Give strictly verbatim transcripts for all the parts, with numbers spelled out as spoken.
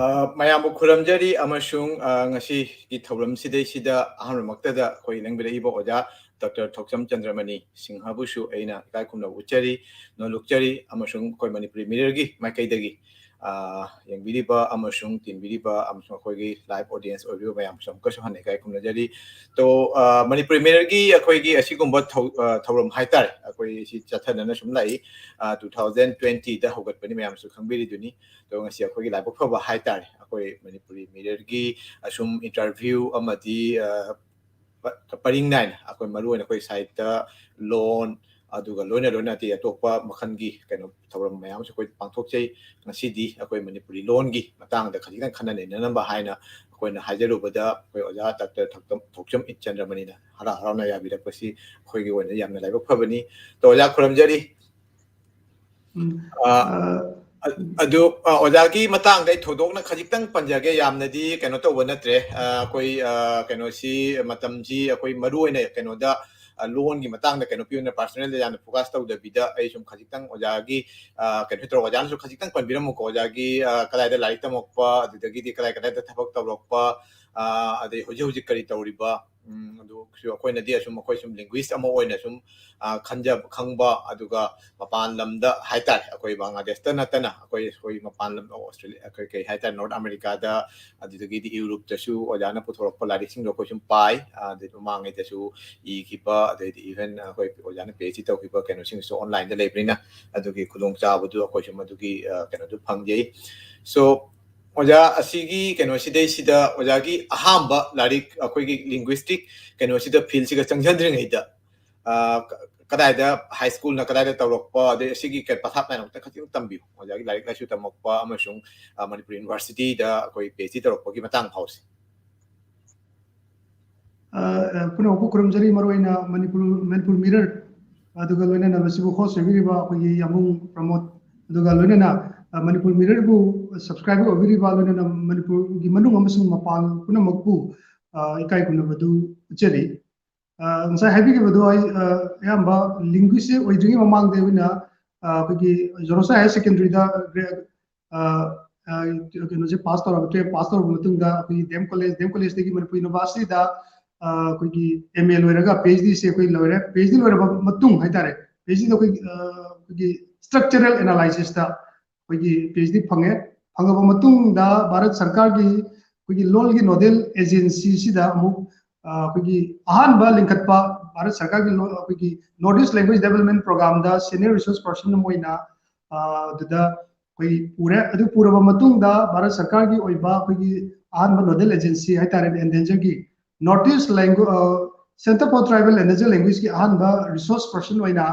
ꯑ, ꯃꯌꯥꯝꯕꯨ ꯈꯨꯔꯨꯝꯖꯔꯤ ꯑꯃꯁꯨꯡ, ꯑ, ꯉꯁꯤꯒꯤ ꯊꯧꯔꯝꯁꯤꯗꯩꯁꯤꯗ ꯑꯍꯥꯟꯕꯃꯛꯇꯗ ꯑꯩꯈꯣꯏ ꯂꯦꯡꯕꯤꯔꯛꯏꯕ ꯑꯣꯖꯥ ꯗꯣꯛꯇꯔ ꯊꯣꯛꯆꯝ ꯆꯟꯗ꯭ꯔꯃꯅꯤ ꯁꯤꯡꯍꯕꯨꯁꯨ ꯑꯩꯅ ꯏꯀꯥꯏ ꯈꯨꯝꯅꯕ ꯎꯠꯆꯔꯤ, ꯅꯣꯂꯨꯛꯆꯔꯤ ꯑꯃꯁꯨꯡ ꯑꯩꯈꯣꯏ ꯃꯅꯤꯄꯨꯔꯤ ꯃꯤꯔꯔꯒꯤ ꯃꯥꯏꯀꯩꯗꯒꯤ, ꯑ, ꯌꯦꯡꯕꯤꯔꯤꯕ ꯑꯃꯁꯨꯡ ꯇꯤꯟꯕꯤꯔꯤꯕ ꯑꯃꯁꯨꯡ ꯑꯩꯈꯣꯏꯒꯤ ꯂꯥꯏꯚ ꯑꯣꯗꯤꯌꯦꯟꯁ ꯑꯣꯏꯕꯤꯔꯤꯕ ꯃꯌꯥꯝꯁꯨ ꯑꯃꯨꯛꯀꯁꯨ ꯍꯟꯅ ꯏꯀꯥꯏ ꯈꯨꯝꯅꯖꯔꯤ꯫ ꯇꯣ, ꯑ, ꯃꯅꯤꯄꯨꯔꯤ ꯃꯤꯔꯔꯒꯤ ꯑꯩꯈꯣꯏꯒꯤ ꯑꯁꯤꯒꯨꯝꯕ ꯊꯧ-, ꯑ, ꯊꯧꯔꯝ ꯍꯥꯏꯇꯥꯔꯦ, ꯑꯩꯈꯣꯏ ꯁꯤ ꯆꯠꯊꯗꯅ ꯁꯨꯝ ꯂꯥꯛꯏ, ꯑ, two thousand twenty ꯗ ꯍꯧꯒꯠꯄꯅꯤ, ꯃꯌꯥꯝꯁꯨ ꯈꯪꯕꯤꯔꯤꯗꯨꯅꯤ꯫ ꯑꯗꯣ ꯉꯁꯤ ꯑꯩꯈꯣꯏꯒꯤ ꯂꯥꯏꯕꯛ ꯐꯕ ꯍꯥꯏꯇꯥꯔꯦ, ꯑꯩꯈꯣꯏ ꯃꯅꯤꯄꯨꯔꯤ ꯃꯤꯔꯔꯒꯤ ꯑꯁꯨꯝ ꯏꯟꯇꯔꯚ꯭ꯌꯨ ꯑꯃꯗꯤ, ꯑ, ꯄ-, ꯄꯔꯤꯡ ꯅꯥꯏꯅ ꯑꯩꯈꯣꯏ ꯃꯔꯨꯑꯣꯏꯅ ꯑꯩꯈꯣꯏ ꯁꯥꯍꯤꯇ꯭ꯌ, ꯂꯣꯟ, ꯑꯗꯨꯒ ꯂꯣꯏꯅ ꯂꯣꯏꯅ ꯑꯇꯩ ꯑꯇꯣꯞꯄ ꯃꯈꯜꯒꯤ ꯀꯩꯅꯣ ꯊꯧꯔꯝ ꯃꯌꯥꯝꯁꯨ ꯑꯩꯈꯣꯏ ꯄꯥꯡꯊꯣꯛꯆꯩ꯫ ꯉꯁꯤꯗꯤ ꯑꯩꯈꯣꯏ ꯃꯅꯤꯄꯨꯔꯤ ꯂꯣꯟꯒꯤ ꯃꯇꯥꯡꯗ ꯈꯖꯤꯛꯇꯪ ꯈꯟꯅ ꯅꯩꯅꯅꯕ ꯍꯥꯏꯅ ꯑꯩꯈꯣꯏꯅ ꯍꯥꯏꯖꯔꯨꯕꯗ ꯑꯩꯈꯣꯏ ꯑꯣꯖꯥ ꯗꯥꯛꯇꯔ ꯊꯣꯛꯆꯝ, ꯊꯣꯛꯆꯝ ꯆꯟꯗ꯭ꯔꯃꯅꯤꯅ ꯍꯔꯥꯎ ꯍꯔꯥꯎꯅ ꯌꯥꯕꯤꯔꯛꯄꯁꯤ ꯑꯩꯈꯣꯏꯒꯤ ꯑꯣꯏꯅ ꯌꯥꯝꯅ ꯂꯥꯏꯕꯛ ꯐꯕꯅꯤ꯫ ꯇꯣ ꯑꯣꯖꯥ ꯈꯨꯔꯨꯝꯖꯔꯤ꯫ ꯎꯝ, ꯑ, ꯑ, ꯑ-, ꯑꯗꯨ, ꯑ, ꯑꯣꯖꯥꯒꯤ ꯃꯇꯥꯡꯗ ꯑꯩ ꯊꯣꯏꯗꯣꯛꯅ ꯈꯖꯤꯛꯇꯪ ꯄꯟꯖꯒꯦ, ꯌꯥꯝꯅꯗꯤ ꯀꯩꯅꯣ ꯇꯧꯕ ꯅꯠꯇ꯭ꯔꯦ꯫ ꯑ, ꯑꯩꯈꯣꯏ, ꯑ, ꯀꯩꯅꯣꯁꯤ ꯃꯇꯝꯁꯤ ꯑꯩꯈꯣꯏ ꯃꯔꯨ ꯑꯣꯏꯅ ꯀꯩꯅꯣꯗ, ꯑ, ꯂꯣꯟꯒꯤ ꯃꯇꯥꯡꯗ ꯀꯩꯅꯣ ꯄꯤꯌꯨꯅ personal ꯗ ꯌꯥꯝꯅ focus ꯇꯧꯗꯕꯤꯗ ꯑꯩ ꯁꯨꯝ ꯈꯖꯤꯛꯇꯪ ꯑꯣꯖꯥꯒꯤ, ꯑ, ꯀꯩꯅꯣ ꯇꯧꯔ ꯑꯣꯖꯥꯅꯁꯨ ꯈꯖꯤꯛꯇꯪ ꯄꯟꯕꯤꯔꯝꯃꯨꯀꯣ, ꯑꯣꯖꯥꯒꯤ, ꯑ, ꯀꯗꯥꯏꯗ ꯂꯥꯏꯔꯤꯛ ꯇꯝꯃꯛꯄ, ꯑꯗꯨꯗꯒꯤꯗꯤ ꯀꯗꯥꯏ ꯀꯗꯥꯏꯗ ꯊꯕꯛ ꯇꯧꯔꯛꯄ, ꯑ, ꯑꯗꯩ ꯍꯧꯖꯤꯛ ꯍꯧꯖꯤꯛ ꯀꯔꯤ ꯇꯧꯔꯤꯕ, ꯎꯝ, ꯑꯗꯨ ꯑꯩꯈꯣꯏꯅꯗꯤ ꯑꯁꯨꯝ, ꯑꯩꯈꯣꯏ ꯁꯨꯝ linguist ꯑꯃ ꯑꯣꯏꯅ ꯁꯨꯝ, ꯑ, ꯈꯟꯖꯕ, ꯈꯪꯕ, ꯑꯗꯨꯒ ꯃꯄꯥꯟ ꯂꯝꯗ ꯍꯥꯏꯇꯥꯔꯦ, ꯑꯩꯈꯣꯏ ꯕꯪꯒ꯭ꯂꯥꯗꯦꯁꯇ ꯅꯠꯇꯅ ꯑꯩꯈꯣꯏ, ꯑꯩꯈꯣꯏ ꯃꯄꯥꯟ ꯂꯝ, ꯑꯣꯁꯇ꯭ꯔꯦꯂꯤꯌꯥ, ꯑꯩꯈꯣꯏ ꯀꯩ ꯍꯥꯏꯇꯥꯔꯦ, North America ꯗ, ꯑꯗꯨꯗꯒꯤꯗꯤ ꯌꯨꯔꯣꯞꯇꯁꯨ ꯑꯣꯖꯥꯅ ꯄꯨꯊꯣꯔꯛꯄ ꯂꯥꯏꯔꯤꯛꯁꯤꯡꯗꯣ ꯑꯩꯈꯣꯏ ꯁꯨꯝ ꯄꯥꯏ꯫ ꯑ, ꯑꯗꯩ ꯃꯃꯥꯡꯉꯩꯗꯁꯨ ꯏꯈꯤꯕ, ꯑꯗꯩꯗꯤ even ꯑꯩꯈꯣꯏ ꯑꯣꯖꯥꯅ PhD ꯇꯧꯈꯤꯕ ꯀꯩꯅꯣꯁꯤꯡꯁꯨ online ꯗ ꯂꯩꯕꯅꯤꯅ ꯑꯗꯨꯒꯤ ꯈꯨꯗꯣꯡꯆꯥꯕꯗꯨ ꯑꯩꯈꯣꯏꯁꯨ ꯃꯗꯨꯒꯤ, ꯑ, ꯀꯩꯅꯣꯗꯨ ꯐꯪꯖꯩ꯫ So, ꯑꯣꯖꯥ, ꯑꯁꯤꯒꯤ ꯀꯩꯅꯣꯁꯤꯗꯩꯁꯤꯗ ꯑꯣꯖꯥꯒꯤ ꯑꯍꯥꯟꯕ ꯂꯥꯏꯔꯤꯛ ꯑꯩꯈꯣꯏꯒꯤ linguistic ꯀꯩꯅꯣꯁꯤꯗ, field ꯁꯤꯒ ꯆꯪꯁꯤꯟꯗ꯭ꯔꯤꯉꯩꯗ, ꯑ, ꯀ-, ꯀꯗꯥꯏꯗ, high school ꯅ ꯀꯗꯥꯏꯗ ꯇꯧꯔꯛꯄ, ꯑꯗꯩ ꯑꯁꯤꯒꯤ ꯀꯩ-, ꯄꯊꯥꯞ ꯅꯥꯏꯅ ꯑꯃꯨꯛꯇ ꯈꯖꯤꯛꯇꯪ ꯇꯝꯕꯤꯌꯨ, ꯑꯣꯖꯥꯒꯤ ꯂꯥꯏꯔꯤꯛ ꯂꯥꯏꯁꯨ ꯇꯝꯃꯛꯄ ꯑꯃꯁꯨꯡ, ꯑ, ꯃꯅꯤꯄꯨꯔ university ꯗ ꯑꯩꯈꯣꯏ PhD ꯇꯧꯔꯛꯄꯒꯤ ꯃꯇꯥꯡ ꯐꯥꯎꯁꯦ꯫ ꯑ, ꯑ, ꯄꯨꯝꯅꯃꯛꯄꯨ ꯈꯨꯔꯨꯝꯖꯔꯤ, ꯃꯔꯨꯑꯣꯏꯅ ꯃꯅꯤꯄꯨꯔ, ꯃꯅꯤꯄꯨꯔ ꯃꯤꯔꯔ, ꯑꯗꯨꯒ ꯂꯣꯏꯅꯅ ꯃꯁꯤꯕꯨ host ꯑꯣꯏꯕꯤꯔꯤꯕ ꯑꯩꯈꯣꯏꯒꯤ ꯌꯥꯝꯕꯨꯡ ꯄ꯭ꯔꯃꯣꯗ, ꯑꯗꯨꯒ ꯂꯣꯏꯅꯅ, ꯑ, ꯃꯅꯤꯄꯨꯔ ꯃꯤꯔꯔꯕꯨ subscriber ꯑꯣꯏꯕꯤꯔꯤꯕ, ꯂꯣꯏꯅꯅ ꯃꯅꯤꯄꯨꯔꯒꯤ ꯃꯅꯨꯡ ꯑꯃꯁꯨꯡ ꯃꯄꯥꯟ ꯄꯨꯝꯅꯃꯛꯄꯨ, ꯑ, ꯏꯀꯥꯏ ꯈꯨꯝꯅꯕꯗꯨ ꯎꯠꯆꯔꯤ꯫ ꯑ, ꯉꯁꯥꯏ ꯍꯥꯏꯕꯤꯈꯤꯕꯗꯣ ꯑꯩ, ꯑ, ꯑꯌꯥꯝꯕ linguist ꯑꯣꯏꯗ꯭ꯔꯤꯉꯩ ꯃꯃꯥꯡꯗ ꯑꯩꯈꯣꯏꯅ, ꯑ, ꯑꯩꯈꯣꯏꯒꯤ ꯖꯣꯅꯣꯁꯥ higher secondary ꯗ ꯒ꯭ꯔꯦ-, ꯑ, ꯀꯩꯅꯣꯁꯦ ꯄꯥꯁ ꯇꯧꯔꯕ, ꯇꯨꯌꯦꯜꯞ ꯄꯥꯁ ꯇꯧꯔꯕ ꯃꯇꯨꯡꯗ ꯑꯩꯈꯣꯏꯒꯤ D M college, D M ꯀꯣꯂꯦꯖꯇꯒꯤ ꯃꯅꯤꯄꯨꯔ ꯌꯨꯅꯤꯚꯔꯁꯤꯇꯤꯗ ꯑꯩꯈꯣꯏꯒꯤ ꯑꯦꯝ ꯑꯦ ꯂꯣꯏꯔꯒ ꯄꯤ ꯑꯩꯆ ꯗꯤꯁꯦ ꯑꯩꯈꯣꯏ ꯂꯣꯏꯔꯦ꯫ ꯄꯤ ꯑꯩꯆ ꯗꯤ ꯂꯣꯏꯔꯕ ꯃꯇꯨꯡ ꯍꯥꯏꯇꯥꯔꯦ, ꯄꯤ ꯑꯩꯆ ꯗꯤꯗ ꯑꯩꯈꯣꯏ ꯑꯩꯈꯣꯏꯒꯤ ꯁ꯭ꯇ꯭ꯔꯛꯆꯔꯦꯜ ꯑꯦꯅꯥꯂꯥꯏꯁꯤꯁꯇ ꯑꯩꯈꯣꯏꯒꯤ ꯄꯤ ꯑꯩꯆ ꯗꯤ ꯐꯪꯉꯦ꯫ ꯐꯪꯉꯕ ꯃꯇꯨꯡꯗ ꯚꯥꯔꯠ ꯁꯔꯀꯥꯔꯒꯤ ꯑꯩꯈꯣꯏꯒꯤ ꯂꯣꯜꯒꯤ ꯅꯣꯗꯦꯜ ꯑꯦꯖꯦꯟꯁꯤꯁꯤꯗ ꯑꯃꯨꯛ ꯑꯩꯈꯣꯏꯒꯤ ꯑꯍꯥꯟꯕ ꯂꯤꯡꯈꯠꯄ ꯚꯥꯔꯠ ꯁꯔꯀꯥꯔꯒꯤ ꯑꯩꯈꯣꯏꯒꯤ ꯅꯣꯔꯠ ꯏꯁ ꯂꯦꯡꯒ꯭ꯋꯦꯖ ꯗꯦꯕꯂꯞꯃꯦꯟ ꯄ꯭ꯔꯣꯒ꯭ꯔꯥꯝꯗ ꯁꯦꯅꯤꯌꯔ ꯔꯤꯁꯣꯔꯁ ꯄꯔꯁꯟ ꯑꯃ ꯑꯣꯏꯅ ꯑꯗꯨꯗ ꯑꯩꯈꯣꯏ ꯄꯨꯔꯦ꯫ ꯑꯗꯨ ꯄꯨꯔꯕ ꯃꯇꯨꯡꯗ ꯚꯥꯔꯠ ꯁꯔꯀꯥꯔꯒꯤ ꯑꯣꯏꯕ ꯑꯩꯈꯣꯏꯒꯤ ꯑꯍꯥꯟꯕ ꯅꯣꯗꯦꯜ ꯑꯦꯖꯦꯟꯁꯤ ꯍꯥꯏꯇꯥꯔꯦꯅꯦ, ꯑꯦꯟꯗꯦꯟꯖꯔꯒꯤ north east language centre for tribal endangered ꯂꯦꯡꯒ꯭ꯋꯦꯖꯀꯤ ꯑꯍꯥꯟꯕ ꯔꯤꯁꯣꯔꯁ ꯄꯔꯁꯟ ꯑꯣꯏꯅ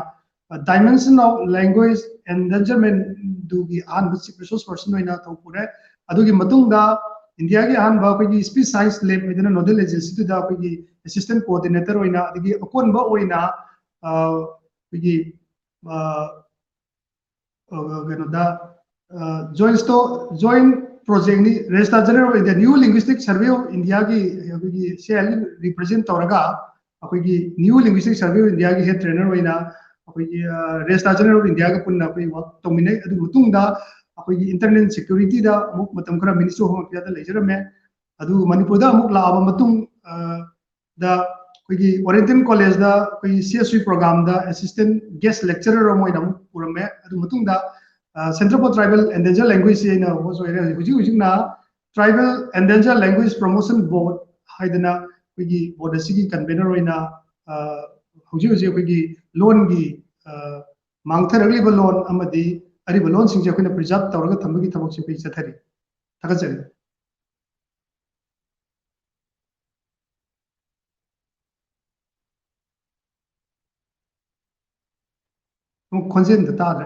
ꯗꯥꯏꯃꯦꯟꯁꯟ ꯑꯣꯐ ꯂꯦꯡꯒ꯭ꯋꯦꯖ ꯑꯦꯟꯗꯦꯟꯖꯔꯃꯦꯟꯗꯨꯒꯤ ꯑꯍꯥꯟꯕ ꯆꯤꯐ ꯔꯤꯁꯣꯔꯁ ꯄꯔꯁꯟ ꯑꯣꯏꯅ ꯊꯧ ꯄꯨꯔꯦ꯫ ꯑꯗꯨꯒꯤ ꯃꯇꯨꯡꯗ ꯏꯟꯗꯤꯌꯥꯒꯤ ꯑꯍꯥꯟꯕ ꯑꯩꯈꯣꯏꯒꯤ ꯁ꯭ꯄꯤꯁ ꯁꯥꯏꯟꯁ ꯂꯦꯕ ꯍꯥꯏꯗꯅ ꯅꯣꯗꯦꯜ ꯑꯦꯖꯦꯟꯁꯤꯗꯨꯗ ꯑꯩꯈꯣꯏꯒꯤ ꯑꯦꯁꯤꯁꯇꯦꯟ ꯀꯣꯑꯣꯔꯗꯤꯅꯦꯇꯔ ꯑꯣꯏꯅ, ꯑꯗꯒꯤ ꯑꯀꯣꯟꯕ ꯑꯣꯏꯅ ꯑꯩꯈꯣꯏꯒꯤ ꯀꯩꯅꯣꯗ ꯖꯣꯏꯟ ꯁ꯭ꯇꯣ ꯖꯣꯏꯟ ꯄ꯭ꯔꯣꯖꯦꯛꯅꯤ꯫ Registrar general of India, new linguistic survey of ꯏꯟꯗꯤꯌꯥꯒꯤ ꯑꯩꯈꯣꯏꯒꯤ ꯁꯤ ꯑꯥꯏ ꯑꯦꯜ ꯔꯤꯄ꯭ꯔꯖꯦꯟ ꯇꯧꯔꯒ ꯑꯩꯈꯣꯏꯒꯤ ꯅ꯭ꯌꯨ ꯂꯤꯡꯒ꯭ꯋꯤꯁꯇꯤꯛ ꯁꯔꯚꯦ ꯑꯣꯐ ꯏꯟꯗꯤꯌꯥꯒꯤ ꯍꯦꯗ ꯇ꯭ꯔꯦꯅꯔ ꯑꯣꯏꯅ ꯑꯩꯈꯣꯏꯒꯤ ꯔꯦꯖꯤꯁꯇ꯭ꯔꯥꯔ ꯖꯦꯅꯔꯦꯜ ꯑꯣꯐ ꯏꯟꯗꯤꯌꯥꯒ ꯄꯨꯟꯅ ꯑꯩꯈꯣꯏ ꯋꯥꯛ ꯇꯧꯃꯤꯟꯅꯩ꯫ ꯑꯗꯨ ꯃꯇꯨꯡꯗ ꯑꯩꯈꯣꯏꯒꯤ ꯏꯟꯇꯔꯅꯦꯜ ꯁꯦꯀ꯭ꯌꯨꯔꯤꯇꯤꯗ ꯑꯃꯨꯛ ꯃꯇꯝ ꯈꯔ ꯃꯤꯅꯤꯁꯇ꯭ꯔꯤ ꯑꯣꯐ ꯍꯣꯝ ꯑꯦꯐꯤꯌꯔꯗ ꯂꯩꯖꯔꯝꯃꯦ꯫ ꯑꯗꯨ ꯃꯅꯤꯄꯨꯔꯗ ꯑꯃꯨꯛ ꯂꯥꯛꯑꯕ ꯃꯇꯨꯡ ꯗ ꯑꯩꯈꯣꯏꯒꯤ ꯑꯣꯔꯤꯌꯦꯟꯇꯦꯜ ꯀꯣꯂꯦꯖꯗ ꯑꯩꯈꯣꯏꯒꯤ C S C ꯄ꯭ꯔꯣꯒ꯭ꯔꯥꯝꯗ assistant gas lecturer ꯑꯃ ꯑꯣꯏꯅ ꯑꯃꯨꯛ ꯄꯨꯔꯝꯃꯦ꯫ ꯑꯗꯨ ꯃꯇꯨꯡꯗ ꯁꯦꯟꯇꯔ ꯐꯣꯔ ꯇ꯭ꯔꯥꯏꯕꯦꯜ ꯑꯦꯟꯗꯦꯟꯖꯔ ꯂꯦꯡꯒ꯭ꯋꯦꯖꯁꯤ ꯑꯩꯅ ꯍꯣꯁ ꯑꯣꯏꯔꯦ꯫ ꯍꯧꯖꯤꯛ ꯍꯧꯖꯤꯛꯅ ꯇ꯭ꯔꯥꯏꯕꯦꯜ ꯑꯦꯟꯗꯦꯟꯖꯔ ꯂꯦꯡꯒ꯭ꯋꯦꯖ ꯄ꯭ꯔꯣꯃꯣꯁꯟ ꯕꯣꯔꯗ ꯍꯥꯏꯗꯅ ꯑꯩꯈꯣꯏꯒꯤ ꯕꯣꯔꯗ ꯑꯁꯤꯒꯤ ꯀꯟꯚꯦꯅꯔ ꯑꯣꯏꯅ ꯍꯧꯖꯤꯛ ꯍꯧꯖꯤꯛ ꯑꯩꯈꯣꯏꯒꯤ ꯂꯣꯟꯒꯤ ꯃꯥꯡꯊꯔꯛꯂꯤꯕ ꯂꯣꯟ ꯑꯃꯗꯤ ꯑꯔꯤꯕ ꯂꯣꯟꯁꯤꯡꯁꯦ ꯑꯩꯈꯣꯏꯅ ꯄ꯭ꯔꯤꯖꯥꯕ ꯇꯧꯔꯒ ꯊꯝꯕꯒꯤ ꯊꯕꯛꯁꯦ ꯑꯩꯈꯣꯏ ꯆꯠꯊꯔꯤ꯫ ꯊꯥꯒꯠꯆꯔꯤ꯫ ꯑꯃꯨꯛ ꯈꯣꯟꯖꯦꯜꯗ ꯇꯥꯗ꯭ꯔꯦ꯫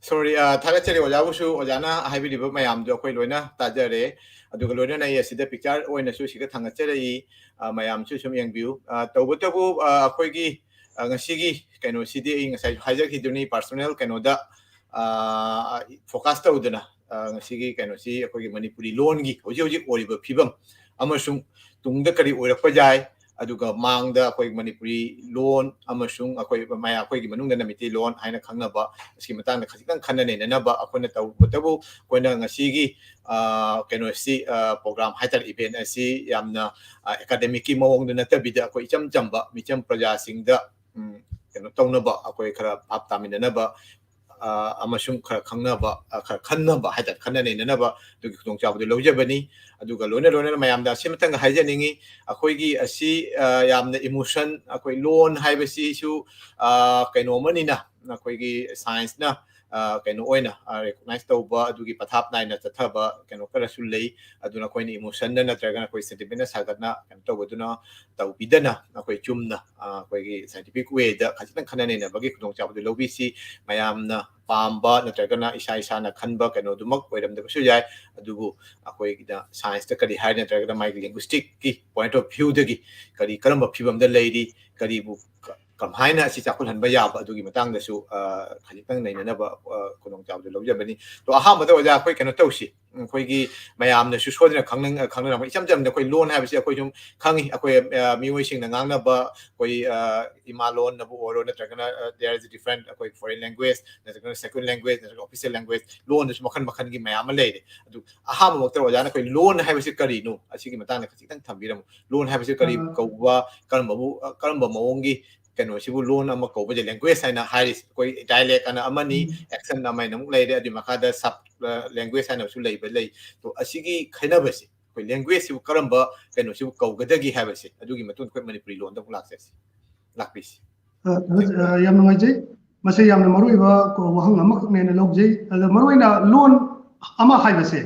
ꯁꯣꯔꯤ, ꯊꯥꯒꯠꯆꯔꯤ ꯑꯣꯖꯥꯕꯨꯁꯨ꯫ ꯑꯣꯖꯥꯅ ꯍꯥꯏꯕꯤꯔꯤꯕ ꯃꯌꯥꯝꯗꯣ ꯑꯩꯈꯣꯏ ꯂꯣꯏꯅ ꯇꯥꯖꯔꯦ꯫ ꯑꯗꯨꯒ ꯂꯣꯏꯅꯅ ꯑꯩ ꯑꯁꯤꯗ ꯄꯤꯛꯆꯔ ꯑꯣꯏꯅꯁꯨ ꯁꯤꯒ ꯊꯥꯡꯒꯠꯆꯔꯛꯏ, ꯃꯌꯥꯝꯁꯨ ꯁꯨꯝ ꯌꯦꯡꯕꯤꯌꯨ꯫ ꯇꯧꯕꯇꯕꯨ ꯑꯩꯈꯣꯏꯒꯤ ꯉꯁꯤꯒꯤ ꯀꯩꯅꯣꯁꯤꯗꯤ ꯑꯩ ꯉꯁꯥꯏ ꯍꯥꯏꯖꯈꯤꯗꯨꯅꯤ, ꯄꯥꯔꯁꯣꯅꯦꯜ ꯀꯩꯅꯣꯗ ꯐꯣꯀꯁ ꯇꯧꯗꯅ ꯉꯁꯤꯒꯤ ꯀꯩꯅꯣꯁꯤ ꯑꯩꯈꯣꯏꯒꯤ ꯃꯅꯤꯄꯨꯔꯤ ꯂꯣꯟꯒꯤ ꯍꯧꯖꯤꯛ ꯍꯧꯖꯤꯛ ꯑꯣꯏꯔꯤꯕ ꯐꯤꯕꯝ ꯑꯃꯁꯨꯡ ꯇꯨꯡꯗ ꯀꯔꯤ ꯑꯣꯏꯔꯛꯄ ꯌꯥꯏ, ꯑꯗꯨꯒ ꯃꯥꯡꯗ ꯑꯩꯈꯣꯏ ꯃꯅꯤꯄꯨꯔꯤ ꯂꯣꯟ ꯑꯃꯁꯨꯡ ꯑꯩꯈꯣꯏ ꯃꯌꯥ-, ꯑꯩꯈꯣꯏꯒꯤ ꯃꯅꯨꯡꯗ ꯃꯩꯇꯩꯂꯣꯟ ꯍꯥꯏꯅ ꯈꯪꯅꯕ, ꯑꯁꯤꯒꯤ ꯃꯇꯥꯡꯗ ꯈꯖꯤꯛꯇꯪ ꯈꯟꯅ ꯅꯩꯅꯅꯕ ꯑꯩꯈꯣꯏꯅ ꯇꯧꯕꯇꯕꯨ, ꯑꯩꯈꯣꯏꯅ ꯉꯁꯤꯒꯤ, ꯑ, ꯀꯩꯅꯣꯁꯤ, ꯑ, ꯄ꯭ꯔꯣꯒ꯭ꯔꯥꯝ ꯍꯥꯏꯇꯥꯔꯦ, ꯏꯚꯦꯟ ꯑꯁꯤ ꯌꯥꯝꯅ, ꯑ, ꯑꯦꯀꯥꯗꯦꯃꯤꯛꯀꯤ ꯃꯑꯣꯡꯗ ꯅꯠꯇꯕꯤꯗ, ꯑꯩꯈꯣꯏ ꯏꯆꯝ ꯆꯝꯕ ꯃꯤꯆꯝ ꯄ꯭ꯔꯖꯥꯁꯤꯡꯗ, ꯎꯝ, ꯀꯩꯅꯣ ꯇꯧꯅꯕ, ꯑꯩꯈꯣꯏ ꯈꯔ ꯚꯥꯞ ꯇꯥꯃꯤꯟꯅꯅꯕ, ꯑ, ꯑꯃꯁꯨꯡ ꯈꯔ ꯈꯪꯅꯕ, ꯑ, ꯈꯔ ꯈꯟꯅꯕ ꯍꯥꯏꯇꯥꯔꯦ, ꯈꯟꯅ ꯅꯩꯅꯅꯕ ꯑꯗꯨꯒꯤ ꯈꯨꯗꯣꯡꯆꯥꯕꯗꯨ ꯂꯧꯖꯕꯅꯤ꯫ ꯑꯗꯨꯒ ꯂꯣꯏꯅ ꯂꯣꯏꯅꯅ ꯃꯌꯥꯝꯗ ꯑꯁꯤꯃꯇꯪꯒ ꯍꯥꯏꯖꯅꯤꯡꯉꯤ, ꯑꯩꯈꯣꯏꯒꯤ ꯑꯁꯤ, ꯑ, ꯌꯥꯝꯅ ꯏꯃꯣꯁꯟ, ꯑꯩꯈꯣꯏ ꯂꯣꯟ ꯍꯥꯏꯕꯁꯤꯁꯨ, ꯑ, ꯀꯩꯅꯣ ꯑꯃꯅꯤꯅ, ꯑꯩꯈꯣꯏꯒꯤ ꯁꯥꯏꯟꯁꯅ, ꯑ, ꯀꯩꯅꯣ ꯑꯣꯏꯅ, ꯑ, ꯔꯤꯀꯣꯛꯅꯥꯏꯁ ꯇꯧꯕ, ꯑꯗꯨꯒꯤ ꯄꯊꯥꯞ ꯅꯥꯏꯅ ꯆꯠꯊꯕ ꯀꯩꯅꯣ ꯈꯔꯁꯨ ꯂꯩ꯫ ꯑꯗꯨꯅ ꯑꯩꯈꯣꯏꯅ ꯏꯃꯣꯁꯟꯅ ꯅꯠꯇ꯭ꯔꯒꯅ ꯑꯩꯈꯣꯏ ꯁꯦꯟꯇꯤꯃꯦꯟꯅ ꯁꯥꯒꯠꯅ ꯀꯩꯅꯣ ꯇꯧꯕꯗꯨꯅ ꯇꯧꯕꯤꯗꯅ, ꯑꯩꯈꯣꯏ ꯆꯨꯝꯅ, ꯑ, ꯑꯩꯈꯣꯏꯒꯤ ꯁꯥꯏꯟꯇꯤꯐꯤꯛ ꯋꯦꯗ ꯈꯖꯤꯛꯇꯪ ꯈꯟꯅ ꯅꯩꯅꯕꯒꯤ ꯈꯨꯗꯣꯡꯆꯥꯕꯗꯨ ꯂꯧꯕꯤꯁꯤ꯫ ꯃꯌꯥꯝꯅ ꯄꯥꯝꯕ ꯅꯠꯇ꯭ꯔꯒꯅ ꯏꯁꯥ ꯏꯁꯥꯅ ꯈꯟꯕ ꯀꯩꯅꯣꯗꯨꯃꯛ ꯑꯣꯏꯔꯝꯗꯕꯁꯨ ꯌꯥꯏ, ꯑꯗꯨꯕꯨ ꯑꯩꯈꯣꯏꯒꯤꯗ ꯁꯥꯏꯟꯁꯇ ꯀꯔꯤ ꯍꯥꯏ ꯅꯠꯇ꯭ꯔꯒꯅ ꯃꯥꯒꯤ ꯂꯤꯡꯒ꯭ꯋꯤꯁꯇꯤꯛꯀꯤ ꯄꯣꯏꯟꯠ ꯑꯣꯐ ꯚ꯭ꯌꯨꯗꯒꯤ ꯀꯔꯤ, ꯀꯔꯝꯕ ꯐꯤꯕꯝꯗ ꯂꯩꯔꯤ, ꯀꯔꯤꯕꯨ ꯀ-, ꯀꯃꯥꯏꯅ ꯑꯁꯤ ꯆꯥꯎꯈꯠꯍꯟꯕ ꯌꯥꯕ, ꯑꯗꯨꯒꯤ ꯃꯇꯥꯡꯗꯁꯨ, ꯑ, ꯈꯖꯤꯛꯇꯪ ꯅꯩꯅꯅꯕ, ꯑ, ꯈꯨꯗꯣꯡꯆꯥꯕꯗꯨ ꯂꯧꯖꯕꯅꯤ꯫ ꯑꯗꯣ ꯑꯍꯥꯟꯕꯗ ꯑꯣꯖꯥ ꯑꯩꯈꯣꯏ ꯀꯩꯅꯣ ꯇꯧꯁꯤ, ꯑꯩꯈꯣꯏꯒꯤ ꯃꯌꯥꯝꯅꯁꯨ ꯁꯣꯏꯗꯅ ꯈꯪꯅ-, ꯈꯪꯅꯔꯝꯕ, ꯏꯆꯝ ꯆꯝꯅ ꯑꯩꯈꯣꯏ ꯂꯣꯟ ꯍꯥꯏꯕꯁꯤ ꯑꯩꯈꯣꯏ ꯁꯨꯝ ꯈꯪꯉꯤ, ꯑꯩꯈꯣꯏ, ꯑ, ꯃꯤꯑꯣꯏꯁꯤꯡꯅ ꯉꯥꯡꯅꯕ ꯑꯩꯈꯣꯏ, ꯑ, ꯏꯃꯥ ꯂꯣꯟꯅꯕꯨ ꯑꯣꯏꯔꯣ ꯅꯠꯇ꯭ꯔꯒꯅ, ꯑ, there is a different, ꯑꯩꯈꯣꯏ foreign language ꯅꯠꯇ꯭ꯔꯒꯅ second language ꯅꯠꯇ꯭ꯔꯒ official language, ꯂꯣꯟꯗꯁꯨ ꯃꯈꯜ ꯃꯈꯜꯒꯤ ꯃꯌꯥꯝ ꯑꯃ ꯂꯩꯔꯦ꯫ ꯑꯗꯨ ꯑꯍꯥꯟꯕꯃꯛꯇ ꯑꯣꯖꯥꯅ ꯑꯩꯈꯣꯏ ꯂꯣꯟ ꯍꯥꯏꯕꯁꯤ ꯀꯔꯤꯅꯣ, ꯑꯁꯤꯒꯤ ꯃꯇꯥꯡꯗ ꯈꯖꯤꯛꯇꯪ ꯊꯝꯕꯤꯔꯝꯃꯨ꯫ ꯂꯣꯟ ꯍꯥꯏꯕꯁꯤ ꯀꯔꯤ ꯑ, ꯀꯧꯕ, ꯀꯔꯝꯕꯕꯨ, ꯑ, ꯀꯔꯝꯕ ꯃꯑꯣꯡꯒꯤ ꯀꯩꯅꯣꯁꯤꯕꯨ ꯂꯣꯟ ꯑꯃ ꯀꯧꯕꯁꯦ, ꯂꯦꯡꯒ꯭ꯋꯦꯖ ꯍꯥꯏꯅ ꯍꯥꯏꯔꯤꯁꯦ? ꯑꯩꯈꯣꯏ ꯗꯥꯏꯂꯦꯛ ꯑꯅ ꯑꯃꯅꯤ, ꯎꯝ꯫ ꯑꯦꯛꯁꯟ ꯑꯃ ꯍꯥꯏꯅ ꯑꯃꯨꯛ ꯂꯩꯔꯦ, ꯑꯗꯨꯒꯤ ꯃꯈꯥꯗ ꯁꯕ, ꯑ, ꯂꯦꯡꯒ꯭ꯋꯦꯖ ꯍꯥꯏꯅ ꯑꯃꯁꯨ ꯂꯩꯕ ꯂꯩ꯫ ꯑꯗꯣ ꯑꯁꯤꯒꯤ ꯈꯦꯠꯅꯕꯁꯦ, ꯑꯩꯈꯣꯏ ꯂꯦꯡꯒ꯭ꯋꯦꯖꯁꯤꯕꯨ ꯀꯔꯝꯕ ꯀꯩꯅꯣꯁꯤꯕꯨ ꯀꯧꯒꯗꯒꯦ ꯍꯥꯏꯕꯁꯦ, ꯑꯗꯨꯒꯤ ꯃꯇꯨꯡꯗ ꯑꯩꯈꯣꯏ ꯃꯅꯤꯄꯨꯔꯤ ꯂꯣꯟꯗ ꯑꯃꯨꯛ ꯂꯥꯛꯆꯁꯤ, ꯂꯥꯛꯄꯤꯁꯤ꯫ ꯑ, ꯊꯥꯒꯠꯆ-, ꯑ, ꯌꯥꯝ ꯅꯨꯡꯉꯥꯏꯖꯩ꯫ ꯃꯁꯤ ꯌꯥꯝꯅ ꯃꯔꯨꯑꯣꯏꯕ ꯀꯣ-, ꯋꯥꯍꯪ ꯑꯃꯈꯛꯅꯦꯅ ꯂꯧꯖꯩ꯫ ꯑꯗ ꯃꯔꯨꯑꯣꯏꯅ ꯂꯣꯟ ꯑꯃ ꯍꯥꯏꯕꯁꯦ,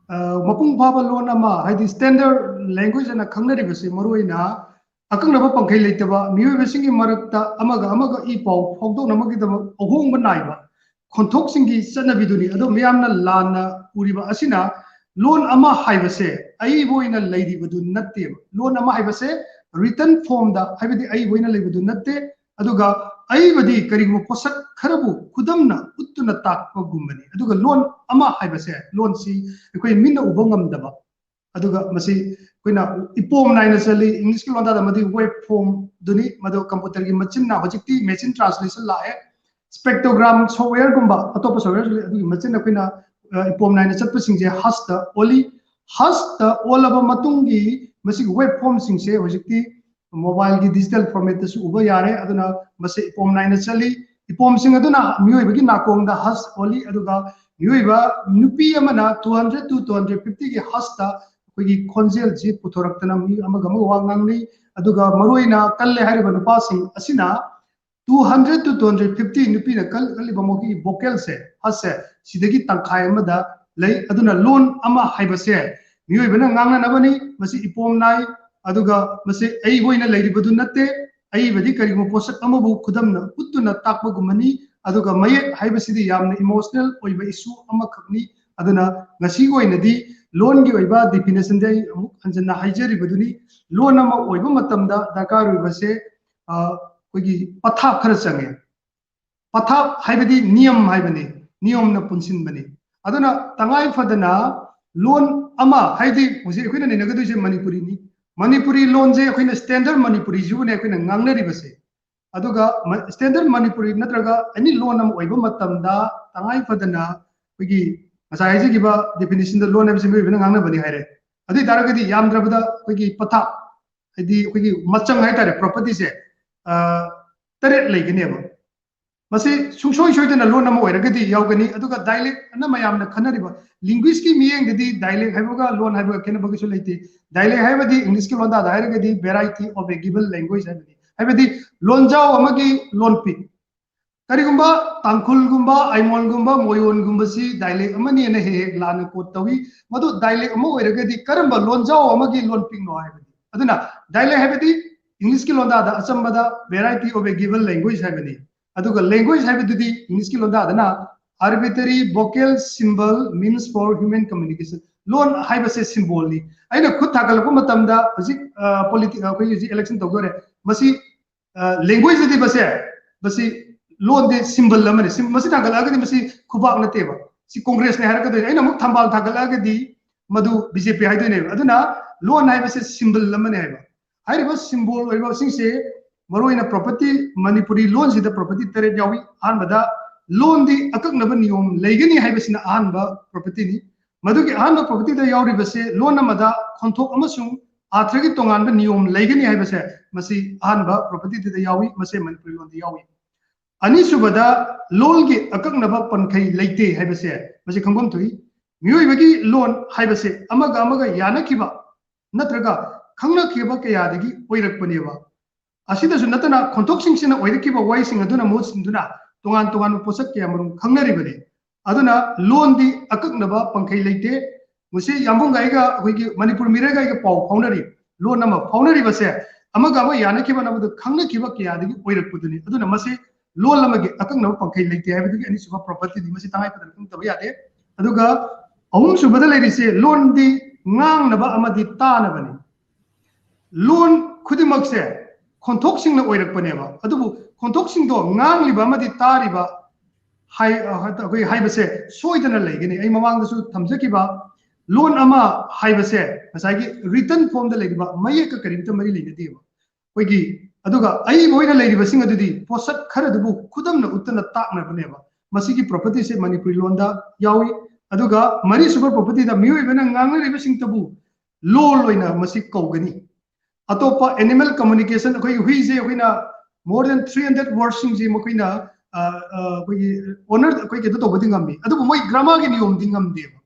ꯑ, ꯃꯄꯨꯡ ꯐꯥꯕ ꯂꯣꯟ ꯑꯃ, ꯍꯥꯏꯗꯤ ꯁ꯭ꯇꯦꯟꯗꯔꯗ ꯂꯦꯡꯒ꯭ꯋꯦꯖ ꯑꯅ ꯈꯪꯅꯔꯤꯕꯁꯤ ꯃꯔꯨꯑꯣꯏꯅ ꯑꯀꯛꯅꯕ ꯄꯪꯈꯩ ꯂꯩꯇꯕ ꯃꯤꯑꯣꯏꯕꯁꯤꯡꯒꯤ ꯃꯔꯛꯇ ꯑꯃꯒ ꯑꯃꯒ ꯏ ꯄꯥꯎ ꯐꯥꯎꯗꯣꯛꯅꯕꯒꯤꯗꯃꯛ ꯑꯍꯣꯡꯕ ꯅꯥꯏꯕ ꯈꯣꯟꯊꯣꯛꯁꯤꯡꯒꯤ ꯆꯠꯅꯕꯤꯗꯨꯅꯤ꯫ ꯑꯗꯣ ꯃꯤꯌꯥꯝꯅ ꯂꯥꯟꯅ ꯎꯔꯤꯕ ꯑꯁꯤꯅ ꯂꯣꯟ ꯑꯃ ꯍꯥꯏꯕꯁꯦ ꯑꯏꯕ ꯑꯣꯏꯅ ꯂꯩꯔꯤꯕꯗꯨ ꯅꯠꯇꯦꯕ꯫ ꯂꯣꯟ ꯑꯃ ꯍꯥꯏꯕꯁꯦ ꯔꯤꯇꯟ ꯐꯣꯔꯝꯗ, ꯍꯥꯏꯕꯗꯤ ꯑꯏꯕ ꯑꯣꯏꯅ ꯂꯩꯕꯗꯨ ꯅꯠꯇꯦ꯫ ꯑꯗꯨꯒ ꯑꯏꯕꯗꯤ ꯀꯔꯤꯒꯨꯝꯕ ꯄꯣꯠꯁꯛ ꯈꯔꯕꯨ ꯈꯨꯗꯝꯅ ꯎꯠꯇꯨꯅ ꯇꯥꯛꯄꯒꯨꯝꯕꯅꯤ꯫ ꯑꯗꯨꯒ ꯂꯣꯟ ꯑꯃ ꯍꯥꯏꯕꯁꯦ, ꯂꯣꯟꯁꯤ ꯑꯩꯈꯣꯏ ꯃꯤꯠꯅ ꯎꯕ ꯉꯝꯗꯕ, ꯑꯗꯨꯒ ꯃꯁꯤ ꯑꯩꯈꯣꯏꯅ ꯏꯄꯣꯝ ꯅꯥꯏꯅ ꯆꯠꯂꯤ꯫ English ꯀꯤ ꯂꯣꯟꯗꯥꯗ ꯃꯗꯨ wave form ꯗꯨꯅꯤ, ꯃꯗꯨ computer ꯒꯤ ꯃꯆꯤꯟꯅ ꯍꯧꯖꯤꯛꯇꯤ machine translation ꯂꯥꯛꯑꯦ꯫ Spectrogram software ꯒꯨꯝꯕ ꯑꯇꯣꯞꯄ software ꯁꯨ ꯂꯩ, ꯑꯗꯨꯒꯤ ꯃꯆꯤꯟꯅ ꯑꯩꯈꯣꯏꯅ, ꯑ, ꯏꯄꯣꯝ ꯅꯥꯏꯅ ꯆꯠꯄꯁꯤꯡꯁꯦ hush ꯇ ꯑꯣꯜꯂꯤ꯫ Hush ꯇ ꯑꯣꯜꯂꯕ ꯃꯇꯨꯡꯒꯤ ꯃꯁꯤꯒꯤ wave form ꯁꯤꯡꯁꯦ ꯍꯧꯖꯤꯛꯇꯤ mobile ꯒꯤ digital format ꯇꯁꯨ ꯎꯕ ꯌꯥꯔꯦ꯫ ꯑꯗꯨꯅ ꯃꯁꯤ ꯏꯄꯣꯝ ꯅꯥꯏꯅ ꯆꯠꯂꯤ꯫ ꯏꯄꯣꯝꯁꯤꯡ ꯑꯗꯨꯅ ꯃꯤꯑꯣꯏꯕꯒꯤ ꯅꯥꯀꯣꯡꯗ hush ꯑꯣꯜꯂꯤ, ꯑꯗꯨꯒ ꯃꯤꯑꯣꯏꯕ ꯅꯨꯄꯤ ꯑꯃꯅ two hundred to two hundred fifty ꯒꯤ hush ꯇ ꯑꯩꯈꯣꯏꯒꯤ ꯈꯣꯟꯖꯦꯜꯁꯤ ꯄꯨꯊꯣꯔꯛꯇꯅ ꯃꯤ ꯑꯃꯒ ꯑꯃꯒ ꯋꯥ ꯉꯥꯡꯅꯩ꯫ ꯑꯗꯨꯒ ꯃꯔꯨꯑꯣꯏꯅ ꯀꯜꯂꯦ ꯍꯥꯏꯔꯤꯕ ꯅꯨꯄꯥꯁꯤꯡ ꯑꯁꯤꯅ two hundred to two hundred fifty ꯅꯨꯄꯤꯅ ꯀꯜ-, ꯀꯜꯂꯤꯕ ꯃꯈꯣꯏꯒꯤ vocal ꯁꯦ, hush ꯁꯦ, ꯁꯤꯗꯒꯤ ꯇꯪꯈꯥꯏ ꯑꯃꯗ ꯂꯩ꯫ ꯑꯗꯨꯅ ꯂꯣꯟ ꯑꯃ ꯍꯥꯏꯕꯁꯦ ꯃꯤꯑꯣꯏꯕꯅ ꯉꯥꯡꯅꯅꯕꯅꯤ꯫ ꯃꯁꯤ ꯏꯄꯣꯝ ꯅꯥꯏ, ꯑꯗꯨꯒ ꯃꯁꯤ ꯑꯏꯕ ꯑꯣꯏꯅ ꯂꯩꯔꯤꯕꯗꯨ ꯅꯠꯇꯦ꯫ ꯑꯏꯕꯗꯤ ꯀꯔꯤꯒꯨꯝꯕ ꯄꯣꯠꯁꯛ ꯑꯃꯕꯨ ꯈꯨꯗꯝꯅ ꯎꯠꯇꯨꯅ ꯇꯥꯛꯄꯒꯨꯝꯕꯅꯤ, ꯑꯗꯨꯒ ꯃꯌꯦꯛ ꯍꯥꯏꯕꯁꯤꯗꯤ ꯌꯥꯝꯅ emotional ꯑꯣꯏꯕ issue ꯑꯃꯈꯛꯅꯤ꯫ ꯑꯗꯨꯅ ꯉꯁꯤꯒꯤ ꯑꯣꯏꯅꯗꯤ ꯂꯣꯟꯒꯤ ꯑꯣꯏꯕ definition ꯗꯤ ꯑꯩ ꯑꯃꯨꯛ ꯍꯟꯖꯟꯅ ꯍꯥꯏꯖꯔꯤꯕꯗꯨꯅꯤ꯫ ꯂꯣꯟ ꯑꯃ ꯑꯣꯏꯕ ꯃꯇꯝꯗ ꯗꯔꯀꯥꯔ ꯑꯣꯏꯕꯁꯦ, ꯑ, ꯑꯩꯈꯣꯏꯒꯤ ꯄꯊꯥꯞ ꯈꯔ ꯆꯪꯉꯦ꯫ ꯄꯊꯥꯞ ꯍꯥꯏꯕꯗꯤ ꯅꯤꯌꯝ ꯍꯥꯏꯕꯅꯤ, ꯅꯤꯌꯝꯅ ꯄꯨꯟꯁꯤꯟꯕꯅꯤ꯫ ꯑꯗꯨꯅ ꯇꯉꯥꯏ ꯐꯗꯅ ꯂꯣꯟ ꯑꯃ, ꯍꯥꯏꯗꯤ ꯍꯧꯖꯤꯛ ꯑꯩꯈꯣꯏꯅ ꯅꯩꯅꯒꯗꯣꯏꯁꯦ ꯃꯅꯤꯄꯨꯔꯤꯅꯤ꯫ ꯃꯅꯤꯄꯨꯔꯤ ꯂꯣꯟꯁꯦ ꯑꯩꯈꯣꯏꯅ standard ꯃꯅꯤꯄꯨꯔꯤꯁꯤꯕꯨꯅꯦ ꯑꯩꯈꯣꯏꯅ ꯉꯥꯡꯅꯔꯤꯕꯁꯦ꯫ ꯑꯗꯨꯒ ꯃ-, standard ꯃꯅꯤꯄꯨꯔꯤ ꯅꯠꯇ꯭ꯔꯒ any ꯂꯣꯟ ꯑꯃ ꯑꯣꯏꯕ ꯃꯇꯝꯗ ꯇꯉꯥꯏ ꯐꯗꯅ ꯑꯩꯈꯣꯏꯒꯤ ꯉꯁꯥꯏ ꯍꯥꯏꯖꯈꯤꯕ definition ꯗ ꯂꯣꯟ ꯍꯥꯏꯕꯁꯤ ꯃꯤꯑꯣꯏꯕꯅ ꯉꯥꯡꯅꯕꯅꯤ ꯍꯥꯏꯔꯦ꯫ ꯑꯗꯨ ꯑꯣꯏ ꯇꯥꯔꯒꯗꯤ ꯌꯥꯝꯗ꯭ꯔꯕꯗ ꯑꯩꯈꯣꯏꯒꯤ ꯄꯊꯥꯞ, ꯍꯥꯏꯗꯤ ꯑꯩꯈꯣꯏꯒꯤ ꯃꯆꯪ ꯍꯥꯏꯇꯥꯔꯦ, property ꯁꯦ, ꯑ, ꯇꯔꯦꯠ ꯂꯩꯒꯅꯦꯕ꯫ ꯃꯁꯤ ꯁꯨꯡꯁꯣꯏ ꯁꯣꯏꯗꯅ ꯂꯣꯟ ꯑꯃ ꯑꯣꯏꯔꯒꯗꯤ ꯌꯥꯎꯒꯅꯤ꯫ ꯑꯗꯨꯒ dialect ꯑꯅ ꯃꯌꯥꯝꯅ ꯈꯟꯅꯔꯤꯕ linguist ꯀꯤ ꯃꯤꯠꯌꯦꯡꯗꯗꯤ dialect ꯍꯥꯏꯕꯒ ꯂꯣꯟ ꯍꯥꯏꯕꯒ ꯈꯦꯠꯅꯕ ꯀꯩꯁꯨ ꯂꯩꯇꯦ꯫ Dialect ꯍꯥꯏꯕꯗꯤ English ꯀꯤ ꯂꯣꯟꯗꯥꯗ ꯍꯥꯏꯔꯒꯗꯤ variety of a given language ꯍꯥꯏꯕꯅꯤ꯫ ꯍꯥꯏꯕꯗꯤ ꯂꯣꯟꯖꯥꯎ ꯑꯃꯒꯤ ꯂꯣꯟꯄꯤ꯫ ꯀꯔꯤꯒꯨꯝꯕ ꯇꯥꯡꯈꯨꯜꯒꯨꯝꯕ, ꯑꯥꯏꯃꯣꯜꯒꯨꯝꯕ, ꯃꯣꯌꯣꯟꯒꯨꯝꯕꯁꯤ dialect ꯑꯃꯅꯦꯅ ꯍꯦꯛ ꯍꯦꯛ ꯂꯥꯟꯅ quote ꯇꯧꯏ꯫ ꯃꯗꯨ dialect ꯑꯃ ꯑꯣꯏꯔꯒꯗꯤ ꯀꯔꯝꯕ ꯂꯣꯟꯖꯥꯎ ꯑꯃꯒꯤ ꯂꯣꯟꯄꯤꯛꯅꯣ ꯍꯥꯏꯕꯅꯤ꯫ ꯑꯗꯨꯅ dialect ꯍꯥꯏꯕꯗꯤ English ꯀꯤ ꯂꯣꯟꯗꯥꯗ ꯑꯆꯝꯕꯗ variety of a given language ꯍꯥꯏꯕꯅꯤ꯫ ꯑꯗꯨꯒ language ꯍꯥꯏꯕꯗꯨꯗꯤ English ꯀꯤ ꯂꯣꯟꯗꯥꯗꯅ arbitrary vocal symbol means for human communication꯫ ꯂꯣꯟ ꯍꯥꯏꯕꯁꯦ symbol ꯅꯤ꯫ ꯑꯩꯅ ꯈꯨꯠ ꯊꯥꯒꯠꯂꯛꯄ ꯃꯇꯝꯗ ꯍꯧꯖꯤꯛ, ꯑ, politi-, ꯑꯩꯈꯣꯏ ꯍꯧꯖꯤꯛ election ꯇꯧꯗꯣꯔꯦ꯫ ꯃꯁꯤ, ꯑ, language ꯗꯗꯤ ꯃꯁꯦ, ꯃꯁꯤ ꯂꯣꯟꯗꯤ symbol ꯑꯃꯅꯤ꯫ Sym-, ꯃꯁꯤ ꯊꯥꯒꯠꯂꯛꯑꯒꯗꯤ ꯃꯁꯤ ꯈꯨꯕꯥꯛ ꯅꯠꯇꯦꯕ꯫ ꯁꯤ Congress ꯅꯦ ꯍꯥꯏꯔꯛꯀꯗꯣꯏꯅꯤ꯫ ꯑꯩꯅ ꯑꯃꯨꯛ ꯊꯝꯕꯥꯜ ꯊꯥꯒꯠꯂꯛꯑꯒꯗꯤ ꯃꯗꯨ ꯕꯤ ꯖꯦ ꯄꯤ ꯍꯥꯏꯗꯣꯏꯅꯦꯕ꯫ ꯑꯗꯨꯅ ꯂꯣꯟ ꯍꯥꯏꯕꯁꯦ ꯁꯤꯝꯕꯜ ꯑꯃꯅꯦ ꯍꯥꯏꯕ꯫ ꯍꯥꯏꯔꯤꯕ ꯁꯤꯝꯕꯣꯜ ꯑꯣꯏꯕꯁꯤꯡꯁꯦ ꯃꯔꯨꯑꯣꯏꯅ ꯄ꯭ꯔꯣꯄꯔꯇꯤ, ꯃꯅꯤꯄꯨꯔꯤ ꯂꯣꯟꯁꯤꯗ ꯄ꯭ꯔꯣꯄꯔꯇꯤ ꯇꯔꯦꯠ ꯌꯥꯎꯏ꯫ ꯑꯍꯥꯟꯕꯗ ꯂꯣꯟꯗꯤ ꯑꯀꯛꯅꯕ ꯅꯤꯌꯣꯝ ꯂꯩꯒꯅꯤ ꯍꯥꯏꯕꯁꯤꯅ ꯑꯍꯥꯟꯕ ꯄ꯭ꯔꯣꯄꯔꯇꯤꯅꯤ꯫ ꯃꯗꯨꯒꯤ ꯑꯍꯥꯟꯕ ꯄ꯭ꯔꯣꯄꯔꯇꯤꯗ ꯌꯥꯎꯔꯤꯕꯁꯦ ꯂꯣꯟ ꯑꯃꯗ ꯈꯣꯟꯊꯣꯛ ꯑꯃꯁꯨꯡ ꯑꯥꯔꯊꯒꯤ ꯇꯣꯉꯥꯟꯕ ꯅꯤꯌꯣꯝ ꯂꯩꯒꯅꯤ ꯍꯥꯏꯕꯁꯦ ꯃꯁꯤ ꯑꯍꯥꯟꯕ ꯄ꯭ꯔꯣꯄꯔꯇꯤꯗꯨꯗ ꯌꯥꯎꯏ, ꯃꯁꯤ ꯃꯅꯤꯄꯨꯔꯤ ꯂꯣꯟꯗ ꯌꯥꯎꯏ꯫ ꯑꯅꯤꯁꯨꯕꯗ ꯂꯣꯜꯒꯤ ꯑꯀꯛꯅꯕ ꯄꯟꯈꯩ ꯂꯩꯇꯦ ꯍꯥꯏꯕꯁꯦ ꯃꯁꯤ ꯈꯪꯐꯝ ꯊꯣꯛꯏ꯫ ꯃꯤꯑꯣꯏꯕꯒꯤ ꯂꯣꯟ ꯍꯥꯏꯕꯁꯦ ꯑꯃꯒ ꯑꯃꯒ ꯌꯥꯅꯈꯤꯕ ꯅꯠꯇ꯭ꯔꯒ ꯈꯪꯅꯈꯤꯕ ꯀꯌꯥꯗꯒꯤ ꯑꯣꯏꯔꯛꯄꯅꯦꯕ꯫ ꯑꯁꯤꯗꯁꯨ ꯅꯠꯇꯅ ꯈꯣꯟꯊꯣꯛꯁꯤꯡꯁꯤꯅ ꯑꯣꯏꯔꯛꯈꯤꯕ ꯋꯥꯍꯩꯁꯤꯡ ꯑꯗꯨꯅ ꯃꯍꯨꯠ ꯁꯤꯟꯗꯨꯅ ꯇꯣꯉꯥꯟ ꯇꯣꯉꯥꯟꯕ ꯄꯣꯠꯁꯛ ꯀꯌꯥ ꯃꯔꯨꯝ ꯈꯪꯅꯔꯤꯕꯅꯤ꯫ ꯑꯗꯨꯅ ꯂꯣꯟꯗꯤ ꯑꯀꯛꯅꯕ ꯄꯟꯈꯩ ꯂꯩꯇꯦ꯫ ꯉꯁꯤ ꯌꯥꯝꯕꯨꯡꯒ ꯑꯩꯒ, ꯑꯩꯈꯣꯏꯒꯤ ꯃꯅꯤꯄꯨꯔ ꯃꯤꯔꯒ ꯑꯩꯒ ꯄꯥꯎ ꯐꯥꯎꯅꯔꯤ, ꯂꯣꯟ ꯑꯃ ꯐꯥꯎꯅꯔꯤꯕꯁꯦ ꯑꯃꯒ ꯑꯃ ꯌꯥꯅꯈꯤꯕ ꯅꯠꯇꯕꯗ ꯈꯪꯅꯈꯤꯕ ꯀꯌꯥꯗꯒꯤ ꯑꯣꯏꯔꯛꯄꯗꯨꯅꯤ꯫ ꯑꯗꯨꯅ ꯃꯁꯤ ꯂꯣꯜ ꯑꯃꯒꯤ ꯑꯀꯛꯅꯕ ꯄꯟꯈꯩ ꯂꯩꯇꯦ ꯍꯥꯏꯕꯗꯨꯒꯤ ꯑꯅꯤꯁꯨꯕ ꯄ꯭ꯔꯣꯄꯔꯇꯤꯗꯤ ꯃꯁꯤ ꯇꯉꯥꯏ ꯐꯗꯅ ꯈꯪꯗꯕ ꯌꯥꯗꯦ꯫ ꯑꯗꯨꯒ ꯑꯍꯨꯝꯁꯨꯕꯗ ꯂꯩꯔꯤꯁꯦ ꯂꯣꯟꯗꯤ ꯉꯥꯡꯅꯕ ꯑꯃꯗꯤ ꯇꯥꯅꯕꯅꯤ꯫ ꯂꯣꯟ ꯈꯨꯗꯤꯡꯃꯛꯁꯦ ꯈꯣꯟꯊꯣꯛꯁꯤꯡꯅ ꯑꯣꯏꯔꯛꯄꯅꯦꯕ꯫ ꯑꯗꯨꯕꯨ ꯈꯣꯟꯊꯣꯛꯁꯤꯡꯗꯣ ꯉꯥꯡꯂꯤꯕ ꯑꯃꯗꯤ ꯇꯥꯔꯤꯕ ꯍꯥꯏ-, ꯑ, ꯑꯩꯈꯣꯏ ꯍꯥꯏꯕꯁꯦ ꯁꯣꯏꯗꯅ ꯂꯩꯒꯅꯤ꯫ ꯑꯩ ꯃꯃꯥꯡꯗꯁꯨ ꯊꯝꯖꯈꯤꯕ ꯂꯣꯟ ꯑꯃ ꯍꯥꯏꯕꯁꯦ ꯉꯁꯥꯏꯒꯤ ꯔꯤꯇꯟ ꯐꯣꯝꯗ ꯂꯩꯔꯤꯕ ꯃꯌꯦꯛꯀ ꯀꯔꯤꯝꯇ ꯃꯔꯤ ꯂꯩꯅꯗꯦꯕ꯫ ꯑꯩꯈꯣꯏꯒꯤ, ꯑꯗꯨꯒ ꯑꯏꯕ ꯑꯣꯏꯅ ꯂꯩꯔꯤꯕꯁꯤꯡ ꯑꯗꯨꯗꯤ ꯄꯣꯠꯁꯛ ꯈꯔꯗꯨꯕꯨ ꯈꯨꯗꯝꯅ ꯎꯠꯇꯅ ꯇꯥꯛꯅꯕꯅꯦꯕ꯫ ꯃꯁꯤꯒꯤ ꯄ꯭ꯔꯣꯄꯔꯇꯤꯁꯦ ꯃꯅꯤꯄꯨꯔꯤ ꯂꯣꯟꯗ ꯌꯥꯎꯏ꯫ ꯑꯗꯨꯒ ꯃꯔꯤꯁꯨꯕ ꯄ꯭ꯔꯣꯄꯔꯇꯤꯗ ꯃꯤꯑꯣꯏꯕꯅ ꯉꯥꯡꯅꯔꯤꯕꯁꯤꯡꯇꯕꯨ ꯂꯣꯜ ꯑꯣꯏꯅ ꯃꯁꯤ ꯀꯧꯒꯅꯤ꯫ ꯑꯇꯣꯞꯄ ꯑꯦꯅꯤꯃꯦꯜ ꯀꯝꯃꯨꯅꯤꯀꯦꯁꯟ, ꯑꯩꯈꯣꯏꯒꯤ ꯍꯨꯏꯁꯦ ꯑꯩꯈꯣꯏꯅ more than three hundred ꯋꯥꯔꯗꯁꯤꯡꯁꯦ ꯃꯈꯣꯏꯅ, ꯑ, ꯑ, ꯑꯩꯈꯣꯏꯒꯤ ꯑꯣꯅꯔ, ꯑꯩꯈꯣꯏ ꯀꯩꯅꯣ ꯇꯧꯕꯗꯤ ꯉꯝꯃꯤ, ꯑꯗꯨꯕꯨ ꯃꯣꯏ ꯒ꯭ꯔꯥꯃꯥꯔꯒꯤ ꯅꯤꯌꯣꯝꯗꯤ ꯉꯝꯗꯦꯕ꯫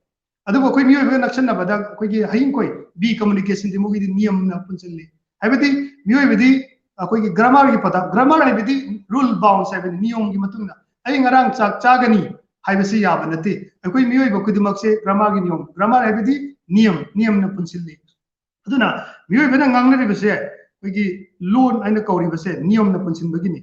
ꯑꯗꯨꯕꯨ ꯑꯩꯈꯣꯏ ꯃꯤꯑꯣꯏꯕꯒ ꯅꯛꯁꯟꯅꯕꯗ ꯑꯩꯈꯣꯏꯒꯤ ꯍꯌꯤꯡꯈꯣꯏ, ꯕꯤ ꯀꯝꯃꯨꯅꯤꯀꯦꯁꯟꯗꯤ ꯃꯈꯣꯏꯗꯤ ꯅꯤꯌꯝꯅ ꯄꯨꯟꯁꯤꯜꯂꯤ꯫ ꯍꯥꯏꯕꯗꯤ ꯃꯤꯑꯣꯏꯕꯗꯤ ꯑꯩꯈꯣꯏꯒꯤ ꯒ꯭ꯔꯥꯃꯥꯔꯒꯤ ꯄꯗ, ꯒ꯭ꯔꯥꯃꯥꯔ ꯍꯥꯏꯕꯗꯤ ꯔꯨꯜ ꯕꯥꯎꯟꯁ ꯍꯥꯏꯕꯅꯤ, ꯅꯤꯌꯣꯝꯒꯤ ꯃꯇꯨꯡ ꯏꯟꯅ꯫ ꯑꯩ ꯉꯔꯥꯡ ꯆꯥꯛ ꯆꯥꯒꯅꯤ ꯍꯥꯏꯕꯁꯤ ꯌꯥꯕ ꯅꯠꯇꯦ꯫ ꯑꯩꯈꯣꯏ ꯃꯤꯑꯣꯏꯕ ꯈꯨꯗꯤꯡꯃꯛꯁꯦ ꯒ꯭ꯔꯥꯃꯥꯔꯒꯤ ꯅꯤꯌꯣꯝ, ꯒ꯭ꯔꯥꯃꯥꯔ ꯍꯥꯏꯕꯗꯤ ꯅꯤꯌꯝ, ꯅꯤꯌꯝꯅ ꯄꯨꯟꯁꯤꯜꯂꯤ꯫ ꯑꯗꯨꯅ ꯃꯤꯑꯣꯏꯕꯅ ꯉꯥꯡꯅꯔꯤꯕꯁꯦ ꯑꯩꯈꯣꯏꯒꯤ ꯂꯣꯟ ꯍꯥꯏꯅ ꯀꯧꯔꯤꯕꯁꯦ ꯅꯤꯌꯝꯅ ꯄꯨꯟꯁꯤꯟꯕꯒꯤꯅꯤ꯫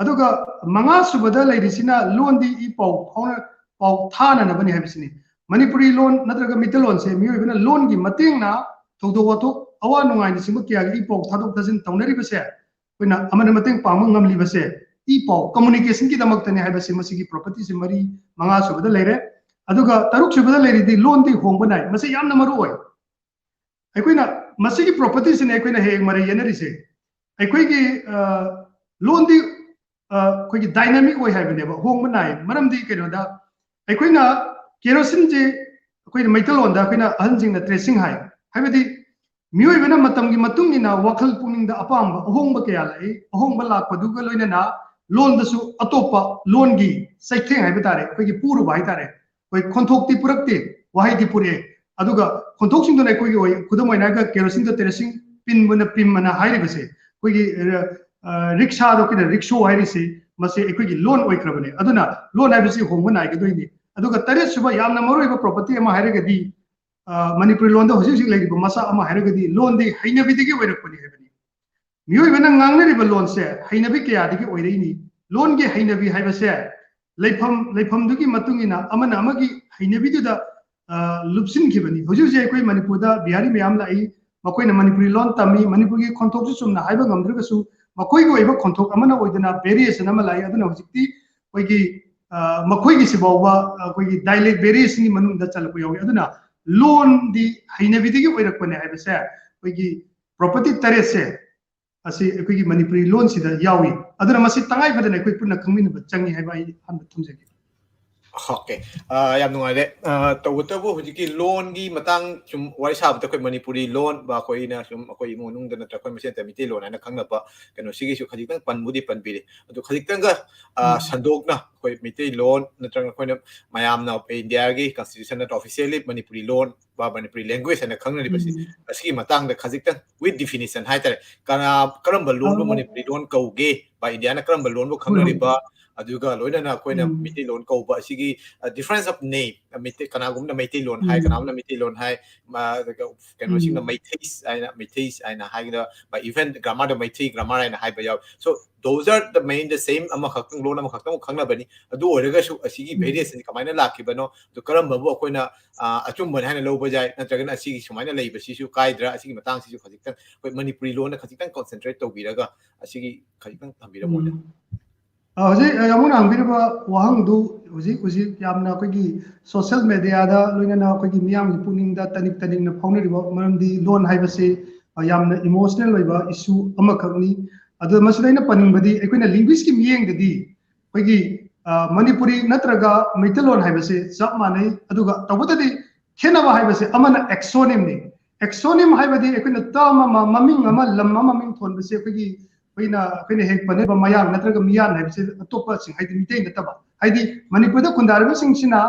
ꯑꯗꯨꯒ ꯃꯉꯥ ꯁꯨꯕꯗ ꯂꯩꯔꯤꯁꯤꯅ ꯂꯣꯟꯗꯤ ꯏ ꯄꯥꯎ ꯐꯥꯎꯅ-, ꯄꯥꯎ ꯊꯥꯅꯅꯕꯅꯤ ꯍꯥꯏꯕꯁꯤꯅꯤ꯫ ꯃꯅꯤꯄꯨꯔꯤ ꯂꯣꯟ ꯅꯠꯇ꯭ꯔꯒ ꯃꯤꯇꯩꯂꯣꯟꯁꯦ ꯃꯤꯑꯣꯏꯕꯅ ꯂꯣꯟꯒꯤ ꯃꯇꯦꯡꯅ ꯊꯧꯗꯣꯛ ꯋꯥꯊꯣꯛ, ꯑꯋꯥ ꯅꯨꯡꯉꯥꯏꯅꯆꯤꯡꯕ ꯀꯌꯥꯒꯤ ꯏ ꯄꯥꯎ ꯊꯥꯗꯣꯛ ꯊꯥꯖꯤꯟ ꯇꯧꯅꯔꯤꯕꯁꯦ, ꯑꯩꯈꯣꯏꯅ ꯑꯃꯅ ꯃꯇꯦꯡ ꯄꯥꯡꯕ ꯉꯝꯂꯤꯕꯁꯦ ꯏ ꯄꯥꯎ ꯀꯝꯃꯨꯅꯤꯀꯦꯁꯟꯒꯤꯗꯃꯛꯇꯅꯤ ꯍꯥꯏꯕꯁꯦ ꯃꯁꯤꯒꯤ ꯄ꯭ꯔꯣꯄꯔꯇꯤꯁꯦ ꯃꯔꯤ, ꯃꯉꯥ ꯁꯨꯕꯗ ꯂꯩꯔꯦ꯫ ꯑꯗꯨꯒ ꯇꯔꯨꯛ ꯁꯨꯕꯗ ꯂꯩꯔꯤꯗꯤ ꯂꯣꯟꯗꯤ ꯍꯣꯡꯕ ꯅꯥꯏ꯫ ꯃꯁꯤ ꯌꯥꯝꯅ ꯃꯔꯨ ꯑꯣꯏ꯫ ꯑꯩꯈꯣꯏꯅ ꯃꯁꯤꯒꯤ property ꯁꯤꯅꯦ ꯑꯩꯈꯣꯏꯅ ꯍꯌꯦꯡ ꯃꯔꯩ ꯌꯦꯠꯅꯔꯤꯁꯦ꯫ ꯑꯩꯈꯣꯏꯒꯤ, ꯑ, ꯂꯣꯟꯗꯤ, ꯑ, ꯑꯩꯈꯣꯏꯒꯤ dynamic ꯑꯣꯏ ꯍꯥꯏꯕꯅꯦꯕ, ꯍꯣꯡꯕ ꯅꯥꯏ꯫ ꯃꯔꯝꯗꯤ ꯀꯩꯅꯣꯗ, ꯑꯩꯈꯣꯏꯅ ꯀꯦꯔꯣꯁꯤꯟꯁꯦ ꯑꯩꯈꯣꯏꯅ ꯃꯩꯇꯩꯂꯣꯟꯗ ꯑꯩꯈꯣꯏꯅ ꯑꯍꯟꯁꯤꯡꯅ ꯇ꯭ꯔꯦꯁꯤꯡ ꯍꯥꯏ꯫ ꯍꯥꯏꯕꯗꯤ ꯃꯤꯑꯣꯏꯕꯅ ꯃꯇꯝꯒꯤ ꯃꯇꯨꯡ ꯏꯟꯅ ꯋꯥꯈꯜ ꯄꯨꯛꯅꯤꯡꯗ ꯑꯄꯥꯝꯕ ꯑꯍꯣꯡꯕ ꯀꯌꯥ ꯂꯥꯛꯏ꯫ ꯑꯍꯣꯡꯕ ꯂꯥꯛꯄꯗꯨꯒ ꯂꯣꯏꯅꯅ ꯂꯣꯟꯗꯁꯨ ꯑꯇꯣꯞꯄ ꯂꯣꯟꯒꯤ ꯆꯩꯊꯦꯡ ꯍꯥꯏꯕ ꯇꯥꯔꯦ, ꯑꯩꯈꯣꯏꯒꯤ ꯄꯨꯔꯨꯕ ꯍꯥꯏ ꯇꯥꯔꯦ, ꯑꯩꯈꯣꯏ ꯈꯣꯟꯊꯣꯛꯇꯤ ꯄꯨꯔꯛꯇꯦ, ꯋꯥꯍꯩꯗꯤ ꯄꯨꯔꯛꯑꯦ꯫ ꯑꯗꯨꯒ ꯈꯣꯟꯊꯣꯛꯁꯤꯡꯗꯨꯅ ꯑꯩꯈꯣꯏꯒꯤ ꯑꯣꯏ, ꯈꯨꯗꯝ ꯑꯣꯏꯅ ꯍꯥꯏꯔꯒ ꯀꯦꯔꯣꯁꯤꯟꯗ ꯇꯦꯔꯣꯁꯤꯟ, ꯄꯤꯟꯕꯅ ꯄꯤꯝ ꯑꯅ ꯍꯥꯏꯔꯤꯕꯁꯦ, ꯑꯩꯈꯣꯏꯒꯤ, ꯑ, ꯑ, ꯔꯤꯛꯁꯥꯗꯣ ꯑꯩꯈꯣꯏꯅ ꯔꯤꯛꯁꯣ ꯍꯥꯏꯔꯤꯁꯦ, ꯃꯁꯤ ꯑꯩꯈꯣꯏꯒꯤ ꯂꯣꯟ ꯑꯣꯏꯈ꯭ꯔꯕꯅꯦ꯫ ꯑꯗꯨꯅ ꯂꯣꯟ ꯍꯥꯏꯕꯁꯤ ꯍꯣꯡꯕ ꯅꯥꯏꯒꯗꯣꯏꯅꯤ꯫ ꯑꯗꯨꯒ ꯇꯔꯦꯠ ꯁꯨꯕ ꯌꯥꯝꯅ ꯃꯔꯨꯑꯣꯏꯕ property ꯑꯃ ꯍꯥꯏꯔꯒꯗꯤ, ꯑ, ꯃꯅꯤꯄꯨꯔꯤ ꯂꯣꯟꯗ ꯍꯧꯖꯤꯛ ꯍꯧꯖꯤꯛ ꯂꯩꯔꯤꯕ ꯃꯆꯥꯛ ꯑꯃ ꯍꯥꯏꯔꯒꯗꯤ ꯂꯣꯟꯗꯤ ꯍꯩꯅꯕꯤꯗꯒꯤ ꯑꯣꯏꯔꯛꯄꯅꯤ ꯍꯥꯏꯕꯅꯤ꯫ ꯃꯤꯑꯣꯏꯕꯅ ꯉꯥꯡꯅꯔꯤꯕ ꯂꯣꯟꯁꯦ ꯍꯩꯅꯕꯤ ꯀꯌꯥꯗꯒꯤ ꯑꯣꯏꯔꯛꯏꯅꯤ꯫ ꯂꯣꯟꯒꯤ ꯍꯩꯅꯕꯤ ꯍꯥꯏꯕꯁꯦ ꯂꯩꯐꯝ, ꯂꯩꯐꯝꯗꯨꯒꯤ ꯃꯇꯨꯡ ꯏꯟꯅ ꯑꯃꯅ ꯑꯃꯒꯤ ꯍꯩꯅꯕꯤꯗꯨꯗ, ꯑ, ꯂꯨꯞꯁꯤꯟꯈꯤꯕꯅꯤ꯫ ꯍꯧꯖꯤꯛ ꯍꯧꯖꯤꯛ ꯑꯩꯈꯣꯏ ꯃꯅꯤꯄꯨꯔꯗ ꯕꯤꯍꯥꯔꯤ ꯃꯌꯥꯝ ꯂꯥꯛꯏ, ꯃꯈꯣꯏꯅ ꯃꯅꯤꯄꯨꯔꯤ ꯂꯣꯟ ꯇꯝꯃꯤ, ꯃꯅꯤꯄꯨꯔꯒꯤ ꯈꯣꯟꯊꯣꯛꯁꯨ ꯆꯨꯝꯅ ꯍꯥꯏꯕ ꯉꯝꯗ꯭ꯔꯒꯁꯨ ꯃꯈꯣꯏꯒꯤ ꯑꯣꯏꯕ ꯈꯣꯟꯊꯣꯛ ꯑꯃꯅ ꯑꯣꯏꯗꯅ variation ꯑꯃ ꯂꯥꯛꯏ꯫ ꯑꯗꯨꯅ ꯍꯧꯖꯤꯛꯇꯤ ꯑꯩꯈꯣꯏꯒꯤ, ꯑ, ꯃꯈꯣꯏꯒꯤꯁꯤ ꯐꯥꯎꯕ ꯑꯩꯈꯣꯏꯒꯤ dialect variationꯒꯤ ꯃꯅꯨꯡꯗ ꯆꯜꯂꯛꯄ ꯌꯥꯎꯏ꯫ ꯑꯗꯨꯅ ꯂꯣꯟꯗꯤ ꯍꯩꯅꯕꯤꯗꯒꯤ ꯑꯣꯏꯔꯛꯄꯅꯦ ꯍꯥꯏꯕꯁꯦ ꯑꯩꯈꯣꯏꯒꯤ property ꯇꯔꯦꯠꯁꯦ ꯑꯁꯤ ꯑꯩꯈꯣꯏꯒꯤ ꯃꯅꯤꯄꯨꯔꯤ ꯂꯣꯟꯁꯤꯗ ꯌꯥꯎꯏ꯫ ꯑꯗꯨꯅ ꯃꯁꯤ ꯇꯉꯥꯏ ꯐꯗꯅ ꯑꯩꯈꯣꯏ ꯄꯨꯟꯅ ꯈꯪꯃꯤꯟꯅꯕ ꯆꯪꯉꯤ ꯍꯥꯏꯕ ꯑꯩ ꯑꯍꯥꯟꯕ ꯊꯝꯖꯒꯦ꯫ Okay. ꯑ, ꯌꯥꯝ ꯅꯨꯡꯉꯥꯏꯔꯦ꯫ ꯑ, ꯇꯧꯕꯇꯕꯨ ꯍꯧꯖꯤꯛꯀꯤ ꯂꯣꯟꯒꯤ ꯃꯇꯥꯡ ꯁꯨꯝ ꯋꯥꯔꯤ ꯁꯥꯕꯗ ꯑꯩꯈꯣꯏ ꯃꯅꯤꯄꯨꯔꯤ ꯂꯣꯟ ꯕ ꯑꯩꯈꯣꯏꯅ ꯁꯨꯝ ꯑꯩꯈꯣꯏ ꯏꯃꯨꯡ ꯃꯅꯨꯡꯗ ꯅꯠꯇ꯭ꯔꯒ ꯑꯩꯈꯣꯏ ꯃꯁꯦꯟꯗ ꯃꯤꯇꯩꯂꯣꯟ ꯍꯥꯏꯅ ꯈꯪꯅꯕ ꯀꯩꯅꯣꯁꯤꯒꯤꯁꯨ ꯈꯖꯤꯛꯇꯪ ꯄꯟꯕꯨꯗꯤ ꯄꯟꯕꯤꯔꯦ꯫ ꯑꯗꯨ ꯈꯖꯤꯛꯇꯪꯒ, ꯑ, ꯎꯝ꯫ ꯁꯟꯗꯣꯛꯅ ꯑꯩꯈꯣꯏ ꯃꯤꯇꯩꯂꯣꯟ ꯅꯠꯇ꯭ꯔꯒ ꯑꯩꯈꯣꯏꯅ ꯃꯌꯥꯝꯅ ꯏꯟꯗꯤꯌꯥꯒꯤ constitution ꯅꯠꯇ꯭ꯔ officially ꯃꯅꯤꯄꯨꯔꯤ ꯂꯣꯟ ꯕ ꯃꯅꯤꯄꯨꯔꯤ language ꯍꯥꯏꯅ ꯈꯪꯅꯔꯤꯕꯁꯤ, ꯎꯝ꯫ ꯑꯁꯤꯒꯤ ꯃꯇꯥꯡꯗ ꯈꯖꯤꯛꯇꯪ with definition ꯍꯥꯏꯇꯥꯔꯦ, ꯀꯅꯥ, ꯀꯔꯝꯕ ꯂꯣꯟꯕꯨ ꯑ, ꯃꯅꯤꯄꯨꯔꯤ ꯂꯣꯟ ꯀꯧꯒꯦ, ꯕ ꯏꯟꯗꯤꯌꯥꯅ ꯀꯔꯝꯕ ꯂꯣꯟꯕꯨ ꯍꯣꯏ, ꯍꯣꯏ꯫ ꯈꯪꯅꯔꯤꯕ, ꯑꯗꯨꯒ ꯂꯣꯏꯅꯅ ꯑꯩꯈꯣꯏꯅ ꯎꯝ꯫ ꯃꯤꯇꯩꯂꯣꯟ ꯀꯧꯕ ꯑꯁꯤꯒꯤ, ꯑ, difference of name, ꯑ, ꯃꯩꯇꯩ, ꯀꯅꯥꯒꯨꯝꯕꯅ ꯃꯩꯇꯩꯂꯣꯟ ꯍꯥꯏ, ꯎꯝ꯫ ꯀꯅꯥꯒꯨꯝꯕꯅ ꯃꯩꯇꯩꯂꯣꯟ ꯍꯥꯏ, ꯃ-, ꯑꯗꯨꯒ ꯀꯩꯅꯣꯁꯤꯡꯅ ꯎꯝ꯫ ꯃꯩꯊꯩ ꯍꯥꯏꯅ, ꯃꯩꯊꯩ ꯍꯥꯏꯅ ꯍꯥꯏꯒꯗꯕ, even grammar ꯗ ꯃꯩꯊꯩ grammar ꯍꯥꯏꯅ ꯍꯥꯏꯕ ꯌꯥꯎꯏ꯫ So, those are the main, the same, ꯑꯃꯈꯛꯇꯪ, ꯂꯣꯟ ꯑꯃꯈꯛꯇꯪ ꯈꯪꯅꯕꯅꯤ꯫ ꯑꯗꯨ ꯑꯣꯏꯔꯒꯁꯨ ꯑꯁꯤꯒꯤ ꯎꯝ꯫ Variation ꯁꯤ ꯀꯃꯥꯏꯅ ꯂꯥꯛꯈꯤꯕꯅꯣ, ꯑꯗꯨ ꯀꯔꯝꯕꯕꯨ ꯑꯩꯈꯣꯏꯅ, ꯑ, ꯑꯆꯨꯝꯕꯅꯤ ꯍꯥꯏꯅ ꯂꯧꯕ ꯌꯥꯏ, ꯅꯠꯇ꯭ꯔꯒꯅ ꯑꯁꯤꯒꯤ ꯁꯨꯃꯥꯏꯅ ꯂꯩꯕꯁꯤꯁꯨ ꯀꯥꯏꯗ꯭ꯔꯥ, ꯑꯁꯤꯒꯤ ꯃꯇꯥꯡꯁꯤꯁꯨ ꯈꯖꯤꯛꯇꯪ ꯑꯩꯈꯣꯏ ꯃꯅꯤꯄꯨꯔꯤ ꯂꯣꯟꯗ ꯈꯖꯤꯛꯇꯪ concentrate ꯇꯧꯕꯤꯔꯒ ꯑꯁꯤꯒꯤ ꯈꯖꯤꯛꯇꯪ ꯊꯝꯕꯤꯔꯝꯃꯣ꯫ ꯎꯝ꯫ ꯑ, ꯍꯧꯖꯤꯛ, ꯑ, ꯌꯥꯝꯕꯨꯡꯅ ꯍꯪꯕꯤꯔꯤꯕ ꯋꯥꯍꯪꯗꯨ ꯍꯧꯖꯤꯛ, ꯍꯧꯖꯤꯛ ꯌꯥꯝꯅ ꯑꯩꯈꯣꯏꯒꯤ social media ꯗ ꯂꯣꯏꯅꯅ ꯑꯩꯈꯣꯏꯒꯤ ꯃꯤꯌꯥꯝꯒꯤ ꯄꯨꯛꯅꯤꯡꯗ ꯇꯅꯤꯛ ꯇꯅꯤꯛꯅ ꯐꯥꯎꯅꯔꯤꯕ, ꯃꯔꯝꯗꯤ ꯂꯣꯟ ꯍꯥꯏꯕꯁꯤ, ꯑ, ꯌꯥꯝꯅ emotional ꯑꯣꯏꯕ issue ꯑꯃꯈꯛꯅꯤ꯫ ꯑꯗꯨ ꯃꯁꯤꯗ ꯑꯩꯅ ꯄꯟꯅꯤꯡꯕꯗꯤ, ꯑꯩꯈꯣꯏꯅ linguist ꯀꯤ ꯃꯤꯠꯌꯦꯡꯗꯗꯤ ꯑꯩꯈꯣꯏꯒꯤ, ꯑ, ꯃꯅꯤꯄꯨꯔꯤ ꯅꯠꯇ꯭ꯔꯒ ꯃꯩꯇꯩꯂꯣꯟ ꯍꯥꯏꯕꯁꯦ ꯆꯞ ꯃꯥꯟꯅꯩ꯫ ꯑꯗꯨꯒ ꯇꯧꯕꯇꯗꯤ ꯈꯦꯠꯅꯕ ꯍꯥꯏꯕꯁꯦ ꯑꯃꯅ acronym ꯅꯤ꯫ Acronym ꯍꯥꯏꯕꯗꯤ ꯑꯩꯈꯣꯏꯅ term ꯑꯃ, ꯃꯃꯤꯡ ꯑꯃ, ꯂꯝ ꯑꯃ ꯃꯃꯤꯡ ꯊꯣꯟꯕꯁꯦ ꯑꯩꯈꯣꯏꯒꯤ, ꯑꯩꯈꯣꯏꯅ, ꯑꯩꯈꯣꯏꯅ ꯍꯦꯛ ꯄꯟꯅꯔꯤꯕ ꯃꯌꯥꯡ ꯅꯠꯇ꯭ꯔꯒ ꯃꯤꯌꯥꯟ ꯍꯥꯏꯕꯁꯦ ꯑꯇꯣꯞꯄꯁꯤꯡ, ꯍꯥꯏꯗꯤ ꯃꯤꯇꯩ ꯅꯠꯇꯕ, ꯍꯥꯏꯗꯤ ꯃꯅꯤꯄꯨꯔꯗ ꯈꯨꯟꯗꯥꯔꯤꯕꯁꯤꯡꯁꯤꯅ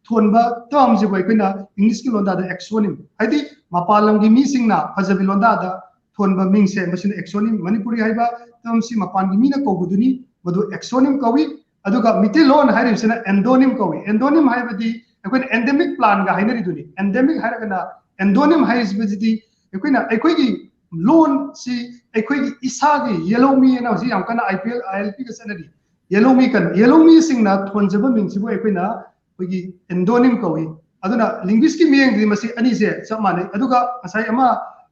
ꯊꯣꯟꯕ term ꯁꯤꯕꯨ ꯑꯩꯈꯣꯏꯅ English ꯀꯤ ꯂꯣꯟꯗꯥꯗ acronym, ꯍꯥꯏꯗꯤ ꯃꯄꯥꯟ ꯂꯝꯒꯤ ꯃꯤꯁꯤꯡꯅ ꯐꯖꯕꯤ ꯂꯣꯟꯗꯥꯗ ꯊꯣꯟꯕ ꯃꯤꯡꯁꯦ, ꯃꯁꯤꯅ acronym꯫ ꯃꯅꯤꯄꯨꯔꯤ ꯍꯥꯏꯕ term ꯁꯤ ꯃꯄꯥꯟꯒꯤ ꯃꯤꯅ ꯀꯧꯕꯗꯨꯅꯤ, ꯃꯗꯨ acronym ꯀꯧꯏ꯫ ꯑꯗꯨꯒ ꯃꯤꯇꯩꯂꯣꯟ ꯍꯥꯏꯔꯤꯕꯁꯤꯅ endonym ꯀꯧꯏ꯫ Endonym ꯍꯥꯏꯕꯗꯤ ꯑꯩꯈꯣꯏꯅ endemic plant ꯒ ꯍꯥꯏꯅꯔꯤꯗꯨꯅꯤ꯫ Endemic ꯍꯥꯏꯔꯒꯅ, endonym ꯍꯥꯏꯔꯤꯕꯁꯤꯗꯤ ꯑꯩꯈꯣꯏꯅ, ꯑꯩꯈꯣꯏꯒꯤ ꯂꯣꯟꯁꯤ ꯑꯩꯈꯣꯏꯒꯤ ꯏꯁꯥꯒꯤ ꯌꯦꯜꯍꯧꯃꯤ ꯍꯥꯏꯅ ꯍꯧꯖꯤꯛ ꯌꯥꯝ ꯀꯟꯅ I P L, I L P ꯒ ꯆꯠꯅꯔꯤ꯫ ꯌꯦꯜꯍꯧꯃꯤ ꯀꯟ-, ꯌꯦꯜꯍꯧꯃꯤꯁꯤꯡꯅ ꯊꯣꯟꯖꯕ ꯃꯤꯡꯁꯤꯕꯨ ꯑꯩꯈꯣꯏꯅ ꯑꯩꯈꯣꯏꯒꯤ endonym ꯀꯧꯏ꯫ ꯑꯗꯨꯅ linguist ꯀꯤ ꯃꯤꯠꯌꯦꯡꯗꯗꯤ ꯃꯁꯤ ꯑꯅꯤꯁꯦ ꯆꯞ ꯃꯥꯟꯅꯩ꯫ ꯑꯗꯨꯒ ꯉꯁꯥꯏ ꯑꯃ,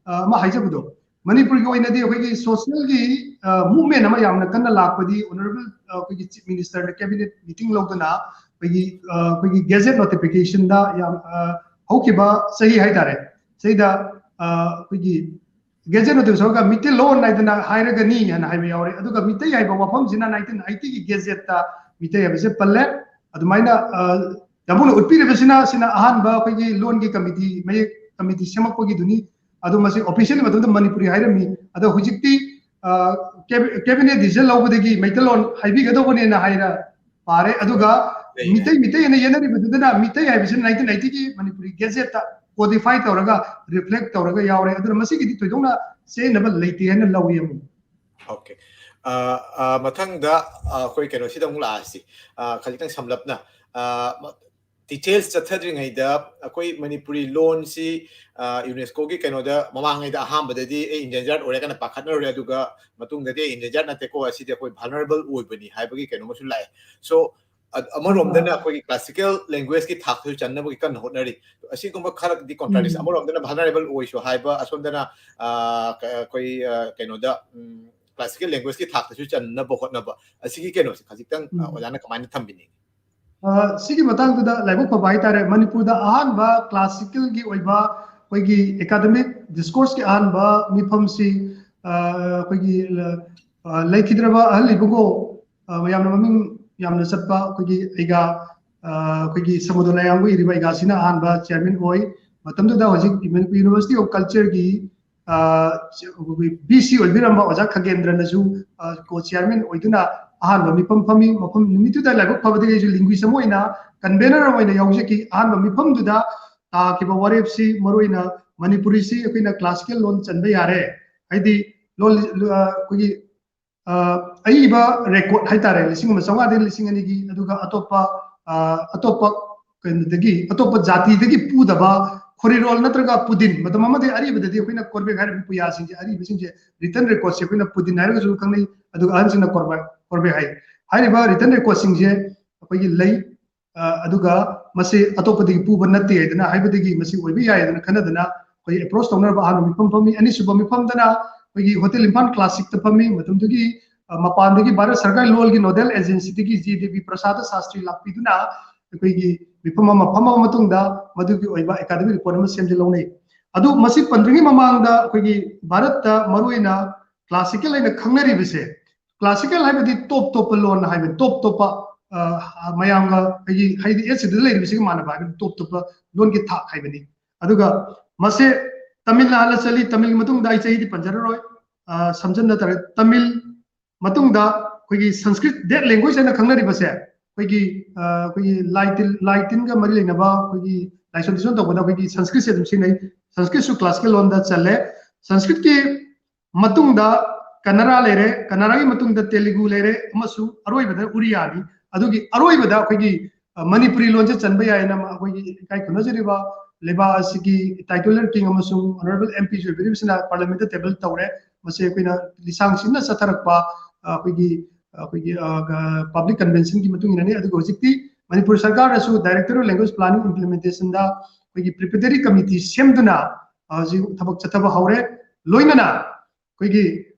ꯑ, ꯑꯃ ꯍꯥꯏꯖꯕꯗꯣ, ꯃꯅꯤꯄꯨꯔꯒꯤ ꯑꯣꯏꯅꯗꯤ ꯑꯩꯈꯣꯏꯒꯤ social ꯒꯤ, ꯑ, movement ꯑꯃ ꯌꯥꯝꯅ ꯀꯟꯅ ꯂꯥꯛꯄꯗꯤ honourable, ꯑ, ꯑꯩꯈꯣꯏꯒꯤ Chief Minister ꯅ cabinet meeting ꯂꯧꯗꯨꯅ ꯑꯩꯈꯣꯏꯒꯤ, ꯑ, ꯑꯩꯈꯣꯏꯒꯤ gazette notification ꯗ ꯌꯥꯝ, ꯑ, ꯍꯧꯈꯤꯕ ꯆꯍꯤ ꯍꯥꯏꯇꯥꯔꯦ, ꯁꯤꯗ, ꯑ, ꯑꯩꯈꯣꯏꯒꯤ gazette notification ꯒ ꯃꯤꯇꯩꯂꯣꯟ ꯍꯥꯏꯗꯅ ꯍꯥꯏꯔꯒꯅꯤ ꯍꯥꯏꯅ ꯍꯥꯏꯕ ꯌꯥꯎꯔꯦ꯫ ꯑꯗꯨꯒ ꯃꯤꯇꯩ ꯍꯥꯏꯕ ꯋꯥꯐꯝꯁꯤꯅ nineteen eighty ꯒꯤ gazette ꯇ ꯃꯤꯇꯩ ꯍꯥꯏꯕꯁꯦ ꯄꯜꯂꯦ꯫ ꯑꯗꯨꯃꯥꯏꯅ, ꯑ, ꯌꯥꯝꯕꯨꯡꯅ ꯎꯠꯄꯤꯔꯤꯕꯁꯤꯅ, ꯁꯤꯅ ꯑꯍꯥꯟꯕ ꯑꯩꯈꯣꯏꯒꯤ ꯂꯣꯟꯒꯤ committee, ꯃꯌꯦꯛ committee ꯁꯦꯝꯃꯛꯄꯒꯤꯗꯨꯅꯤ꯫ ꯑꯗꯣ ꯃꯁꯤ officially ꯃꯇꯝꯗ ꯃꯅꯤꯄꯨꯔꯤ ꯍꯥꯏꯔꯝꯃꯤ꯫ ꯑꯗꯣ ꯍꯧꯖꯤꯛꯇꯤ, ꯑ, cabi-, cabinet decision ꯂꯧꯕꯗꯒꯤ ꯃꯩꯇꯩꯂꯣꯟ ꯍꯥꯏꯕꯤꯒꯗꯧꯕꯅꯦꯅ ꯍꯥꯏꯅ ꯄꯥꯔꯦ꯫ ꯑꯗꯨꯒ ꯂꯩ, ꯂꯩ꯫ ꯃꯤꯇꯩ, ꯃꯤꯇꯩ ꯍꯥꯏꯅ ꯌꯦꯠꯅꯔꯤꯕꯗꯨꯗꯅ ꯃꯤꯇꯩ ꯍꯥꯏꯕꯁꯤ nineteen eighty ꯒꯤ ꯃꯅꯤꯄꯨꯔꯤ gazette ꯇ codify ꯇꯧꯔꯒ, reflect ꯇꯧꯔꯒ ꯌꯥꯎꯔꯦ꯫ ꯑꯗꯨꯅ ꯃꯁꯤꯒꯤꯗꯤ ꯊꯣꯏꯗꯣꯛꯅ ꯆꯌꯦꯠꯅꯕ ꯂꯩꯇꯦ ꯍꯥꯏꯅ ꯂꯧꯏ ꯑꯃꯨꯛ꯫ Okay꯫ ꯑ, ꯑ, ꯃꯊꯪꯗ, ꯑ, ꯑꯩꯈꯣꯏ ꯀꯩꯅꯣꯁꯤꯗ ꯑꯃꯨꯛ ꯂꯥꯛꯑꯁꯤ꯫ ꯑ, ꯈꯖꯤꯛꯇꯪ ꯁꯝꯂꯞꯅ, ꯑ, ꯃ-, details ꯆꯠꯊꯗ꯭ꯔꯤꯉꯩꯗ ꯑꯩꯈꯣꯏ ꯃꯅꯤꯄꯨꯔꯤ ꯂꯣꯟꯁꯤ, ꯑ, UNESCO ꯒꯤ ꯀꯩꯅꯣꯗ ꯃꯃꯥꯡꯉꯩꯗ ꯑꯍꯥꯟꯕꯗꯗꯤ ꯑꯦ endangered ꯑꯣꯏꯔꯦ ꯀꯥꯏꯅ ꯄꯥꯈꯠꯅꯔꯨꯔꯦ, ꯑꯗꯨꯒ ꯃꯇꯨꯡꯗꯗꯤ ꯑꯦ endangered ꯅꯠꯇꯦꯀꯣ, ꯑꯁꯤꯗꯤ ꯑꯩꯈꯣꯏ vulnerable ꯑꯣꯏꯕꯅꯤ ꯍꯥꯏꯕꯒꯤ ꯀꯩꯅꯣ ꯑꯃꯁꯨ ꯂꯥꯛꯑꯦ꯫ So, ꯑ-, ꯑꯃꯔꯣꯝꯗꯅ ꯑꯥ꯫ ꯑꯩꯈꯣꯏꯒꯤ classical language ꯀꯤ ꯊꯥꯛꯇꯁꯨ ꯆꯟꯅꯕꯒꯤ ꯀꯟꯅ ꯍꯣꯠꯅꯔꯤ꯫ ꯑꯁꯤꯒꯨꯝꯕ ꯈꯔꯗꯤ contradiction, ꯎꯝ꯫ ꯑꯃꯔꯣꯝꯗꯅ vulnerable ꯑꯣꯏꯁꯨ ꯍꯥꯏꯕ, ꯑꯁꯣꯝꯗꯅ, ꯑ, ꯀ-, ꯑꯩꯈꯣꯏ, ꯑ, ꯀꯩꯅꯣꯗ, ꯎꯝ, ꯀ꯭ꯂꯥꯁꯤꯀꯦꯜ ꯂꯦꯡꯒ꯭ꯋꯦꯖꯀꯤ ꯊꯥꯛꯇꯁꯨ ꯆꯟꯅꯕ ꯍꯣꯠꯅꯕ ꯑꯁꯤꯒꯤ ꯀꯩꯅꯣꯁꯦ ꯈꯖꯤꯛꯇꯪ ꯑ, ꯎꯝ꯫ ꯑꯣꯖꯥꯅ ꯀꯃꯥꯏꯅ ꯊꯝꯕꯤꯅꯤꯡꯉꯤ? ꯑ, ꯁꯤꯒꯤ ꯃꯇꯥꯡꯗꯨꯗ ꯂꯥꯏꯕꯛ ꯐꯕ ꯍꯥꯏꯇꯥꯔꯦ, ꯃꯅꯤꯄꯨꯔꯗ ꯑꯍꯥꯟꯕ ꯀ꯭ꯂꯥꯁꯤꯀꯦꯜꯒꯤ ꯑꯣꯏꯕ ꯑꯩꯈꯣꯏꯒꯤ ꯑꯦꯀꯥꯗꯃꯤꯛ ꯗꯤꯁꯀꯣꯔꯁꯀꯤ ꯑꯍꯥꯟꯕ ꯃꯤꯐꯝꯁꯤ, ꯑ, ꯑꯩꯈꯣꯏꯒꯤ, ꯑ, ꯂꯩꯈꯤꯗ꯭ꯔꯕ ꯑꯍꯜ ꯏꯕꯨꯡꯉꯣ, ꯑ, ꯌꯥꯝꯅ ꯃꯃꯤꯡ ꯌꯥꯝꯅ ꯆꯠꯄ ꯑꯩꯈꯣꯏꯒꯤ ꯑꯩꯒꯥ, ꯑ, ꯑꯩꯈꯣꯏꯒꯤ ꯁꯃꯨꯗ꯭ꯔ ꯂꯥꯏꯌꯥꯡꯕ ꯏꯔꯤꯕ ꯑꯩꯒꯥꯁꯤꯅ ꯑꯍꯥꯟꯕ ꯆꯤꯌꯔꯃꯦꯟ ꯑꯣꯏ꯫ ꯃꯇꯝꯗꯨꯗ ꯍꯧꯖꯤꯛ ꯏꯝꯐꯥꯜ ꯌꯨꯅꯤꯚꯔꯁꯤꯇꯤ ꯑꯣꯐ ꯀꯜꯆꯔꯒꯤ, ꯑ, ꯑꯩꯈꯣꯏꯒꯤ ꯕꯤ ꯁꯤ ꯑꯣꯏꯕꯤꯔꯝꯕ ꯑꯣꯖꯥ ꯈꯒꯦꯟꯗ꯭ꯔꯅꯁꯨ, ꯑ, ꯀꯣ ꯆꯤꯌꯔꯃꯦꯟ ꯑꯣꯏꯗꯨꯅ ꯑꯍꯥꯟꯕ ꯃꯤꯐꯝ ꯐꯝꯃꯤ꯫ ꯃꯐꯝ ꯅꯨꯃꯤꯠꯇꯨꯗ ꯂꯥꯏꯕꯛ ꯐꯕꯗꯒꯤ ꯑꯩꯁꯨ ꯂꯤꯡꯒ꯭ꯋꯤꯁ ꯑꯃ ꯑꯣꯏꯅ, ꯀꯟꯚꯦꯅꯔ ꯑꯃ ꯑꯣꯏꯅ ꯌꯥꯎꯖꯈꯤ꯫ ꯑꯍꯥꯟꯕ ꯃꯤꯐꯝꯗꯨꯗ ꯇꯥꯈꯤꯕ ꯋꯥꯔꯦꯞꯁꯤ ꯃꯔꯨꯑꯣꯏꯅ ꯃꯅꯤꯄꯨꯔꯤꯁꯤ ꯑꯩꯈꯣꯏꯅ ꯀ꯭ꯂꯥꯁꯤꯀꯦꯜ ꯂꯣꯟ ꯆꯟꯕ ꯌꯥꯔꯦ, ꯍꯥꯏꯗꯤ ꯂꯣꯟ, ꯑ, ꯑꯩꯈꯣꯏꯒꯤ, ꯑ, ꯑꯏꯕ ꯔꯦꯀꯣꯔꯠ ꯍꯥꯏꯇꯥꯔꯦ, ꯂꯤꯁꯤꯡ ꯑꯃ ꯆꯥꯝꯃꯉꯥꯗꯒꯤ ꯂꯤꯁꯤꯡ ꯑꯅꯤꯒꯤ, ꯑꯗꯨꯒ ꯑꯇꯣꯞꯄ, ꯑ, ꯑꯇꯣꯞꯄ ꯀꯩꯅꯣꯗꯒꯤ, ꯑꯇꯣꯞꯄ ꯖꯥꯇꯤꯗꯒꯤ ꯄꯨꯗꯕ ꯈꯣꯔꯤꯔꯣꯜ ꯅꯠꯇ꯭ꯔꯒ ꯄꯨꯗꯤꯟ, ꯃꯇꯝ ꯑꯃꯗꯤ ꯑꯔꯤꯕꯗ ꯑꯩꯈꯣꯏꯅ ꯀꯣꯔꯕꯦꯛ ꯍꯥꯏꯔꯤꯕ ꯄꯨꯌꯥꯁꯤꯡꯁꯦ, ꯑꯔꯤꯕꯁꯤꯡꯁꯦ ꯔꯤꯇꯟ ꯔꯦꯀꯣꯔꯠꯁꯦ ꯑꯩꯈꯣꯏꯅ ꯄꯨꯗꯤꯟ ꯍꯥꯏꯔꯒꯁꯨ ꯈꯪꯅꯩ, ꯑꯗꯨꯒ ꯑꯍꯟꯁꯤꯡꯅ ꯀꯣꯔꯕꯦꯛ, ꯀꯣꯔꯕꯦꯛ ꯍꯥꯏ꯫ ꯍꯥꯏꯔꯤꯕ ꯔꯤꯇꯟ ꯔꯦꯀꯣꯔꯠꯁꯤꯡꯁꯦ ꯑꯩꯈꯣꯏꯒꯤ ꯂꯩ꯫ ꯑ, ꯑꯗꯨꯒ ꯃꯁꯤ ꯑꯇꯣꯞꯄꯗꯒꯤ ꯄꯨꯕ ꯅꯠꯇꯦ ꯍꯥꯏꯗꯅ ꯍꯥꯏꯕꯗꯒꯤ ꯃꯁꯤ ꯑꯣꯏꯕ ꯌꯥꯏ ꯍꯥꯏꯗꯅ ꯈꯟꯅꯗꯅ ꯑꯩꯈꯣꯏ ꯑꯦꯄ꯭ꯔꯣꯆ ꯇꯧꯅꯔꯕ ꯑꯍꯥꯟꯕ ꯃꯤꯐꯝ ꯐꯝꯃꯤ꯫ ꯑꯅꯤꯁꯨꯕ ꯃꯤꯐꯝꯗꯅ ꯑꯩꯈꯣꯏꯒꯤ ꯍꯣꯇꯦꯜ ꯏꯝꯐꯥꯜ ꯀ꯭ꯂꯥꯁꯤꯛꯇ ꯐꯝꯃꯤ꯫ ꯃꯇꯝꯗꯨꯒꯤ, ꯑ, ꯃꯄꯥꯟꯗꯒꯤ ꯚꯥꯔꯠ ꯁꯔꯀꯥꯔ ꯂꯣꯟꯒꯤ ꯅꯣꯗꯦꯜ ꯑꯦꯖꯦꯟꯁꯤꯗꯒꯤ ꯖꯤ ꯗꯦꯕꯤ ꯄ꯭ꯔꯁꯥꯗ ꯁꯥꯁꯇ꯭ꯔꯤ ꯂꯥꯛꯄꯤꯗꯨꯅ ꯑꯩꯈꯣꯏꯒꯤ ꯃꯤꯐꯝ ꯑꯃ ꯐꯝꯃꯕ ꯃꯇꯨꯡꯗ ꯃꯗꯨꯒꯤ ꯑꯣꯏꯕ ꯑꯦꯀꯥꯗꯃꯤꯛ ꯔꯤꯄꯣꯔꯠ ꯑꯃ ꯁꯦꯝꯖꯤꯜꯍꯧꯅꯩ꯫ ꯑꯗꯨ ꯃꯁꯤ ꯄꯟꯗ꯭ꯔꯤꯉꯩ ꯃꯃꯥꯡꯗ ꯑꯩꯈꯣꯏꯒꯤ ꯚꯥꯔꯠꯇ ꯃꯔꯨꯑꯣꯏꯅ ꯀ꯭ꯂꯥꯁꯤꯀꯦꯜ ꯍꯥꯏꯅ ꯈꯪꯅꯔꯤꯕꯁꯦ, ꯀ꯭ꯂꯥꯁꯤꯀꯦꯜ ꯍꯥꯏꯕꯗꯤ ꯇꯣꯞ ꯇꯣꯞꯄ ꯂꯣꯟ ꯍꯥꯏꯕ, ꯇꯣꯞ ꯇꯣꯞꯄ, ꯑ, ꯃꯌꯥꯝꯒ ꯑꯩꯒꯤ ꯍꯥꯏꯗꯤ ꯑꯦꯁ ꯁꯤꯗ ꯂꯩꯔꯤꯕꯁꯤꯒ ꯃꯥꯟꯅꯕ ꯍꯥꯏꯕꯗꯤ ꯇꯣꯞ ꯇꯣꯞꯄ ꯂꯣꯟꯒꯤ ꯊꯥꯛ ꯍꯥꯏꯕꯅꯤ꯫ ꯑꯗꯨꯒ ꯃꯁꯦ ꯇꯥꯃꯤꯜꯅ ꯍꯥꯟꯅ ꯆꯠꯂꯤ, ꯇꯥꯃꯤꯜꯒꯤ ꯃꯇꯨꯡꯗ ꯑꯩ ꯆꯍꯤꯗꯤ ꯄꯟꯖꯔꯔꯣꯏ, ꯑ, ꯁꯝꯖꯟꯅ ꯇꯥꯔꯦ꯫ ꯇꯥꯃꯤꯜ ꯃꯇꯨꯡꯗ ꯑꯩꯈꯣꯏꯒꯤ ꯁꯪꯁꯀ꯭ꯔꯤꯠ, ꯗꯦꯠ ꯂꯦꯡꯒ꯭ꯋꯦꯖ ꯍꯥꯏꯅ ꯈꯪꯅꯔꯤꯕꯁꯦ, ꯑꯩꯈꯣꯏꯒꯤ, ꯑ, ꯑꯩꯈꯣꯏꯒꯤ ꯂꯥꯏ ꯇꯤꯟ, ꯂꯥꯏ ꯇꯤꯟꯒ ꯃꯔꯤ ꯂꯩꯅꯕ ꯑꯩꯈꯣꯏꯒꯤ ꯂꯥꯏꯁꯣꯟ ꯇꯤꯁꯣꯟ ꯇꯧꯕꯗ ꯑꯩꯈꯣꯏꯒꯤ ꯁꯪꯁꯀ꯭ꯔꯤꯠꯁꯦ ꯑꯗꯨꯝ ꯁꯤꯖꯤꯟꯅꯩ꯫ ꯁꯪꯁꯀ꯭ꯔꯤꯠꯁꯨ ꯀ꯭ꯂꯥꯁꯤꯀꯦꯜ ꯂꯣꯟꯗ ꯆꯜꯂꯦ꯫ ꯁꯪꯁꯀ꯭ꯔꯤꯠꯀꯤ ꯃꯇꯨꯡꯗ ꯀꯅꯔꯥ ꯂꯩꯔꯦ, ꯀꯅꯔꯥꯒꯤ ꯃꯇꯨꯡꯗ ꯇꯦꯂꯨꯒꯨ ꯂꯩꯔꯦ, ꯑꯃꯁꯨꯡ ꯑꯔꯣꯏꯕꯗ ꯎꯔꯤꯌꯥꯅꯤ꯫ ꯑꯗꯨꯒꯤ ꯑꯔꯣꯏꯕꯗ ꯑꯩꯈꯣꯏꯒꯤ, ꯑ, ꯃꯅꯤꯄꯨꯔꯤ ꯂꯣꯟꯁꯦ ꯆꯟꯕ ꯌꯥꯏꯅ ꯑꯩꯈꯣꯏꯒꯤ ꯏꯀꯥꯏ ꯈꯨꯝꯅꯖꯔꯤꯕ ꯂꯩꯕꯥꯛ ꯑꯁꯤꯒꯤ ꯇꯥꯏꯇꯨꯂꯔ ꯀꯤꯡ ꯑꯃꯁꯨꯡ ꯑꯣꯅꯔꯦꯕꯜ ꯑꯦꯝ ꯄꯤꯁꯨ ꯑꯣꯏꯕꯤꯔꯤꯕꯁꯤꯅ ꯄꯥꯔꯂꯤꯌꯥꯃꯦꯟꯠꯇ ꯇꯦꯕꯜ ꯇꯧꯔꯦ꯫ ꯃꯁꯤ ꯑꯩꯈꯣꯏꯅ ꯂꯤꯁꯥꯡ ꯁꯤꯠꯅ ꯆꯠꯊꯔꯛꯄ, ꯑ, ꯑꯩꯈꯣꯏꯒꯤ, ꯑꯩꯈꯣꯏꯒꯤ, ꯑ, ꯄꯕ꯭ꯂꯤꯛ ꯀꯟꯚꯦꯟꯁꯟꯒꯤ ꯃꯇꯨꯡ ꯏꯟꯅꯅꯤ꯫ ꯑꯗꯨꯒ ꯍꯧꯖꯤꯛꯇꯤ ꯃꯅꯤꯄꯨꯔ ꯁꯔꯀꯥꯔꯅꯁꯨ ꯗꯥꯏꯔꯦꯛꯇꯣꯔꯦꯠ ꯑꯣꯐ ꯂꯦꯡꯒ꯭ꯋꯦꯖ ꯄ꯭ꯂꯥꯅꯤꯡ ꯏꯝꯄ꯭ꯂꯤꯃꯦꯟꯇꯦꯁꯟꯗ ꯑꯩꯈꯣꯏꯒꯤ ꯄ꯭ꯔꯤꯄꯦꯇꯔꯤ ꯀꯃꯤꯇꯤ ꯁꯦꯝꯗꯨꯅ, ꯑ, ꯍꯧꯖꯤꯛ ꯊꯕꯛ ꯆꯠꯊꯕ ꯍꯧꯔꯦ꯫ ꯂꯣꯏꯅꯅ ꯑꯩꯈꯣꯏꯒꯤ,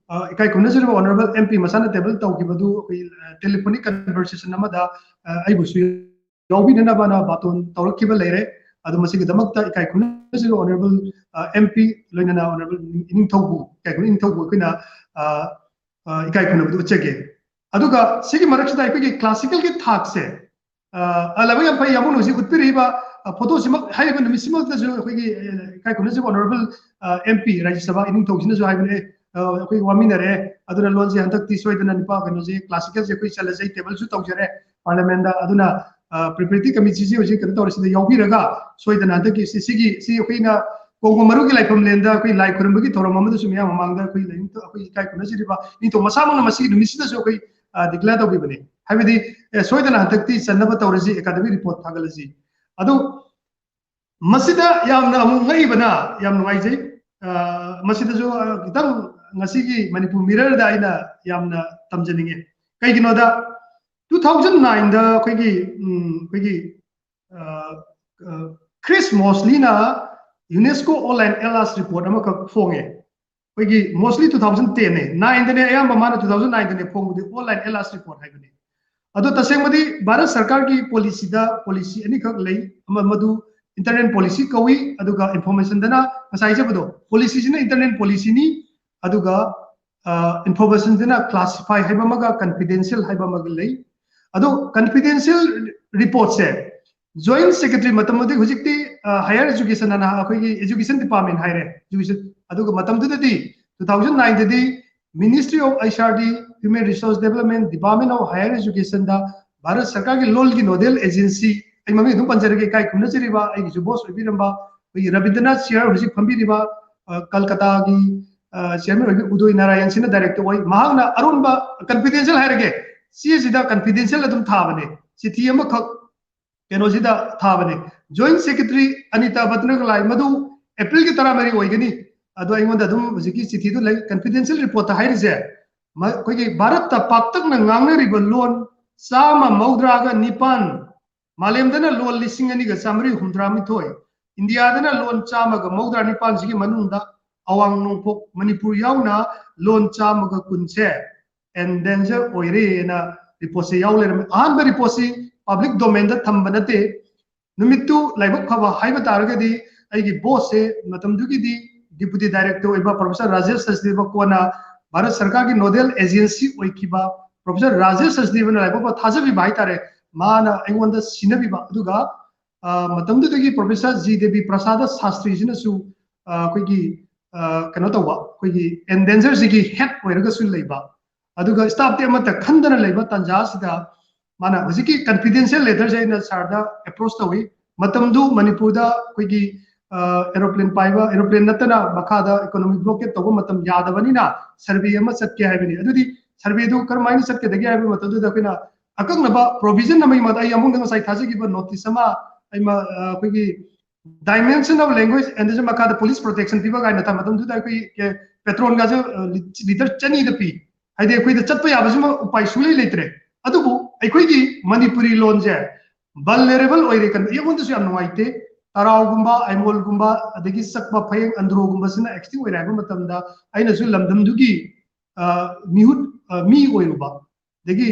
ꯏꯀꯥꯏ ꯈꯨꯝꯅꯖꯔꯤꯕ honourable M P ꯃꯁꯥꯅ table ꯇꯧꯈꯤꯕꯗꯨ ꯑꯩꯈꯣꯏ telephonic conversation ꯑꯃꯗ ꯑꯩꯕꯨꯁꯨ ꯌꯥꯎꯕꯤꯅꯅꯕꯅ ꯕꯥꯇꯣꯟ ꯇꯧꯔꯛꯈꯤꯕ ꯂꯩꯔꯦ꯫ ꯑꯗꯨ ꯃꯁꯤꯒꯤꯗꯃꯛꯇ ꯏꯀꯥꯏ ꯈꯨꯝꯅꯖꯔꯤꯕ honourable M P ꯂꯣꯏꯅꯅ honourable ꯏꯅꯤꯡꯊꯧꯕꯨ, ꯏꯀꯥꯏ ꯈꯨꯝꯅ ꯏꯅꯤꯡꯊꯧꯕꯨ ꯑꯩꯈꯣꯏꯅ ꯏꯀꯥꯏ ꯈꯨꯝꯅꯕꯗꯨ ꯎꯠꯆꯒꯦ꯫ ꯑꯗꯨꯒ ꯁꯤꯒꯤ ꯃꯔꯛꯁꯤꯗ ꯑꯩꯈꯣꯏꯒꯤ classicalꯒꯤ ꯊꯥꯛꯁꯦ, ꯑ, ꯂꯥꯏꯕꯛ ꯌꯥꯝ ꯐꯩ, ꯌꯥꯝꯕꯨꯡꯅ ꯍꯧꯖꯤꯛ ꯎꯠꯄꯤꯔꯛꯏꯕ, ꯑ, photoꯁꯤꯃꯛ, ꯍꯥꯏꯔꯤꯕ ꯅꯨꯃꯤꯠꯁꯤꯃꯛꯇꯁꯨ ꯑꯩꯈꯣꯏꯒꯤ, ꯑ, ꯏꯀꯥꯏ ꯈꯨꯝꯅꯖꯕ honourable, ꯑ, M P ꯔꯥꯖ꯭ꯌ ꯁꯚꯥ ꯏꯅꯤꯡꯊꯧꯁꯤꯅꯁꯨ ꯍꯥꯏꯕꯅꯦ, ꯑ, ꯑꯩꯈꯣꯏ ꯋꯥꯃꯤꯟꯅꯔꯦ, ꯑꯗꯨꯅ ꯂꯣꯟꯁꯦ ꯍꯟꯗꯛꯇꯤ ꯁꯣꯏꯗꯅ ꯅꯤꯄꯥ ꯀꯩꯅꯣꯁꯦ classicalꯁꯦ ꯑꯩꯈꯣꯏ ꯆꯜꯂꯁꯦ, tableꯁꯨ ꯇꯧꯖꯔꯦ parliamentꯗ, ꯑꯗꯨꯅ, ꯑ, preparatory committeeꯁꯦ ꯍꯧꯖꯤꯛ ꯀꯩꯅꯣ ꯇꯧꯔꯦ, ꯁꯤꯗ ꯌꯥꯎꯕꯤꯔꯒ ꯁꯣꯏꯗꯅ ꯍꯟꯗꯛꯀꯤ ꯁꯤ-, ꯁꯤꯒꯤ, ꯁꯤ ꯑꯩꯈꯣꯏꯅ ꯀꯣꯡꯒꯣ ꯃꯔꯨꯒꯤ ꯂꯥꯏꯐꯝꯂꯦꯟꯗ ꯑꯩꯈꯣꯏ ꯂꯥꯏ ꯈꯨꯔꯨꯝꯕꯒꯤ ꯊꯧꯔꯝ ꯑꯃꯗꯁꯨ ꯃꯤꯌꯥꯝ ꯃꯃꯥꯡꯗ ꯑꯩꯈꯣꯏ ꯂꯥꯏꯅꯤꯡꯊꯧ-, ꯑꯩꯈꯣꯏ ꯏꯀꯥꯏ ꯈꯨꯝꯅꯖꯔꯤꯕ ꯏꯅꯤꯡꯊꯧ ꯃꯁꯥꯃꯛꯅ ꯃꯁꯤꯒꯤ ꯅꯨꯃꯤꯠꯁꯤꯗꯁꯨ ꯑꯩꯈꯣꯏ, ꯑ, declare ꯇꯧꯈꯤꯕꯅꯤ꯫ ꯍꯥꯏꯕꯗꯤ, ꯑꯦ, ꯁꯣꯏꯗꯅ ꯍꯟꯗꯛꯇꯤ ꯆꯟꯅꯕ ꯇꯧꯔꯁꯤ, academic report ꯊꯥꯒꯠꯂꯁꯤ꯫ ꯑꯗꯨ ꯃꯁꯤꯗ ꯌꯥꯝꯅ ꯑꯃꯨꯛ ꯉꯛꯏꯕꯅ, ꯌꯥꯝ ꯅꯨꯡꯉꯥꯏꯖꯩ, ꯑ, ꯃꯁꯤꯗꯁꯨ, ꯑ, ꯈꯤꯇꯪ ꯉꯁꯤꯒꯤ ꯃꯅꯤꯄꯨꯔ ꯃꯤꯔꯔꯗ ꯑꯩꯅ ꯌꯥꯝꯅ ꯇꯝꯖꯅꯤꯡꯉꯦ꯫ ꯀꯩꯒꯤꯅꯣꯗ, two thousand nineꯗ ꯑꯩꯈꯣꯏꯒꯤ, ꯎꯝ, ꯑꯩꯈꯣꯏꯒꯤ, ꯑ, ꯑ, ꯀ꯭ꯔꯤꯁ ꯃꯣꯁꯂꯤꯅ UNESCO Online Atlas report ꯑꯃꯈꯛ ꯐꯣꯡꯉꯦ꯫ ꯑꯩꯈꯣꯏꯒꯤ mostly two thousand tenꯅꯦ, nineꯗꯅꯦ, ꯑꯌꯥꯝꯕ ꯃꯥꯅ two thousand nineꯗꯅꯦ ꯐꯣꯡꯕꯗꯤ Online Atlas report ꯍꯥꯏꯕꯅꯤ꯫ ꯑꯗꯣ ꯇꯁꯦꯡꯕꯗꯤ ꯚꯥꯔꯠ ꯁꯔꯀꯥꯔꯒꯤ policyꯗ policy ꯑꯅꯤꯈꯛ ꯂꯩ, ꯑꯃ ꯃꯗꯨ internal policy ꯀꯧꯏ, ꯑꯗꯨꯒ informationꯗꯅ ꯉꯁꯥꯏ ꯍꯥꯏꯖꯕꯗꯣ, policyꯁꯤꯅ internal policyꯅꯤ, ꯑꯗꯨꯒ, ꯑ, informationꯁꯤꯅ classify ꯍꯥꯏꯕ ꯑꯃꯒ confidential ꯍꯥꯏꯕ ꯑꯃꯒ ꯂꯩ꯫ ꯑꯗꯣ confidential reportꯁꯦ Joint Secretary ꯃꯇꯝ ꯑꯗꯨꯗꯤ ꯍꯧꯖꯤꯛꯇꯤ, ꯑ, Higher Education ꯑꯅ ꯑꯩꯈꯣꯏꯒꯤ Education Department ꯍꯥꯏꯔꯦ, education, ꯑꯗꯨꯒ ꯃꯇꯝꯗꯨꯗꯗꯤ two thousand nineꯗꯗꯤ Ministry of H R D, Human Resource Development, Department of Higher Educationꯗ Bharat ꯁꯔꯀꯥꯔꯒꯤ ꯂꯣꯜꯒꯤ nodal agency, ꯑꯩ ꯃꯃꯤꯡ ꯑꯗꯨꯝ ꯄꯟꯖꯔꯒꯦ, ꯏꯀꯥꯏ ꯈꯨꯝꯅꯖꯔꯤꯕ ꯑꯩꯒꯤꯁꯨ boss ꯑꯣꯏꯕꯤꯔꯝꯕ ꯑꯩꯈꯣꯏꯒꯤ ꯔꯕꯤꯟꯗ꯭ꯔꯅꯥꯊ ꯁꯤꯌꯔ ꯍꯧꯖꯤꯛ ꯐꯝꯕꯤꯔꯤꯕ, ꯑ, ꯀꯜꯀꯇꯥꯒꯤ, ꯑ, chairman ꯑꯣꯏꯕꯤ ꯎꯗꯣꯏ ꯅꯥꯔꯥꯌꯟ ꯁꯤꯅ director ꯑꯣꯏ꯫ ꯃꯍꯥꯛꯅ ꯑꯔꯣꯟꯕ confidential ꯍꯥꯏꯔꯒꯦ, ꯆꯦꯁꯤꯗ confidential ꯑꯗꯨꯝ ꯊꯥꯕꯅꯦ, ꯆꯤꯊꯤ ꯑꯃꯈꯛ ꯀꯩꯅꯣꯁꯤꯗ ꯊꯥꯕꯅꯦ꯫ Joint Secretary ꯑꯅꯤꯇꯥ ꯕꯇ꯭ꯔꯒꯂꯥꯏ, ꯃꯗꯨ Aprilꯒꯤ ꯇꯔꯥꯃꯔꯤ ꯑꯣꯏꯒꯅꯤ꯫ ꯑꯗꯣ ꯑꯩꯉꯣꯟꯗ ꯑꯗꯨꯝ ꯍꯧꯖꯤꯛꯀꯤ ꯆꯤꯊꯤꯗꯨ ꯂꯩ꯫ Confidential reportꯇ ꯍꯥꯏꯔꯤꯁꯦ, ꯃ-, ꯑꯩꯈꯣꯏꯒꯤ ꯚꯥꯔꯠꯇ ꯄꯥꯛꯇꯛꯅ ꯉꯥꯡꯅꯔꯤꯕ ꯂꯣꯟ ꯆꯥꯝꯃ ꯃꯧꯗ꯭ꯔꯥꯒ ꯅꯤꯄꯥꯟ, ꯃꯥꯂꯦꯝꯗꯅ ꯂꯣꯟ ꯂꯤꯁꯤꯡ ꯑꯅꯤꯒ ꯆꯥꯃꯔꯤ ꯍꯨꯝꯗ꯭ꯔꯥ ꯅꯤꯊꯣꯏ, ꯏꯟꯗꯤꯌꯥꯗꯅ ꯂꯣꯟ ꯆꯥꯝꯃꯒ ꯃꯧꯗ꯭ꯔꯥ ꯅꯤꯄꯥꯟꯁꯤꯒꯤ ꯃꯅꯨꯡꯗ ꯑꯋꯥꯡ ꯅꯣꯡꯄꯣꯛ ꯃꯅꯤꯄꯨꯔ ꯌꯥꯎꯅ ꯂꯣꯟ ꯆꯥꯝꯃꯒ ꯀꯨꯟꯁꯦ ꯑꯦꯟꯗꯦꯟꯖꯔ ꯑꯣꯏꯔꯦꯅ ꯔꯤꯄꯣꯔꯠꯁꯦ ꯌꯥꯎ ꯂꯩꯔꯝꯃꯦ꯫ ꯑꯍꯥꯟꯕ ꯔꯤꯄꯣꯔꯠꯁꯤ ꯄꯕ꯭ꯂꯤꯛ ꯗꯣꯃꯦꯟꯗ ꯊꯝꯕ ꯅꯠꯇꯦ꯫ ꯅꯨꯃꯤꯠꯇꯨ ꯂꯥꯏꯕꯛ ꯐꯕ ꯍꯥꯏꯕ ꯇꯥꯔꯒꯗꯤ ꯑꯩꯒꯤ ꯕꯣꯁꯁꯦ ꯃꯇꯝꯗꯨꯒꯤꯗꯤ ꯗꯤꯄꯨꯇꯤ ꯗꯥꯏꯔꯦꯛꯇꯔ ꯑꯣꯏꯕ ꯄ꯭ꯔꯣꯐꯦꯁꯔ ꯔꯥꯖꯦꯁ ꯁꯆꯗꯦꯕ, ꯀꯣꯟꯅ ꯚꯥꯔꯠ ꯁꯔꯀꯥꯔꯒꯤ ꯅꯣꯗꯦꯜ ꯑꯦꯖꯦꯟꯁꯤ ꯑꯣꯏꯈꯤꯕ ꯄ꯭ꯔꯣꯐꯦꯁꯔ ꯔꯥꯖꯦꯁ ꯁꯆꯗꯦꯕꯅ ꯂꯥꯏꯕꯛ ꯐꯕ ꯊꯥꯖꯕꯤꯕ ꯍꯥꯏꯇꯥꯔꯦ, ꯃꯥꯅ ꯑꯩꯉꯣꯟꯗ ꯁꯤꯟꯅꯕꯤꯕ꯫ ꯑꯗꯨꯒ ꯑ, ꯃꯇꯝꯗꯨꯗꯒꯤ ꯄ꯭ꯔꯣꯐꯦꯁꯔ ꯖꯤ ꯗꯦꯕꯤ ꯄ꯭ꯔꯁꯥꯗ ꯁꯥꯁꯇ꯭ꯔꯤꯁꯤꯅꯁꯨ, ꯑ, ꯑꯩꯈꯣꯏꯒꯤ ꯑ, ꯀꯩꯅꯣ ꯇꯧꯕ, ꯑꯩꯈꯣꯏꯒꯤ ꯑꯦꯟꯗꯦꯟꯖꯔꯁꯤꯒꯤ ꯍꯦꯠ ꯑꯣꯏꯔꯒꯁꯨ ꯂꯩꯕ, ꯑꯗꯨꯒ ꯁ꯭ꯇꯥꯐꯇꯤ ꯑꯃꯠꯇ ꯈꯟꯗꯅ ꯂꯩꯕ ꯇꯥꯟꯖꯥꯁꯤꯗ ꯃꯥꯅ ꯍꯧꯖꯤꯛꯀꯤ ꯀꯟꯐꯤꯗꯦꯟꯁꯤꯌꯦꯜ ꯂꯦꯇꯔꯁꯦ ꯑꯩꯅ ꯁꯥꯔꯗ ꯑꯦꯄ꯭ꯔꯣꯁ ꯇꯧꯏ꯫ ꯃꯇꯝꯗꯨ ꯃꯅꯤꯄꯨꯔꯗ ꯑꯩꯈꯣꯏꯒꯤ ꯑꯦꯔꯣꯄ꯭ꯂꯦꯟ ꯄꯥꯏꯕ, ꯑꯦꯔꯣꯄ꯭ꯂꯦꯟ ꯅꯠꯇꯅ ꯃꯈꯥꯗ ꯏꯀꯣꯅꯣꯃꯤꯛ ꯕ꯭ꯂꯣꯀꯦꯠ ꯇꯧꯕ ꯃꯇꯝ ꯌꯥꯗꯕꯅꯤꯅ ꯁꯔꯚꯦ ꯑꯃ ꯆꯠꯀꯦ ꯍꯥꯏꯕꯅꯤ꯫ ꯑꯗꯨꯗꯤ ꯁꯔꯚꯦꯗꯨ ꯀꯔꯝꯍꯥꯏꯅ ꯆꯠꯀꯗꯒꯦ ꯍꯥꯏꯕ ꯃꯇꯝꯗꯨꯗ ꯑꯩꯈꯣꯏꯅ ꯑꯀꯛꯅꯕ ꯄ꯭ꯔꯣꯚꯤꯖꯟ ꯑꯃꯒꯤ ꯃꯗꯨ ꯑꯩ ꯑꯃꯨꯛꯇ ꯉꯁꯥꯏ ꯊꯥꯖꯈꯤꯕ ꯅꯣꯇꯤꯁ ꯑꯃ ꯑꯩ ꯃ-, ꯑ, ꯑꯩꯈꯣꯏꯒꯤ ꯗꯥꯏꯃꯦꯟꯁꯟ ꯑꯣꯐ ꯂꯦꯡꯒ꯭ꯋꯦꯖ ꯑꯦꯟꯗꯦꯟꯖꯔ ꯃꯈꯥꯗ ꯄꯨꯂꯤꯁ ꯄ꯭ꯔꯣꯇꯦꯛꯁꯟ ꯄꯤꯕ ꯀꯥꯏꯅ ꯊꯝꯕ ꯃꯇꯝꯗꯨꯗ ꯑꯩꯈꯣꯏ ꯀꯦ-, ꯄꯦꯇ꯭ꯔꯣꯜꯒꯁꯦ, ꯑ, ꯂꯤ-, ꯂꯤꯇꯔ ꯆꯅꯤꯗ ꯄꯤ꯫ ꯍꯥꯏꯗꯤ ꯑꯩꯈꯣꯏꯗ ꯆꯠꯄ ꯌꯥꯕꯁꯤꯃ ꯎꯄꯥꯏ ꯁꯨꯡꯂꯩ ꯂꯩꯇ꯭ꯔꯦ꯫ ꯑꯗꯨꯕꯨ ꯑꯩꯈꯣꯏꯒꯤ ꯃꯅꯤꯄꯨꯔꯤ ꯂꯣꯟꯁꯦ ꯚꯜꯅꯦꯔꯦꯕꯜ ꯑꯣꯏꯔꯦ ꯀꯩꯅꯣ, ꯑꯩꯉꯣꯟꯗꯁꯨ ꯌꯥꯝ ꯅꯨꯡꯉꯥꯏꯇꯦ꯫ ꯇꯔꯥꯎꯒꯨꯝꯕ, ꯑꯥꯏꯃꯣꯜꯒꯨꯝꯕ, ꯑꯗꯒꯤ ꯆꯛꯄ, ꯐꯌꯦꯡ, ꯑꯟꯗ꯭ꯔꯣꯒꯨꯝꯕꯁꯤꯅ ꯑꯦꯛꯁꯇꯤꯡ ꯑꯣꯏꯔꯦ ꯍꯥꯏꯕ ꯃꯇꯝꯗ ꯑꯩꯅꯁꯨ ꯂꯝꯗꯝꯗꯨꯒꯤ, ꯑ, ꯃꯤꯍꯨꯠ, ꯑ, ꯃꯤ ꯑꯣꯏꯔꯨꯕ, ꯑꯗꯒꯤ,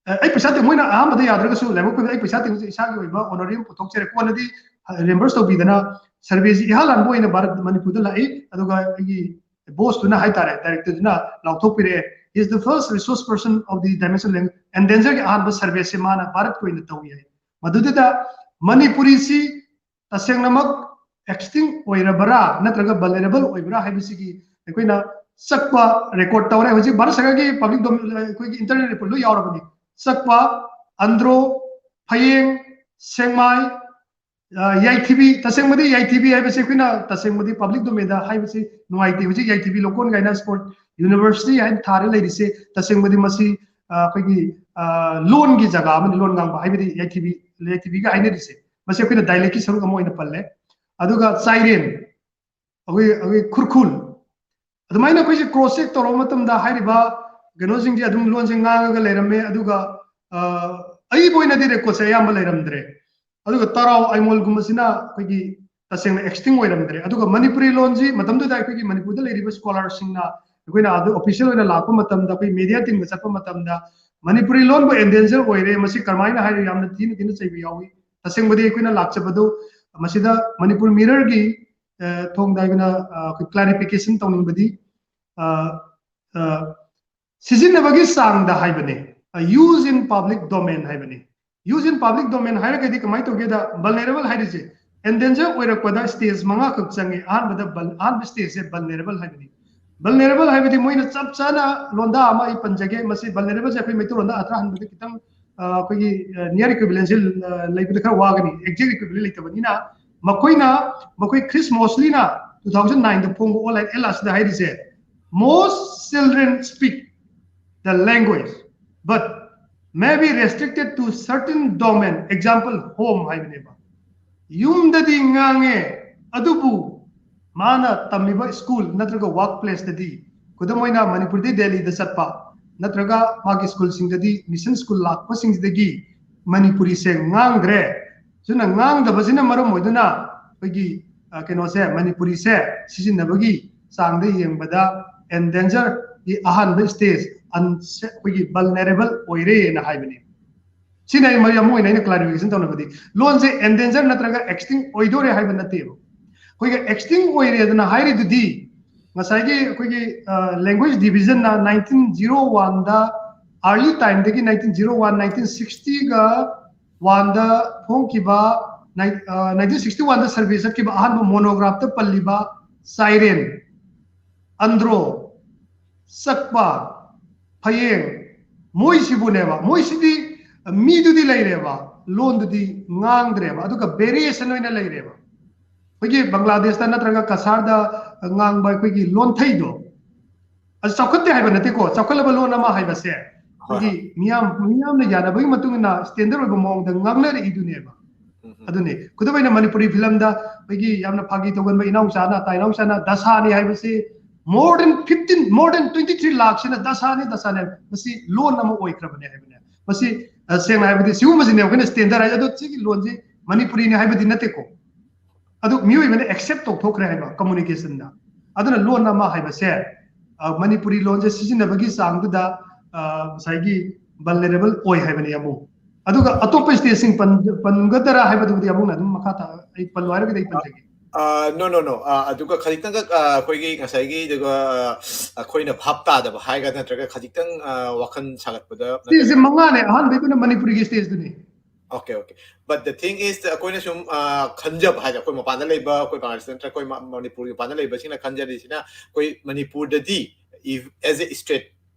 ꯑ, ꯑꯩ ꯄꯩꯁꯥ ꯇꯤꯡ-, ꯃꯣꯏꯅ ꯑꯍꯥꯟꯕꯗ ꯌꯥꯗ꯭ꯔꯒꯁꯨ ꯂꯥꯏꯕꯛ ꯐꯕ ꯑꯩ ꯄꯩꯁꯥ ꯇꯤꯡꯕꯁꯦ ꯏꯁꯥꯒꯤ ꯑꯣꯏꯕ ꯑꯣꯅꯔꯦꯔꯤꯌꯝ ꯄꯨꯊꯣꯛꯆꯔꯦ꯫ ꯀꯣꯟꯅꯗꯤ, ꯑ, ꯔꯤꯌꯝꯕꯔꯁ ꯇꯧꯕꯤꯗꯅ ꯁꯔꯚꯦꯁꯤ ꯏꯍꯥꯟ ꯍꯥꯟꯕ ꯑꯣꯏꯅ ꯚꯥꯔꯠ ꯃꯅꯤꯄꯨꯔꯗ ꯂꯥꯛꯏ꯫ ꯑꯗꯨꯒ ꯑꯩꯒꯤ ꯕꯣꯁꯇꯨꯅ ꯍꯥꯏꯇꯥꯔꯦ, ꯗꯥꯏꯔꯦꯛꯇꯔꯗꯨꯅ ꯂꯥꯎꯊꯣꯛꯄꯤꯔꯛꯑꯦ, "He is the first resource person of the dimension language, endangerꯒꯤ ꯑꯍꯥꯟꯕ ꯁꯔꯚꯦꯁꯦ ꯃꯥꯅ ꯚꯥꯔꯠꯀꯤ ꯑꯣꯏꯅ ꯇꯧꯏ" ꯍꯥꯏ꯫ ꯃꯗꯨꯗꯨꯗ ꯃꯅꯤꯄꯨꯔꯤꯁꯤ ꯇꯁꯦꯡꯅꯃꯛ ꯑꯦꯛꯁꯇꯤꯡ ꯑꯣꯏꯔꯕ꯭ꯔꯥ ꯅꯠꯇ꯭ꯔꯒ ꯚꯜꯅꯦꯔꯦꯕꯜ ꯑꯣꯏꯕ꯭ꯔꯥ ꯍꯥꯏꯕꯁꯤꯒꯤ ꯑꯩꯈꯣꯏꯅ ꯆꯛꯄ ꯔꯦꯀꯣꯔꯠ ꯇꯧꯔꯦ꯫ ꯍꯧꯖꯤꯛ ꯚꯥꯔꯠ ꯁꯔꯀꯥꯔꯒꯤ ꯄꯕ꯭ꯂꯤꯛ ꯗꯣꯃꯦꯟ, ꯑꯩꯈꯣꯏꯒꯤ ꯏꯟꯇꯔꯅꯦꯠ ꯔꯦꯀꯣꯔꯠ ꯂꯣꯏ ꯌꯥꯎꯔꯕꯅꯤ꯫ ꯆꯛꯄ, ꯑꯟꯗ꯭ꯔꯣ, ꯐꯌꯦꯡ, ꯁꯦꯡꯃꯥꯏ, ꯑ, ꯌꯥꯏꯊꯤꯕꯤ, ꯇꯁꯦꯡꯕꯗꯤ ꯌꯥꯏꯊꯤꯕꯤ ꯍꯥꯏꯕꯁꯤ ꯑꯩꯈꯣꯏꯅ ꯇꯁꯦꯡꯕꯗꯤ ꯄꯕ꯭ꯂꯤꯛ ꯗꯣꯃꯦꯟꯗ ꯍꯥꯏꯕꯁꯤ ꯅꯨꯡꯉꯥꯏꯇꯦ꯫ ꯍꯧꯖꯤꯛ ꯌꯥꯏꯊꯤꯕꯤ ꯂꯣꯀꯣꯟ ꯀꯥꯏꯅ ꯁ꯭ꯄꯣꯔꯠ ꯌꯨꯅꯤꯚꯔꯁꯤꯇꯤ ꯍꯥꯏꯅ ꯊꯥꯔ ꯂꯩꯔꯤꯁꯦ, ꯇꯁꯦꯡꯕꯗꯤ ꯃꯁꯤ, ꯑ, ꯑꯩꯈꯣꯏꯒꯤ, ꯑ, ꯂꯣꯟꯒꯤ ꯖꯒꯥ ꯑꯃꯅꯤ, ꯂꯣꯟ ꯉꯥꯡꯕ ꯍꯥꯏꯕꯗꯤ ꯌꯥꯏꯊꯤꯕꯤ, ꯌꯥꯏꯊꯤꯕꯤꯒ ꯍꯥꯏꯅꯔꯤꯁꯦ꯫ ꯃꯁꯤ ꯑꯩꯈꯣꯏꯅ ꯗꯥꯏꯂꯦꯛꯀꯤ ꯁꯔꯨꯛ ꯑꯃ ꯑꯣꯏꯅ ꯄꯜꯂꯦ꯫ ꯑꯗꯨꯒ ꯆꯥꯏꯔꯦꯟ, ꯑꯩꯈꯣꯏ, ꯑꯩꯈꯣꯏ ꯈꯨꯔꯈꯨꯜ, ꯑꯗꯨꯃꯥꯏꯅ ꯑꯩꯈꯣꯏꯁꯦ ꯀ꯭ꯔꯣꯁ ꯆꯦꯛ ꯇꯧꯔꯕ ꯃꯇꯝꯗ ꯍꯥꯏꯔꯤꯕ ꯀꯩꯅꯣꯁꯤꯡꯁꯦ ꯑꯗꯨꯝ ꯂꯣꯟꯁꯦ ꯉꯥꯡꯉꯒ ꯂꯩꯔꯝꯃꯦ꯫ ꯑꯗꯨꯒ, ꯑ, ꯑꯩꯕꯨ ꯑꯣꯏꯅꯗꯤ ꯔꯦꯀꯣꯔꯠꯁꯦ ꯑꯌꯥꯝꯕ ꯂꯩꯔꯝꯗ꯭ꯔꯦ꯫ ꯑꯗꯨꯒ ꯇꯔꯥꯎ ꯑꯥꯏꯃꯣꯜꯒꯨꯝꯕꯁꯤꯅ ꯑꯩꯈꯣꯏꯒꯤ, ꯇꯁꯦꯡꯅ ꯑꯦꯛꯁꯇꯤꯡ ꯑꯣꯏꯔꯝꯗ꯭ꯔꯦ꯫ ꯑꯗꯨꯒ ꯃꯅꯤꯄꯨꯔꯤ ꯂꯣꯟꯁꯤ ꯃꯇꯝꯗꯨꯗ ꯑꯩꯈꯣꯏꯒꯤ ꯃꯅꯤꯄꯨꯔꯗ ꯂꯩꯔꯤꯕ ꯁ꯭ꯀꯣꯂꯔꯁꯤꯡꯅ ꯑꯩꯈꯣꯏꯅ ꯑꯗꯨ ꯑꯣꯐꯤꯁꯤꯌꯦꯜ ꯑꯣꯏꯅ ꯂꯥꯛꯄ ꯃꯇꯝꯗ, ꯑꯩꯈꯣꯏ ꯃꯦꯗꯤꯌꯥ ꯇꯤꯝꯒ ꯆꯠꯄ ꯃꯇꯝꯗ, ꯃꯅꯤꯄꯨꯔꯤ ꯂꯣꯟꯕꯨ ꯑꯦꯟꯗꯦꯟꯖꯔ ꯑꯣꯏꯔꯦ, ꯃꯁꯤ ꯀꯔꯝꯍꯥꯏꯅ ꯍꯥꯏꯔꯤ, ꯌꯥꯝꯅ ꯊꯤꯅ ꯊꯤꯅ ꯆꯩꯕ ꯌꯥꯎꯏ꯫ ꯇꯁꯦꯡꯕꯗꯤ ꯑꯩꯈꯣꯏꯅ ꯂꯥꯛꯆꯕꯗꯨ ꯃꯁꯤꯗ ꯃꯅꯤꯄꯨꯔ ꯃꯤꯔꯔꯒꯤ ꯊꯣꯡꯗ ꯑꯩꯈꯣꯏꯅ, ꯑ, ꯑꯩꯈꯣꯏ ꯀ꯭ꯂꯥꯔꯤꯐꯤꯀꯦꯁꯟ ꯇꯧꯅꯤꯡꯕꯗꯤ, ꯑ, ꯑ, ꯁꯤꯖꯤꯟꯅꯕꯒꯤ ꯆꯥꯡꯗ ꯍꯥꯏꯕꯅꯤ, use in public domain ꯍꯥꯏꯕꯅꯤ꯫ Use in public domain ꯍꯥꯏꯔꯒꯗꯤ ꯀꯃꯥꯏꯅ ꯇꯧꯒꯦꯗ, ꯚꯜꯅꯦꯔꯦꯕꯜ ꯍꯥꯏꯔꯤꯁꯦ ꯑꯦꯟꯗꯦꯟꯖꯔ ꯑꯣꯏꯔꯛꯄꯗ ꯁ꯭ꯇꯦꯖ ꯃꯉꯥꯈꯛ ꯆꯪꯉꯤ꯫ ꯑꯍꯥꯟꯕꯗ ꯚꯜ-, ꯑꯍꯥꯟꯕ ꯁ꯭ꯇꯦꯖꯁꯦ ꯚꯜꯅꯦꯔꯦꯕꯜ ꯍꯥꯏꯕꯅꯤ꯫ ꯚꯜꯅꯦꯔꯦꯕꯜ ꯍꯥꯏꯕꯗꯤ ꯃꯣꯏꯅ ꯆꯞ ꯆꯥꯅ ꯂꯣꯟꯗꯥ ꯑꯃ ꯑꯩ ꯄꯟꯖꯒꯦ, ꯃꯁꯤ ꯚꯜꯅꯦꯔꯦꯕꯜꯁꯦ ꯑꯩꯈꯣꯏ ꯃꯩꯇꯩꯂꯣꯟꯗ ꯑꯊ꯭ꯔ ꯍꯟꯕꯗ ꯈꯤꯇꯪ, ꯑ, ꯑꯩꯈꯣꯏꯒꯤ, ꯑ, ꯅꯤꯌꯔ ꯏꯀ꯭ꯋꯤꯚꯂꯦꯟꯁꯤ, ꯑ, ꯂꯩꯕꯗ ꯈꯔ ꯋꯥꯒꯅꯤ, ꯑꯦꯛꯖꯦꯛ ꯏꯀ꯭ꯋꯤꯚꯂꯦꯟ ꯂꯩꯇꯕꯅꯤꯅ꯫ ꯃꯈꯣꯏꯅ, ꯃꯈꯣꯏ ꯈ꯭ꯔꯤꯁ ꯃꯣꯁꯂꯤꯅ ꯇꯨ ꯊꯥꯎꯖꯟ ꯅꯥꯏꯟꯗ ꯐꯣꯡꯕ ꯑꯣꯟꯂꯥꯏꯟ ꯑꯦꯠꯂꯥꯁꯇ ꯍꯥꯏꯔꯤꯁꯦ, most children speak the language but may be restricted to certain domain, example, home ꯍꯥꯏꯕꯅꯦꯕ꯫ ꯌꯨꯝꯗꯗꯤ ꯉꯥꯡꯉꯦ, ꯑꯗꯨꯕꯨ ꯃꯥꯅ ꯇꯝꯃꯤꯕ ꯁ꯭ꯀꯨꯜ ꯅꯠꯇ꯭ꯔꯒ ꯋꯥꯔꯛ ꯄ꯭ꯂꯦꯁꯇꯗꯤ, ꯈꯨꯗꯝ ꯑꯣꯏꯅ ꯃꯅꯤꯄꯨꯔꯗꯒꯤ ꯗꯦꯜꯂꯤꯗ ꯆꯠꯄ ꯅꯠꯇ꯭ꯔꯒ ꯃꯥꯒꯤ ꯁ꯭ꯀꯨꯜꯁꯤꯡꯗꯗꯤ, ꯃꯤꯁꯟ ꯁ꯭ꯀꯨꯜ ꯂꯥꯛꯄꯁꯤꯡꯁꯤꯗꯒꯤ ꯃꯅꯤꯄꯨꯔꯤꯁꯦ ꯉꯥꯡꯗ꯭ꯔꯦ꯫ ꯁꯤꯅ ꯉꯥꯡꯗꯕꯁꯤꯅ ꯃꯔꯝ ꯑꯣꯏꯗꯨꯅ ꯑꯩꯈꯣꯏꯒꯤ, ꯑ, ꯀꯩꯅꯣꯁꯦ, ꯃꯅꯤꯄꯨꯔꯤꯁꯦ ꯁꯤꯖꯤꯟꯅꯕꯒꯤ ꯆꯥꯡꯗ ꯌꯦꯡꯕꯗ ꯑꯦꯟꯗꯦꯟꯖꯔꯒꯤ ꯑꯍꯥꯟꯕ ꯁ꯭ꯇꯦꯖ, ꯑꯟ-, ꯑꯩꯈꯣꯏꯒꯤ ꯚꯜꯅꯦꯔꯦꯕꯜ ꯑꯣꯏꯔꯦꯅ ꯍꯥꯏꯕꯅꯤ꯫ ꯁꯤꯅ ꯑꯩ ꯃꯔꯤ ꯑꯃ ꯑꯣꯏꯅ ꯑꯩꯅ ꯀ꯭ꯂꯥꯔꯤꯐꯤꯀꯦꯁꯟ ꯇꯧꯅꯕꯗꯤ, ꯂꯣꯟꯁꯦ ꯑꯦꯟꯗꯦꯟꯖꯔ ꯅꯠꯇ꯭ꯔꯒ ꯑꯦꯛꯁꯇꯤꯡ ꯑꯣꯏꯗꯣꯔꯦ ꯍꯥꯏꯕ ꯅꯠꯇꯦꯕ꯫ ꯑꯩꯈꯣꯏꯒꯤ ꯑꯦꯛꯁꯇꯤꯡ ꯑꯣꯏꯔꯦꯗꯅ ꯍꯥꯏꯔꯤꯗꯨꯗꯤ, ꯉꯁꯥꯏꯒꯤ ꯑꯩꯈꯣꯏꯒꯤ, ꯑ, ꯂꯦꯡꯒ꯭ꯋꯦꯖ ꯗꯤꯕꯤꯖꯟꯅ ꯅꯥꯏꯟꯇꯤꯟ ꯖꯤꯔꯣ ꯋꯥꯟꯗ, ꯑꯥꯔꯂꯤ ꯇꯥꯏꯝꯗꯒꯤ ꯅꯥꯏꯟꯇꯤꯟ ꯖꯤꯔꯣ ꯋꯥꯟ, ꯅꯥꯏꯟꯇꯤꯟ ꯁꯤꯛꯁꯇꯤꯒ ꯋꯥꯟꯗ ꯐꯣꯡꯈꯤꯕ, ꯅꯥꯏꯟ-, ꯑ, ꯅꯥꯏꯟꯇꯤꯟ ꯁꯤꯛꯁꯇꯤ ꯋꯥꯟꯗ ꯁꯔꯚꯦ ꯆꯠꯈꯤꯕ ꯑꯍꯥꯟꯕ ꯃꯣꯅꯣꯒ꯭ꯔꯥꯐꯇ ꯄꯜꯂꯤꯕ ꯆꯥꯏꯔꯦꯟ, ꯑꯟꯗ꯭ꯔꯣ, ꯆꯛꯄ, ꯐꯌꯦꯡ, ꯃꯣꯏꯁꯤꯕꯨꯅꯦꯕ, ꯃꯣꯏꯁꯤꯗꯤ ꯃꯤꯗꯨꯗꯤ ꯂꯩꯔꯦꯕ, ꯂꯣꯟꯗꯨꯗꯤ ꯉꯥꯡꯗ꯭ꯔꯦꯕ, ꯑꯗꯨꯒ ꯚꯦꯔꯤꯌꯦꯁꯟ ꯑꯣꯏꯅ ꯂꯩꯔꯦꯕ꯫ ꯑꯩꯈꯣꯏꯒꯤ ꯕꯪꯒ꯭ꯂꯥꯗꯦꯁꯇ ꯅꯠꯇ꯭ꯔꯒ ꯀꯁꯥꯔꯗ ꯉꯥꯡꯕ ꯑꯩꯈꯣꯏꯒꯤ ꯂꯣꯟꯊꯩꯗꯣ, ꯑꯗꯨ ꯆꯥꯎꯈꯠꯇꯦ ꯍꯥꯏꯕ ꯅꯠꯇꯦꯀꯣ, ꯆꯥꯎꯈꯠꯂꯕ ꯂꯣꯟ ꯑꯃ ꯍꯥꯏꯕꯁꯦ ꯑꯩꯈꯣꯏꯒꯤ ꯃꯤꯌꯥꯝ, ꯃꯤꯌꯥꯝꯅ ꯌꯥꯅꯕꯒꯤ ꯃꯇꯨꯡ ꯏꯟꯅ ꯁ꯭ꯇꯦꯟꯗꯔꯗ ꯑꯣꯏꯕ ꯃꯑꯣꯡꯗ ꯉꯥꯡꯅꯔꯛꯏꯗꯨꯅꯦꯕ꯫ ꯑꯗꯨꯅꯤ, ꯈꯨꯗꯝ ꯑꯣꯏꯅ ꯃꯅꯤꯄꯨꯔꯤ ꯐꯤꯂꯝꯗ ꯑꯩꯈꯣꯏꯒꯤ ꯌꯥꯝꯅ ꯐꯥꯒꯤ ꯇꯧꯒꯟꯕ ꯏꯅꯥꯎꯆꯥꯅ, ꯇꯥ ꯏꯅꯥꯎꯆꯥꯅ ꯗꯁꯥꯅꯤ ꯍꯥꯏꯕꯁꯤ more than fifteen, more than twenty three ꯂꯥꯛꯁꯤꯅ ꯗꯁꯥꯅꯤ, ꯗꯁꯥꯅꯤ ꯍꯥꯏꯕ, ꯃꯁꯤ ꯂꯣꯟ ꯑꯃ ꯑꯣꯏꯈ꯭ꯔꯕꯅꯦ ꯍꯥꯏꯕꯅꯦ꯫ ꯃꯁꯤ, ꯑ, ꯁꯦꯡꯅ ꯍꯥꯏꯕꯗꯤ ꯁꯤꯒꯨꯝꯕꯁꯤꯅꯦ ꯑꯩꯈꯣꯏꯅ ꯁ꯭ꯇꯦꯟꯗꯔꯗ ꯍꯥꯏ꯫ ꯑꯗꯣ ꯁꯤꯒꯤ ꯂꯣꯟꯁꯤ ꯃꯅꯤꯄꯨꯔꯤꯅꯤ ꯍꯥꯏꯕꯗꯤ ꯅꯠꯇꯦꯀꯣ꯫ ꯑꯗꯨ ꯃꯤꯑꯣꯏꯕꯅ ꯑꯦꯛꯁꯦꯞ ꯇꯧꯊꯣꯛꯈ꯭ꯔꯦ ꯍꯥꯏꯕ ꯀꯝꯃꯨꯅꯤꯀꯦꯁꯟꯗ꯫ ꯑꯗꯨꯅ ꯂꯣꯟ ꯑꯃ ꯍꯥꯏꯕꯁꯦ, ꯑ, ꯃꯅꯤꯄꯨꯔꯤ ꯂꯣꯟꯁꯦ ꯁꯤꯖꯤꯟꯅꯕꯒꯤ ꯆꯥꯡꯗꯨꯗ, ꯑ, ꯉꯁꯥꯏꯒꯤ ꯚꯜꯅꯦꯔꯦꯕꯜ ꯑꯣꯏ ꯍꯥꯏꯕꯅꯤ ꯑꯃꯨꯛ꯫ ꯑꯗꯨꯒ ꯑꯇꯣꯞꯄ ꯁ꯭ꯇꯦꯠꯁꯤꯡ ꯄꯟ-, ꯄꯟꯒꯗꯔꯥ ꯍꯥꯏꯕꯗꯨꯕꯨꯗꯤ ꯑꯃꯨꯛꯅ ꯑꯗꯨꯝ ꯃꯈꯥ ꯇꯥ-, ꯑꯩ ꯄꯜꯂꯣ ꯍꯥꯏꯔꯒꯗꯤ ꯑꯩ ꯄꯟꯖꯒꯦ꯫ ꯅꯣ ꯅꯣ ꯅꯣ ꯑꯗꯨꯒ ꯈꯖꯤꯛꯇꯪꯒ, ꯑ, ꯑꯩꯈꯣꯏꯒꯤ ꯉꯁꯥꯏꯒꯤ, ꯑꯗꯨꯒ, ꯑ, ꯑꯩꯈꯣꯏꯅ ꯚꯥꯞ ꯇꯥꯗꯕ ꯍꯥꯏꯒꯗ꯭ꯔꯥ, ꯅꯠꯇ꯭ꯔꯒ ꯈꯖꯤꯛꯇꯪ, ꯑ, ꯋꯥꯈꯜ ꯁꯥꯒꯠꯄꯗ ꯁ꯭ꯇꯦꯠꯁꯦ ꯅꯠꯇ꯭ꯔꯒ ꯃꯉꯥꯅꯦ꯫ ꯑꯍꯥꯟꯕꯩꯗꯨꯅ ꯃꯅꯤꯄꯨꯔꯤꯒꯤ ꯁ꯭ꯇꯦꯠꯁꯇꯨꯅꯤ꯫ Okay, okay. But the thing is, ꯑꯩꯈꯣꯏꯅ ꯁꯨꯝ, ꯑ, ꯈꯟꯖꯕ ꯍꯥꯏꯁꯦ, ꯑꯩꯈꯣꯏ ꯃꯄꯥꯟꯗ ꯂꯩꯕ, ꯑꯩꯈꯣꯏ ꯕꯪꯒ꯭ꯂꯥꯗꯦꯁ ꯅꯠꯇ꯭ꯔꯒ ꯑꯩꯈꯣꯏ ꯃ-, ꯃꯅꯤꯄꯨꯔꯒꯤ ꯃꯄꯥꯟꯗ ꯂꯩꯕꯁꯤꯡꯅ ꯈꯟꯖꯔꯤꯁꯤꯅ, ꯑꯩꯈꯣꯏ ꯃꯅꯤꯄꯨꯔꯗꯗꯤ, if, as a state,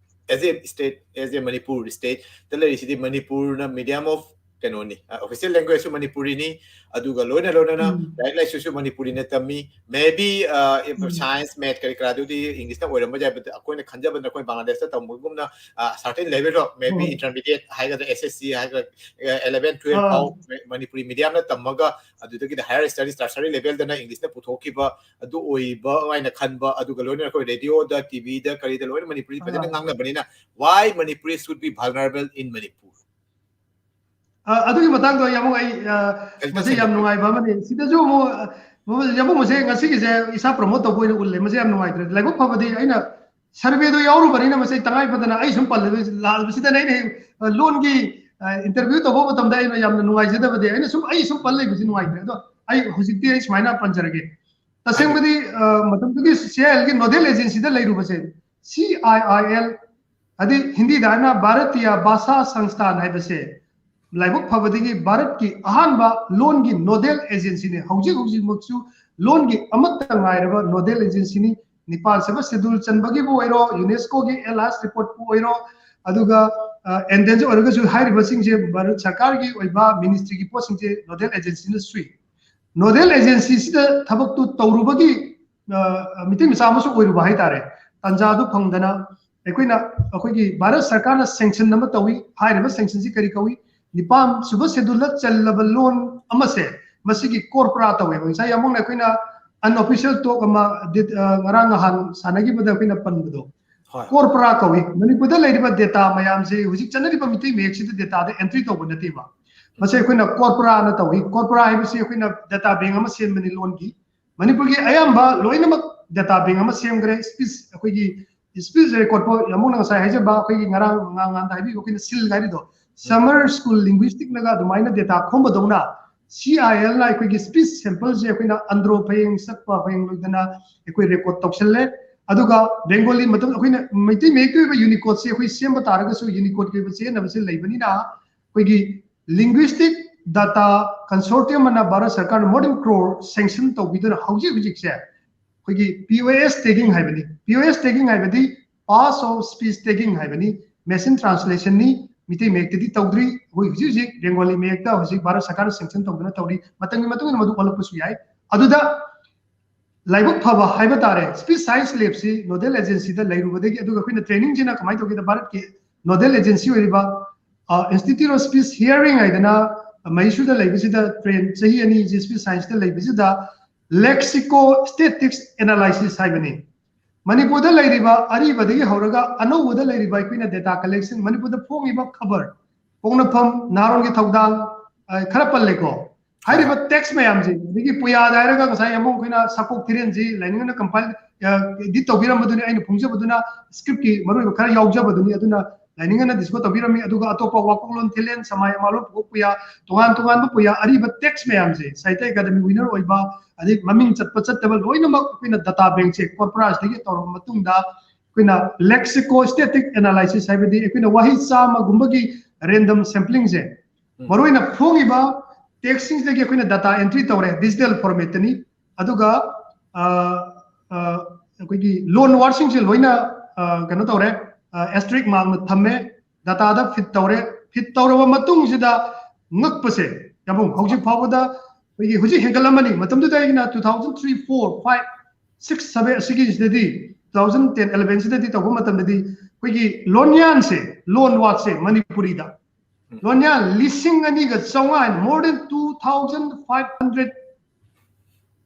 as a state, as a Manipur state ꯇ ꯂꯩꯔꯤꯁꯤꯗꯤ, ꯃꯅꯤꯄꯨꯔꯅ medium of ꯀꯩꯅꯣꯅꯤ, ꯑ, official language ꯁꯨ ꯃꯅꯤꯄꯨꯔꯤꯅꯤ, ꯑꯗꯨꯒ ꯂꯣꯏꯅ ꯂꯣꯏꯅꯅ ꯎꯝ꯫ ꯂꯥꯏꯔꯤꯛ ꯂꯥꯏꯁꯨꯁꯨ ꯃꯅꯤꯄꯨꯔꯤꯅ ꯇꯝꯃꯤ꯫ Maybe, ꯑ, if ꯎꯝ꯫ Science, math ꯀꯔꯤ ꯀꯔꯥꯗꯨꯗꯤ English ꯅ ꯑꯣꯏꯔꯝꯕ ꯌꯥꯏ, but ꯑꯩꯈꯣꯏꯅ ꯈꯟꯖꯕꯗ ꯑꯩꯈꯣꯏ ꯕꯪꯒ꯭ꯂꯥꯗꯦꯁꯇ ꯇꯝꯕꯒꯨꯝꯅ, ꯑ, certain level of maybe ꯍꯣꯏ꯫ Intermediate ꯍꯥꯏꯒꯗ꯭ꯔꯥ, S S C ꯍꯥꯏꯒꯗ꯭ꯔꯥ, ꯑ, eleven, twelve ꯑꯥ꯫ ꯐꯥꯎ ꯃ-, ꯃꯅꯤꯄꯨꯔꯤ medium ꯅ ꯇꯝꯃꯒ, ꯑꯗꯨꯗꯒꯤꯗꯤ higher studies, tertiary level ꯗꯅ English ꯅ ꯄꯨꯊꯣꯛꯈꯤꯕ ꯑꯗꯨ ꯑꯣꯏꯕ ꯍꯥꯏꯅ ꯈꯟꯕ, ꯑꯗꯨꯒ ꯂꯣꯏꯅꯅ ꯑꯩꯈꯣꯏ radio ꯗ, T V ꯗ, ꯀꯔꯤꯗ ꯂꯣꯏꯅ ꯃꯅꯤꯄꯨꯔꯤ ꯐꯖꯅ ꯑꯥ꯫ ꯉꯥꯡꯅꯕꯅꯤꯅ, why Manipuri should be vulnerable in Manipur? ꯑ, ꯑꯗꯨꯒꯤ ꯃꯇꯥꯡꯗꯣ ꯌꯥꯝ ꯑꯩ, ꯑ, ꯀꯔꯤꯇ ꯃꯁꯤ ꯌꯥꯝ ꯁꯟꯗꯣꯛꯄꯤꯌꯨ? ꯅꯨꯡꯉꯥꯏꯕ ꯑꯃꯅꯤ꯫ ꯁꯤꯗꯁꯨ ꯑꯃꯨꯛ, ꯑ, ꯃꯁꯤ ꯌꯥꯝ ꯃꯁꯦ ꯉꯁꯤꯒꯤꯁꯦ ꯏꯁꯥ promote ꯇꯧꯕ ꯑꯣꯏꯅ ꯎꯠꯂꯦ꯫ ꯃꯁꯤ ꯌꯥꯝ ꯅꯨꯡꯉꯥꯏꯇ꯭ꯔꯦ꯫ ꯂꯥꯏꯕꯛ ꯐꯕꯗꯤ ꯑꯩꯅ survey ꯗꯣ ꯌꯥꯎꯔꯨꯕꯅꯤꯅ ꯃꯁꯤ ꯇꯉꯥꯏ ꯐꯗꯅ ꯑꯩ ꯁꯨꯝ ꯄꯜꯂꯦ꯫ ꯂꯥꯜꯂꯕꯁꯤꯗꯅ ꯑꯩꯅ ꯍꯦꯛ, ꯑ, ꯂꯣꯟꯒꯤ, ꯑ, interview ꯇꯧꯕ ꯃꯇꯝꯗ ꯑꯩꯅ ꯌꯥꯝꯅ ꯅꯨꯡꯉꯥꯏꯖꯗꯕꯗꯤ ꯑꯩꯅ ꯁꯨꯝ, ꯑꯩ ꯁꯨꯝ ꯄꯜ ꯂꯩꯕꯁꯤ ꯅꯨꯡꯉꯥꯏꯇ꯭ꯔꯦ꯫ ꯑꯗꯣ ꯑꯩ ꯍꯧꯖꯤꯛꯇꯤ ꯑꯩ ꯁꯨꯃꯥꯏꯅ ꯄꯟꯖꯔꯒꯦ꯫ ꯇꯁꯦꯡꯕꯗꯤ, ꯑ, ꯃꯇꯝꯗꯨꯒꯤ C I L ꯒꯤ nodal agency the ꯂꯩꯔꯨꯕꯁꯦ, C I I L, ꯍꯥꯏꯗꯤ ꯍꯤꯟꯗꯤꯗ ꯍꯥꯏꯅ ꯚꯥꯔꯇꯤꯌ ꯚꯥꯁꯥ ꯁꯪꯁꯊꯥꯟ ꯍꯥꯏꯕꯁꯦ, ꯂꯥꯏꯕꯛ ꯐꯕꯗꯒꯤ ꯚꯥꯔꯠꯀꯤ ꯑꯍꯥꯟꯕ ꯂꯣꯟꯒꯤ nodal agency ꯅꯤ꯫ ꯍꯧꯖꯤꯛ ꯍꯧꯖꯤꯛꯃꯛꯁꯨ ꯂꯣꯟꯒꯤ ꯑꯃꯠꯇ ꯉꯥꯏꯔꯕ nodal agency ꯅꯤ꯫ ꯅꯤꯄꯥꯟ ꯁꯨꯕ schedule ꯆꯟꯕꯒꯤꯕꯨ ꯑꯣꯏꯔꯣ, UNESCO ꯒꯤ L H report ꯄꯨ ꯑꯣꯏꯔꯣ, ꯑꯗꯨꯒ, ꯑ, endangered ꯑꯣꯏꯔꯒꯁꯨ ꯍꯥꯏꯔꯤꯕꯁꯤꯡꯁꯦ ꯚꯥꯔꯠ ꯁꯔꯀꯥꯔꯒꯤ ꯑꯣꯏꯕ ministry ꯒꯤ ꯄꯣꯠꯁꯤꯡꯁꯦ nodal agency ꯅ ꯁꯨꯏ꯫ Nodal agency ꯁꯤꯗ ꯊꯕꯛꯇꯨ ꯇꯧꯔꯨꯕꯒꯤ, ꯑ, ꯃꯤꯇꯩ ꯃꯆꯥ ꯑꯃꯁꯨ ꯑꯣꯏꯔꯨꯕ ꯍꯥꯏꯇꯥꯔꯦ꯫ ꯇꯥꯟꯖꯥꯗꯨ ꯐꯪꯗꯅ ꯑꯩꯈꯣꯏꯅ, ꯑꯩꯈꯣꯏꯒꯤ ꯚꯥꯔꯠ ꯁꯔꯀꯥꯔꯅ sanction ꯑꯃ ꯇꯧꯏ꯫ ꯍꯥꯏꯔꯤꯕ sanction ꯁꯤ ꯀꯔꯤ ꯀꯧꯏ? ꯅꯤꯄꯥꯟ ꯁꯨꯕ schedule ꯗ ꯆꯜꯂꯕ ꯂꯣꯟ ꯑꯃꯁꯦ, ꯃꯁꯤꯒꯤ corpora ꯇꯧꯋꯦꯕ꯫ ꯉꯁꯥꯏ ꯌꯥꯝꯕꯨꯡꯅ ꯑꯩꯈꯣꯏꯅ unofficial talk ꯑꯃ did-, ꯑ, ꯉꯔꯥꯡ ꯅꯍꯥꯟ ꯁꯥꯟꯅꯈꯤꯕꯗ ꯑꯩꯈꯣꯏꯅ ꯄꯟꯕꯗꯣ꯫ ꯍꯣꯏ꯫ Corpora ꯀꯧꯏ꯫ ꯃꯅꯤꯄꯨꯔꯗ ꯂꯩꯔꯤꯕ data ꯃꯌꯥꯝꯁꯦ ꯍꯧꯖꯤꯛ ꯆꯠꯅꯔꯤꯕ ꯃꯤꯇꯩ ꯃꯌꯦꯛꯁꯤꯗ data ꯗ entry ꯇꯧꯕ ꯅꯠꯇꯦꯕ꯫ ꯃꯁꯤ ꯑꯩꯈꯣꯏꯅ ꯀꯣꯔꯄꯣꯔꯥꯅ ꯇꯧꯏ꯫ ꯀꯣꯔꯄꯣꯔꯥ ꯍꯥꯏꯕꯁꯤ ꯑꯩꯈꯣꯏꯅ ꯗꯦꯇꯥ ꯕꯦꯡ ꯑꯃ ꯁꯦꯝꯕꯅꯤ ꯂꯣꯟꯒꯤ꯫ ꯃꯅꯤꯄꯨꯔꯒꯤ ꯑꯌꯥꯝꯕ ꯂꯣꯏꯅꯃꯛ ꯗꯦꯇꯥ ꯕꯦꯡ ꯑꯃ ꯁꯦꯝꯈ꯭ꯔꯦ꯫ ꯁ꯭ꯄꯤꯁ, ꯑꯩꯈꯣꯏꯒꯤ ꯁ꯭ꯄꯤꯁ ꯔꯦꯀꯣꯔꯠ ꯐꯥꯎ, ꯌꯥꯝꯕꯨꯡꯅ ꯉꯁꯥꯏ ꯍꯥꯏꯖꯕ, ꯑꯩꯈꯣꯏꯒꯤ ꯉꯔꯥꯡ ꯉꯥꯡꯉꯥꯟꯗ ꯍꯥꯏꯕꯤꯕ, ꯑꯩꯈꯣꯏꯅ ꯁꯤꯜ ꯍꯥꯏꯔꯤꯗꯣ, ꯁꯝꯃꯔ ꯁ꯭ꯀꯨꯜ ꯂꯤꯡꯒ꯭ꯋꯤꯁꯇꯤꯛꯅꯒ ꯑꯗꯨꯃꯥꯏꯅ ꯗꯦꯇꯥ ꯈꯣꯝꯕꯗꯧꯅ, ꯁꯤ ꯑꯥꯏ ꯑꯦꯜꯅ ꯑꯩꯈꯣꯏꯒꯤ ꯁ꯭ꯄꯤꯁ ꯁꯦꯝꯄꯜꯁꯦ ꯑꯩꯈꯣꯏꯅ ꯑꯟꯗ꯭ꯔꯣ ꯐꯌꯦꯡ ꯆꯠꯄ ꯐꯌꯦꯡ ꯂꯣꯏꯗꯅ ꯑꯩꯈꯣꯏ ꯔꯦꯀꯣꯔꯠ ꯇꯧꯁꯜꯂꯦ꯫ ꯑꯗꯨꯒ ꯕꯦꯡꯒꯣꯂꯤ, ꯃꯇꯝ ꯑꯩꯈꯣꯏꯅ ꯃꯩꯇꯩ ꯃꯌꯦꯛꯀꯤ ꯑꯣꯏꯕ ꯌꯨꯅꯤꯀꯣꯗꯁꯦ ꯑꯩꯈꯣꯏ ꯁꯦꯝꯕ ꯇꯥꯔꯒꯁꯨ, ꯌꯨꯅꯤꯀꯣꯗꯀꯤ ꯑꯣꯏꯕ ꯆꯦꯟꯅꯕꯁꯦ ꯂꯩꯕꯅꯤꯅ, ꯑꯩꯈꯣꯏꯒꯤ ꯂꯤꯡꯒ꯭ꯋꯤꯁꯇꯤꯛ ꯗꯥꯇꯥ ꯀꯟꯁꯣꯔꯇꯤꯌꯝ ꯑꯅ ꯚꯥꯔꯠ ꯁꯔꯀꯥꯔꯅ more than crore ꯁꯦꯡꯁꯟ ꯇꯧꯕꯤꯗꯨꯅ ꯍꯧꯖꯤꯛ ꯍꯧꯖꯤꯛꯁꯦ ꯑꯩꯈꯣꯏꯒꯤ ꯄꯤ ꯑꯣ ꯑꯦꯁ ꯇꯦꯒꯤꯡ ꯍꯥꯏꯕꯅꯤ꯫ ꯄꯤ ꯑꯣ ꯑꯦꯁ ꯇꯦꯒꯤꯡ ꯍꯥꯏꯕꯗꯤ ꯄꯥꯁ ꯑꯣꯐ ꯁ꯭ꯄꯤꯁ ꯇꯦꯒꯤꯡ ꯍꯥꯏꯕꯅꯤ꯫ ꯃꯦꯁꯤꯟ ꯇ꯭ꯔꯥꯟꯁꯂꯦꯁꯟꯅꯤ, ꯃꯤꯇꯩ ꯃꯌꯦꯛꯇꯗꯤ ꯇꯧꯗ꯭ꯔꯤ꯫ ꯑꯩꯈꯣꯏ ꯍꯧꯖꯤꯛ ꯍꯧꯖꯤꯛ ꯕꯦꯡꯒꯣꯂꯤ ꯃꯌꯦꯛꯇ ꯍꯧꯖꯤꯛ ꯚꯥꯔꯠ ꯁꯔꯀꯥꯔꯅ ꯁꯦꯡꯁꯟ ꯇꯧꯗꯨꯅ ꯇꯧꯔꯤ꯫ ꯃꯇꯝꯒꯤ ꯃꯇꯨꯡ ꯏꯟꯅ ꯃꯗꯨ ꯑꯣꯜꯂꯛꯄꯁꯨ ꯌꯥꯏ꯫ ꯑꯗꯨꯗ ꯂꯥꯏꯕꯛ ꯐꯕ ꯍꯥꯏꯕ ꯇꯥꯔꯦ, ꯁ꯭ꯄꯤꯁ ꯁꯥꯏꯟꯁ ꯂꯦꯕꯁꯤ ꯅꯣꯗꯦꯜ ꯑꯦꯖꯦꯟꯁꯤꯗ ꯂꯩꯔꯨꯕꯗꯒꯤ, ꯑꯗꯨꯒ ꯑꯩꯈꯣꯏꯅ ꯇ꯭ꯔꯦꯅꯤꯡꯁꯤꯅ ꯀꯃꯥꯏꯅ ꯇꯧꯒꯦꯗ, ꯚꯥꯔꯠꯀꯤ ꯅꯣꯗꯦꯜ ꯑꯦꯖꯦꯟꯁꯤ ꯑꯣꯏꯔꯤꯕ ꯏꯟꯁꯇꯤꯇ꯭ꯌꯨꯠ ꯑꯣꯐ ꯁ꯭ꯄꯤꯁ ꯍꯤꯌꯔꯤꯡ ꯍꯥꯏꯗꯅ ꯃꯍꯩꯁꯨꯗ ꯂꯩꯕꯁꯤꯗ ꯇ꯭ꯔꯦꯟ ꯆꯍꯤ ꯑꯅꯤꯁꯤ ꯁ꯭ꯄꯤꯁ ꯁꯥꯏꯟꯁꯇ ꯂꯩꯕꯁꯤꯗ ꯂꯦꯛꯁꯤꯀꯣ ꯁ꯭ꯇꯦꯇꯤꯛꯁ ꯑꯦꯅꯥꯂꯥꯏꯁꯤꯁ ꯍꯥꯏꯕꯅꯤ꯫ ꯃꯅꯤꯄꯨꯔꯗ ꯂꯩꯔꯤꯕ ꯑꯔꯤꯕꯗꯒꯤ ꯍꯧꯔꯒ ꯑꯅꯧꯕꯗ ꯂꯩꯔꯤꯕ ꯑꯩꯈꯣꯏꯅ ꯗꯦꯇꯥ ꯀꯂꯦꯛꯁꯟ, ꯃꯅꯤꯄꯨꯔꯗ ꯐꯣꯡꯉꯤꯕ ꯈꯕꯔ, ꯄꯣꯛꯅꯐꯝ, ꯅꯍꯥꯔꯣꯜꯒꯤ ꯊꯧꯗꯥꯡ, ꯑ, ꯈꯔ ꯄꯜꯂꯦꯀꯣ꯫ ꯍꯥꯏꯔꯤꯕ ꯇꯦꯛꯁ ꯃꯌꯥꯝꯁꯦ, ꯑꯗꯒꯤ ꯄꯨꯌꯥꯗ ꯍꯥꯏꯔꯒ ꯉꯁꯥꯏ ꯑꯃꯨꯛ ꯑꯩꯈꯣꯏꯅ ꯁꯥꯀꯣꯛ ꯊꯤꯔꯦꯟꯁꯤ ꯂꯥꯏꯅꯤꯡ ꯑꯃꯅ ꯀꯝꯄꯥꯏꯜ, ꯑ, ꯏꯗꯤꯠ ꯇꯧꯕꯤꯔꯝꯕꯗꯨꯅꯤ, ꯑꯩꯅ ꯐꯣꯡꯖꯕꯗꯨꯅ ꯁ꯭ꯀ꯭ꯔꯤꯞꯀꯤ ꯃꯔꯨꯑꯣꯏꯕ ꯈꯔ ꯌꯥꯎꯖꯕꯗꯨꯅꯤ꯫ ꯑꯗꯨꯅ ꯂꯥꯏꯅꯤꯡ ꯑꯃꯅ ꯗꯤꯁꯀꯣ ꯇꯧꯕꯤꯔꯝꯃꯤ꯫ ꯑꯗꯨꯒ ꯑꯇꯣꯞꯄ ꯋꯥꯀꯣꯛꯂꯣꯟ ꯊꯤꯂꯦꯟ, ꯁꯃꯥꯏ ꯑꯃꯥꯂꯣꯟ ꯄꯨꯀꯣꯛ ꯄꯨꯌꯥ, ꯇꯣꯉꯥꯟ ꯇꯣꯉꯥꯟꯕ ꯄꯨꯌꯥ, ꯑꯔꯤꯕ ꯇꯦꯛꯁ ꯃꯌꯥꯝꯁꯦ, ꯁꯥꯍꯤꯇ꯭ꯌ ꯑꯦꯀꯥꯗꯃꯤ ꯋꯤꯅꯔ ꯑꯣꯏꯕ, ꯑꯗꯩ ꯃꯃꯤꯡ ꯆꯠꯄ ꯆꯠꯇꯕ ꯂꯣꯏꯅꯃꯛ ꯑꯩꯈꯣꯏꯅ ꯗꯥꯇꯥ ꯕꯦꯡꯁꯦ ꯀꯣꯔꯄꯣꯔꯥꯁꯤꯗꯒꯤ ꯇꯧꯔꯕ ꯃꯇꯨꯡꯗ ꯑꯩꯈꯣꯏꯅ ꯂꯦꯛꯁꯤꯀꯣ ꯁ꯭ꯇꯦꯇꯤꯛ ꯑꯦꯅꯥꯂꯥꯏꯁꯤꯁ ꯍꯥꯏꯕꯗꯤ ꯑꯩꯈꯣꯏꯅ ꯋꯥꯍꯩ ꯆꯥꯝꯃꯒꯨꯝꯕꯒꯤ ꯔꯦꯟꯗꯝ ꯁꯦꯝꯄ꯭ꯂꯤꯡꯁꯦ, ꯎꯝ꯫ ꯃꯔꯨꯑꯣꯏꯅ ꯐꯣꯡꯉꯤꯕ ꯇꯦꯛꯁꯁꯤꯡꯁꯤꯗꯒꯤ ꯑꯩꯈꯣꯏꯅ ꯗꯥꯇꯥ ꯑꯦꯟꯇ꯭ꯔꯤ ꯇꯧꯔꯦ, ꯗꯤꯖꯤꯇꯦꯜ ꯐꯣꯔꯃꯦꯠꯇꯅꯤ꯫ ꯑꯗꯨꯒ, ꯑ, ꯑ, ꯑꯩꯈꯣꯏꯒꯤ ꯂꯣꯟ ꯋꯥꯔꯗꯁꯤꯡꯁꯦ ꯂꯣꯏꯅ, ꯑ, ꯀꯩꯅꯣ ꯇꯧꯔꯦ, ꯑꯦꯁꯇ꯭ꯔꯤꯛ ꯃꯥꯔꯛꯅ ꯊꯝꯃꯦ, ꯗꯥꯇꯥꯗ ꯐꯤꯠ ꯇꯧꯔꯦ꯫ ꯐꯤꯠ ꯇꯧꯔꯕ ꯃꯇꯨꯡꯁꯤꯗ ꯉꯛꯄꯁꯦ, ꯌꯥꯝꯕꯨꯡ, ꯍꯧꯖꯤꯛ ꯐꯥꯎꯕꯗ ꯑꯩꯈꯣꯏꯒꯤ ꯍꯧꯖꯤꯛ ꯍꯦꯟꯒꯠꯂꯝꯃꯅꯤ꯫ ꯃꯇꯝꯗꯨꯗ ꯑꯩꯅ two thousand three, four, five, six, seven ꯑꯁꯤꯒꯤꯁꯤꯗꯗꯤ, two thousand ten, eleven ꯁꯤꯗꯗꯤ ꯇꯧꯕ ꯃꯇꯝꯗꯗꯤ ꯑꯩꯈꯣꯏꯒꯤ ꯂꯣꯟꯌꯥꯟꯁꯦ, ꯂꯣꯟ ꯋꯥꯔꯗꯁꯦ ꯃꯅꯤꯄꯨꯔꯤꯗ ꯎꯝ꯫ ꯂꯣꯟꯌꯥꯟ ꯂꯤꯁꯤꯡ ꯑꯅꯤꯒ ꯆꯥꯝꯃꯉꯥ, more than two thousand five hundred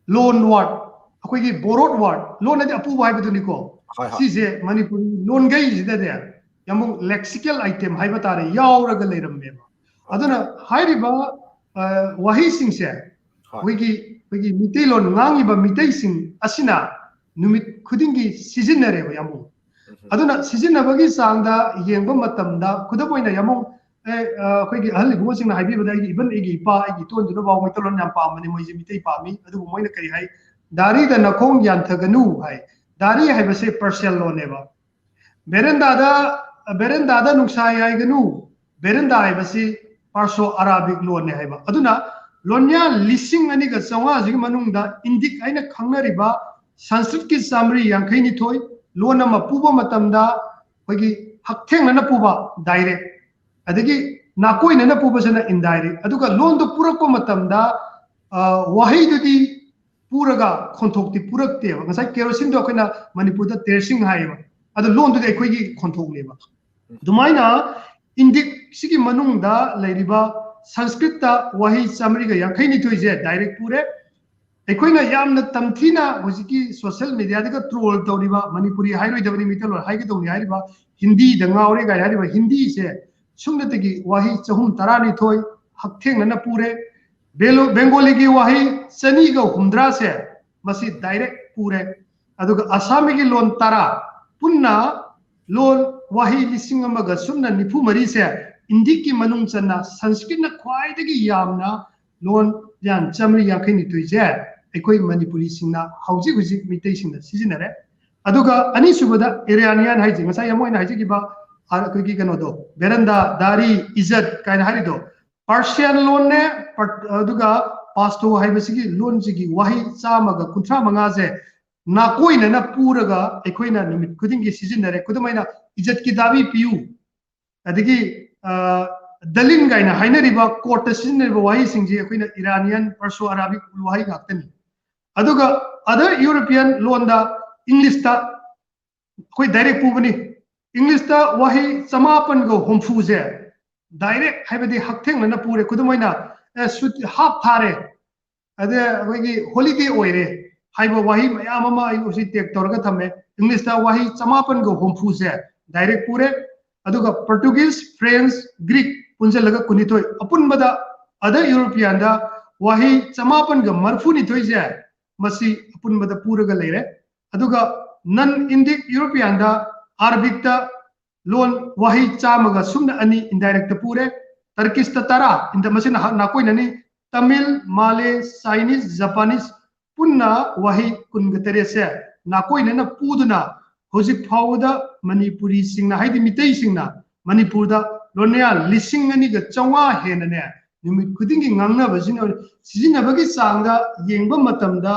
ꯂꯣꯟ ꯋꯥꯔꯗ, ꯑꯩꯈꯣꯏꯒꯤ ꯕꯣꯔꯣꯠ ꯋꯥꯔꯗ, ꯂꯣꯟ ꯍꯥꯏꯗꯤ ꯑꯄꯨꯕ ꯍꯥꯏꯕꯗꯨꯅꯤꯀꯣ꯫ ꯍꯣꯏ, ꯍꯣꯏ꯫ ꯁꯤꯁꯦ ꯃꯅꯤꯄꯨꯔꯤ ꯂꯣꯟꯒꯩꯁꯤꯗꯅꯦ, ꯌꯥꯝꯕꯨꯡ, ꯂꯦꯛꯁꯤꯀꯦꯜ ꯑꯥꯏꯇꯦꯝ ꯍꯥꯏꯕ ꯇꯥꯔꯦ, ꯌꯥꯎꯔꯒ ꯂꯩꯔꯝꯃꯦꯕ꯫ ꯑꯗꯨꯅ ꯍꯥꯏꯔꯤꯕ ꯋꯥꯍꯩꯁꯤꯡꯁꯦ ꯑꯩꯈꯣꯏꯒꯤ ꯑꯩꯈꯣꯏꯒꯤ ꯃꯤꯇꯩꯂꯣꯟ ꯉꯥꯡꯉꯤꯕ ꯃꯤꯇꯩꯁꯤꯡ ꯑꯁꯤꯅ ꯅꯨꯃꯤꯠ ꯈꯨꯗꯤꯡꯒꯤ ꯁꯤꯖꯤꯟꯅꯔꯦꯕ, ꯌꯥꯝꯕꯨꯡ꯫ ꯑꯗꯨꯅ ꯁꯤꯖꯤꯟꯅꯕꯒꯤ ꯆꯥꯡꯗ ꯌꯦꯡꯕ ꯃꯇꯝꯗ, ꯈꯨꯗꯝ ꯑꯣꯏꯅ, ꯌꯥꯝꯕꯨꯡ, ꯑꯦ, ꯑ, ꯑꯩꯈꯣꯏꯒꯤ ꯑꯍꯜ ꯏꯕꯨꯡꯁꯤꯡꯅ ꯍꯥꯏꯕꯤꯕꯗ, ꯑꯩꯒꯤ, even ꯑꯩꯒꯤ ꯏꯄꯥ, ꯑꯩꯒꯤ ꯏꯇꯣꯟꯗꯨꯅ ꯐꯥꯎ ꯃꯩꯇꯩꯂꯣꯟ ꯌꯥꯝ ꯄꯥꯝꯕꯅꯤ, ꯃꯣꯏꯁꯦ ꯃꯤꯇꯩ ꯄꯥꯝꯃꯤ꯫ ꯑꯗꯨꯕꯨ ꯃꯣꯏꯅ ꯀꯔꯤ ꯍꯥꯏ? "ꯗꯥꯔꯤꯗ ꯅꯈꯣꯡ ꯌꯥꯟꯊꯒꯅꯨ" ꯍꯥꯏ꯫ ꯗꯥꯔꯤ ꯍꯥꯏꯕꯁꯦ ꯄꯔꯁꯤꯌꯥꯟ ꯂꯣꯟꯅꯦꯕ꯫ "ꯕꯦꯔꯦꯟꯗꯥꯗ, ꯕꯦꯔꯦꯟꯗꯥꯗ ꯅꯨꯡꯁꯥ ꯌꯥꯏꯒꯅꯨ", ꯕꯦꯔꯦꯟꯗꯥ ꯍꯥꯏꯕꯁꯤ ꯄꯥꯔꯁꯣ ꯑꯔꯥꯕꯤꯛ ꯂꯣꯟꯅꯦ ꯍꯥꯏꯕ꯫ ꯑꯗꯨꯅ ꯂꯣꯟꯌꯥꯟ ꯂꯤꯁꯤꯡ ꯑꯅꯤꯒ ꯆꯥꯝꯃꯉꯥꯁꯤꯒꯤ ꯃꯅꯨꯡꯗ ꯏꯟꯗꯤꯛ ꯍꯥꯏꯅ ꯈꯪꯅꯔꯤꯕ ꯁꯪꯁꯀ꯭ꯔꯤꯠꯀꯤ ꯆꯥꯃꯔꯤ ꯌꯥꯡꯈꯩꯅꯤꯊꯣꯏ ꯂꯣꯟ ꯑꯃ ꯄꯨꯕ ꯃꯇꯝꯗ ꯑꯩꯈꯣꯏꯒꯤ ꯍꯛꯊꯦꯡꯅꯅ ꯄꯨꯕ, ꯗꯥꯏꯔꯦꯛ, ꯑꯗꯒꯤ ꯅꯥꯀꯣꯏꯅꯅ ꯄꯨꯕꯁꯤꯅ ꯏꯟꯗꯥꯏꯔꯦꯛ꯫ ꯑꯗꯨꯒ ꯂꯣꯟꯗꯨ ꯄꯨꯔꯛꯄ ꯃꯇꯝꯗ, ꯑ, ꯋꯥꯍꯩꯗꯨꯗꯤ ꯄꯨꯔꯒ ꯈꯣꯟꯊꯣꯛꯇꯤ ꯄꯨꯔꯛꯇꯦꯕ꯫ ꯉꯁꯥꯏ ꯀꯦꯔꯣꯁꯤꯟꯗꯣ ꯑꯩꯈꯣꯏꯅ ꯃꯅꯤꯄꯨꯔꯗ ꯇꯦꯔꯁꯤꯡ ꯍꯥꯏꯌꯦꯕ, ꯑꯗꯣ ꯂꯣꯟꯗꯨꯗꯤ ꯑꯩꯈꯣꯏꯒꯤ ꯈꯣꯟꯊꯣꯛꯅꯦꯕ꯫ ꯑꯗꯨꯃꯥꯏꯅ ꯏꯟꯗꯤꯛꯁꯤꯒꯤ ꯃꯅꯨꯡꯗ ꯂꯩꯔꯤꯕ ꯁꯪꯁꯀ꯭ꯔꯤꯠꯇ ꯋꯥꯍꯩ ꯆꯥꯃꯔꯤꯒ ꯌꯥꯡꯈꯩꯅꯤꯊꯣꯏꯁꯦ ꯗꯥꯏꯔꯦꯛ ꯄꯨꯔꯦ꯫ ꯑꯩꯈꯣꯏꯅ ꯌꯥꯝꯅ ꯇꯝꯊꯤꯅ ꯍꯧꯖꯤꯛꯀꯤ ꯁꯣꯁꯤꯌꯦꯜ ꯃꯦꯗꯤꯌꯥꯗꯒ ꯇ꯭ꯔꯣꯜ ꯇꯧꯔꯤꯕ, ꯃꯅꯤꯄꯨꯔꯤ ꯍꯥꯏꯔꯣꯏꯗꯕꯅꯤ, ꯃꯩꯇꯩꯂꯣꯟ ꯍꯥꯏꯒꯗꯧꯅꯤ ꯍꯥꯏꯔꯤꯕ, ꯍꯤꯟꯗꯤꯗ ꯉꯥꯎꯔꯦ ꯀꯥꯏꯅ ꯍꯥꯏꯔꯤꯕ ꯍꯤꯟꯗꯤꯁꯦ ꯁꯨꯞꯅꯇꯒꯤ ꯋꯥꯍꯩ ꯆꯍꯨꯝ ꯇꯔꯥꯅꯤꯊꯣꯏ ꯍꯛꯊꯦꯡꯅꯅ ꯄꯨꯔꯦ꯫ ꯕꯦꯂꯣ-, ꯕꯦꯡꯒꯣꯂꯤꯒꯤ ꯋꯥꯍꯩ ꯆꯅꯤꯒ ꯍꯨꯝꯗ꯭ꯔꯥꯁꯦ ꯃꯁꯤ ꯗꯥꯏꯔꯦꯛ ꯄꯨꯔꯦ꯫ ꯑꯗꯨꯒ ꯑꯁꯥꯃꯤꯒꯤ ꯂꯣꯟ ꯇꯔꯥ, ꯄꯨꯟꯅ ꯂꯣꯟ ꯋꯥꯍꯩ ꯂꯤꯁꯤꯡ ꯑꯃꯒ ꯁꯨꯞꯅ ꯅꯤꯐꯨ ꯃꯔꯤꯁꯦ ꯏꯟꯗꯤꯛꯀꯤ ꯃꯅꯨꯡ ꯆꯟꯅ ꯁꯪꯁꯀ꯭ꯔꯤꯠꯅ ꯈ꯭ꯋꯥꯏꯗꯒꯤ ꯌꯥꯝꯅ ꯂꯣꯟ ꯌꯥꯟ ꯆꯥꯃꯔꯤ ꯌꯥꯡꯈꯩ ꯅꯤꯊꯣꯏꯁꯦ ꯑꯩꯈꯣꯏ ꯃꯅꯤꯄꯨꯔꯤꯁꯤꯡꯅ ꯍꯧꯖꯤꯛ ꯍꯧꯖꯤꯛ ꯃꯤꯇꯩꯁꯤꯡꯅ ꯁꯤꯖꯤꯟꯅꯔꯦ꯫ ꯑꯗꯨꯒ ꯑꯅꯤꯁꯨꯕꯗ ꯏꯔꯥꯅꯤꯌꯥꯟ ꯍꯥꯏꯁꯦ, ꯉꯁꯥꯏ ꯑꯃ ꯑꯣꯏꯅ ꯍꯥꯏꯖꯈꯤꯕ, ꯑ, ꯑꯩꯈꯣꯏꯒꯤ ꯀꯩꯅꯣꯗꯣ, ꯕꯦꯔꯟꯗꯥ, ꯗꯥꯔꯤ, ꯏꯖꯠ ꯀꯥꯏꯅ ꯍꯥꯏꯔꯤꯗꯣ, ꯄꯥꯔꯁꯤꯌꯥꯟ ꯂꯣꯟꯅꯦ꯫ ꯄꯔ-, ꯑꯗꯨꯒ ꯄꯥꯁꯇꯣ ꯍꯥꯏꯕꯁꯤꯒꯤ ꯂꯣꯟꯁꯤꯒꯤ ꯋꯥꯍꯩ ꯆꯥꯝꯃꯒ ꯀꯨꯟꯊ꯭ꯔꯥ ꯃꯉꯥꯁꯦ ꯅꯥꯀꯣꯏꯅꯅ ꯄꯨꯔꯒ ꯑꯩꯈꯣꯏꯅ ꯅꯨꯃꯤꯠ ꯈꯨꯗꯤꯡꯒꯤ ꯁꯤꯖꯤꯟꯅꯔꯦ꯫ ꯈꯨꯗꯝ ꯑꯣꯏꯅ, ꯏꯖꯠꯀꯤ ꯗꯥꯕꯤ ꯄꯤꯌꯨ, ꯑꯗꯒꯤ, ꯑ, ꯗꯂꯤꯟ ꯀꯥꯏꯅ ꯍꯥꯏꯅꯔꯤꯕ ꯀꯣꯔꯠꯇ ꯁꯤꯖꯤꯟꯅꯔꯤꯕ ꯋꯥꯍꯩꯁꯤꯡꯁꯤ ꯑꯩꯈꯣꯏꯅ ꯏꯔꯥꯅꯤꯌꯟ, ꯄꯔꯁꯣ ꯑꯔꯥꯕꯤꯛ ꯋꯥꯍꯩ ꯉꯥꯛꯇꯅꯤ꯫ ꯑꯗꯨꯒ other European ꯂꯣꯟꯗ, ꯏꯪꯂꯤꯁꯇ ꯑꯩꯈꯣꯏ ꯗꯥꯏꯔꯦꯛ ꯄꯨꯕꯅꯤ꯫ ꯏꯪꯂꯤꯁꯇ ꯋꯥꯍꯩ ꯆꯃꯥꯄꯟꯒ ꯍꯨꯝꯐꯨꯁꯦ ꯗꯥꯏꯔꯦꯛ, ꯍꯥꯏꯕꯗꯤ ꯍꯛꯊꯦꯡꯅꯅ ꯄꯨꯔꯦ꯫ ꯈꯨꯗꯝ ꯑꯣꯏꯅ, ꯑꯦ, ꯁꯨꯇꯤ, ꯍꯥꯞ ꯊꯥꯔꯦ, ꯑꯗ ꯑꯩꯈꯣꯏꯒꯤ ꯍꯣꯂꯤꯗꯦ ꯑꯣꯏꯔꯦ ꯍꯥꯏꯕ ꯋꯥꯍꯩ ꯃꯌꯥꯝ ꯑꯃ ꯑꯩ ꯍꯧꯖꯤꯛ ꯇꯦꯛ ꯇꯧꯔꯒ ꯊꯝꯃꯦ꯫ ꯏꯪꯂꯤꯁꯇ ꯋꯥꯍꯩ ꯆꯃꯥꯄꯟꯒ ꯍꯨꯝꯐꯨꯁꯦ ꯗꯥꯏꯔꯦꯛ ꯄꯨꯔꯦ꯫ ꯑꯗꯨꯒ ꯄꯣꯔꯇꯨꯒꯤꯁ, ꯐ꯭ꯔꯦꯟꯁ, ꯒ꯭ꯔꯤꯛ, ꯄꯨꯟꯁꯤꯜꯂꯒ ꯀꯨꯟꯅꯤꯊꯣꯏ, ꯑꯄꯨꯟꯕꯗ other Europeanꯗ ꯋꯥꯍꯩ ꯆꯃꯥꯄꯟꯒ ꯃꯔꯤꯐꯨꯅꯤꯊꯣꯏꯁꯦ ꯃꯁꯤ ꯑꯄꯨꯟꯕꯗ ꯄꯨꯔꯒ ꯂꯩꯔꯦ꯫ ꯑꯗꯨꯒ non Indic Europeanꯗ Arabicꯇ ꯂꯣꯟ ꯋꯥꯍꯩ ꯆꯥꯝꯃꯒ ꯁꯨꯞꯅ ꯑꯅꯤ indirectꯇ ꯄꯨꯔꯦ꯫ Turkishꯇ ꯇꯔꯥ, ꯃꯁꯤꯅ ꯅꯥꯀꯣꯏꯅꯅꯤ꯫ Tamil, Malay, Chinese, Japanese ꯄꯨꯟꯅ ꯋꯥꯍꯩ ꯀꯨꯟꯒ ꯇꯔꯦꯠꯁꯦ ꯅꯥꯀꯣꯏꯅꯅ ꯄꯨꯗꯨꯅ ꯍꯧꯖꯤꯛ ꯐꯥꯎꯕꯗ ꯃꯅꯤꯄꯨꯔꯤꯁꯤꯡꯅ, ꯍꯥꯏꯗꯤ ꯃꯤꯇꯩꯁꯤꯡꯅ ꯃꯅꯤꯄꯨꯔꯗ ꯂꯣꯟꯌꯥꯟ ꯂꯤꯁꯤꯡ ꯑꯅꯤꯒ ꯆꯥꯝꯃꯉꯥ ꯍꯦꯟꯅꯅꯦ ꯅꯨꯃꯤꯠ ꯈꯨꯗꯤꯡꯒꯤ ꯉꯥꯡꯅꯕꯁꯤꯅ ꯁꯤꯖꯤꯟꯅꯕꯒꯤ ꯆꯥꯡꯗ ꯌꯦꯡꯕ ꯃꯇꯝꯗ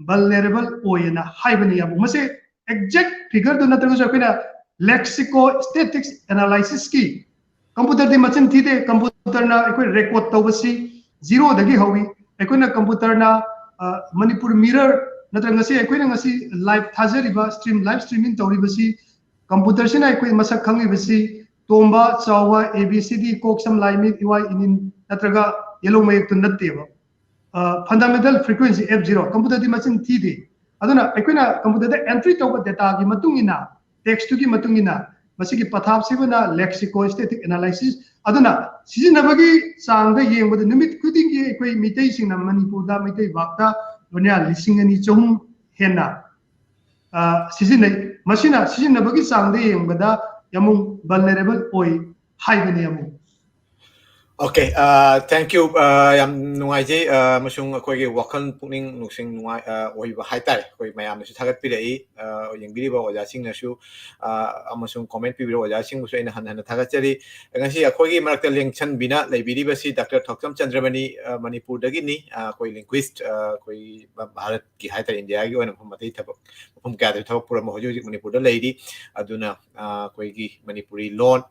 vulnerable ꯑꯣꯏꯌꯦꯅ ꯍꯥꯏꯕꯅꯤ ꯌꯥꯕꯨ꯫ ꯃꯁꯤ exact figureꯗꯨ ꯅꯠꯇ꯭ꯔꯒꯁꯨ ꯑꯩꯈꯣꯏꯅ lexicostatics analysisꯀꯤ, computerꯗꯤ ꯃꯆꯤꯟ ꯊꯤꯗꯦ, computerꯅ ꯑꯩꯈꯣꯏ record ꯇꯧꯕꯁꯤ zeroꯗꯒꯤ ꯍꯧꯏ꯫ ꯑꯩꯈꯣꯏꯅ computerꯅ Manipur Mirror ꯅꯠꯇ꯭ꯔꯒ ꯉꯁꯤ ꯑꯩꯈꯣꯏꯅ ꯉꯁꯤ live ꯊꯥꯖꯔꯤꯕ stream, live streaming ꯇꯧꯔꯤꯕꯁꯤ computerꯁꯤꯅ ꯑꯩꯈꯣꯏ ꯃꯁꯛ ꯈꯪꯉꯤꯕꯁꯤ ꯇꯣꯝꯕ, ꯆꯥꯎꯕ, A B C D, ꯀꯣꯛ, ꯁꯝ, ꯂꯥꯏ, ꯃꯤꯠ, ꯏꯋꯥ, ꯏꯅꯤꯟ ꯅꯠꯇ꯭ꯔꯒ yellow ꯃꯌꯦꯛꯇꯨ ꯅꯠꯇꯦꯕ꯫ Fundamental frequency F zero, computerꯗꯤ ꯃꯆꯤꯟ ꯊꯤꯗꯦ꯫ ꯑꯗꯨꯅ ꯑꯩꯈꯣꯏꯅ computerꯗ entry ꯇꯧꯕ dataꯒꯤ ꯃꯇꯨꯡ ꯏꯟꯅ, textꯇꯨꯒꯤ ꯃꯇꯨꯡ ꯏꯟꯅ ꯃꯁꯤꯒꯤ ꯄꯊꯥꯞ ꯁꯤꯕꯅ lexicostatic analysis꯫ ꯑꯗꯨꯅ ꯁꯤꯖꯤꯟꯅꯕꯒꯤ ꯆꯥꯡꯗ ꯌꯦꯡꯕꯗ ꯅꯨꯃꯤꯠ ꯈꯨꯗꯤꯡꯒꯤ ꯑꯩꯈꯣꯏ ꯃꯤꯇꯩꯁꯤꯡꯅ ꯃꯅꯤꯄꯨꯔꯗ ꯃꯩꯇꯩ ꯕꯥꯛꯇ ꯂꯣꯟꯌꯥꯟ ꯂꯤꯁꯤꯡ ꯑꯅꯤ ꯆꯍꯨꯝ ꯍꯦꯟꯅ ꯁꯤꯖꯤꯟꯅꯩ꯫ ꯃꯁꯤꯅ ꯁꯤꯖꯤꯟꯅꯕꯒꯤ ꯆꯥꯡꯗ ꯌꯦꯡꯕꯗ ꯌꯥꯝꯅ vulnerable ꯑꯣꯏ ꯍꯥꯏꯕꯅꯤ ꯑꯃꯨꯛ꯫ Okay, uh, thank you. Uh, ꯌꯥꯝ ꯅꯨꯡꯉꯥꯏꯖꯩ, uh, ꯑꯃꯁꯨꯡ ꯑꯩꯈꯣꯏꯒꯤ ꯋꯥꯈꯜ ꯄꯨꯛꯅꯤꯡ ꯂꯧꯁꯤꯡ ꯅꯨꯡꯉꯥꯏ, uh, ꯑꯣꯏꯕ ꯍꯥꯏꯇꯥꯔꯦ꯫ ꯑꯩꯈꯣꯏ ꯃꯌꯥꯝꯅꯁꯨ ꯊꯥꯒꯠꯄꯤꯔꯛꯏ, uh, ꯌꯦꯡꯕꯤꯔꯤꯕ ꯑꯣꯖꯥꯁꯤꯡꯅꯁꯨ, uh, ꯑꯃꯁꯨꯡ comment ꯄꯤꯕꯤꯔꯛꯄ ꯑꯣꯖꯥꯁꯤꯡꯕꯨꯁꯨ ꯑꯩꯅ ꯍꯟꯅ ꯍꯟꯅ ꯊꯥꯒꯠꯆꯔꯤ꯫ ꯉꯁꯤ ꯑꯩꯈꯣꯏꯒꯤ ꯃꯔꯛꯇ ꯂꯦꯡꯁꯟꯕꯤꯅ ꯂꯩꯕꯤꯔꯤꯕꯁꯤ Doctor ꯊꯣꯛꯆꯝ ꯆꯟꯗ꯭ꯔꯃꯅꯤ, uh, ꯃꯅꯤꯄꯨꯔꯗꯒꯤꯅꯤ꯫ Uh, ꯑꯩꯈꯣꯏ linguist, uh, ꯑꯩꯈꯣꯏ ꯚꯥꯔꯠꯀꯤ ꯍꯥꯏꯇꯥꯔꯦ, ꯏꯟꯗꯤꯌꯥꯒꯤ ꯑꯣꯏꯅ ꯃꯐꯝ ꯑꯇꯩ ꯊꯕꯛ, ꯃꯐꯝ ꯀꯌꯥꯗ ꯊꯕꯛ ꯄꯨꯔꯝꯕ, ꯍꯧꯖꯤꯛ ꯍꯧꯖꯤꯛ ꯃꯅꯤꯄꯨꯔꯗ ꯂꯩꯔꯤ꯫ ꯑꯗꯨꯅ, uh, ꯑꯩꯈꯣꯏꯒꯤ ꯃꯅꯤꯄꯨꯔꯤ ꯂꯣꯟ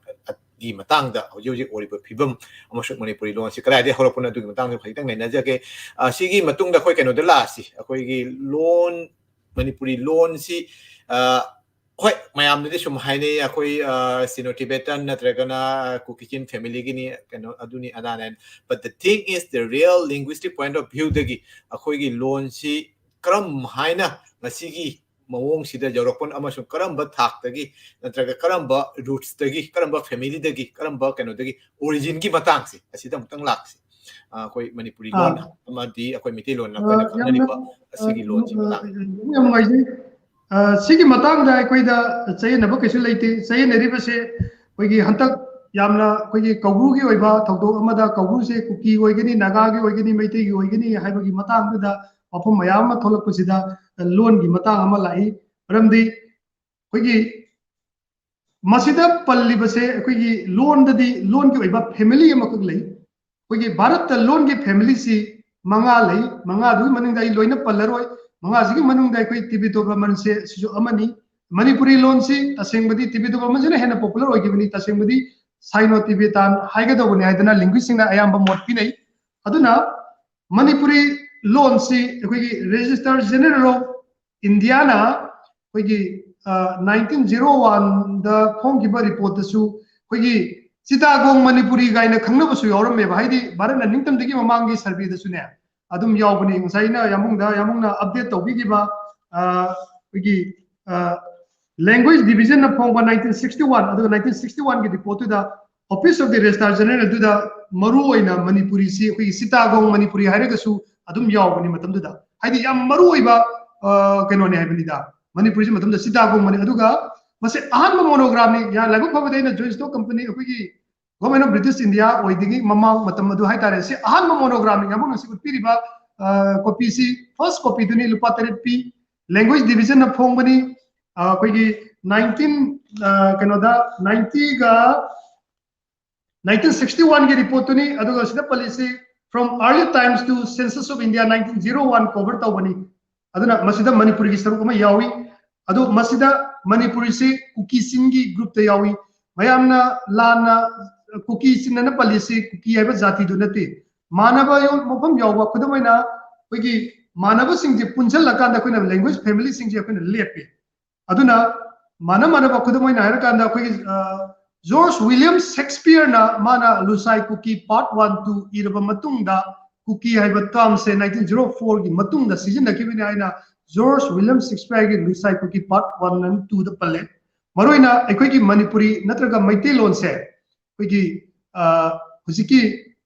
ꯒꯤ ꯃꯇꯥꯡꯗ ꯍꯧꯖꯤꯛ ꯍꯧꯖꯤꯛ ꯑꯣꯏꯔꯤꯕ ꯐꯤꯕꯝ ꯑꯃꯁꯨꯡ ꯃꯅꯤꯄꯨꯔꯤ ꯂꯣꯟꯁꯤ ꯀꯗꯥꯏꯗꯒꯤ ꯍꯧꯔꯛꯄꯅꯣ ꯑꯗꯨꯒꯤ ꯃꯇꯥꯡꯗ ꯈꯖꯤꯛꯇꯪ ꯅꯩꯅꯖꯒꯦ꯫ ꯑ, ꯁꯤꯒꯤ ꯃꯇꯨꯡꯗ ꯑꯩꯈꯣꯏ ꯀꯩꯅꯣꯗ ꯂꯥꯛꯑꯁꯤ, ꯑꯩꯈꯣꯏꯒꯤ ꯂꯣꯟ, ꯃꯅꯤꯄꯨꯔꯤ ꯂꯣꯟꯁꯤ, ꯑ, ꯍꯣꯏ, ꯃꯌꯥꯝꯅꯗꯤ ꯁꯨꯝ ꯍꯥꯏꯅꯩ, ꯑꯩꯈꯣꯏ, ꯑ, Sino-Tibetan ꯅꯠꯇ꯭ꯔꯒꯅ Kuki-Chin family ꯒꯤꯅꯤ, ꯀꯩꯅꯣ, ꯑꯗꯨꯅꯤ ꯑꯗꯥꯅꯦ꯫ But the thing is, the real linguistic point of view ꯗꯒꯤ ꯑꯩꯈꯣꯏꯒꯤ ꯂꯣꯟꯁꯤ ꯀꯔꯝ ꯍꯥꯏꯅ ꯉꯁꯤꯒꯤ ꯃꯑꯣꯡꯁꯤꯗ ꯌꯧꯔꯛꯄ ꯑꯃꯁꯨꯡ ꯀꯔꯝꯕ ꯊꯥꯛꯇꯒꯤ ꯅꯠꯇ꯭ꯔꯒ ꯀꯔꯝꯕ ꯔꯨꯠꯁꯇꯒꯤ, ꯀꯔꯝꯕ ꯐꯦꯃꯤꯂꯤꯗꯒꯤ, ꯀꯔꯝꯕ ꯀꯩꯅꯣꯗꯒꯤ, ꯑꯣꯔꯤꯖꯤꯟꯒꯤ ꯃꯇꯥꯡꯁꯦ ꯑꯁꯤꯗ ꯑꯃꯨꯛꯇꯪ ꯂꯥꯛꯁꯤ꯫ ꯑ, ꯑꯩꯈꯣꯏ ꯃꯅꯤꯄꯨꯔꯤ ꯑꯥ꯫ ꯂꯣꯟ ꯑꯃꯗꯤ ꯑꯩꯈꯣꯏ ꯃꯩꯇꯩꯂꯣꯟꯅ ꯑ, ꯑꯩꯈꯣꯏꯅ ꯌꯥꯝꯅ, ꯈꯪꯅꯔꯤꯕ ꯑ, ꯑꯁꯤꯒꯤ ꯂꯣꯟꯁꯤ ꯑ, ꯃꯇꯥꯡꯗ꯫ ꯌꯥꯝ ꯅꯨꯡꯉꯥꯏꯖꯩ꯫ ꯑ, ꯁꯤꯒꯤ ꯃꯇꯥꯡꯗ ꯑꯩꯈꯣꯏꯗ ꯆꯌꯦꯠꯅꯕ ꯀꯩꯁꯨ ꯂꯩꯇꯦ꯫ ꯆꯌꯦꯠꯅꯔꯤꯕꯁꯦ ꯑꯩꯈꯣꯏꯒꯤ ꯍꯟꯗꯛ ꯌꯥꯝꯅ ꯑꯩꯈꯣꯏꯒꯤ ꯀꯧꯕ꯭ꯔꯨꯒꯤ ꯑꯣꯏꯕ ꯊꯧꯗꯣꯛ ꯑꯃꯗ ꯀꯧꯕ꯭ꯔꯨꯁꯦ ꯀꯨꯀꯤ ꯑꯣꯏꯒꯅꯤ, ꯅꯥꯒꯥꯒꯤ ꯑꯣꯏꯒꯅꯤ, ꯃꯩꯇꯩꯒꯤ ꯑꯣꯏꯒꯅꯤ ꯍꯥꯏꯕꯒꯤ ꯃꯇꯥꯡꯗꯨꯗ ꯋꯥꯐꯝ ꯃꯌꯥꯝ ꯑꯃ ꯊꯣꯛꯂꯛꯄꯁꯤꯗ ꯂꯣꯟꯒꯤ ꯃꯇꯥꯡ ꯑꯃ ꯂꯥꯛꯏ꯫ ꯃꯔꯝꯗꯤ ꯑꯩꯈꯣꯏꯒꯤ ꯃꯁꯤꯗ ꯄꯜꯂꯤꯕꯁꯦ ꯑꯩꯈꯣꯏꯒꯤ ꯂꯣꯟꯗꯗꯤ ꯂꯣꯟꯒꯤ ꯑꯣꯏꯕ ꯐꯦꯃꯤꯂꯤ ꯑꯃꯈꯛ ꯂꯩ꯫ ꯑꯩꯈꯣꯏꯒꯤ ꯚꯥꯔꯠꯇ ꯂꯣꯟꯒꯤ ꯐꯦꯃꯤꯂꯤꯁꯤ ꯃꯉꯥ ꯂꯩ꯫ ꯃꯉꯥꯗꯨꯒꯤ ꯃꯅꯨꯡꯗ ꯑꯩ ꯂꯣꯏꯅ ꯄꯜꯂꯔꯣꯏ꯫ ꯃꯉꯥꯁꯤꯒꯤ ꯃꯅꯨꯡꯗ ꯑꯩꯈꯣꯏ ꯇꯤꯕꯦꯇꯣ ꯕꯔꯃꯟꯁꯦ ꯁꯤꯁꯨ ꯑꯃꯅꯤ꯫ ꯃꯅꯤꯄꯨꯔꯤ ꯂꯣꯟꯁꯤ ꯇꯁꯦꯡꯕꯗꯤ ꯇꯤꯕꯦꯇꯣ ꯕꯔꯃꯟꯁꯤꯅ ꯍꯦꯟꯅ ꯄꯣꯄꯨꯂꯔ ꯑꯣꯏꯈꯤꯕꯅꯤ꯫ ꯇꯁꯦꯡꯕꯗꯤ ꯁꯥꯏꯅꯣ ꯇꯤꯕꯦꯇꯥꯟ ꯍꯥꯏꯒꯗꯧꯕꯅꯤ ꯍꯥꯏꯗꯅ ꯂꯤꯡꯒ꯭ꯋꯤꯁꯁꯤꯡꯅ ꯑꯌꯥꯝꯕ ꯃꯣꯠ ꯄꯤꯅꯩ꯫ ꯑꯗꯨꯅ ꯃꯅꯤꯄꯨꯔꯤ ꯂꯣꯟꯁꯤ ꯑꯩꯈꯣꯏꯒꯤ Registrar General of Indiaꯅ ꯑꯩꯈꯣꯏꯒꯤ, ꯑ, nineteen zero oneꯗ ꯐꯣꯡꯈꯤꯕ ꯔꯤꯄꯣꯔꯠꯇꯁꯨ ꯑꯩꯈꯣꯏꯒꯤ ꯆꯤꯇꯥꯒꯣꯡ ꯃꯅꯤꯄꯨꯔꯤ ꯀꯥꯏꯅ ꯈꯪꯅꯕꯁꯨ ꯌꯥꯎꯔꯝꯃꯦꯕ꯫ ꯍꯥꯏꯗꯤ ꯚꯥꯔꯠꯅ ꯅꯤꯡꯇꯝꯗꯒꯤ ꯃꯃꯥꯡꯒꯤ ꯁꯔꯚꯦꯗꯁꯨꯅꯦ ꯑꯗꯨꯝ ꯌꯥꯎꯕꯅꯤ꯫ ꯉꯁꯥꯏ ꯑꯩꯅ ꯌꯥꯝꯕꯨꯡꯗ, ꯌꯥꯝꯕꯨꯡꯅ ꯑꯞꯗꯦꯠ ꯇꯧꯕꯤꯈꯤꯕ, ꯑ, ꯑꯩꯈꯣꯏꯒꯤ, ꯑ, Language Divisionꯅ ꯐꯣꯡꯕ nineteen sixty one, ꯑꯗꯨꯒ nineteen sixty oneꯒꯤ ꯔꯤꯄꯣꯔꯠꯇꯨꯗ Office of the Registrar General ꯑꯗꯨꯗ ꯃꯔꯨ ꯑꯣꯏꯅ ꯃꯅꯤꯄꯨꯔꯤꯁꯤ ꯑꯩꯈꯣꯏꯒꯤ ꯆꯤꯇꯥꯒꯣꯡ ꯃꯅꯤꯄꯨꯔꯤ ꯍꯥꯏꯔꯒꯁꯨ ꯑꯗꯨꯝ ꯌꯥꯎꯕꯅꯤ ꯃꯇꯝꯗꯨꯗ꯫ ꯍꯥꯏꯗꯤ ꯌꯥꯝ ꯃꯔꯨ ꯑꯣꯏꯕ, ꯑ, ꯀꯩꯅꯣꯅꯦ ꯍꯥꯏꯕꯅꯤꯗ꯫ ꯃꯅꯤꯄꯨꯔꯤꯁꯤ ꯃꯇꯝꯗ ꯆꯤꯇꯥꯒꯣꯡ ꯃꯅꯤ-, ꯑꯗꯨꯒ ꯃꯁꯤ ꯑꯍꯥꯟꯕ ꯃꯣꯅꯣꯒ꯭ꯔꯥꯝꯅꯤ꯫ ꯌꯥ-, ꯂꯥꯏꯕꯛ ꯐꯕꯗ ꯑꯩꯅ Joint Stock Company, ꯑꯩꯈꯣꯏꯒꯤ Government of British India ꯑꯣꯏꯗ꯭ꯔꯤꯉꯩ ꯃꯃꯥꯡ ꯃꯇꯝ ꯑꯗꯨ ꯍꯥꯏꯇꯥꯔꯦ꯫ ꯁꯤ ꯑꯍꯥꯟꯕ ꯃꯣꯅꯣꯒ꯭ꯔꯥꯝꯅꯤ꯫ ꯌꯥꯝꯕꯨꯡꯅ ꯁꯤ ꯎꯠꯄꯤꯔꯤꯕ, ꯑ, ꯀꯣꯄꯤꯁꯤ, ꯐꯥꯔꯁ ꯀꯣꯄꯤꯗꯨꯅꯤ, ꯂꯨꯄꯥ ꯇꯔꯦꯠ ꯄꯤ꯫ Language Divisionꯅ ꯐꯣꯡꯕꯅꯤ꯫ ꯑ, ꯑꯩꯈꯣꯏꯒꯤ nineteen, ꯑ, ꯀꯩꯅꯣꯗ, ninetyꯒ, nineteen sixty oneꯒꯤ ꯔꯤꯄꯣꯔꯠꯇꯨꯅꯤ꯫ ꯑꯗꯨꯒ ꯁꯤꯗ ꯄꯜꯂꯤꯁꯤ From Early Times to Census of India nineteen zero one cover ꯇꯧꯕꯅꯤ꯫ ꯑꯗꯨꯅ ꯃꯁꯤꯗ ꯃꯅꯤꯄꯨꯔꯤꯒꯤ ꯁꯔꯨꯛ ꯑꯃ ꯌꯥꯎꯏ꯫ ꯑꯗꯨ ꯃꯁꯤꯗ ꯃꯅꯤꯄꯨꯔꯤꯁꯤ ꯀꯨꯀꯤ ꯆꯤꯡꯒꯤ ꯒ꯭ꯔꯨꯞꯇ ꯌꯥꯎꯏ꯫ ꯃꯌꯥꯝꯅ ꯂꯥꯟꯅ ꯀꯨꯀꯤ ꯆꯤꯡꯅꯅ ꯄꯜꯂꯤꯁꯤ ꯀꯨꯀꯤ ꯍꯥꯏꯕ ꯖꯥꯇꯤꯗꯨ ꯅꯠꯇꯦ꯫ ꯃꯥꯟꯅꯕ ꯌꯥꯎ-, ꯃꯐꯝ ꯌꯥꯎꯕ, ꯈꯨꯗꯝ ꯑꯣꯏꯅ ꯑꯩꯈꯣꯏꯒꯤ ꯃꯥꯟꯅꯕꯁꯤꯡꯁꯦ ꯄꯨꯟꯁꯤꯜꯂꯀꯥꯟꯗ ꯑꯩꯈꯣꯏꯅ language familyꯁꯤꯡꯁꯦ ꯑꯩꯈꯣꯏꯅ ꯂꯦꯞꯄꯤ꯫ ꯑꯗꯨꯅ ꯃꯥꯟꯅ ꯃꯥꯟꯅꯕ, ꯈꯨꯗꯝ ꯑꯣꯏꯅ ꯍꯥꯏꯔꯀꯥꯟꯗ ꯑꯩꯈꯣꯏꯒꯤ, ꯑ, George William Shakespeareꯅ ꯃꯥꯅ ꯂꯨꯁꯥꯏ ꯀꯨꯀꯤ part one, two ꯏꯔꯕ ꯃꯇꯨꯡꯗ ꯀꯨꯀꯤ ꯍꯥꯏꯕ termꯁꯦ nineteen zero fourꯒꯤ ꯃꯇꯨꯡꯗ ꯁꯤꯖꯤꯟꯅꯈꯤꯕꯅꯤ ꯍꯥꯏꯅ George William Shakespeare ꯒꯤ ꯂꯨꯏꯁꯥꯏ ꯀꯨꯀꯤ part one and two ꯗ ꯄꯜꯂꯦ꯫ ꯃꯔꯨꯑꯣꯏꯅ ꯑꯩꯈꯣꯏꯒꯤ ꯃꯅꯤꯄꯨꯔꯤ ꯅꯠꯇ꯭ꯔꯒ ꯃꯩꯇꯩꯂꯣꯟꯁꯦ ꯑꯩꯈꯣꯏꯒꯤ ꯍꯧꯖꯤꯛꯀꯤ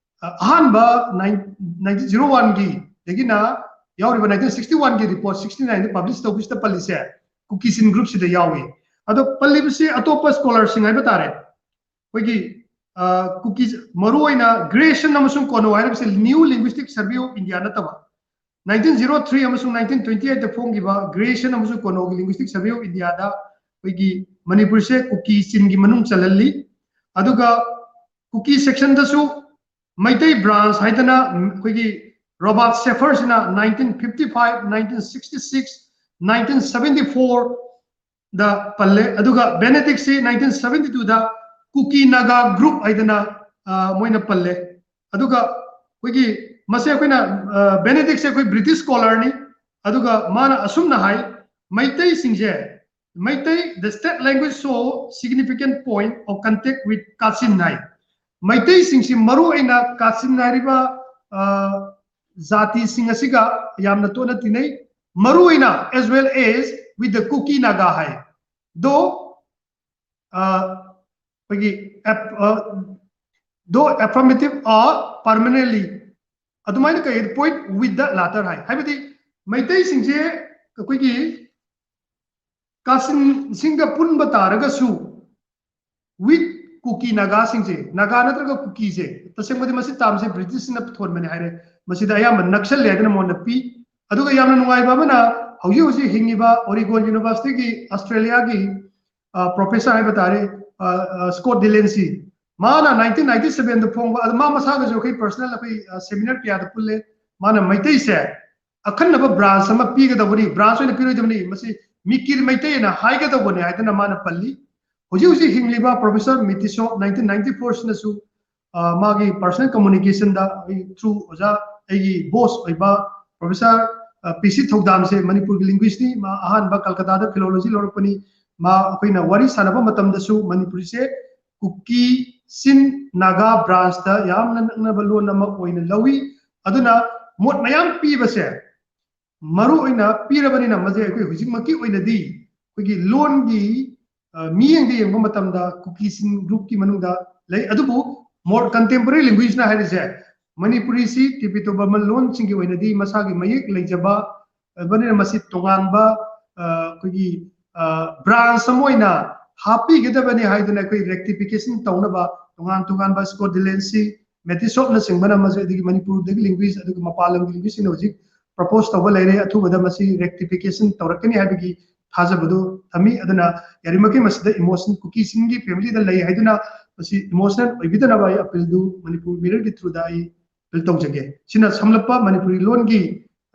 ꯑꯍꯥꯟꯕ nineteen zero one ꯒꯤ ꯗꯒꯤꯅ ꯌꯥꯎꯔꯤꯕ nineteen sixty one ꯒꯤ report sixty nine ꯗ publish ꯇꯧꯕꯁꯤꯗ ꯄꯜꯂꯤꯁꯦ ꯀꯨꯀꯤ ꯆꯤꯟ group ꯁꯤꯗ ꯌꯥꯎꯏ꯫ ꯑꯗꯣ ꯄꯜꯂꯤꯕꯁꯤ ꯑꯇꯣꯞꯄ scholar ꯁꯤꯡ ꯍꯥꯏꯕ ꯇꯥꯔꯦ, ꯑꯩꯈꯣꯏꯒꯤ ꯀꯨꯀꯤ, ꯃꯔꯨꯑꯣꯏꯅ Grayson ꯑꯃꯁꯨꯡ Kono ꯍꯥꯏꯔꯤꯕꯁꯤ New Linguistic Survey of India ꯅꯠꯇꯕ, nineteen zero three ꯑꯃꯁꯨꯡ nineteen twenty eight ꯗ ꯐꯣꯡꯈꯤꯕ Grayson ꯑꯃꯁꯨꯡ Kono ꯒꯤ Linguistic Survey of India ꯗ ꯑꯩꯈꯣꯏꯒꯤ ꯃꯅꯤꯄꯨꯔꯁꯦ ꯀꯨꯀꯤ ꯆꯤꯟꯒꯤ ꯃꯅꯨꯡ ꯆꯜꯍꯜꯂꯤ꯫ ꯑꯗꯨꯒ ꯀꯨꯀꯤ section ꯗꯁꯨ ꯃꯩꯇꯩ branch ꯍꯥꯏꯗꯅ ꯑꯩꯈꯣꯏꯒꯤ Robert Schafer ꯁꯤꯅ nineteen fifty five, nineteen sixty six, nineteen seventy four ꯗ ꯄꯜꯂꯦ꯫ ꯑꯗꯨꯒ Benedict ꯁꯤ nineteen seventy two ꯗ ꯀꯨꯀꯤ ꯅꯥꯒꯥ group ꯍꯥꯏꯗꯅ ꯃꯣꯏꯅ ꯄꯜꯂꯦ꯫ ꯑꯗꯨꯒ ꯑꯩꯈꯣꯏꯒꯤ ꯃꯁꯦ ꯑꯩꯈꯣꯏꯅ Benedict ꯁꯦ ꯑꯩꯈꯣꯏ British scholar ꯅꯤ꯫ ꯑꯗꯨꯒ ꯃꯥꯅ ꯑꯁꯨꯝꯅ ꯍꯥꯏ, ꯃꯩꯇꯩꯁꯤꯡꯁꯦ, Meitei, the state language show significant point of contact with Kachin ꯍꯥꯏ꯫ ꯃꯩꯇꯩꯁꯤꯡꯁꯤ ꯃꯔꯨ ꯑꯣꯏꯅ ꯀꯥꯆꯤꯟ ꯍꯥꯏꯔꯤꯕ ꯖꯥꯇꯤꯁꯤꯡ ꯑꯁꯤꯒ ꯌꯥꯝꯅ ꯇꯣꯠꯅ ꯇꯤꯟꯅꯩ, ꯃꯔꯨ ꯑꯣꯏꯅ as well as with the Kuki Naga high. Though ꯑꯩꯈꯣꯏꯒꯤ though affirmative or permanently, ꯑꯗꯨꯃꯥꯏꯅ ꯀꯩ point with the latter ꯍꯥꯏ, ꯍꯥꯏꯕꯗꯤ ꯃꯩꯇꯩꯁꯤꯡꯁꯦ ꯑꯩꯈꯣꯏꯒꯤ ꯀꯥꯆꯤꯟꯁꯤꯡꯒ ꯄꯨꯟꯕ ꯇꯥꯔꯒꯁꯨ with ꯀꯨꯀꯤ ꯅꯥꯒꯥꯁꯤꯡꯁꯦ, ꯅꯥꯒꯥ ꯅꯠꯇ꯭ꯔꯒ ꯀꯨꯀꯤꯁꯦ, ꯇꯁꯦꯡꯕꯗꯤ ꯃꯁꯤ term ꯁꯦ British ꯅ ꯄꯨꯊꯣꯟꯕꯅꯦ ꯍꯥꯏꯔꯦ, ꯃꯁꯤꯗ ꯑꯌꯥꯝꯕ ꯅꯛꯁꯜꯂꯦ ꯍꯥꯏꯗꯅ ꯃꯉꯣꯟꯗ ꯄꯤ꯫ ꯑꯗꯨꯒ ꯌꯥꯝꯅ ꯅꯨꯡꯉꯥꯏꯕ ꯑꯃꯅ ꯍꯧꯖꯤꯛ ꯍꯧꯖꯤꯛ ꯍꯤꯡꯉꯤꯕ Oregon University ꯒꯤ Australia ꯒꯤ professor ꯍꯥꯏꯕ ꯇꯥꯔꯦ, Scott Delancey, ꯃꯥꯅ nineteen ninety seven ꯗ ꯐꯣꯡꯕ, ꯑꯗꯨ ꯃꯥ ꯃꯁꯥꯒꯁꯨ ꯑꯩꯈꯣꯏ personal ꯑꯩꯈꯣꯏ seminar ꯀꯌꯥꯗ ꯄꯨꯜꯂꯦ꯫ ꯃꯥꯅ ꯃꯩꯇꯩꯁꯦ ꯑꯈꯟꯅꯕ branch ꯑꯃ ꯄꯤꯒꯗꯧꯕꯅꯤ, branch ꯑꯣꯏꯅ ꯄꯤꯔꯣꯏꯗꯕꯅꯤ, ꯃꯁꯤ ꯃꯤꯀꯤꯔ ꯃꯩꯇꯩ ꯑꯅ ꯍꯥꯏꯒꯗꯧꯕꯅꯤ ꯍꯥꯏꯗꯅ ꯃꯥꯅ ꯄꯜꯂꯤ꯫ ꯍꯧꯖꯤꯛ ꯍꯧꯖꯤꯛ ꯍꯤꯡꯂꯤꯕ Professor Mitiso nineteen ninety four ꯁꯤꯅꯁꯨ ꯃꯥꯒꯤ personal communication ꯗ ꯑꯩ through ꯑꯣꯖꯥ, ꯑꯩꯒꯤ boss ꯑꯣꯏꯕ Professor ꯄꯤ ꯁꯤ ꯊꯧꯗꯥꯝꯁꯦ ꯃꯅꯤꯄꯨꯔꯒꯤ linguist ꯅꯤ꯫ ꯃꯥ ꯑꯍꯥꯟꯕ ꯀꯜꯀꯇꯥꯗ philology ꯂꯧꯔꯛꯄꯅꯤ꯫ ꯃꯥ ꯑꯩꯈꯣꯏꯅ ꯋꯥꯔꯤ ꯁꯥꯟꯅꯕ ꯃꯇꯝꯗꯁꯨ ꯃꯅꯤꯄꯨꯔꯤꯁꯦ ꯀꯨꯀꯤ, ꯆꯤꯟ, ꯅꯥꯒꯥ branch ꯇ ꯌꯥꯝꯅ ꯅꯛꯅꯕ ꯂꯣꯟ ꯑꯃ ꯑꯣꯏꯅ ꯂꯧꯏ꯫ ꯑꯗꯨꯅ ꯃꯣꯠ ꯃꯌꯥꯝ ꯄꯤꯕꯁꯦ ꯃꯔꯨ ꯑꯣꯏꯅ ꯄꯤꯔꯕꯅꯤꯅ, ꯃꯁꯦ ꯑꯩꯈꯣꯏ ꯍꯧꯖꯤꯛꯃꯛꯀꯤ ꯑꯣꯏꯅꯗꯤ ꯑꯩꯈꯣꯏꯒꯤ ꯂꯣꯟꯒꯤ, ꯑ, ꯃꯤꯠꯌꯦꯡꯗ ꯌꯦꯡꯕ ꯃꯇꯝꯗ ꯀꯨꯀꯤꯁꯤꯡ groupꯀꯤ ꯃꯅꯨꯡꯗ ꯂꯩ꯫ ꯑꯗꯨꯕꯨ more contemporary languageꯅ ꯍꯥꯏꯔꯤꯁꯦ, ꯃꯅꯤꯄꯨꯔꯤꯁꯤ ꯇꯤꯕꯦꯇꯣ ꯕꯔꯃꯟ ꯂꯣꯟꯁꯤꯡꯒꯤ ꯑꯣꯏꯅꯗꯤ ꯃꯁꯥꯒꯤ ꯃꯌꯦꯛ ꯂꯩꯖꯕ ꯑꯣꯏꯕꯅꯤꯅ, ꯃꯁꯤ ꯇꯣꯉꯥꯟꯕ, ꯑ, ꯑꯩꯈꯣꯏꯒꯤ, ꯑ, branch ꯑꯃ ꯑꯣꯏꯅ ꯍꯥꯞꯄꯤꯒꯗꯕꯅꯤ ꯍꯥꯏꯗꯨꯅ ꯑꯩꯈꯣꯏ rectification ꯇꯧꯅꯕ ꯇꯣꯉꯥꯟ ꯇꯣꯉꯥꯟꯕ Scott Delancey, Matissoepꯅꯆꯤꯡꯕꯅ ꯃꯁꯤ ꯑꯗꯒꯤ ꯃꯅꯤꯄꯨꯔꯗꯒꯤ linguist ꯑꯗꯨꯒ ꯃꯄꯥꯟ ꯂꯝꯒꯤ linguistꯁꯤꯡꯅ ꯍꯧꯖꯤꯛ propose ꯇꯧꯕ ꯂꯩꯔꯦ꯫ ꯑꯊꯨꯕꯗ ꯃꯁꯤ rectification ꯇꯧꯔꯛꯀꯅꯤ ꯍꯥꯏꯕꯒꯤ ꯊꯥꯖꯕꯗꯨ ꯊꯝꯃꯤ꯫ ꯑꯗꯨꯅ ꯌꯥꯔꯤꯃꯈꯩ ꯃꯁꯤꯗ emotion, ꯀꯨꯀꯤꯁꯤꯡꯒꯤ familyꯗ ꯂꯩ ꯍꯥꯏꯗꯨꯅ ꯃꯁꯤ emotional ꯑꯣꯏꯕꯤꯗꯅꯕ ꯑꯩ appealꯗꯨ ꯃꯅꯤꯄꯨꯔ Mirrorꯒꯤ throughꯗ ꯑꯩ appeal ꯇꯧꯖꯒꯦ꯫ ꯁꯤꯅ ꯁꯝꯂꯞꯄ ꯃꯅꯤꯄꯨꯔꯤ ꯂꯣꯟꯒꯤ,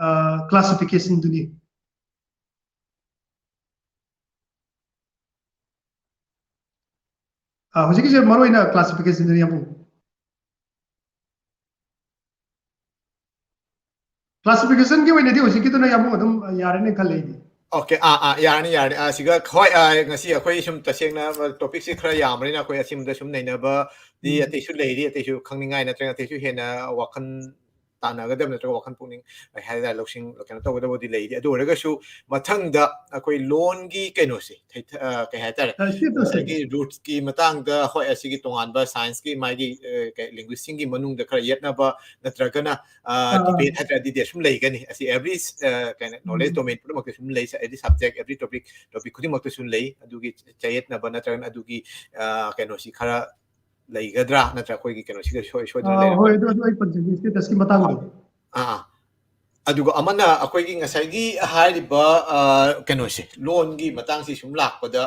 ꯑ, classificationꯗꯨꯅꯤ꯫ ꯑ, ꯍꯧꯖꯤꯛꯀꯤꯁꯦ ꯃꯔꯨ ꯑꯣꯏꯅ classificationꯗꯨꯅꯤ, ꯌꯥꯝꯕꯨꯡ꯫ Classificationꯒꯤ ꯑꯣꯏꯅꯗꯤ ꯍꯧꯖꯤꯛꯀꯤꯗꯨꯅ ꯌꯥꯝꯕꯨꯡ ꯑꯗꯨꯝ ꯌꯥꯔꯅꯤ ꯈꯜꯂꯦ ꯑꯩꯗꯤ꯫ Okay, ꯑꯥ, ꯑꯥ, ꯌꯥꯔꯅꯤ, ꯌꯥꯔꯅꯤ꯫ ꯑꯥ, ꯁꯤꯒ, ꯍꯣꯏ, ꯑꯥ, ꯉꯁꯤ ꯑꯩꯈꯣꯏ ꯁꯨꯝ ꯇꯁꯦꯡꯅ topicꯁꯤ ꯈꯔ ꯌꯥꯝꯕꯅꯤꯅ ꯑꯩꯈꯣꯏ ꯑꯁꯤꯃꯗ ꯁꯨꯝ ꯅꯩꯅꯕꯗꯤ ꯎꯝ꯫ ꯑꯇꯩꯁꯨ ꯂꯩꯔꯤ, ꯑꯇꯩꯁꯨ ꯈꯪꯅꯤꯡꯉꯥꯏ ꯅꯠꯇ꯭ꯔꯒ ꯑꯇꯩꯁꯨ ꯍꯦꯟꯅ ꯋꯥꯈꯜ ꯇꯥꯟꯅꯒꯗꯕ ꯅꯠꯇ꯭ꯔꯒ ꯋꯥꯈꯜ ꯄꯨꯛꯅꯤꯡ ꯀꯩ ꯍꯥꯏꯇꯥꯔꯦ, ꯂꯧꯁꯤꯡ ꯀꯩꯅꯣ ꯇꯧꯒꯗꯕꯗꯤ ꯂꯩꯔꯤ꯫ ꯑꯗꯨ ꯑꯣꯏꯔꯒꯁꯨ ꯃꯊꯪꯗ ꯑꯩꯈꯣꯏ ꯂꯣꯟꯒꯤ ꯀꯩꯅꯣꯁꯦ, ꯊꯩ-, ꯑ, ꯀꯩ ꯍꯥꯏꯇꯥꯔꯦ, ꯑ, ꯁꯤ ꯇꯧꯁꯦ꯫ ꯉꯁꯥꯏꯒꯤ rootsꯀꯤ ꯃꯇꯥꯡꯗ, ꯍꯣꯏ, ꯑꯁꯤꯒꯤ ꯇꯣꯉꯥꯟꯕ scienceꯀꯤ ꯃꯥꯒꯤ, ꯑ, ꯀꯩ, linguistꯁꯤꯡꯒꯤ ꯃꯅꯨꯡꯗ ꯈꯔ ꯌꯦꯠꯅꯕ ꯅꯠꯇ꯭ꯔꯒꯅ, ꯑ, ꯑꯥ꯫ Debate ꯍꯥꯏꯇꯥꯔꯗꯤ ꯁꯨꯝ ꯂꯩꯒꯅꯤ꯫ ꯑꯁꯤ every, ꯑ, ꯀꯩꯅꯣ, knowledge ꯎꯝ꯫ Domain ꯄꯨꯝꯅꯃꯛꯇ ꯁꯨꯝ ꯂꯩ, every subject, every topic, topic ꯈꯨꯗꯤꯡꯃꯛꯇ ꯁꯨꯝ ꯂꯩ꯫ ꯑꯗꯨꯒꯤ ꯆꯌꯦꯠꯅꯕ ꯅꯠꯇ꯭ꯔꯒꯅ ꯑꯗꯨꯒꯤ, ꯑ, ꯀꯩꯅꯣꯁꯤ ꯈꯔ ꯂꯩꯒꯗ꯭ꯔꯥ, ꯅꯠꯇ꯭ꯔ ꯑꯩꯈꯣꯏꯒꯤ ꯀꯩꯅꯣꯁꯤꯒ ꯁꯣꯏ-, ꯁꯣꯏꯗꯅ ꯑꯥ, ꯂꯩꯔꯒ ꯍꯣꯏ, ꯑꯗꯨ, ꯑꯗꯨ ꯑꯩ ꯄꯟꯖꯒꯦ, ꯁꯤ ꯇꯁꯀꯤ ꯃꯇꯥꯡꯗꯣ꯫ ꯑꯥ, ꯑꯥ꯫ ꯑꯗꯨꯒ ꯑꯃꯅ ꯑꯩꯈꯣꯏꯒꯤ ꯉꯁꯥꯏꯒꯤ ꯍꯥꯏꯔꯤꯕ, ꯑ, ꯀꯩꯅꯣꯁꯦ, ꯂꯣꯟꯒꯤ ꯃꯇꯥꯡꯁꯤ ꯁꯨꯝ ꯂꯥꯛꯄꯗ,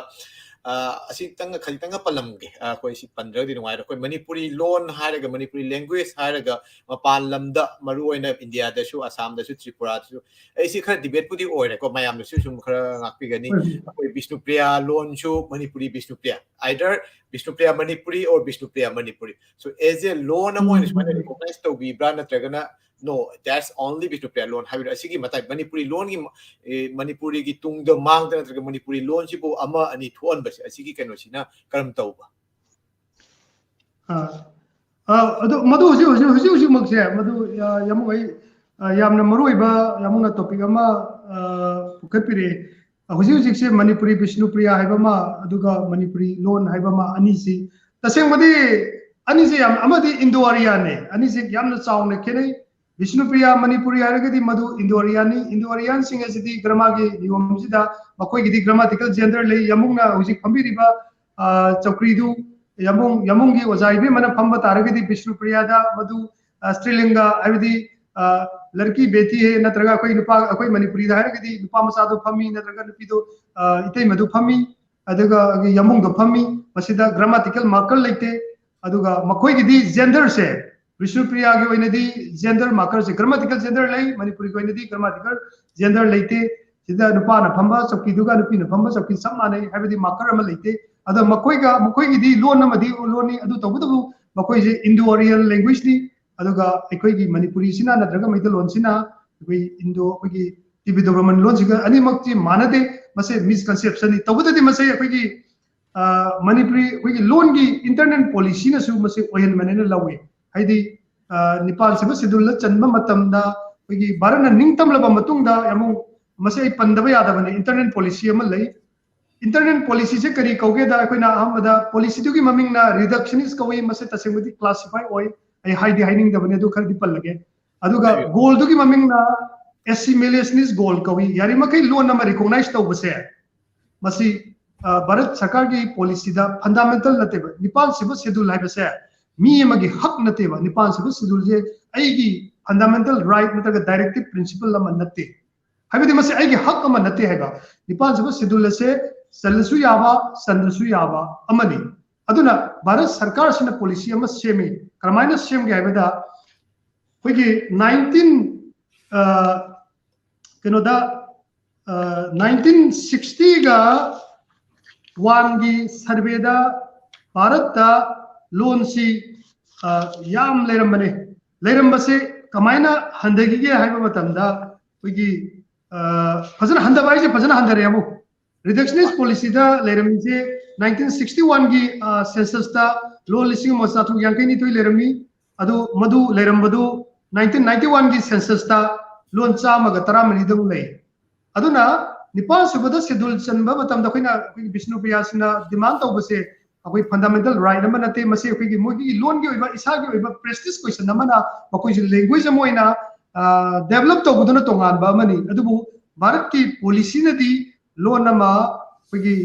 ꯑ, ꯑꯁꯤꯇꯪꯒ, ꯈꯖꯤꯛꯇꯪꯒ ꯄꯜꯂꯝꯒꯦ꯫ ꯑ, ꯑꯩꯈꯣꯏ ꯁꯤ ꯄꯟꯗ꯭ꯔꯒꯗꯤ ꯅꯨꯡꯉꯥꯏꯔꯣꯏ꯫ ꯑꯩꯈꯣꯏ ꯃꯅꯤꯄꯨꯔꯤ ꯂꯣꯟ ꯍꯥꯏꯔꯒ, ꯃꯅꯤꯄꯨꯔꯤ language ꯍꯥꯏꯔꯒ ꯃꯄꯥꯟ ꯂꯝꯗ, ꯃꯔꯨꯑꯣꯏꯅ ꯏꯟꯗꯤꯌꯥꯗꯁꯨ, ꯑꯁꯥꯝꯗꯁꯨ, ꯇ꯭ꯔꯤꯄꯨꯔꯥꯗꯁꯨ, ꯑꯩ ꯁꯤ ꯈꯔ debateꯄꯨꯗꯤ ꯑꯣꯏꯔꯦꯀꯣ, ꯃꯌꯥꯝꯅꯁꯨ ꯁꯨꯝ ꯈꯔ ꯉꯥꯛꯄꯤꯒꯅꯤ꯫ ꯍꯣꯏ, ꯍꯣꯏ꯫ ꯑꯩꯈꯣꯏ ꯕꯤꯁꯅꯨꯄ꯭ꯔꯤꯌꯥ ꯂꯣꯟꯁꯨ Manipuri ꯕꯤꯁꯅꯨꯄ꯭ꯔꯤꯌꯥ, either ꯕꯤꯁꯅꯨꯄ꯭ꯔꯤꯌꯥ Manipuri or ꯕꯤꯁꯅꯨꯄ꯭ꯔꯤꯌꯥ Manipuri. So, as a ꯂꯣꯟ ꯑꯃ ꯑꯣꯏꯅ ꯎꯝ, ꯁꯨꯃꯥꯏꯅ ꯎꯝ, ꯎꯝ꯫ Recognize ꯇꯧꯕꯤꯕ꯭ꯔꯥ, ꯅꯠꯇ꯭ꯔꯒꯅ no, that's only ꯕꯤꯁꯅꯨꯄ꯭ꯔꯤꯌꯥ ꯂꯣꯟ ꯍꯥꯏꯕꯤꯔꯣ? ꯑꯁꯤꯒꯤ ꯃꯇꯥꯡ, ꯃꯅꯤꯄꯨꯔꯤ ꯂꯣꯟꯒꯤ ꯃ-, ꯑꯦ, ꯃꯅꯤꯄꯨꯔꯤꯒꯤ ꯇꯨꯡꯗ ꯃꯥꯡꯗ ꯅꯠꯇ꯭ꯔꯒ ꯃꯅꯤꯄꯨꯔꯤ ꯂꯣꯟꯁꯤꯕꯨ ꯑꯃ ꯑꯅꯤ ꯊꯣꯛꯍꯟꯕꯁꯦ, ꯑꯁꯤꯒꯤ ꯀꯩꯅꯣꯁꯤꯅ ꯀꯔꯝ ꯇꯧꯕ? ꯑꯥ, ꯑꯥ, ꯑꯗꯨ, ꯃꯗꯨ ꯍꯧꯖꯤꯛ, ꯍꯧꯖꯤꯛ, ꯍꯧꯖꯤꯛ, ꯍꯧꯖꯤꯛꯃꯛꯁꯦ, ꯃꯗꯨ, ꯑꯥ, ꯌꯥꯝ ꯑꯩ, ꯑ, ꯌꯥꯝꯅ ꯃꯔꯨ ꯑꯣꯏꯕ ꯌꯥꯝꯅ topic ꯑꯃ, ꯑ, ꯄꯨꯈꯠꯄꯤꯔꯛꯑꯦ꯫ ꯑ, ꯍꯧꯖꯤꯛ ꯍꯧꯖꯤꯛꯁꯦ ꯃꯅꯤꯄꯨꯔꯤ ꯕꯤꯁꯅꯨꯄ꯭ꯔꯤꯌꯥ ꯍꯥꯏꯕ ꯑꯃ, ꯑꯗꯨꯒ ꯃꯅꯤꯄꯨꯔꯤ ꯂꯣꯟ ꯍꯥꯏꯕ ꯑꯃ, ꯑꯅꯤꯁꯤ ꯇꯁꯦꯡꯕꯗꯤ ꯑꯅꯤꯁꯦ ꯌꯥꯝ, ꯑꯃꯗꯤ Indo Aryanꯅꯦ, ꯑꯅꯤꯁꯦ ꯌꯥꯝꯅ ꯆꯥꯎꯅ ꯈꯦꯠꯅꯩ꯫ ꯕꯤꯁꯅꯨꯄ꯭ꯔꯤꯌꯥ ꯃꯅꯤꯄꯨꯔꯤ ꯍꯥꯏꯔꯒꯗꯤ ꯃꯗꯨ Indo Aryanꯅꯤ꯫ Indo Aryanꯁꯤꯡ ꯑꯁꯤꯗꯤ grammarꯒꯤ ꯅꯤꯌꯣꯝꯁꯤꯗ ꯃꯈꯣꯏꯒꯤꯗꯤ grammatical gender ꯂꯩ꯫ ꯌꯥꯝꯕꯨꯡꯅ ꯍꯧꯖꯤꯛ ꯐꯝꯕꯤꯔꯤꯕ, ꯑ, ꯆꯧꯀ꯭ꯔꯤꯗꯨ ꯌꯥꯝꯕꯨꯡ, ꯌꯥꯝꯕꯨꯡꯒꯤ ꯑꯣꯖꯥ ꯏꯕꯦꯝꯃꯅ ꯐꯝꯕ ꯇꯥꯔꯒꯗꯤ ꯕꯤꯁꯅꯨꯄ꯭ꯔꯤꯌꯥꯗ ꯃꯗꯨ, ꯑ, ꯁ꯭ꯇ꯭ꯔꯤꯂꯤꯡꯒ ꯍꯥꯏꯕꯗꯤ, ꯑ, ꯂꯔꯀꯤ ꯕꯦꯇꯤ ꯍꯦ ꯅꯠꯇ꯭ꯔꯒ ꯑꯩꯈꯣꯏ ꯅꯨꯄꯥ, ꯑꯩꯈꯣꯏ ꯃꯅꯤꯄꯨꯔꯤꯗ ꯍꯥꯏꯔꯒꯗꯤ ꯅꯨꯄꯥ ꯃꯆꯥꯗꯣ ꯐꯝꯃꯤ ꯅꯠꯇ꯭ꯔꯒ ꯅꯨꯄꯤꯗꯣ, ꯑ, ꯏꯇꯩꯃꯗꯨ ꯐꯝꯃꯤ, ꯑꯗꯨꯒ ꯌꯥꯝꯕꯨꯡꯗꯣ ꯐꯝꯃꯤ꯫ ꯃꯁꯤꯗ grammatical marker ꯂꯩꯇꯦ꯫ ꯑꯗꯨꯒ ꯃꯈꯣꯏꯒꯤꯗꯤ genderꯁꯦ, ꯕꯤꯁꯅꯨꯄ꯭ꯔꯤꯌꯥꯒꯤ ꯑꯣꯏꯅꯗꯤ gender markerꯁꯦ, grammatical gender ꯂꯩ, ꯃꯅꯤꯄꯨꯔꯤꯒꯤ ꯑꯣꯏꯅꯗꯤ grammatical gender ꯂꯩꯇꯦ꯫ ꯁꯤꯗ ꯅꯨꯄꯥꯅ ꯐꯝꯕ ꯆꯧꯀꯤꯗꯨꯒ ꯅꯨꯄꯤꯅ ꯐꯝꯕ ꯆꯧꯀꯤ ꯆꯞ ꯃꯥꯟꯅꯩ, ꯍꯥꯏꯕꯗꯤ marker ꯑꯃ ꯂꯩꯇꯦ꯫ ꯑꯗꯣ ꯃꯈꯣꯏꯒ, ꯃꯈꯣꯏꯒꯤꯗꯤ ꯂꯣꯟ ꯑꯃꯗꯤ ꯂꯣꯟꯅꯤ, ꯑꯗꯨ ꯇꯧꯕꯇꯕꯨ ꯃꯈꯣꯏꯁꯦ Indo Aryan languagehuagehuaꯅꯤ꯫ ꯑꯗꯨꯒ ꯑꯩꯈꯣꯏꯒꯤ ꯃꯅꯤꯄꯨꯔꯤꯁꯤꯅ ꯅꯠꯇ꯭ꯔꯒ ꯃꯩꯇꯩꯂꯣꯟꯁꯤꯅ ꯑꯩꯈꯣꯏ Indo, ꯑꯩꯈꯣꯏꯒꯤ Tibeto Roman ꯂꯣꯟꯁꯤꯒ ꯑꯅꯤꯃꯛꯇꯤ ꯃꯥꯟꯅꯗꯦ꯫ ꯃꯁꯦ misconceptionꯅꯤ꯫ ꯇꯧꯕꯇꯗꯤ ꯃꯁꯦ ꯑꯩꯈꯣꯏꯒꯤ, ꯑ, ꯃꯅꯤꯄꯨꯔꯤ ꯑꯩꯈꯣꯏꯒꯤ ꯂꯣꯟꯒꯤ internal policyꯅꯁꯨ ꯃꯁꯤ ꯑꯣꯏꯍꯟꯕꯅꯦꯅ ꯂꯧꯏ꯫ ꯍꯥꯏꯗꯤ, ꯑ, ꯅꯤꯄꯥꯟ ꯁꯨꯕ scheduleꯗ ꯆꯟꯕ ꯃꯇꯝꯗ ꯑꯩꯈꯣꯏꯒꯤ ꯚꯥꯔꯠꯅ ꯅꯤꯡꯇꯝꯂꯕ ꯃꯇꯨꯡꯗ ꯑꯃꯨꯛ ꯃꯁꯤ ꯑꯩ ꯄꯟꯗꯕ ꯌꯥꯗꯕꯅꯤ, internal policy ꯑꯃ ꯂꯩ꯫ Internal policyꯁꯦ ꯀꯔꯤ ꯀꯧꯒꯦꯗ, ꯑꯩꯈꯣꯏꯅ ꯑꯍꯥꯟꯕꯗ policyꯗꯨꯒꯤ ꯃꯃꯤꯡꯅ reductionist ꯀꯧꯏ꯫ ꯃꯁꯤ ꯇꯁꯦꯡꯕꯗꯤ classify ꯑꯣꯏ, ꯑꯩ ꯍꯥꯏꯗꯤ ꯍꯥꯏꯅꯤꯡꯗꯕꯅꯤ, ꯑꯗꯨ ꯈꯔꯗꯤ ꯄꯜꯂꯒꯦ꯫ ꯑꯗꯨꯒ goalꯗꯨꯒꯤ ꯃꯃꯤꯡꯅ assimilationist goal ꯀꯧꯏ꯫ ꯌꯥꯔꯤꯃꯈꯩ ꯂꯣꯟ ꯑꯃ recognize ꯇꯧꯕꯁꯦ, ꯃꯁꯤ, ꯑ, ꯚꯥꯔꯠ ꯁꯔꯀꯥꯔꯒꯤ policyꯗ fundamental ꯅꯠꯇꯦꯕ꯫ ꯅꯤꯄꯥꯟ ꯁꯨꯕ schedule ꯍꯥꯏꯕꯁꯦ ꯃꯤ ꯑꯃꯒꯤ ꯍꯛ ꯅꯠꯇꯦꯕ꯫ ꯅꯤꯄꯥꯟ ꯁꯨꯕ scheduleꯁꯦ ꯑꯩꯒꯤ fundamental right ꯅꯠꯇ꯭ꯔꯒ directive principle ꯑꯃ ꯅꯠꯇꯦ꯫ ꯍꯥꯏꯕꯗꯤ ꯃꯁꯤ ꯑꯩꯒꯤ ꯍꯛ ꯑꯃ ꯅꯠꯇꯦ ꯍꯥꯏꯕ꯫ ꯅꯤꯄꯥꯟ ꯁꯨꯕ schedule ꯑꯁꯦ ꯆꯜꯂꯁꯨ ꯌꯥꯕ, ꯆꯟꯗ꯭ꯔꯁꯨ ꯌꯥꯕ ꯑꯃꯅꯤ꯫ ꯑꯗꯨꯅ ꯚꯥꯔꯠ ꯁꯔꯀꯥꯔꯁꯤꯅ policy ꯑꯃ ꯁꯦꯝꯃꯤ꯫ ꯀꯔꯝꯍꯥꯏꯅ ꯁꯦꯝꯒꯦ ꯍꯥꯏꯕꯗ, ꯑꯩꯈꯣꯏꯒꯤ nineteen, ꯑ, ꯀꯩꯅꯣꯗ, ꯑ, nineteen sixty-ꯒ one-ꯒꯤ surveyꯗ ꯚꯥꯔꯠꯇ ꯂꯣꯟꯁꯤ, ꯑ, ꯌꯥꯝ ꯂꯩꯔꯝꯕꯅꯦ꯫ ꯂꯩꯔꯝꯕꯁꯦ ꯀꯃꯥꯏꯅ ꯍꯟꯊꯈꯤꯒꯦ ꯍꯥꯏꯕ ꯃꯇꯝꯗ, ꯑꯩꯈꯣꯏꯒꯤ, ꯑ, ꯐꯖꯅ ꯍꯟꯊꯕ ꯍꯥꯏꯁꯦ ꯐꯖꯅ ꯍꯟꯊꯔꯦ ꯑꯃꯨꯛ꯫ Reductionist policyꯗ ꯂꯩꯔꯝꯃꯤꯁꯦ nineteen sixty-one-ꯒꯤ, ꯑ, censusꯇ ꯂꯣꯟ ꯂꯤꯁꯤꯡ ꯑꯃ ꯆꯥꯇ꯭ꯔꯨꯛ ꯌꯥꯡꯈꯩ ꯅꯤꯊꯣꯏ ꯂꯩꯔꯝꯃꯤ꯫ ꯑꯗꯨ ꯃꯗꯨ ꯂꯩꯔꯝꯕꯗꯨ ꯅꯥꯏꯟꯇꯤꯟ ꯅꯥꯏꯟꯇꯤ ꯋꯥꯟꯒꯤ ꯁꯦꯟꯁꯁꯇ ꯂꯣꯟ ꯆꯥꯝꯃꯒ ꯇꯔꯥꯃꯔꯤꯗꯪ ꯂꯩ꯫ ꯑꯗꯨꯅ ꯅꯤꯄꯥꯟ ꯁꯨꯕꯗ ꯁꯦꯗꯨꯜ ꯆꯟꯕ ꯃꯇꯝꯗ ꯑꯩꯈꯣꯏꯅ, ꯑꯩꯈꯣꯏꯒꯤ ꯕꯤꯁꯅꯨꯄ꯭ꯔꯤꯌꯥꯁꯤꯅ ꯗꯤꯃꯥꯟ ꯇꯧꯕꯁꯦ ꯑꯩꯈꯣꯏ ꯐꯟꯗꯥꯃꯦꯟꯇꯦꯜ ꯔꯥꯏꯠ ꯑꯃ ꯅꯠꯇꯦ, ꯃꯁꯤ ꯑꯩꯈꯣꯏꯒꯤ ꯃꯣꯏꯒꯤ ꯂꯣꯟꯒꯤ ꯑꯣꯏꯕ, ꯏꯁꯥꯒꯤ ꯑꯣꯏꯕ ꯄ꯭ꯔꯦꯁꯇꯤꯖ ꯀꯣꯏꯁꯟ ꯑꯃꯅ, ꯃꯈꯣꯏꯁꯦ ꯂꯦꯡꯒ꯭ꯋꯦꯖ ꯑꯃ ꯑꯣꯏꯅ ꯗꯦꯕꯂꯞ ꯇꯧꯕꯗꯨꯅ ꯇꯣꯉꯥꯟꯕ ꯑꯃꯅꯤ꯫ ꯑꯗꯨꯕꯨ ꯚꯥꯔꯠꯀꯤ ꯄꯣꯂꯤꯁꯤꯅꯗꯤ ꯂꯣꯟ ꯑꯃ, ꯑꯩꯈꯣꯏꯒꯤ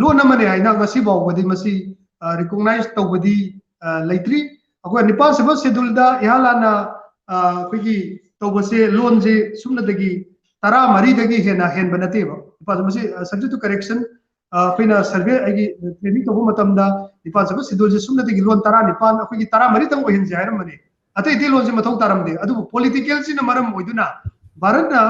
ꯂꯣꯟ ꯑꯃꯅꯦ ꯍꯥꯏꯅ ꯉꯁꯤ ꯐꯥꯎꯕꯗꯤ ꯃꯁꯤ ꯔꯤꯀꯣꯛꯅꯥꯏꯖ ꯇꯧꯕꯗꯤ ꯂꯩꯇ꯭ꯔꯤ꯫ ꯑꯩꯈꯣꯏ ꯅꯤꯄꯥꯟ ꯁꯨꯕ ꯁꯦꯗꯨꯜꯗ ꯏꯍꯥꯟ ꯍꯥꯟꯅ ꯑꯩꯈꯣꯏꯒꯤ ꯇꯧꯕꯁꯦ, ꯂꯣꯟꯁꯦ ꯁꯨꯞꯅꯗꯒꯤ ꯇꯔꯥꯃꯔꯤꯗꯒꯤ ꯍꯦꯟꯅ ꯍꯦꯟꯕ ꯅꯠꯇꯦꯕ꯫ ꯅꯤꯄꯥꯟ ꯁꯨꯕ, ꯃꯁꯤ subject to correction, ꯑꯩꯈꯣꯏꯅ ꯁꯔꯚꯦ, ꯑꯩꯒꯤ ꯇ꯭ꯔꯦꯅꯤꯡ ꯇꯧꯕ ꯃꯇꯝꯗ ꯅꯤꯄꯥꯟ ꯁꯨꯕ ꯁꯦꯗꯨꯜꯁꯦ ꯁꯨꯞꯅꯗꯒꯤ ꯂꯣꯟ ꯇꯔꯥꯅꯤꯄꯥꯟ, ꯑꯩꯈꯣꯏꯒꯤ ꯇꯔꯥꯃꯔꯤꯇꯪ ꯑꯣꯏꯍꯟꯁꯦ ꯍꯥꯏꯔꯝꯕꯅꯦ꯫ ꯑꯇꯩ ꯑꯇꯩ ꯂꯣꯟꯁꯦ ꯃꯊꯧ ꯇꯥꯔꯝꯗꯦ꯫ ꯑꯗꯨꯕꯨ ꯄꯣꯂꯤꯇꯤꯀꯦꯜꯁꯤꯅ ꯃꯔꯝ ꯑꯣꯏꯗꯨꯅ ꯚꯥꯔꯠꯅ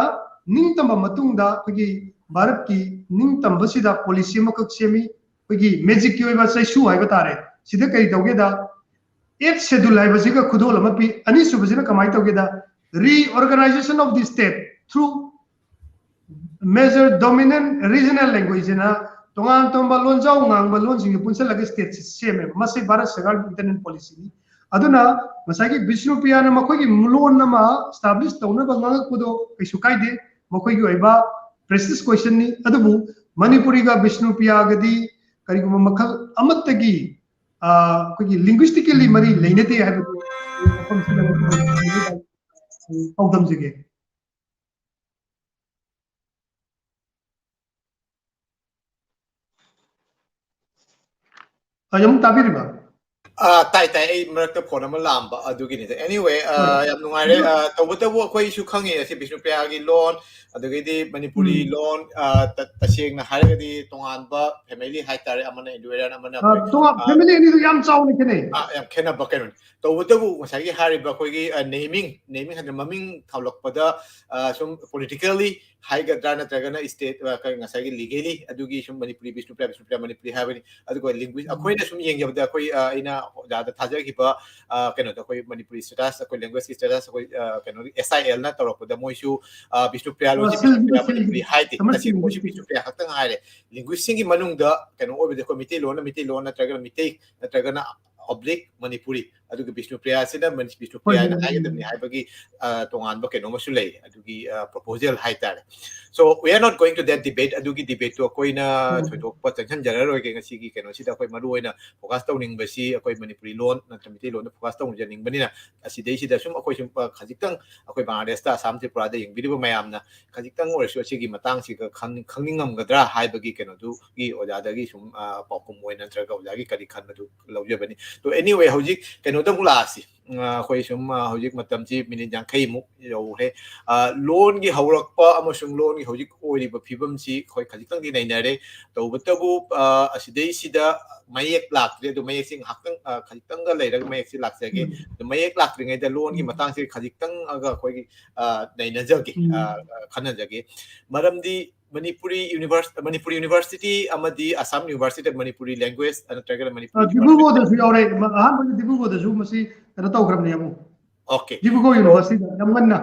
ꯅꯤꯡꯇꯝꯕ ꯃꯇꯨꯡꯗ ꯑꯩꯈꯣꯏꯒꯤ ꯚꯥꯔꯠꯀꯤ ꯅꯤꯡꯇꯝꯕꯁꯤꯗ ꯄꯣꯂꯤꯁꯤ ꯑꯃꯈꯛ ꯁꯦꯝꯃꯤ꯫ ꯑꯩꯈꯣꯏꯒꯤ ꯃꯦꯖꯤꯛꯀꯤ ꯑꯣꯏꯕ ꯆꯩꯁꯨ ꯍꯥꯏꯕ ꯇꯥꯔꯦ꯫ ꯁꯤꯗ ꯀꯔꯤ ꯇꯧꯒꯦꯗ, ꯑꯦꯠ ꯁꯦꯗꯨꯜ ꯍꯥꯏꯕꯁꯤꯒ ꯈꯨꯗꯣꯜ ꯑꯃ ꯄꯤ꯫ ꯑꯅꯤꯁꯨꯕꯁꯤꯅ ꯀꯃꯥꯏꯅ ꯇꯧꯒꯦꯗ, reorganization of the state through major dominant regional language ꯍꯥꯏꯅ ꯇꯣꯉꯥꯟ ꯇꯣꯉꯥꯟꯕ ꯂꯣꯟꯖꯥꯎ ꯉꯥꯡꯕ ꯂꯣꯟꯁꯤꯡꯁꯦ ꯄꯨꯟꯁꯤꯜꯂꯒ ꯁ꯭ꯇꯦꯠꯁꯤ ꯁꯦꯝꯃꯦꯕ꯫ ꯃꯁꯤ ꯚꯥꯔꯠ ꯁꯔꯀꯥꯔꯒꯤ ꯏꯟꯇꯔꯅꯦꯜ ꯄꯣꯂꯤꯁꯤꯅꯤ꯫ ꯑꯗꯨꯅ ꯉꯁꯥꯏꯒꯤ ꯕꯤꯁꯅꯨꯄ꯭ꯔꯤꯌꯥꯅ ꯃꯈꯣꯏꯒꯤ ꯂꯣꯟ ꯑꯃ ꯏꯁꯇꯥꯕ꯭ꯂꯤꯁ ꯇꯧꯅꯕ ꯉꯥꯡꯉꯛꯄꯗꯣ ꯀꯩꯁꯨ ꯀꯥꯏꯗꯦ, ꯃꯈꯣꯏꯒꯤ ꯑꯣꯏꯕ ꯄ꯭ꯔꯦꯁꯇꯤꯖ ꯀꯣꯏꯁꯟꯅꯤ꯫ ꯑꯗꯨꯕꯨ ꯃꯅꯤꯄꯨꯔꯤꯒ ꯕꯤꯁꯅꯨꯄ꯭ꯔꯤꯌꯥꯒꯗꯤ ꯀꯔꯤꯒꯨꯝꯕ ꯃꯈꯜ ꯑꯃꯠꯇꯒꯤ, ꯑ, ꯑꯩꯈꯣꯏꯒꯤ ꯂꯤꯡꯒ꯭ꯋꯤꯁꯇꯤꯀꯦꯜꯂꯤ ꯃꯔꯤ ꯂꯩꯅꯗꯦ ꯍꯥꯏꯕꯗꯨ ꯋꯥꯐꯝꯁꯤꯗ ꯄꯥꯎꯗꯝꯖꯒꯦ꯫ ꯑ, ꯑꯃꯨꯛ ꯇꯥꯕꯤꯔꯤꯕ? ꯑ, ꯇꯥꯏ, ꯇꯥꯏ꯫ ꯑꯩ ꯃꯔꯛꯇ ꯐꯣꯟ ꯑꯃ ꯂꯥꯝꯕ ꯑꯗꯨꯒꯤꯅꯤꯗ꯫ Anyway, ꯑ, ꯍꯣꯏ꯫ ꯌꯥꯝ ꯅꯨꯡꯉꯥꯏꯔꯦ꯫ ꯑꯗꯨ ꯑ, ꯇꯧꯕꯇꯕꯨ ꯑꯩꯈꯣꯏꯁꯨ ꯈꯪꯉꯦ ꯑꯁꯤ ꯕꯤꯁꯅꯨꯄ꯭ꯔꯤꯌꯥꯒꯤ ꯂꯣꯟ, ꯑꯗꯒꯤꯗꯤ ꯃꯅꯤꯄꯨꯔꯤ ꯎꯝ꯫ ꯂꯣꯟ, ꯑ, ꯇ-, ꯇꯁꯦꯡꯅ ꯍꯥꯏꯔꯒꯗꯤ ꯇꯣꯉꯥꯟꯕ ꯐꯦꯃꯤꯂꯤ ꯍꯥꯏꯇꯥꯔꯦ, ꯑꯃꯅ ꯏꯟꯗꯣ ꯑꯦꯔꯤꯌꯥꯟ, ꯑꯃꯅ ꯑ, ꯑꯩꯈꯣꯏ, ꯇꯣꯉꯥꯟ-, ꯑ, ꯐꯦꯃꯤꯂꯤ ꯑꯅꯤꯗꯨ ꯌꯥꯝ ꯆꯥꯎꯅ ꯈꯦꯠꯅꯩ꯫ ꯑ, ꯌꯥꯝ ꯈꯦꯠꯅꯕ ꯀꯩꯅꯣꯅꯤ꯫ ꯇꯧꯕꯇꯕꯨ ꯉꯁꯥꯏꯒꯤ ꯍꯥꯏꯔꯤꯕ ꯑꯩꯈꯣꯏꯒꯤ, ꯑ, naming, naming ꯍꯥꯏꯗꯅ ꯃꯃꯤꯡ ꯊꯣꯂꯛꯄꯗ, ꯑ, ꯁꯨꯝ ꯄꯣꯂꯤꯇꯤꯀꯦꯜꯂꯤ ꯍꯥꯏꯒꯗ꯭ꯔꯥ, ꯅꯠꯇ꯭ꯔꯒꯅ ꯁ꯭ꯇꯦꯠ, ꯑ, ꯀꯩ, ꯉꯁꯥꯏꯒꯤ ꯂꯤꯒꯦꯂꯤ ꯑꯗꯨꯒꯤ ꯁꯨꯝ ꯃꯅꯤꯄꯨꯔꯤ, ꯕꯤꯁꯅꯨꯄ꯭ꯔꯤꯌꯥ, ꯕꯤꯁꯅꯨꯄ꯭ꯔꯤꯌꯥ ꯃꯅꯤꯄꯨꯔꯤ ꯍꯥꯏꯕꯅꯤ꯫ ꯑꯗꯨꯒ ꯂꯤꯡꯒ꯭ꯋꯤꯁ, ꯎꯝ꯫ ꯑꯩꯈꯣꯏꯅ ꯁꯨꯝ ꯌꯦꯡꯖꯕꯗ ꯑꯩꯈꯣꯏ, ꯑ, ꯑꯩꯅ ꯑꯣꯖꯥꯗ ꯊꯥꯖꯈꯤꯕ, ꯑ, ꯀꯩꯅꯣꯗꯣ, ꯑꯩꯈꯣꯏ ꯃꯅꯤꯄꯨꯔꯤ ꯁ꯭ꯇꯦꯇꯁ, ꯑꯩꯈꯣꯏ ꯂꯦꯡꯒ꯭ꯋꯦꯖꯀꯤ ꯁ꯭ꯇꯦꯇꯁ, ꯑꯩꯈꯣꯏ, ꯑ, ꯀꯩꯅꯣꯒꯤ ꯑꯦꯁ ꯑꯥꯏ ꯑꯦꯜꯅ ꯇꯧꯔꯛꯄꯗ ꯃꯣꯏꯁꯨ, ꯑ, ꯕꯤꯁꯅꯨꯄ꯭ꯔꯤꯌꯥ ꯑ, ꯂꯣꯟꯁꯤ ꯁꯤꯜ-, ꯕꯤꯁꯅꯨꯄ꯭ꯔꯤꯌꯥ ꯁꯤꯜ-, ꯃꯅꯤꯄꯨꯔꯤ ꯍꯥꯏꯗꯦ꯫ ꯀꯃꯔꯁꯤꯌꯦꯜ ꯇꯁꯦꯡꯅ ꯃꯣꯏꯁꯨ ꯂꯤꯡꯒ꯭ꯋꯤꯁꯇꯤꯛ꯫ ꯕꯤꯁꯅꯨꯄ꯭ꯔꯤꯌꯥ ꯈꯛꯇ ꯉꯥꯏꯔꯦ꯫ ꯂꯤꯡꯒ꯭ꯋꯤꯁꯁꯤꯡꯒꯤ ꯃꯅꯨꯡꯗ ꯀꯩꯅꯣ ꯑꯣꯏꯕꯗꯤ ꯑꯩꯈꯣꯏ ꯃꯤꯇꯩꯂꯣꯟꯅ ꯃꯤꯇꯩꯂꯣꯟ ꯅꯠꯇ꯭ꯔꯒꯅ ꯃꯤꯇꯩ ꯅꯠꯇ꯭ꯔꯒꯅ oblique ꯃꯅꯤꯄꯨꯔꯤ ꯑꯗꯨꯒ ꯕꯤꯁꯅꯨꯄ꯭ꯔꯤꯌꯥꯁꯤꯅ ꯃꯅꯤ- ꯕꯤꯁꯅꯨꯄ꯭ꯔꯤꯌꯥꯅ ꯍꯥꯏꯒꯗꯕꯅꯤ ꯍꯥꯏꯕꯒꯤ ꯑ, ꯇꯣꯉꯥꯟꯕ ꯀꯩꯅꯣ ꯑꯃꯁꯨ ꯂꯩ, ꯑꯗꯨꯒꯤ ꯄ꯭ꯔꯣꯄꯣꯖꯦꯜ ꯍꯥꯏꯇꯥꯔꯦ꯫ So we are not going to that debate. ꯑꯗꯨꯒꯤ ꯗꯤꯕꯦꯠꯇꯨ ꯑꯩꯈꯣꯏꯅ ꯊꯣꯏꯗꯣꯛꯄ ꯆꯪꯁꯤꯟꯖꯔꯔꯣꯏꯒꯦ꯫ ꯉꯁꯤꯒꯤ ꯀꯩꯅꯣꯁꯤꯗ ꯑꯩꯈꯣꯏ ꯃꯔꯨ ꯑꯣꯏꯅ ꯐꯣꯀꯁ ꯇꯧꯅꯤꯡꯕꯁꯤ ꯑꯩꯈꯣꯏ ꯃꯅꯤꯄꯨꯔꯤ ꯂꯣꯟ ꯅꯠꯇ꯭ꯔ ꯃꯤꯇꯩꯂꯣꯟꯗ ꯐꯣꯀꯁ ꯇꯧꯖꯅꯤꯡꯕꯅꯤꯅ, ꯑꯁꯤꯗꯩꯁꯤꯗ ꯁꯨꯝ ꯑꯩꯈꯣꯏ ꯁꯨꯝ ꯑ, ꯈꯖꯤꯛꯇꯪ ꯑꯩꯈꯣꯏ ꯕꯪꯒ꯭ꯂꯥꯗꯦꯁꯇ, ꯑꯁꯥꯝ, ꯇ꯭ꯔꯤꯄꯨꯔꯥꯗ ꯌꯦꯡꯕꯤꯔꯤꯕ ꯃꯌꯥꯝꯅ ꯈꯖꯤꯛꯇꯪ ꯑꯣꯏꯔꯁꯨ ꯑꯁꯤꯒꯤ ꯃꯇꯥꯡꯁꯤꯒ ꯈꯪ- ꯈꯪꯅꯤꯡꯉꯝꯒꯗ꯭ꯔꯥ ꯍꯥꯏꯕꯒꯤ ꯀꯩꯅꯣꯗꯨꯒꯤ ꯑꯣꯖꯥꯗꯒꯤ ꯁꯨꯝ ꯑ, ꯄꯥꯎꯈꯨꯝ ꯑꯣꯏꯅ ꯅꯠꯇ꯭ꯔꯒ ꯑꯣꯖꯥꯒꯤ ꯀꯔꯤ ꯈꯟꯕꯗꯨ ꯂꯧꯖꯕꯅꯤ꯫ So anyway, ꯍꯧꯖꯤꯛ ꯀꯩꯅꯣꯗ ꯑꯃꯨꯛ ꯂꯥꯛꯑꯁꯤ꯫ ꯑ, ꯑꯩꯈꯣꯏ ꯁꯨꯝ ꯑ, ꯍꯧꯖꯤꯛ ꯃꯇꯝꯁꯤ ꯃꯤꯅꯤꯠ ꯌꯥꯡꯈꯩꯃꯨꯛ ꯌꯧꯔꯦ꯫ ꯑ, ꯂꯣꯟꯒꯤ ꯍꯧꯔꯛꯄ ꯑꯃꯁꯨꯡ ꯂꯣꯟꯒꯤ ꯍꯧꯖꯤꯛ ꯑꯣꯏꯔꯤꯕ ꯐꯤꯕꯝꯁꯤ ꯑꯩꯈꯣꯏ ꯈꯖꯤꯛꯇꯪꯗꯤ ꯅꯩꯅꯔꯦ꯫ ꯇꯧꯕꯇꯕꯨ ꯑ, ꯑꯁꯤꯗꯩꯁꯤꯗ ꯃꯌꯦꯛ ꯂꯥꯛꯇ꯭ꯔꯦ꯫ ꯑꯗꯨ ꯃꯌꯦꯛꯁꯤ ꯉꯥꯏꯍꯥꯛꯇꯪ ꯑ, ꯈꯖꯤꯛꯇꯪꯒ ꯂꯩꯔꯒ ꯃꯌꯦꯛꯁꯤ ꯂꯥꯛꯆꯒꯦ꯫ ꯑꯗꯨ ꯃꯌꯦꯛ ꯂꯥꯛꯇ꯭ꯔꯤꯉꯩꯗ ꯂꯣꯟꯒꯤ ꯃꯇꯥꯡꯁꯤ ꯈꯖꯤꯛꯇꯪꯒ ꯑꯩꯈꯣꯏꯒꯤ ꯑ, ꯅꯩꯅꯖꯒꯦ, ꯑ, ꯑ, ꯈꯟꯅꯖꯒꯦ꯫ ꯃꯔꯝꯗꯤ ꯃꯅꯤꯄꯨꯔꯤ ꯌꯨꯅꯤꯚꯔꯁ- ꯃꯅꯤꯄꯨꯔꯤ ꯌꯨꯅꯤꯚꯔꯁꯤꯇꯤ ꯑꯃꯗꯤ ꯑꯁꯥꯝ ꯌꯨꯅꯤꯚꯔꯁꯤꯇꯤ ꯃꯅꯤꯄꯨꯔꯤ ꯂꯦꯡꯒ꯭ꯋꯦꯖ ꯅꯠꯇ꯭ꯔꯒꯅ ꯃꯅꯤꯄꯨꯔꯤ ꯗꯤꯕ꯭ꯔꯨꯒꯣꯗꯁꯨ ꯌꯥꯎꯔꯦ꯫ ꯑꯍꯥꯟꯕꯗ ꯗꯤꯕ꯭ꯔꯨꯒꯣꯗꯁꯨ ꯃꯁꯤ ꯀꯩꯅꯣ ꯇꯧꯈ꯭ꯔꯕꯅꯦ ꯑꯃꯨꯛ꯫ Okay. ꯗꯤꯕ꯭ꯔꯨꯒꯣ ꯌꯨꯅꯤꯚꯔꯁꯤꯇꯤꯗ ꯌꯥꯝ ꯉꯟꯅ꯫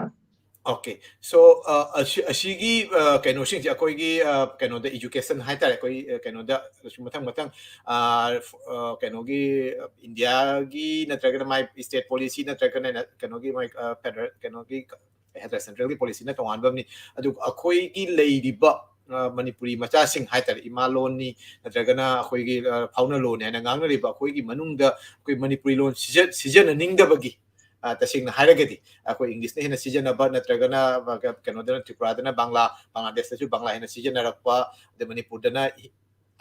Okay. So ꯑ, ꯑꯁꯤ- ꯑꯁꯤꯒꯤ ꯑ, ꯀꯩꯅꯣꯁꯤꯡꯁꯦ ꯑꯩꯈꯣꯏꯒꯤ ꯑ, ꯀꯩꯅꯣꯗ ꯏꯖꯨꯀꯦꯁꯟ ꯍꯥꯏꯇꯥꯔꯦ, ꯑꯩꯈꯣꯏ ꯑ, ꯀꯩꯅꯣꯗ ꯃꯊꯪ ꯃꯊꯪ ꯑ, ꯐ- ꯑ, ꯀꯩꯅꯣꯒꯤ ꯑ, ꯏꯟꯗꯤꯌꯥꯒꯤ ꯅꯠꯇ꯭ꯔꯒꯅ ꯃꯥꯏ ꯁ꯭ꯇꯦꯠ ꯄꯣꯂꯤꯁꯤ ꯅꯠꯇ꯭ꯔꯒꯅ ꯀꯩꯅꯣꯒꯤ ꯃꯥꯏ ꯐꯦꯗꯔꯦꯜ ꯀꯩꯅꯣꯒꯤ ꯀꯩ ꯍꯥꯏꯇꯥꯔꯦ, ꯁꯦꯟꯇ꯭ꯔꯦꯜꯒꯤ ꯄꯣꯂꯤꯁꯤꯅ ꯇꯣꯉꯥꯟꯕ ꯑꯃꯅꯤ꯫ ꯑꯗꯨꯒ ꯑꯩꯈꯣꯏꯒꯤ ꯂꯩꯔꯤꯕ ꯑ, ꯃꯅꯤꯄꯨꯔꯤ ꯃꯆꯥꯁꯤꯡ ꯍꯥꯏꯇꯥꯔꯦ, ꯏꯃꯥ ꯂꯣꯟꯅꯤ ꯅꯠꯇ꯭ꯔꯒꯅ ꯑꯩꯈꯣꯏꯒꯤ ꯑ, ꯐꯥꯎꯅ ꯂꯣꯟꯅꯤ ꯍꯥꯏꯅ ꯉꯥꯡꯅꯔꯤꯕ ꯑꯩꯈꯣꯏꯒꯤ ꯃꯅꯨꯡꯗ ꯑꯩꯈꯣꯏ ꯃꯅꯤꯄꯨꯔꯤ ꯂꯣꯟ ꯁꯤꯖ- ꯁꯤꯖꯤꯟꯅꯅꯤꯡꯗꯕꯒꯤ ꯑ, ꯇꯁꯦꯡꯅ ꯍꯥꯏꯔꯒꯗꯤ ꯑꯩꯈꯣꯏ ꯏꯪꯂꯤꯁꯅ ꯍꯦꯟꯅ ꯁꯤꯖꯤꯟꯅꯕ ꯅꯠꯇ꯭ꯔꯒꯅ ꯑ, ꯀꯩꯅꯣꯗꯅ ꯇ꯭ꯔꯤꯄꯨꯔꯥꯗꯅ ꯕꯪꯂꯥ, ꯕꯪꯒ꯭ꯂꯥꯗꯦꯁꯇꯁꯨ ꯕꯪꯂꯥ ꯍꯦꯟꯅ ꯁꯤꯖꯤꯟꯅꯔꯛꯄ, ꯑꯗꯩ ꯃꯅꯤꯄꯨꯔꯗꯅ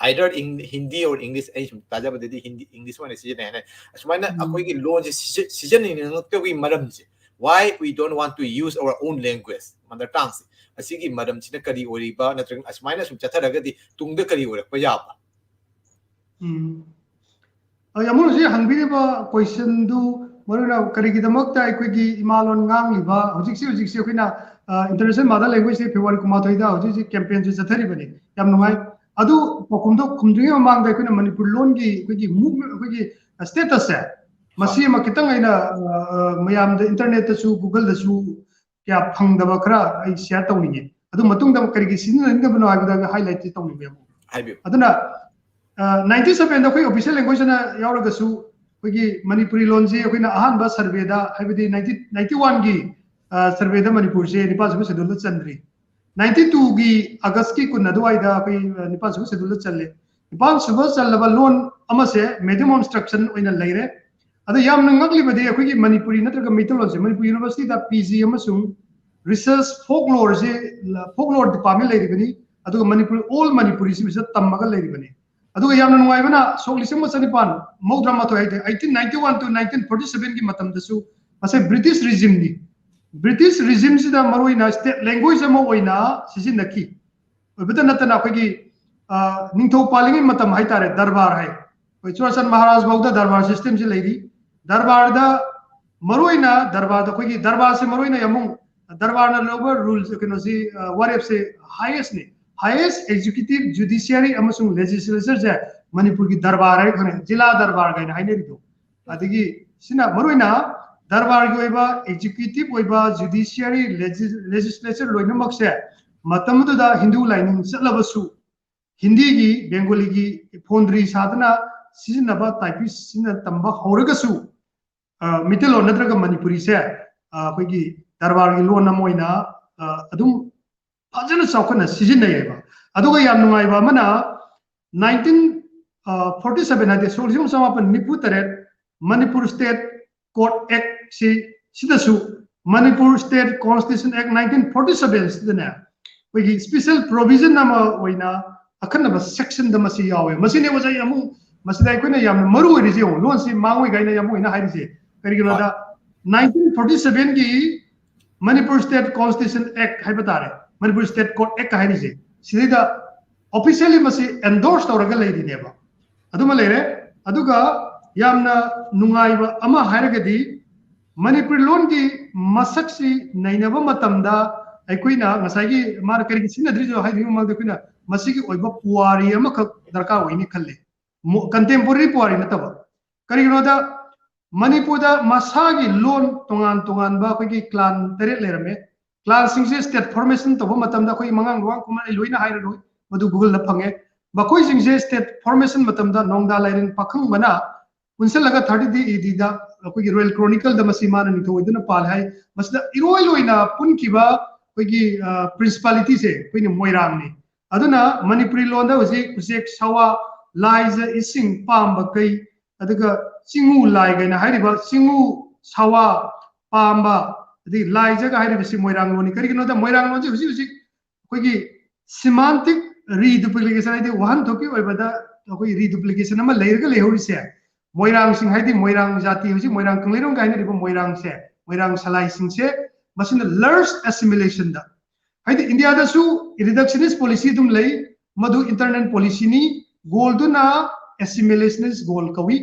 either Hindi or English, ꯑꯩ ꯁꯨꯝ ꯇꯥꯖꯕꯗꯗꯤ ꯍꯤꯟꯗꯤ ꯏꯪꯂꯤꯁ ꯑꯣꯏꯅ ꯁꯤꯖꯤꯟꯅꯩ ꯍꯥꯏꯅ꯫ ꯑꯁꯨꯃꯥꯏꯅ ꯑꯩꯈꯣꯏꯒꯤ ꯂꯣꯟꯁꯦ ꯁꯤꯖ- ꯁꯤꯖꯤꯟꯅꯅꯤꯡꯉꯛꯇꯕꯒꯤ ꯃꯔꯝꯁꯦ, why we don't want to use our own language, mother tongue ꯁꯦ, ꯑꯁꯤꯒꯤ ꯃꯔꯝꯁꯤꯅ ꯀꯔꯤ ꯑꯣꯏꯔꯤꯕ, ꯅꯠꯇ꯭ꯔꯒ ꯑꯁꯨꯃꯥꯏꯅ ꯁꯨꯝ ꯆꯠꯊꯔꯒꯗꯤ ꯇꯨꯡꯗ ꯀꯔꯤ ꯑꯣꯏꯔꯛꯄ ꯌꯥꯕ? ꯎꯝ ꯑꯩ ꯑꯃꯨꯛ ꯍꯧꯖꯤꯛ ꯍꯪꯕꯤꯔꯤꯕ ꯀꯣꯏꯁꯟꯗꯨ ꯃꯔꯨꯑꯣꯏꯅ ꯀꯔꯤꯒꯤꯗꯃꯛꯇ ꯑꯩꯈꯣꯏꯒꯤ ꯏꯃꯥ ꯂꯣꯟ ꯉꯥꯡꯂꯤꯕ ꯍꯧꯖꯤꯛꯁꯤ ꯍꯧꯖꯤꯛꯁꯤ ꯑꯩꯈꯣꯏꯅ ꯏꯟꯇꯔꯅꯦꯁꯅꯦꯜ ꯃꯥꯗꯔ ꯂꯦꯡꯒ꯭ꯋꯦꯖ ꯗꯦ ꯐꯦꯕ꯭ꯔꯨꯋꯥꯔꯤ ꯀꯨꯟꯃꯥꯊꯣꯏꯗ ꯍꯧꯖꯤꯛ ꯍꯧꯖꯤꯛ ꯀꯦꯝꯄꯦꯟꯁꯤ ꯆꯠꯊꯔꯤꯕꯅꯤ꯫ ꯌꯥꯝ ꯅꯨꯡꯉꯥꯏ꯫ ꯑꯗꯨ ꯄꯥꯎꯈꯨꯝꯗꯣ ꯈꯨꯝꯗ꯭ꯔꯤꯉꯩ ꯃꯃꯥꯡꯗ ꯑꯩꯈꯣꯏꯅ ꯃꯅꯤꯄꯨꯔ ꯂꯣꯟꯒꯤ ꯑꯩꯈꯣꯏꯒꯤ ꯃꯨꯚꯃꯦꯟ ꯑꯩꯈꯣꯏꯒꯤ ꯁ꯭ꯇꯦꯇꯁꯁꯦ ꯃꯁꯤ ꯑꯃ ꯈꯤꯇꯪ ꯑꯩꯅ ꯑ, ꯑ, ꯃꯌꯥꯝꯗ ꯏꯟꯇꯔꯅꯦꯠꯇꯁꯨ ꯒꯨꯒꯜꯗꯁꯨ ꯀꯌꯥ ꯐꯪꯗꯕ ꯈꯔ ꯑꯩ ꯁꯤꯌꯥꯔ ꯇꯧꯅꯤꯡꯉꯦ꯫ ꯑꯗꯨ ꯃꯇꯨꯡꯗ ꯀꯔꯤꯒꯤ ꯁꯤꯖꯤꯟꯅꯅꯤꯡꯗꯕꯅꯣ ꯍꯥꯏꯕꯗ ꯍꯥꯏꯂꯥꯏꯠꯇꯤ ꯇꯧꯅꯤꯡꯉꯦ꯫ ꯍꯥꯏꯕꯤꯌꯨ꯫ ꯑꯗꯨꯅ ꯅꯥꯏꯟꯇꯤꯟ ꯁꯕꯦꯟꯗ ꯑꯩꯈꯣꯏ ꯑꯣꯐꯤꯁꯤꯌꯦꯜ ꯂꯦꯡꯒ꯭ꯋꯦꯖ ꯑꯣꯏꯅ ꯌꯥꯎꯔꯒꯁꯨ ꯑꯩꯈꯣꯏꯒꯤ ꯃꯅꯤꯄꯨꯔꯤ ꯂꯣꯟꯁꯦ ꯑꯩꯈꯣꯏꯅ ꯑꯍꯥꯟꯕ ꯁꯔꯚꯦꯗ, ꯍꯥꯏꯕꯗꯤ ꯅꯥꯏꯟꯇꯤꯟ ꯅꯥꯏꯟꯇꯤ ꯋꯥꯟꯒꯤ ꯁꯔꯚꯦꯗ ꯃꯅꯤꯄꯨꯔꯁꯦ ꯅꯤꯄꯥꯟ ꯁꯨꯕ ꯁꯦꯗꯨꯜꯗ ꯆꯟꯗ꯭ꯔꯤ꯫ ꯅꯥꯏꯟꯇꯤ ꯇꯨꯒꯤ ꯑꯥꯒꯁꯀꯤ ꯀꯨꯟ ꯑꯗꯨꯋꯥꯏꯗ ꯑꯩꯈꯣꯏ ꯅꯤꯄꯥꯟ ꯁꯨꯕ ꯁꯦꯗꯨꯜꯗ ꯆꯜꯂꯦ꯫ ꯅꯤꯄꯥꯟ ꯁꯨꯕ ꯆꯜꯂꯕ ꯂꯣꯟ ꯑꯃꯁꯦ medium of instruction ꯑꯣꯏꯅ ꯂꯩꯔꯦ꯫ ꯑꯗꯣ ꯌꯥꯝꯅ ꯉꯛꯂꯤꯕꯗꯤ ꯑꯩꯈꯣꯏꯒꯤ ꯃꯅꯤꯄꯨꯔꯤ ꯅꯠꯇ꯭ꯔꯒ ꯃꯩꯇꯩꯂꯣꯟꯁꯦ ꯃꯅꯤꯄꯨꯔ ꯌꯨꯅꯤꯚꯔꯁꯤꯇꯤꯗ ꯄꯤ ꯖꯤ ꯑꯃꯁꯨꯡ ꯔꯤꯁꯔꯁ ꯐꯣꯛꯂꯣꯔꯁꯦ, ꯐꯣꯛꯂꯣꯔ ꯗꯤꯄꯥꯔꯠꯃꯦꯟ ꯂꯩꯔꯤꯕꯅꯤ, ꯑꯗꯨꯒ ꯃꯅꯤꯄꯨꯔꯤ ꯑꯣꯜ ꯃꯅꯤꯄꯨꯔꯤꯁꯤꯁꯨ ꯇꯝꯃꯒ ꯂꯩꯔꯤꯕꯅꯤ꯫ ꯑꯗꯨꯒ ꯌꯥꯝꯅ ꯅꯨꯡꯉꯥꯏꯕꯅ ꯁꯣꯛ ꯂꯤꯁꯤꯡ ꯑꯃ ꯆꯅꯤꯄꯥꯟ ꯃꯧꯗ꯭ꯔꯥ ꯃꯥꯊꯣꯏ ꯍꯥꯏꯗꯤ eighteen ninety one to nineteen forty seven ꯒꯤ ꯃꯇꯝꯗꯁꯨ ꯃꯁꯦ ꯕ꯭ꯔꯤꯇꯤꯁ ꯔꯤꯖꯤꯝꯅꯤ꯫ ꯕ꯭ꯔꯤꯇꯤꯁ ꯔꯤꯖꯤꯝꯁꯤꯗ ꯃꯔꯨꯑꯣꯏꯅ ꯁ꯭ꯇꯦꯠ ꯂꯦꯡꯒ꯭ꯋꯦꯖ ꯑꯃ ꯑꯣꯏꯅ ꯁꯤꯖꯤꯟꯅꯈꯤ꯫ ꯑꯣꯏꯕꯇ ꯅꯠꯇꯅ ꯑꯩꯈꯣꯏꯒꯤ ꯅꯤꯡꯊꯧ ꯄꯥꯜꯂꯤꯉꯩ ꯃꯇꯝ ꯍꯥꯏꯇꯥꯔꯦ, ꯗꯔꯕꯥꯔ ꯍꯥꯏ, ꯑꯩꯈꯣꯏ ꯆꯨꯔꯥꯆꯥꯟ ꯃꯍꯥꯔꯥꯖ ꯐꯥꯎꯗ ꯗꯔꯕꯥꯔ ꯁꯤꯁꯇꯦꯝꯁꯤ ꯂꯩꯔꯤ꯫ ꯗꯔꯕꯥꯔꯗ ꯃꯔꯨꯑꯣꯏꯅ ꯗꯔꯕꯥꯔꯗ ꯑꯩꯈꯣꯏꯒꯤ ꯗꯔꯕꯥꯔꯁꯦ ꯃꯔꯨꯑꯣꯏꯅ ꯑꯃꯨꯛ ꯗꯔꯕꯥꯔꯅ ꯂꯧꯕ ꯔꯨꯜꯁ, ꯀꯩꯅꯣꯁꯤ, ꯋꯥꯔꯦꯞꯁꯦ ꯍꯥꯏꯌꯦꯁꯅꯤ꯫ ꯍꯥꯏꯌꯦꯁ ꯑꯦꯛꯖꯤꯀ꯭ꯌꯨꯇꯤꯚ, ꯖꯨꯗꯤꯁꯤꯌꯔꯤ ꯑꯃꯁꯨꯡ ꯂꯦꯖꯤꯁꯂꯦꯆꯔꯁꯦ ꯃꯅꯤꯄꯨꯔꯒꯤ ꯗꯔꯕꯥꯔ ꯍꯥꯏꯅ ꯈꯪꯅꯩ, ꯖꯤꯂꯥ ꯗꯔꯕꯥꯔ ꯀꯥꯏꯅ ꯍꯥꯏꯅꯔꯤꯗꯣ꯫ ꯑꯗꯒꯤ ꯁꯤꯅ ꯃꯔꯨꯑꯣꯏꯅ ꯗꯔꯕꯥꯔꯒꯤ ꯑꯣꯏꯕ ꯑꯦꯛꯖꯤꯀ꯭ꯌꯨꯇꯤꯚ ꯑꯣꯏꯕ, ꯖꯨꯗꯤꯁꯤꯌꯔꯤ, ꯂꯦꯖꯤꯁꯂꯦꯆꯔ ꯂꯣꯏꯅꯃꯛꯁꯦ ꯃꯇꯝꯗꯨꯗ ꯍꯤꯟꯗꯨ ꯂꯥꯏꯅꯤꯡ ꯆꯠꯂꯕꯁꯨ ꯍꯤꯟꯗꯤꯒꯤ, ꯕꯦꯡꯒꯣꯂꯤꯒꯤ ꯐꯣꯟꯗ꯭ꯔꯤ ꯁꯥꯗꯅ ꯁꯤꯖꯤꯟꯅꯕ, ꯇꯥꯏꯄꯤꯁ ꯁꯤꯖꯤꯟꯅ ꯇꯝꯕ ꯍꯧꯔꯒꯁꯨ ꯃꯤꯇꯩꯂꯣꯟ ꯅꯠꯇ꯭ꯔꯒ ꯃꯅꯤꯄꯨꯔꯤꯁꯦ ꯑꯩꯈꯣꯏꯒꯤ ꯗꯔꯕꯥꯔꯒꯤ ꯂꯣꯟ ꯑꯃ ꯑꯣꯏꯅ ꯑꯗꯨꯝ ꯐꯖꯅ ꯆꯥꯎꯈꯠꯅ ꯁꯤꯖꯤꯟꯅꯩꯌꯦꯕ꯫ ꯑꯗꯨꯒ ꯌꯥꯝ ꯅꯨꯡꯉꯥꯏꯕ ꯑꯃꯅ nineteen forty seven ꯍꯥꯏꯗꯤ ꯁꯣꯛ ꯂꯤꯁꯤꯡ ꯑꯃ ꯆꯃꯥꯄꯟ ꯅꯤꯐꯨ ꯇꯔꯦꯠ ꯃꯅꯤꯄꯨꯔ ꯁ꯭ꯇꯦꯠ ꯀꯣꯗ ꯑꯦꯛ ꯁꯤ, ꯁꯤꯗꯁꯨ Manipur State Constitution Act nineteen forty seven ꯁꯤꯗꯅꯦ ꯑꯩꯈꯣꯏꯒꯤ ꯁ꯭ꯄꯦꯁꯦꯜ ꯄ꯭ꯔꯣꯚꯤꯖꯟ ꯑꯃ ꯑꯣꯏꯅ ꯑꯈꯟꯅꯕ ꯁꯦꯛꯁꯟꯗ ꯃꯁꯤ ꯌꯥꯎꯋꯦ꯫ ꯃꯁꯤꯅꯦ ꯑꯣꯖꯥ ꯑꯩ ꯑꯃꯨꯛ ꯃꯁꯤꯗ ꯑꯩꯈꯣꯏꯅ ꯌꯥꯝꯅ ꯃꯔꯨ ꯑꯣꯏꯔꯤꯁꯦ ꯌꯦꯡꯉꯨ, ꯂꯣꯟꯁꯤ ꯃꯥꯡꯉꯣꯏ ꯀꯥꯏꯅ ꯌꯥꯝ ꯑꯣꯏꯅ ꯍꯥꯏꯔꯤꯁꯦ꯫ ꯀꯔꯤꯒꯤꯅꯣꯗ nineteen forty seven ꯒꯤ Manipur State Constitution Act ꯍꯥꯏꯕ ꯇꯥꯔꯦ, Manipur State Code Act ꯍꯥꯏꯔꯤꯁꯦ, ꯁꯤꯗꯩꯗ ꯑꯣꯐꯤꯁꯤꯌꯦꯜꯂꯤ ꯃꯁꯤ ꯑꯦꯟꯗꯣꯔꯁ ꯇꯧꯔꯒ ꯂꯩꯔꯤꯅꯦꯕ꯫ ꯑꯗꯨꯃ ꯂꯩꯔꯦ꯫ ꯑꯗꯨꯒ ꯌꯥꯝꯅ ꯅꯨꯡꯉꯥꯏꯕ ꯑꯃ ꯍꯥꯏꯔꯒꯗꯤ ꯃꯅꯤꯄꯨꯔꯤ ꯂꯣꯟꯒꯤ ꯃꯁꯛꯁꯤ ꯅꯩꯅꯕ ꯃꯇꯝꯗ ꯑꯩꯈꯣꯏꯅ ꯉꯁꯥꯏꯒꯤ ꯃꯥꯅ ꯀꯔꯤꯒꯤ ꯁꯤꯖꯤꯟꯅꯗ꯭ꯔꯤꯅꯣ ꯍꯥꯏꯗꯨꯒꯤ ꯃꯃꯥꯡꯗ ꯑꯩꯈꯣꯏꯅ ꯃꯁꯤꯒꯤ ꯑꯣꯏꯕ ꯄꯨꯋꯥꯔꯤ ꯑꯃꯈꯛ ꯗꯔꯀꯥꯔ ꯑꯣꯏꯅꯤ ꯈꯜꯂꯤ꯫ ꯀꯟꯇꯦꯝꯄꯣꯔꯔꯤ ꯄꯨꯋꯥꯔꯤ ꯅꯠꯇꯕ꯫ ꯀꯔꯤꯒꯤꯅꯣꯗ ꯃꯅꯤꯄꯨꯔꯗ ꯃꯁꯥꯒꯤ ꯂꯣꯟ ꯇꯣꯉꯥꯟ ꯇꯣꯉꯥꯟꯕ ꯑꯩꯈꯣꯏꯒꯤ ꯀ꯭ꯂꯥꯟ ꯇꯔꯦꯠ ꯂꯩꯔꯝꯃꯦ꯫ ꯀ꯭ꯂꯥꯟꯁꯤꯡꯁꯦ ꯁ꯭ꯇꯦꯠ ꯐꯣꯔꯃꯦꯁꯟ ꯇꯧꯕ ꯃꯇꯝꯗ ꯑꯩꯈꯣꯏ ꯃꯉꯥꯡ ꯂꯨꯋꯥꯡ ꯈꯨꯃꯟ ꯑꯩ ꯂꯣꯏꯅ ꯍꯥꯏꯔꯔꯣꯏ, ꯃꯗꯨ ꯒꯨꯒꯜꯗ ꯐꯪꯉꯦ꯫ ꯃꯈꯣꯏꯁꯤꯡꯁꯦ ꯁ꯭ꯇꯦꯠ ꯐꯣꯔꯃꯦꯁꯟ ꯃꯇꯝꯗ ꯅꯣꯡꯗꯥ ꯂꯥꯏꯔꯦꯟ ꯄꯥꯈꯪꯕꯅ ꯄꯨꯟꯁꯤꯜꯂꯒ ꯊꯥꯔꯇꯤ ꯗꯤ ꯑꯦ ꯗꯤꯗ ꯑꯩꯈꯣꯏꯒꯤ ꯔꯣꯌꯦꯜ ꯀ꯭ꯔꯣꯅꯤꯀꯜꯗ ꯃꯁꯤ ꯃꯥꯅ ꯅꯤꯡꯊꯧ ꯑꯣꯏꯗꯨꯅ ꯄꯥꯜꯂꯦ ꯍꯥꯏ꯫ ꯃꯁꯤꯗ ꯏꯔꯣꯏ ꯂꯣꯏꯅ ꯄꯨꯟꯈꯤꯕ ꯑꯩꯈꯣꯏꯒꯤ ꯄ꯭ꯔꯤꯟꯁꯤꯄꯥꯂꯤꯇꯤꯁꯦ ꯑꯩꯈꯣꯏꯅ ꯃꯣꯏꯔꯥꯡꯅꯤ꯫ ꯑꯗꯨꯅ ꯃꯅꯤꯄꯨꯔꯤ ꯂꯣꯟꯗ ꯍꯧꯖꯤꯛ ꯎꯆꯦꯛ, ꯁꯋꯥ, ꯂꯥꯏꯖ, ꯏꯁꯤꯡ, ꯄꯥꯝꯕ, ꯀꯩ, ꯑꯗꯨꯒ ꯆꯤꯡꯉꯨ ꯂꯥꯏ ꯀꯥꯏꯅ ꯍꯥꯏꯔꯤꯕ ꯆꯤꯡꯉꯨ, ꯁꯋꯥ, ꯄꯥꯝꯕ, ꯑꯗꯒꯤ ꯂꯥꯏꯖꯒ ꯍꯥꯏꯔꯤꯕꯁꯤ ꯃꯣꯏꯔꯥꯡ ꯂꯣꯟꯅꯤ꯫ ꯀꯔꯤꯒꯤꯅꯣꯗ ꯃꯣꯏꯔꯥꯡ ꯂꯣꯟꯁꯦ ꯍꯧꯖꯤꯛ ꯍꯧꯖꯤꯛ ꯑꯩꯈꯣꯏꯒꯤ semantic reduplication ꯍꯥꯏꯗꯤ ꯋꯥꯍꯟꯊꯣꯛꯀꯤ ꯑꯣꯏꯕꯗ ꯑꯩꯈꯣꯏꯒꯤ reduplication ꯑꯃ ꯂꯩꯔꯒ ꯂꯩꯍꯧꯔꯤꯁꯦ ꯃꯣꯏꯔꯥꯡꯁꯤꯡ ꯍꯥꯏꯗꯤ ꯃꯣꯏꯔꯥꯡ ꯖꯥꯇꯤ ꯍꯧꯖꯤꯛ ꯃꯣꯏꯔꯥꯡ ꯀꯪꯂꯩꯔꯣꯡ ꯀꯥꯏꯅꯔꯤꯕ ꯃꯣꯏꯔꯥꯡꯁꯦ ꯃꯣꯏꯔꯥꯡ ꯁꯂꯥꯏꯁꯤꯡꯁꯦ ꯃꯁꯤꯅ large assimilationꯗ ꯍꯥꯏꯗꯤ ꯏꯟꯗꯤꯌꯥꯗꯁꯨ reductionist policy ꯑꯗꯨꯝ ꯂꯩ꯫ ꯃꯗꯨ internal policyꯅꯤ꯫ Goalꯗꯨꯅ assimilationist goal ꯀꯧꯏ꯫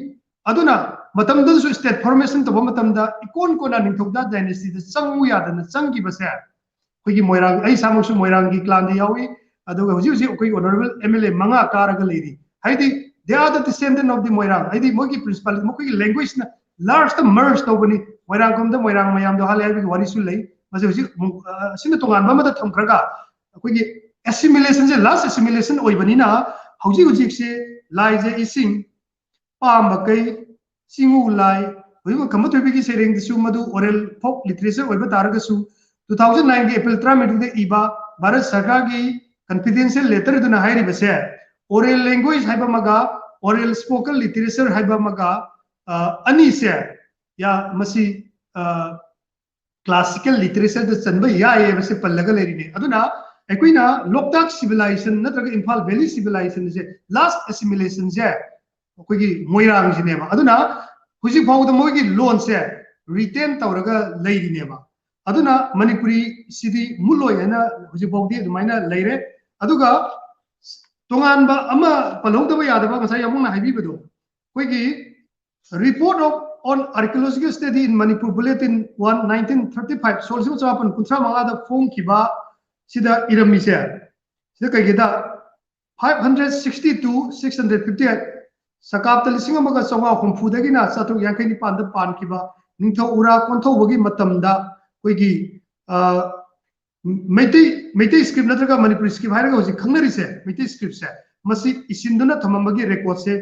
ꯑꯗꯨꯅ ꯃꯇꯝꯗꯨꯗꯁꯨ state formation ꯇꯧꯕ ꯃꯇꯝꯗ ꯏꯀꯣꯟ ꯀꯣꯟꯅ ꯅꯤꯡꯊꯧꯖꯥ dynastyꯗ ꯆꯪꯉꯨ ꯌꯥꯗꯅ ꯆꯪꯈꯤꯕꯁꯦ ꯑꯩꯈꯣꯏꯒꯤ ꯃꯣꯏꯔꯥꯡ, ꯑꯩ ꯏꯁꯥꯃꯛꯁꯨ ꯃꯣꯏꯔꯥꯡꯒꯤ clanꯗ ꯌꯥꯎꯏ꯫ ꯑꯗꯨꯒ ꯍꯧꯖꯤꯛ ꯍꯧꯖꯤꯛ ꯑꯩꯈꯣꯏꯒꯤ honourable M L A ꯃꯉꯥ ꯀꯥꯔꯒ ꯂꯩꯔꯤ꯫ ꯍꯥꯏꯗꯤ they are the descendant of the ꯃꯣꯏꯔꯥꯡ, ꯍꯥꯏꯗꯤ ꯃꯣꯏꯒꯤ ꯄ꯭ꯔꯤꯟꯁꯤꯄꯥꯜ ꯃꯈꯣꯏꯒꯤ languageꯅ largeꯇ merge ꯇꯧꯕꯅꯤ꯫ ꯃꯣꯏꯔꯥꯡ ꯈꯨꯝꯗ ꯃꯣꯏꯔꯥꯡ ꯃꯌꯥꯝꯗꯣ ꯍꯥꯜꯂꯦ ꯍꯥꯏꯕꯒꯤ ꯋꯥꯔꯤꯁꯨ ꯂꯩ꯫ ꯃꯁꯤ ꯍꯧꯖꯤꯛ ꯑꯃꯨꯛ, ꯑ, ꯑꯁꯤꯅ ꯇꯣꯉꯥꯟꯕ ꯑꯃꯗ ꯊꯝꯈ꯭ꯔꯒ ꯑꯩꯈꯣꯏꯒꯤ assimilationꯁꯦ, large assimilation ꯑꯣꯏꯕꯅꯤꯅ ꯍꯧꯖꯤꯛ ꯍꯧꯖꯤꯛꯁꯦ ꯂꯥꯏꯖ, ꯏꯁꯤꯡ, ꯄꯥꯝꯕ, ꯀꯩ, ꯆꯤꯡꯉꯨ ꯂꯥꯏ, ꯍꯧꯖꯤꯛ ꯈꯝꯕ ꯊꯣꯏꯕꯤꯒꯤ ꯁꯩꯔꯦꯡꯗꯁꯨ ꯃꯗꯨ oral folk literature ꯑꯣꯏꯕ ꯇꯥꯔꯒꯁꯨ two thousand nineꯒꯤ April ꯇꯔꯥꯃꯔꯤꯗ ꯏꯕ ꯚꯥꯔꯠ ꯁꯔꯀꯥꯔꯒꯤ confidential letterꯗꯨꯅ ꯍꯥꯏꯔꯤꯕꯁꯦ oral language ꯍꯥꯏꯕ ꯑꯃꯒ oral spoken literature ꯍꯥꯏꯕ ꯑꯃꯒ, ꯑ, ꯑꯅꯤꯁꯦ ꯌꯥ-, ꯃꯁꯤ, ꯑ, classical literatureꯗ ꯆꯟꯕ ꯌꯥꯏ ꯍꯥꯏꯕꯁꯦ ꯄꯜꯂꯒ ꯂꯩꯔꯤꯅꯤ꯫ ꯑꯗꯨꯅ ꯑꯩꯈꯣꯏꯅ ꯂꯣꯛꯇꯥꯛ civilization ꯅꯠꯇ꯭ꯔꯒ ꯏꯝꯐꯥꯜ valley civilizationꯁꯦ large assimilationꯁꯦ ꯑꯩꯈꯣꯏꯒꯤ ꯃꯣꯏꯔꯥꯡꯁꯤꯅꯦꯕ꯫ ꯑꯗꯨꯅ ꯍꯧꯖꯤꯛ ꯐꯥꯎꯕꯗ ꯃꯣꯏꯒꯤ ꯂꯣꯟꯁꯦ retain ꯇꯧꯔꯒ ꯂꯩꯔꯤꯅꯦꯕ꯫ ꯑꯗꯨꯅ ꯃꯅꯤꯄꯨꯔꯤꯁꯤꯗꯤ ꯃꯨꯠꯂꯣꯏ ꯍꯥꯏꯅ ꯍꯧꯖꯤꯛ ꯐꯥꯎꯗꯤ ꯑꯗꯨꯃꯥꯏꯅ ꯂꯩꯔꯦ꯫ ꯑꯗꯨꯒ ꯇꯣꯉꯥꯟꯕ ꯑꯃ ꯄꯜꯍꯧꯗꯕ ꯌꯥꯗꯕ ꯉꯁꯥꯏ ꯌꯥꯝꯕꯨꯡꯅ ꯍꯥꯏꯕꯤꯕꯗꯣ ꯑꯩꯈꯣꯏꯒꯤ Report of on Archaeological Study in Manipur Bulletin one nineteen thirty five, ꯁꯣꯛ ꯂꯤꯁꯤꯡ ꯑꯃ ꯆꯃꯥꯄꯟ ꯀꯨꯟꯊ꯭ꯔꯥ ꯃꯉꯥꯗ ꯐꯣꯡꯈꯤꯕ ꯁꯤꯗ ꯏꯔꯝꯃꯤꯁꯦ ꯁꯤꯗ ꯀꯩꯒꯤꯗ five hundred sixty to six hundred fifty eight, ꯁꯀꯥꯞꯇ ꯂꯤꯁꯤꯡ ꯑꯃꯒ ꯆꯥꯝꯃꯉꯥ ꯍꯨꯝꯐꯨꯗꯒꯤꯅ ꯆꯥꯇ꯭ꯔꯨꯛ ꯌꯥꯡꯈꯩ ꯅꯤꯄꯥꯟꯗ ꯄꯥꯟꯈꯤꯕ ꯅꯤꯡꯊꯧ ꯎꯔꯥ ꯀꯣꯟꯊꯧꯕꯒꯤ ꯃꯇꯝꯗ ꯑꯩꯈꯣꯏꯒꯤ, ꯑ, ꯃꯩꯇꯩ, ꯃꯩꯇꯩ script ꯅꯠꯇ꯭ꯔꯒ ꯃꯅꯤꯄꯨꯔꯤ script ꯍꯥꯏꯔꯒ ꯍꯧꯖꯤꯛ ꯈꯪꯅꯔꯤꯁꯦ, ꯃꯩꯇꯩ scriptꯁꯦ, ꯃꯁꯤ ꯏꯁꯤꯟꯗꯨꯅ ꯊꯝꯃꯝꯕꯒꯤ recordꯁꯦ,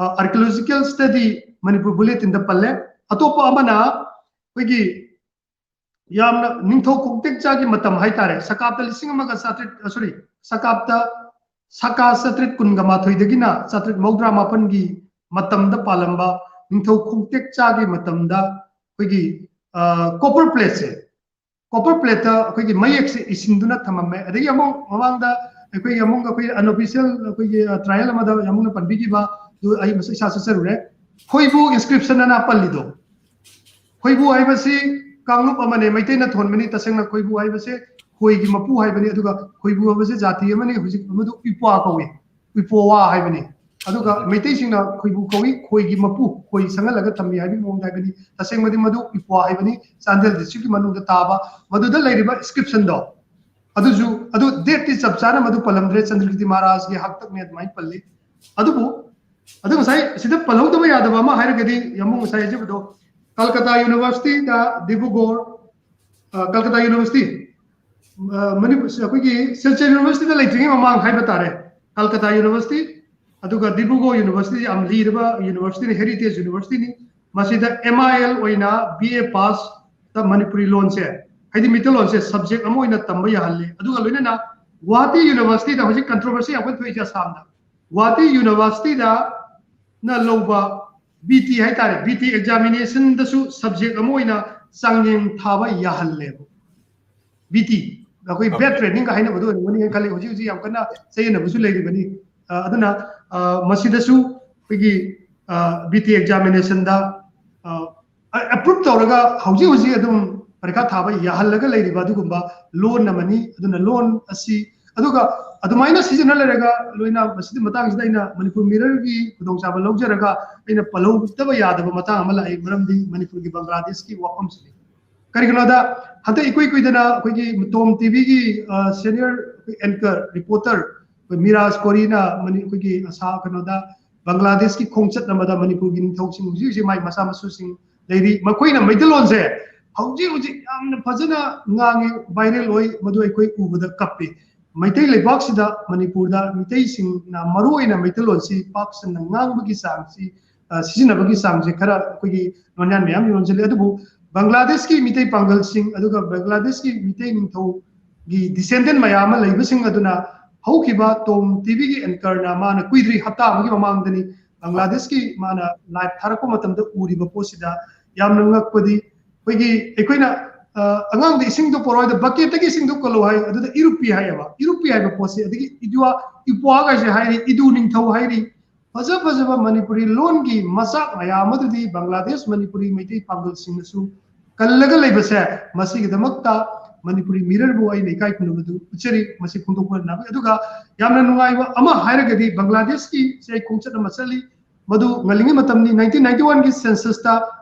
ꯑ, archaeological study ꯃꯅꯤꯄꯨꯔ ꯕꯨꯂꯦꯇꯤꯟꯗ ꯄꯜꯂꯦ꯫ ꯑꯇꯣꯞꯄ ꯑꯃꯅ ꯑꯩꯈꯣꯏꯒꯤ ꯌꯥꯝꯅ ꯅꯤꯡꯊꯧ ꯈꯣꯡꯇꯦꯛꯆꯥꯒꯤ ꯃꯇꯝ ꯍꯥꯏꯇꯥꯔꯦ, ꯁꯀꯥꯞꯇ ꯂꯤꯁꯤꯡ ꯑꯃꯒ ꯆꯥꯇ꯭ꯔꯦꯠ, ꯁꯣꯔꯤ, ꯁꯀꯥꯞꯇ, ꯁꯀꯥ ꯆꯥꯇ꯭ꯔꯦꯠ ꯀꯨꯟꯒ ꯃꯥꯊꯣꯏꯗꯒꯤꯅ ꯆꯥꯇ꯭ꯔꯦꯠ ꯃꯧꯗ꯭ꯔꯥ ꯃꯥꯄꯟꯒꯤ ꯃꯇꯝꯗ ꯄꯥꯜꯂꯝꯕ ꯅꯤꯡꯊꯧ ꯈꯣꯡꯇꯦꯛꯆꯥꯒꯤ ꯃꯇꯝꯗ ꯑꯩꯈꯣꯏꯒꯤ ꯀꯣꯄꯔ ꯄ꯭ꯂꯦꯠꯁꯦ, ꯀꯣꯄꯔ ꯄ꯭ꯂꯦꯠꯇ ꯑꯩꯈꯣꯏꯒꯤ ꯃꯌꯦꯛꯁꯦ ꯏꯁꯤꯟꯗꯨꯅ ꯊꯝꯃꯝꯃꯦ꯫ ꯑꯗꯒꯤ ꯑꯃꯨꯛ ꯃꯃꯥꯡꯗ ꯑꯩꯈꯣꯏꯒꯤ ꯑꯃꯨꯛ ꯑꯩꯈꯣꯏ ꯑꯟꯑꯣꯐꯤꯁꯤꯌꯦꯜ ꯑꯩꯈꯣꯏꯒꯤ ꯇ꯭ꯔꯥꯏꯌꯦꯜ ꯑꯃꯗ ꯑꯃꯨꯛꯅ ꯄꯟꯕꯤꯈꯤꯕ ꯑꯗꯨ ꯑꯩ ꯃꯁꯤ ꯏꯁꯥ ꯆꯠꯆꯔꯨꯔꯦ꯫ ꯈꯣꯏꯕꯨ ꯏꯟꯁꯀ꯭ꯔꯤꯞꯁꯟ ꯑꯅ ꯄꯜꯂꯤꯗꯣ, ꯈꯣꯏꯕꯨ ꯍꯥꯏꯕꯁꯤ ꯀꯥꯡꯂꯨꯞ ꯑꯃꯅꯦ, ꯃꯩꯇꯩꯅ ꯊꯣꯟꯕꯅꯤ꯫ ꯇꯁꯦꯡꯅ ꯈꯣꯏꯕꯨ ꯍꯥꯏꯕꯁꯦ ꯈꯣꯏꯒꯤ ꯃꯄꯨ ꯍꯥꯏꯕꯅꯤ꯫ ꯑꯗꯨꯒ ꯈꯣꯏꯕꯨ ꯍꯥꯏꯕꯁꯦ ꯖꯥꯇꯤ ꯑꯃꯅꯤ꯫ ꯍꯧꯖꯤꯛ ꯃꯗꯨ ꯏꯄ꯭ꯋꯥ ꯀꯧꯏ, ꯏꯄꯣꯋꯥ ꯍꯥꯏꯕꯅꯤ꯫ ꯑꯗꯨꯒ ꯃꯩꯇꯩꯁꯤꯡꯅ ꯈꯣꯏꯕꯨ ꯀꯧꯏ, ꯈꯣꯏꯒꯤ ꯃꯄꯨ, ꯈꯣꯏ ꯁꯪꯍꯜꯂꯒ ꯊꯝꯃꯤ ꯍꯥꯏꯕꯒꯤ ꯃꯑꯣꯡꯗ ꯍꯥꯏꯕꯅꯤ꯫ ꯇꯁꯦꯡꯕꯗꯤ ꯃꯗꯨ ꯏꯄ꯭ꯋꯥ ꯍꯥꯏꯕꯅꯤ, ꯆꯥꯟꯗꯦꯜ ꯗꯤꯁꯇ꯭ꯔꯤꯛꯀꯤ ꯃꯅꯨꯡꯗ ꯇꯥꯕ꯫ ꯃꯗꯨꯗ ꯂꯩꯔꯤꯕ ꯏꯟꯁꯀ꯭ꯔꯤꯞꯁꯟꯗꯣ ꯑꯗꯨꯁꯨ, ꯑꯗꯨ ꯗꯦꯠꯇꯤ ꯆꯞ ꯆꯥꯅ ꯃꯗꯨ ꯄꯜꯂꯝꯗ꯭ꯔꯦ, ꯆꯟꯗ꯭ꯔꯀꯤꯔꯇꯤ ꯃꯍꯥꯔꯥꯖꯒꯤ ꯍꯥꯛꯇꯛꯅꯦ ꯑꯗꯨꯃꯥꯏꯅ ꯄꯜꯂꯤ꯫ ꯑꯗꯨꯕꯨ ꯑꯗꯨ ꯉꯁꯥꯏ ꯁꯤꯗ ꯄꯜꯍꯧꯗꯕ ꯌꯥꯗꯕ ꯑꯃ ꯍꯥꯏꯔꯒꯗꯤ, ꯌꯥꯝꯕꯨꯡ ꯉꯁꯥꯏ ꯍꯥꯏꯖꯕꯗꯣ, ꯀꯜꯀꯇꯥ ꯌꯨꯅꯤꯚꯔꯁꯤꯇꯤꯗ ꯗꯤꯕ꯭ꯔꯨꯒꯔ, ꯑ, ꯀꯜꯀꯇꯥ ꯌꯨꯅꯤꯚꯔꯁꯤꯇꯤ, ꯑ, ꯃꯅꯤꯄꯨꯔ, ꯑꯩꯈꯣꯏꯒꯤ ꯁꯤꯜꯆꯔ ꯌꯨꯅꯤꯚꯔꯁꯤꯇꯤꯗ ꯂꯩꯇ꯭ꯔꯤꯉꯩ ꯃꯃꯥꯡ ꯍꯥꯏꯕ ꯇꯥꯔꯦ, ꯀꯜꯀꯇꯥ ꯌꯨꯅꯤꯚꯔꯁꯤꯇꯤ, ꯑꯗꯨꯒ ꯗꯤꯕ꯭ꯔꯨꯒꯔ ꯌꯨꯅꯤꯚꯔꯁꯤꯇꯤ ꯌꯥꯝ ꯂꯤꯔꯕ ꯌꯨꯅꯤꯚꯔꯁꯤꯇꯤꯅꯤ, ꯍꯦꯔꯤꯇꯦꯖ ꯌꯨꯅꯤꯚꯔꯁꯤꯇꯤꯅꯤ꯫ ꯃꯁꯤꯗ ꯑꯦꯝ ꯑꯥꯏ ꯑꯦꯜ ꯑꯣꯏꯅ ꯕꯤ ꯑꯦ ꯄꯥꯁꯇ ꯃꯅꯤꯄꯨꯔꯤ ꯂꯣꯟꯁꯦ, ꯍꯥꯏꯗꯤ ꯃꯤꯇꯩꯂꯣꯟꯁꯦ ꯁꯕꯖꯦꯛ ꯑꯃ ꯑꯣꯏꯅ ꯇꯝꯕ ꯌꯥꯍꯜꯂꯤ꯫ ꯑꯗꯨꯒ ꯂꯣꯏꯅꯅ ꯒꯨꯋꯥꯍꯥꯇꯤ ꯌꯨꯅꯤꯚꯔꯁꯤꯇꯤꯗ ꯍꯧꯖꯤꯛ ꯀꯟꯇ꯭ꯔꯣꯚꯔꯁꯤ ꯌꯥꯝ ꯀꯟꯅ ꯊꯣꯛꯏꯁꯦ ꯑꯁꯥꯝꯗ꯫ ꯒꯨꯋꯥꯍꯥꯇꯤ ꯌꯨꯅꯤꯚꯔꯁꯤꯇꯤꯗ ꯅ ꯂꯧꯕ ꯕꯤ ꯇꯤ ꯍꯥꯏꯇꯥꯔꯦ, ꯕꯤ ꯇꯤ ꯑꯦꯛꯖꯥꯃꯤꯅꯦꯁꯟꯗꯁꯨ ꯁꯕꯖꯦꯛ ꯑꯃ ꯑꯣꯏꯅ ꯆꯥꯡꯌꯦꯡ ꯊꯥꯕ ꯌꯥꯍꯜꯂꯦꯕ꯫ ꯕꯤ ꯇꯤ, ꯑꯩꯈꯣꯏ ꯕꯦꯠ ꯇ꯭ꯔꯦꯅꯤꯡꯒ ꯍꯥꯏꯅꯕꯗꯣ ꯑꯣꯏꯔꯝꯒꯅꯤ ꯈꯜꯂꯤ꯫ ꯍꯧꯖꯤꯛ ꯍꯧꯖꯤꯛ ꯌꯥꯝ ꯀꯟꯅ ꯆꯌꯦꯠꯅꯕꯁꯨ ꯂꯩꯔꯤꯕꯅꯤ꯫ ꯑ, ꯑꯗꯨꯅ, ꯑ, ꯃꯁꯤꯗꯁꯨ ꯑꯩꯈꯣꯏꯒꯤ ꯕꯤ ꯇꯤ ꯑꯦꯛꯖꯥꯃꯤꯅꯦꯁꯟꯗ ꯑꯦꯄ꯭ꯔꯨꯞ ꯇꯧꯔꯒ ꯍꯧꯖꯤꯛ ꯍꯧꯖꯤꯛ ꯑꯗꯨꯝ ꯄꯔꯤꯈꯥ ꯊꯥꯕ ꯌꯥꯍꯜꯂꯒ ꯂꯩꯔꯤꯕ ꯑꯗꯨꯒꯨꯝꯕ ꯂꯣꯟ ꯑꯃꯅꯤ꯫ ꯑꯗꯨꯅ ꯂꯣꯟ ꯑꯁꯤ, ꯑꯗꯨꯒ ꯑꯗꯨꯃꯥꯏꯅ ꯁꯤꯖꯤꯟꯅ ꯂꯩꯔꯒ, ꯂꯣꯏꯅ ꯃꯁꯤꯒꯤ ꯃꯇꯥꯡꯁꯤꯗ ꯑꯩꯅ ꯃꯅꯤꯄꯨꯔ ꯃꯤꯔꯔꯒꯤ ꯈꯨꯗꯣꯡꯆꯥꯕ ꯂꯧꯖꯔꯒ ꯑꯩꯅ ꯄꯜꯍꯧꯗꯕ ꯌꯥꯗꯕ ꯃꯇꯥꯡ ꯑꯃ ꯂꯥꯛꯏ, ꯃꯔꯝꯗꯤ ꯃꯅꯤꯄꯨꯔꯒꯤ ꯕꯪꯒ꯭ꯂꯥꯗꯦꯁꯀꯤ ꯋꯥꯐꯝꯁꯤꯅꯤ꯫ ꯀꯔꯤꯒꯤꯅꯣꯗ, ꯍꯟꯗꯛ ꯏꯀꯨꯏ ꯀꯨꯏꯗꯅ ꯑꯩꯈꯣꯏꯒꯤ ꯇꯣꯝ ꯇꯤꯚꯤꯒꯤ ꯁꯦꯅꯤꯌꯔ ꯑꯦꯡꯀꯔ, ꯔꯤꯄꯣꯔꯇꯔ ꯑꯩꯈꯣꯏ ꯃꯤꯔꯥꯖ ꯀꯣꯔꯤꯅ ꯃꯅꯤ-, ꯑꯩꯈꯣꯏꯒꯤ ꯑꯁꯥ-, ꯀꯩꯅꯣꯗ, ꯕꯪꯒ꯭ꯂꯥꯗꯦꯁꯀꯤ ꯈꯣꯡꯆꯠ ꯑꯃꯗ ꯃꯅꯤꯄꯨꯔꯒꯤ ꯅꯤꯡꯊꯧꯁꯤꯡ ꯍꯧꯖꯤꯛ ꯍꯧꯖꯤꯛ ꯃꯥꯏ ꯃꯆꯥ ꯃꯁꯨꯁꯤꯡ ꯂꯩꯔꯤ, ꯃꯈꯣꯏꯅ ꯃꯩꯇꯩꯂꯣꯟꯁꯦ ꯍꯧꯖꯤꯛ ꯍꯧꯖꯤꯛ ꯌꯥꯝꯅ ꯐꯖꯅ ꯉꯥꯡꯉꯤ, ꯚꯥꯏꯔꯦꯜ ꯑꯣꯏ, ꯃꯗꯨ ꯑꯩꯈꯣꯏ ꯎꯕꯗ ꯀꯞꯄꯤ꯫ ꯃꯩꯇꯩ ꯂꯩꯕꯥꯛꯁꯤꯗ, ꯃꯅꯤꯄꯨꯔꯗ ꯃꯤꯇꯩꯁꯤꯡꯅ ꯃꯔꯨꯑꯣꯏꯅ ꯃꯩꯇꯩꯂꯣꯟꯁꯤ ꯄꯥꯛ ꯁꯟꯅ ꯉꯥꯡꯕꯒꯤ ꯆꯥꯡꯁꯤ ꯑ, ꯁꯤꯖꯤꯟꯅꯕꯒꯤ ꯆꯥꯡꯁꯦ ꯈꯔ ꯑꯩꯈꯣꯏꯒꯤ ꯂꯣꯟꯌꯥꯟ ꯃꯌꯥꯝ ꯌꯣꯟꯁꯤꯜꯂꯤ꯫ ꯑꯗꯨꯕꯨ ꯕꯪꯒ꯭ꯂꯥꯗꯦꯁꯀꯤ ꯃꯤꯇꯩ ꯄꯥꯡꯒꯜꯁꯤꯡ ꯑꯗꯨꯒ ꯕꯪꯒ꯭ꯂꯥꯗꯦꯁꯀꯤ ꯃꯤꯇꯩ ꯅꯤꯡꯊꯧꯒꯤ descendant ꯃꯌꯥꯝ ꯑꯃ ꯂꯩꯕꯁꯤꯡ ꯑꯗꯨꯅ ꯍꯧꯈꯤꯕ ꯇꯣꯝ ꯇꯤꯚꯤꯒꯤ anchorꯅ ꯃꯥꯅ ꯀꯨꯏꯗ꯭ꯔꯤ ꯍꯞꯇꯥ ꯑꯃꯒꯤ ꯃꯃꯥꯡꯗꯅꯤ ꯕꯪꯒ꯭ꯂꯥꯗꯦꯁꯀꯤ ꯃꯥꯅ live ꯊꯥꯔꯛꯄ ꯃꯇꯝꯗ ꯎꯔꯤꯕ ꯄꯣꯠꯁꯤꯗ ꯌꯥꯝꯅ ꯉꯛꯄꯗꯤ ꯑꯩꯈꯣꯏꯒꯤ ꯑꯩꯈꯣꯏꯅ, ꯑ, ꯑꯉꯥꯡꯗ ꯏꯁꯤꯡꯗꯣ ꯄꯣꯔꯛꯑꯣ ꯍꯥꯏꯗ bucketꯇꯒꯤ ꯏꯁꯤꯡꯗꯣ ꯀꯜꯂꯣ ꯍꯥꯏ, ꯑꯗꯨꯗ ꯏꯔꯨꯞꯄꯤ ꯍꯥꯏꯌꯦꯕ꯫ ꯏꯔꯨꯞꯄꯤ ꯍꯥꯏꯕ ꯄꯣꯠꯁꯦ, ꯑꯗꯒꯤ ꯏꯗꯨꯋꯥ, ꯏꯄ꯭ꯋꯥꯒꯁꯦ ꯍꯥꯏꯔꯤ, ꯏꯗꯨ ꯅꯤꯡꯊꯧ ꯍꯥꯏꯔꯤ, ꯐꯖ ꯐꯖꯕ ꯃꯅꯤꯄꯨꯔꯤ ꯂꯣꯟꯒꯤ ꯃꯆꯥꯛ ꯃꯌꯥꯝ ꯑꯗꯨꯗꯤ ꯕꯪꯒ꯭ꯂꯥꯗꯦꯁ ꯃꯅꯤꯄꯨꯔꯤ ꯃꯩꯇꯩ ꯄꯥꯡꯒꯜꯁꯤꯡꯅꯁꯨ ꯀꯜꯂꯒ ꯂꯩꯕꯁꯦ, ꯃꯁꯤꯒꯤꯗꯃꯛꯇ ꯃꯅꯤꯄꯨꯔꯤ ꯃꯤꯔꯔꯕꯨ ꯑꯩꯅ ꯏꯀꯥꯏ ꯈꯨꯝꯅꯕꯗꯨ ꯎꯠꯆꯔꯤ꯫ ꯃꯁꯤ ꯐꯣꯡꯗꯣꯛꯄ ꯅꯥꯕꯤ꯫ ꯑꯗꯨꯒ ꯌꯥꯝꯅ ꯅꯨꯡꯉꯥꯏꯕ ꯑꯃ ꯍꯥꯏꯔꯒꯗꯤ ꯕꯪꯒ꯭ꯂꯥꯗꯦꯁꯀꯤ ꯁꯦ ꯑꯩ ꯈꯣꯡꯆꯠ ꯑꯃ ꯆꯠꯂꯤ꯫ ꯃꯗꯨ ꯉꯜꯂꯤꯉꯩ ꯃꯇꯝꯅꯤ, nineteen ninety oneꯒꯤ censusꯇ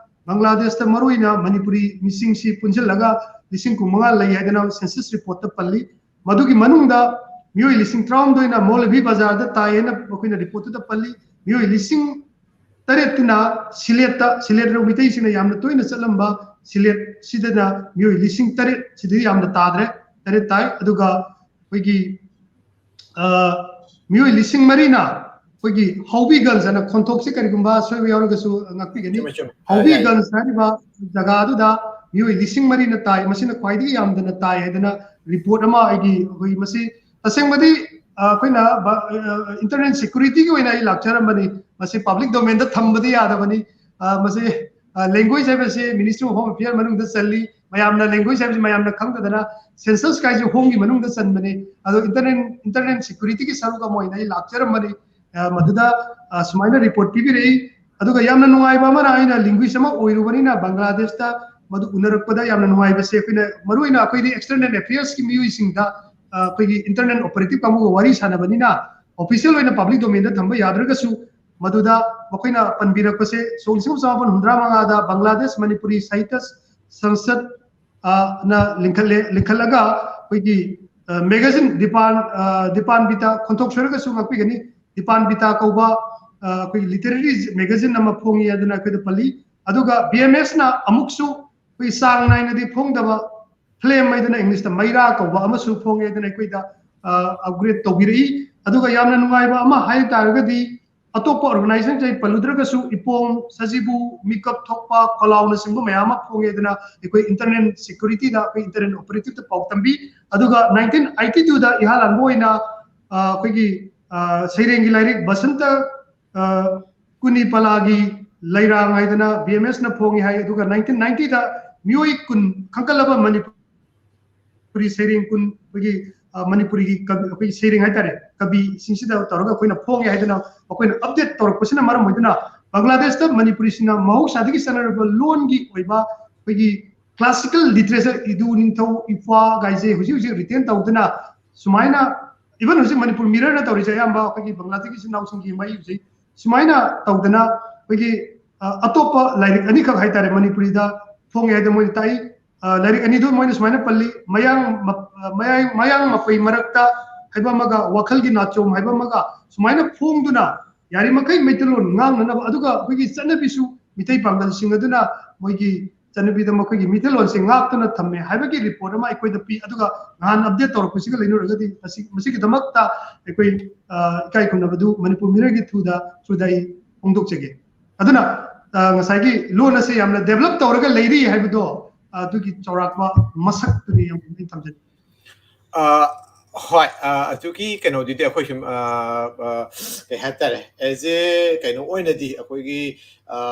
ꯕꯪꯒ꯭ꯂꯥꯗꯦꯁꯇ ꯃꯔꯨꯑꯣꯏꯅ ꯃꯅꯤꯄꯨꯔꯤ ꯃꯤꯁꯤꯡꯁꯤ ꯄꯨꯟꯁꯤꯜꯂꯒ ꯂꯤꯁꯤꯡ ꯀꯨꯟꯃꯉꯥ ꯂꯩ ꯍꯥꯏꯗꯅ census reportꯇ ꯄꯜꯂꯤ꯫ ꯃꯗꯨꯒꯤ ꯃꯅꯨꯡꯗ ꯃꯤꯑꯣꯏ ꯂꯤꯁꯤꯡ ꯇꯔꯥꯍꯨꯝꯗꯣꯏꯅ ꯃꯧꯂꯚꯤ ꯕꯖꯥꯔꯗ ꯇꯥꯏ ꯍꯥꯏꯅ ꯃꯈꯣꯏꯅ reportꯇꯨꯗ ꯄꯜꯂꯤ꯫ ꯃꯤꯑꯣꯏ ꯂꯤꯁꯤꯡ ꯇꯔꯦꯠꯇꯨꯅ ꯁꯤꯂꯦꯠꯇ, ꯁꯤꯂꯦꯠ ꯃꯤꯇꯩꯁꯤꯡꯅ ꯌꯥꯝꯅ ꯇꯣꯏꯅ ꯆꯠꯂꯝꯕ ꯁꯤꯂꯦꯠꯁꯤꯗꯅ ꯃꯤꯑꯣꯏ ꯂꯤꯁꯤꯡ ꯇꯔꯦꯠ, ꯁꯤꯗꯤ ꯌꯥꯝꯅ ꯇꯥꯗ꯭ꯔꯦ, ꯇꯔꯦꯠ ꯇꯥꯏ꯫ ꯑꯗꯨꯒ ꯑꯩꯈꯣꯏꯒꯤ, ꯑ, ꯃꯤꯑꯣꯏ ꯂꯤꯁꯤꯡ ꯃꯔꯤꯅ ꯑꯩꯈꯣꯏꯒꯤ ꯍꯥꯎꯕꯤꯒꯟꯖ ꯑꯅ ꯈꯣꯟꯊꯣꯛꯁꯦ ꯀꯔꯤꯒꯨꯝꯕ ꯑꯁꯣꯏꯕ ꯌꯥꯎꯔꯒꯁꯨ ꯉꯥꯛꯄꯤꯒꯅꯤ꯫ ꯆꯨꯝꯃꯦ, ꯆꯨꯝꯃꯦ꯫ ꯑ, ꯌꯥꯏ, ꯌꯥꯏ꯫ ꯍꯥꯎꯕꯤꯒꯟꯖ ꯍꯥꯏꯔꯤꯕ ꯖꯒꯥꯗꯨꯗ ꯃꯤꯑꯣꯏ ꯂꯤꯁꯤꯡ ꯃꯔꯤꯅ ꯇꯥꯏ, ꯃꯁꯤꯅ ꯈ꯭ꯋꯥꯏꯗꯒꯤ ꯌꯥꯝꯗꯅ ꯇꯥꯏ ꯍꯥꯏꯗꯅ report ꯑꯃ ꯑꯩꯒꯤ, ꯑꯩꯈꯣꯏ ꯃꯁꯤ ꯇꯁꯦꯡꯕꯗꯤ, ꯑ, ꯑꯩꯈꯣꯏꯅ ꯕ-, ꯑ, internal securityꯒꯤ ꯑꯣꯏꯅ ꯑꯩ ꯂꯥꯛꯆꯔꯝꯕꯅꯤ꯫ ꯃꯁꯤ public domainꯗ ꯊꯝꯕꯗꯤ ꯌꯥꯗꯕꯅꯤ꯫ ꯑ, ꯃꯁꯤ, ꯑ, language ꯍꯥꯏꯕꯁꯤ Ministry of Home Affairs ꯃꯅꯨꯡꯗ ꯆꯜꯂꯤ꯫ ꯃꯌꯥꯝꯅ language ꯍꯥꯏꯕꯁꯤ ꯃꯌꯥꯝꯅ ꯈꯪꯗꯗꯅ census ꯀꯥꯏꯁꯦ homeꯒꯤ ꯃꯅꯨꯡꯗ ꯆꯟꯕꯅꯤ꯫ ꯑꯗꯣ internal, internal securityꯒꯤ ꯁꯔꯨꯛ ꯑꯃ ꯑꯣꯏꯅ ꯑꯩ ꯂꯥꯛꯆꯔꯝꯕꯅꯤ꯫ ꯑ, ꯃꯗꯨꯗ, ꯑ, ꯁꯨꯃꯥꯏꯅ report ꯄꯤꯕꯤꯔꯛꯏ꯫ ꯑꯗꯨꯒ ꯌꯥꯝꯅ ꯅꯨꯡꯉꯥꯏꯕ ꯑꯃꯅ, ꯑꯩꯅ linguist ꯑꯃ ꯑꯣꯏꯔꯨꯕꯅꯤꯅ ꯕꯪꯒ꯭ꯂꯥꯗꯦꯁꯇ ꯃꯗꯨ ꯎꯅꯔꯛꯄꯗ ꯌꯥꯝꯅ ꯅꯨꯡꯉꯥꯏꯕꯁꯦ, ꯑꯩꯈꯣꯏꯅ ꯃꯔꯨꯑꯣꯏꯅ ꯑꯩꯈꯣꯏꯗꯤ external affairsꯀꯤ ꯃꯤꯑꯣꯏꯁꯤꯡꯗ, ꯑ, ꯑꯩꯈꯣꯏꯒꯤ internal operative ꯀꯥꯡꯕꯨꯒ ꯋꯥꯔꯤ ꯁꯥꯟꯅꯕꯅꯤꯅ official ꯑꯣꯏꯅ public domainꯗ ꯊꯝꯕ ꯌꯥꯗ꯭ꯔꯒꯁꯨ ꯃꯗꯨꯗ ꯃꯈꯣꯏꯅ ꯄꯟꯕꯤꯔꯛꯄꯁꯦ, ꯁꯣꯛ ꯂꯤꯁꯤꯡ ꯑꯃ ꯆꯃꯥꯄꯟ ꯍꯨꯝꯗ꯭ꯔꯥ ꯃꯉꯥꯗ ꯕꯪꯒ꯭ꯂꯥꯗꯦꯁ ꯃꯅꯤꯄꯨꯔꯤ ꯁꯥꯍꯤꯇ꯭ꯌ ꯁꯪꯁꯠ, ꯑ, ꯅ ꯂꯤꯡꯈꯠꯂꯦ, ꯂꯤꯡꯈꯠꯂꯒ ꯑꯩꯈꯣꯏꯒꯤ, ꯑ, magazine ꯗꯤꯄꯥꯟ, ꯑ, ꯗꯤꯄꯥꯟꯕꯤꯇꯥ, ꯈꯣꯟꯊꯣꯛ ꯁꯣꯏꯔꯒꯁꯨ ꯉꯥꯛꯄꯤꯒꯅꯤ, ꯗꯤꯄꯥꯟꯕꯤꯇꯥ ꯀꯧꯕ, ꯑ, ꯑꯩꯈꯣꯏꯒꯤ literary magazine ꯑꯃ ꯐꯣꯡꯉꯤ ꯍꯥꯏꯗꯅ ꯑꯩꯈꯣꯏꯗ ꯄꯜꯂꯤ꯫ ꯑꯗꯨꯒ BMSꯅ ꯑꯃꯨꯛꯁꯨ ꯑꯩꯈꯣꯏ ꯆꯥꯡ ꯅꯥꯏꯅꯗꯤ ꯐꯣꯡꯗꯕ flame ꯍꯥꯏꯗꯅ Englishꯇ ꯃꯩꯔꯥ ꯀꯧꯕ ꯑꯃꯁꯨ ꯐꯣꯡꯉꯦ ꯍꯥꯏꯗꯅ ꯑꯩꯈꯣꯏꯗ, ꯑ, upgrade ꯇꯧꯕꯤꯔꯛꯏ꯫ ꯑꯗꯨꯒ ꯌꯥꯝꯅ ꯅꯨꯡꯉꯥꯏꯕ ꯑꯃ ꯍꯥꯏ ꯇꯥꯔꯒꯗꯤ ꯑꯇꯣꯞꯄ ꯑꯣꯔꯒꯅꯥꯏꯖꯦꯁꯟꯁꯤꯡ ꯄꯜꯂꯨꯗ꯭ꯔꯒꯁꯨ ꯏꯄꯣꯝ, ꯁꯖꯤꯕꯨ, ꯃꯤꯀꯞ ꯊꯣꯛꯄ, ꯈꯣꯜꯂꯥꯎꯅꯆꯤꯡꯕ ꯃꯌꯥꯝ ꯑꯃ ꯐꯣꯡꯉꯦ꯫ ꯑꯗꯨꯅ ꯑꯩꯈꯣꯏ ꯏꯟꯇꯔꯅꯦꯜ ꯁꯦꯀ꯭ꯌꯨꯔꯤꯇꯤꯗ, ꯑꯩꯈꯣꯏ ꯏꯟꯇꯔꯅꯦꯜ ꯑꯣꯄꯔꯦꯇꯤꯞꯇ ꯄꯥꯎ ꯇꯝꯕꯤ꯫ ꯑꯗꯨꯒ ꯅꯥꯏꯟꯇꯤꯟ ꯑꯩꯠꯇꯤ ꯇꯨꯗ ꯏꯍꯥꯟ ꯍꯥꯟꯕ ꯑꯣꯏꯅ ꯑꯩꯈꯣꯏꯒꯤ ꯁꯩꯔꯦꯡꯒꯤ ꯂꯥꯏꯔꯤꯛ ꯕꯁꯟꯇ ꯀꯨꯅꯤꯄꯂꯥꯒꯤ ꯂꯩꯔꯥꯡ ꯍꯥꯏꯗꯅ ꯕꯤ ꯑꯦꯝ ꯑꯦꯁꯅ ꯐꯣꯡꯉꯤ ꯍꯥꯏ꯫ ꯑꯗꯨꯒ ꯅꯥꯏꯟꯇꯤꯟ ꯅꯥꯏꯟꯇꯤꯗ ꯃꯤꯑꯣꯏ ꯀꯨꯟ ꯈꯟꯒꯠꯂꯕ ꯃꯅꯤꯄꯨꯔ ꯃꯅꯤꯄꯨꯔꯤ ꯁꯩꯔꯦꯡ ꯀꯨꯟ ꯑꯩꯈꯣꯏꯒꯤ ꯃꯅꯤꯄꯨꯔꯤꯒꯤ ꯀꯕꯤ, ꯑꯩꯈꯣꯏꯒꯤ ꯁꯩꯔꯦꯡ ꯍꯥꯏꯇꯥꯔꯦ, ꯀꯕꯤꯁꯤꯡꯁꯤꯗ ꯇꯧꯔꯒ ꯑꯩꯈꯣꯏꯅ ꯐꯣꯡꯉꯦ ꯍꯥꯏꯗꯅ ꯑꯩꯈꯣꯏꯅ ꯑꯞꯗꯦꯠ ꯇꯧꯔꯛꯄꯁꯤꯅ ꯃꯔꯝ ꯑꯣꯏꯗꯨꯅ ꯕꯪꯒ꯭ꯂꯥꯗꯦꯁꯇ ꯃꯅꯤꯄꯨꯔꯤꯁꯤꯅ ꯃꯍꯧꯁꯥꯗꯒꯤ ꯆꯠꯅꯔꯕ ꯂꯣꯟꯒꯤ ꯑꯣꯏꯕ ꯑꯩꯈꯣꯏꯒꯤ ꯀ꯭ꯂꯥꯁꯤꯀꯦꯜ ꯂꯤꯇꯔꯦꯆꯔ, ꯏꯗꯨ, ꯅꯤꯡꯊꯧ, ꯏꯄ꯭ꯋꯥꯒꯥꯏꯁꯦ ꯍꯧꯖꯤꯛ ꯍꯧꯖꯤꯛ ꯔꯤꯇꯦꯟ ꯇꯧꯗꯨꯅ ꯁꯨꯃꯥꯏꯅ, ꯏꯚꯟ ꯍꯧꯖꯤꯛ ꯃꯅꯤꯄꯨꯔ ꯃꯤꯔꯔꯅ ꯇꯧꯔꯤꯁꯦ ꯑꯌꯥꯝꯕ ꯑꯩꯈꯣꯏꯒꯤ ꯕꯪꯒ꯭ꯂꯥꯗꯦꯁꯀꯤ ꯏꯆꯤꯟ ꯏꯅꯥꯎꯁꯤꯡꯒꯤ ꯃꯩ ꯍꯧꯖꯤꯛ ꯁꯨꯃꯥꯏꯅ ꯇꯧꯗꯅ ꯑꯩꯈꯣꯏꯒꯤ ꯑꯇꯣꯞꯄ ꯂꯥꯏꯔꯤꯛ ꯑꯅꯤꯈꯛ ꯍꯥꯏꯇꯥꯔꯦ ꯃꯅꯤꯄꯨꯔꯤꯗ ꯐꯣꯡꯉꯦ ꯍꯥꯏꯗꯅ ꯃꯣꯏꯅ ꯇꯥꯛꯏ꯫ ꯂꯥꯏꯔꯤꯛ ꯑꯅꯤꯗꯨ ꯃꯣꯏꯅ ꯁꯨꯃꯥꯏꯅ ꯄꯜꯂꯤ, ꯃꯌꯥꯡ ꯃꯌꯥꯡ ꯃꯄꯩ ꯃꯔꯛꯇ ꯍꯥꯏꯕ ꯑꯃꯒ ꯋꯥꯈꯜꯒꯤ ꯅꯥꯆꯣꯝ ꯍꯥꯏꯕ ꯑꯃꯒ ꯁꯨꯃꯥꯏꯅ ꯐꯣꯡꯗꯨꯅ ꯌꯥꯔꯤꯃꯈꯩ ꯃꯩꯇꯩꯂꯣꯟ ꯉꯥꯡꯅꯅꯕ, ꯑꯗꯨꯒ ꯑꯩꯈꯣꯏꯒꯤ ꯆꯠꯅꯕꯤꯁꯨ ꯃꯤꯇꯩ ꯄꯥꯡꯒꯜꯁꯤꯡ ꯑꯗꯨꯅ ꯃꯣꯏꯒꯤ ꯆꯠꯅꯕꯤꯗ ꯃꯈꯣꯏꯒꯤ ꯃꯤꯇꯩꯂꯣꯟꯁꯦ ꯉꯥꯛꯇꯨꯅ ꯊꯝꯃꯦ ꯍꯥꯏꯕꯒꯤ ꯔꯤꯄꯣꯔꯠ ꯑꯃ ꯑꯩꯈꯣꯏꯗ ꯄꯤ꯫ ꯑꯗꯨꯒ ꯅꯍꯥꯟ ꯑꯞꯗꯦꯠ ꯇꯧꯔꯛꯄꯁꯤꯒ ꯂꯩꯅꯔꯒꯗꯤ ꯃꯁꯤꯒꯤꯗꯃꯛꯇ ꯑꯩꯈꯣꯏ ꯏꯀꯥꯏ ꯈꯨꯝꯅꯕꯗꯨ ꯃꯅꯤꯄꯨꯔ ꯃꯤꯔꯔꯒꯤ ꯊ꯭ꯔꯨꯗ ꯊ꯭ꯔꯨꯗ ꯑꯩ ꯐꯣꯡꯗꯣꯛꯆꯒꯦ꯫ ꯑꯗꯨꯅ ꯉꯁꯥꯏꯒꯤ ꯂꯣꯟ ꯑꯁꯤ ꯌꯥꯝꯅ ꯗꯦꯕꯂꯞ ꯇꯧꯔꯒ ꯂꯩꯔꯤ ꯍꯥꯏꯕꯗꯣ ꯑꯗꯨꯒꯤ ꯆꯥꯎꯔꯥꯛꯄ ꯃꯁꯛꯇꯨꯅꯤ ꯌꯥꯝ ꯄꯨꯛꯅꯤꯡ ꯊꯝꯖꯅꯤꯡꯉꯤ꯫ ꯍꯣꯏ, ꯑꯗꯨꯒꯤ ꯀꯩꯅꯣꯗꯨꯗꯤ ꯑꯩꯈꯣꯏ ꯁꯨꯝ ꯀꯩ ꯍꯥꯏꯇꯥꯔꯦ, ꯑꯦꯖ ꯑꯦ ꯀꯩꯅꯣ ꯑꯣꯏꯅꯗꯤ ꯑꯩꯈꯣꯏꯒꯤ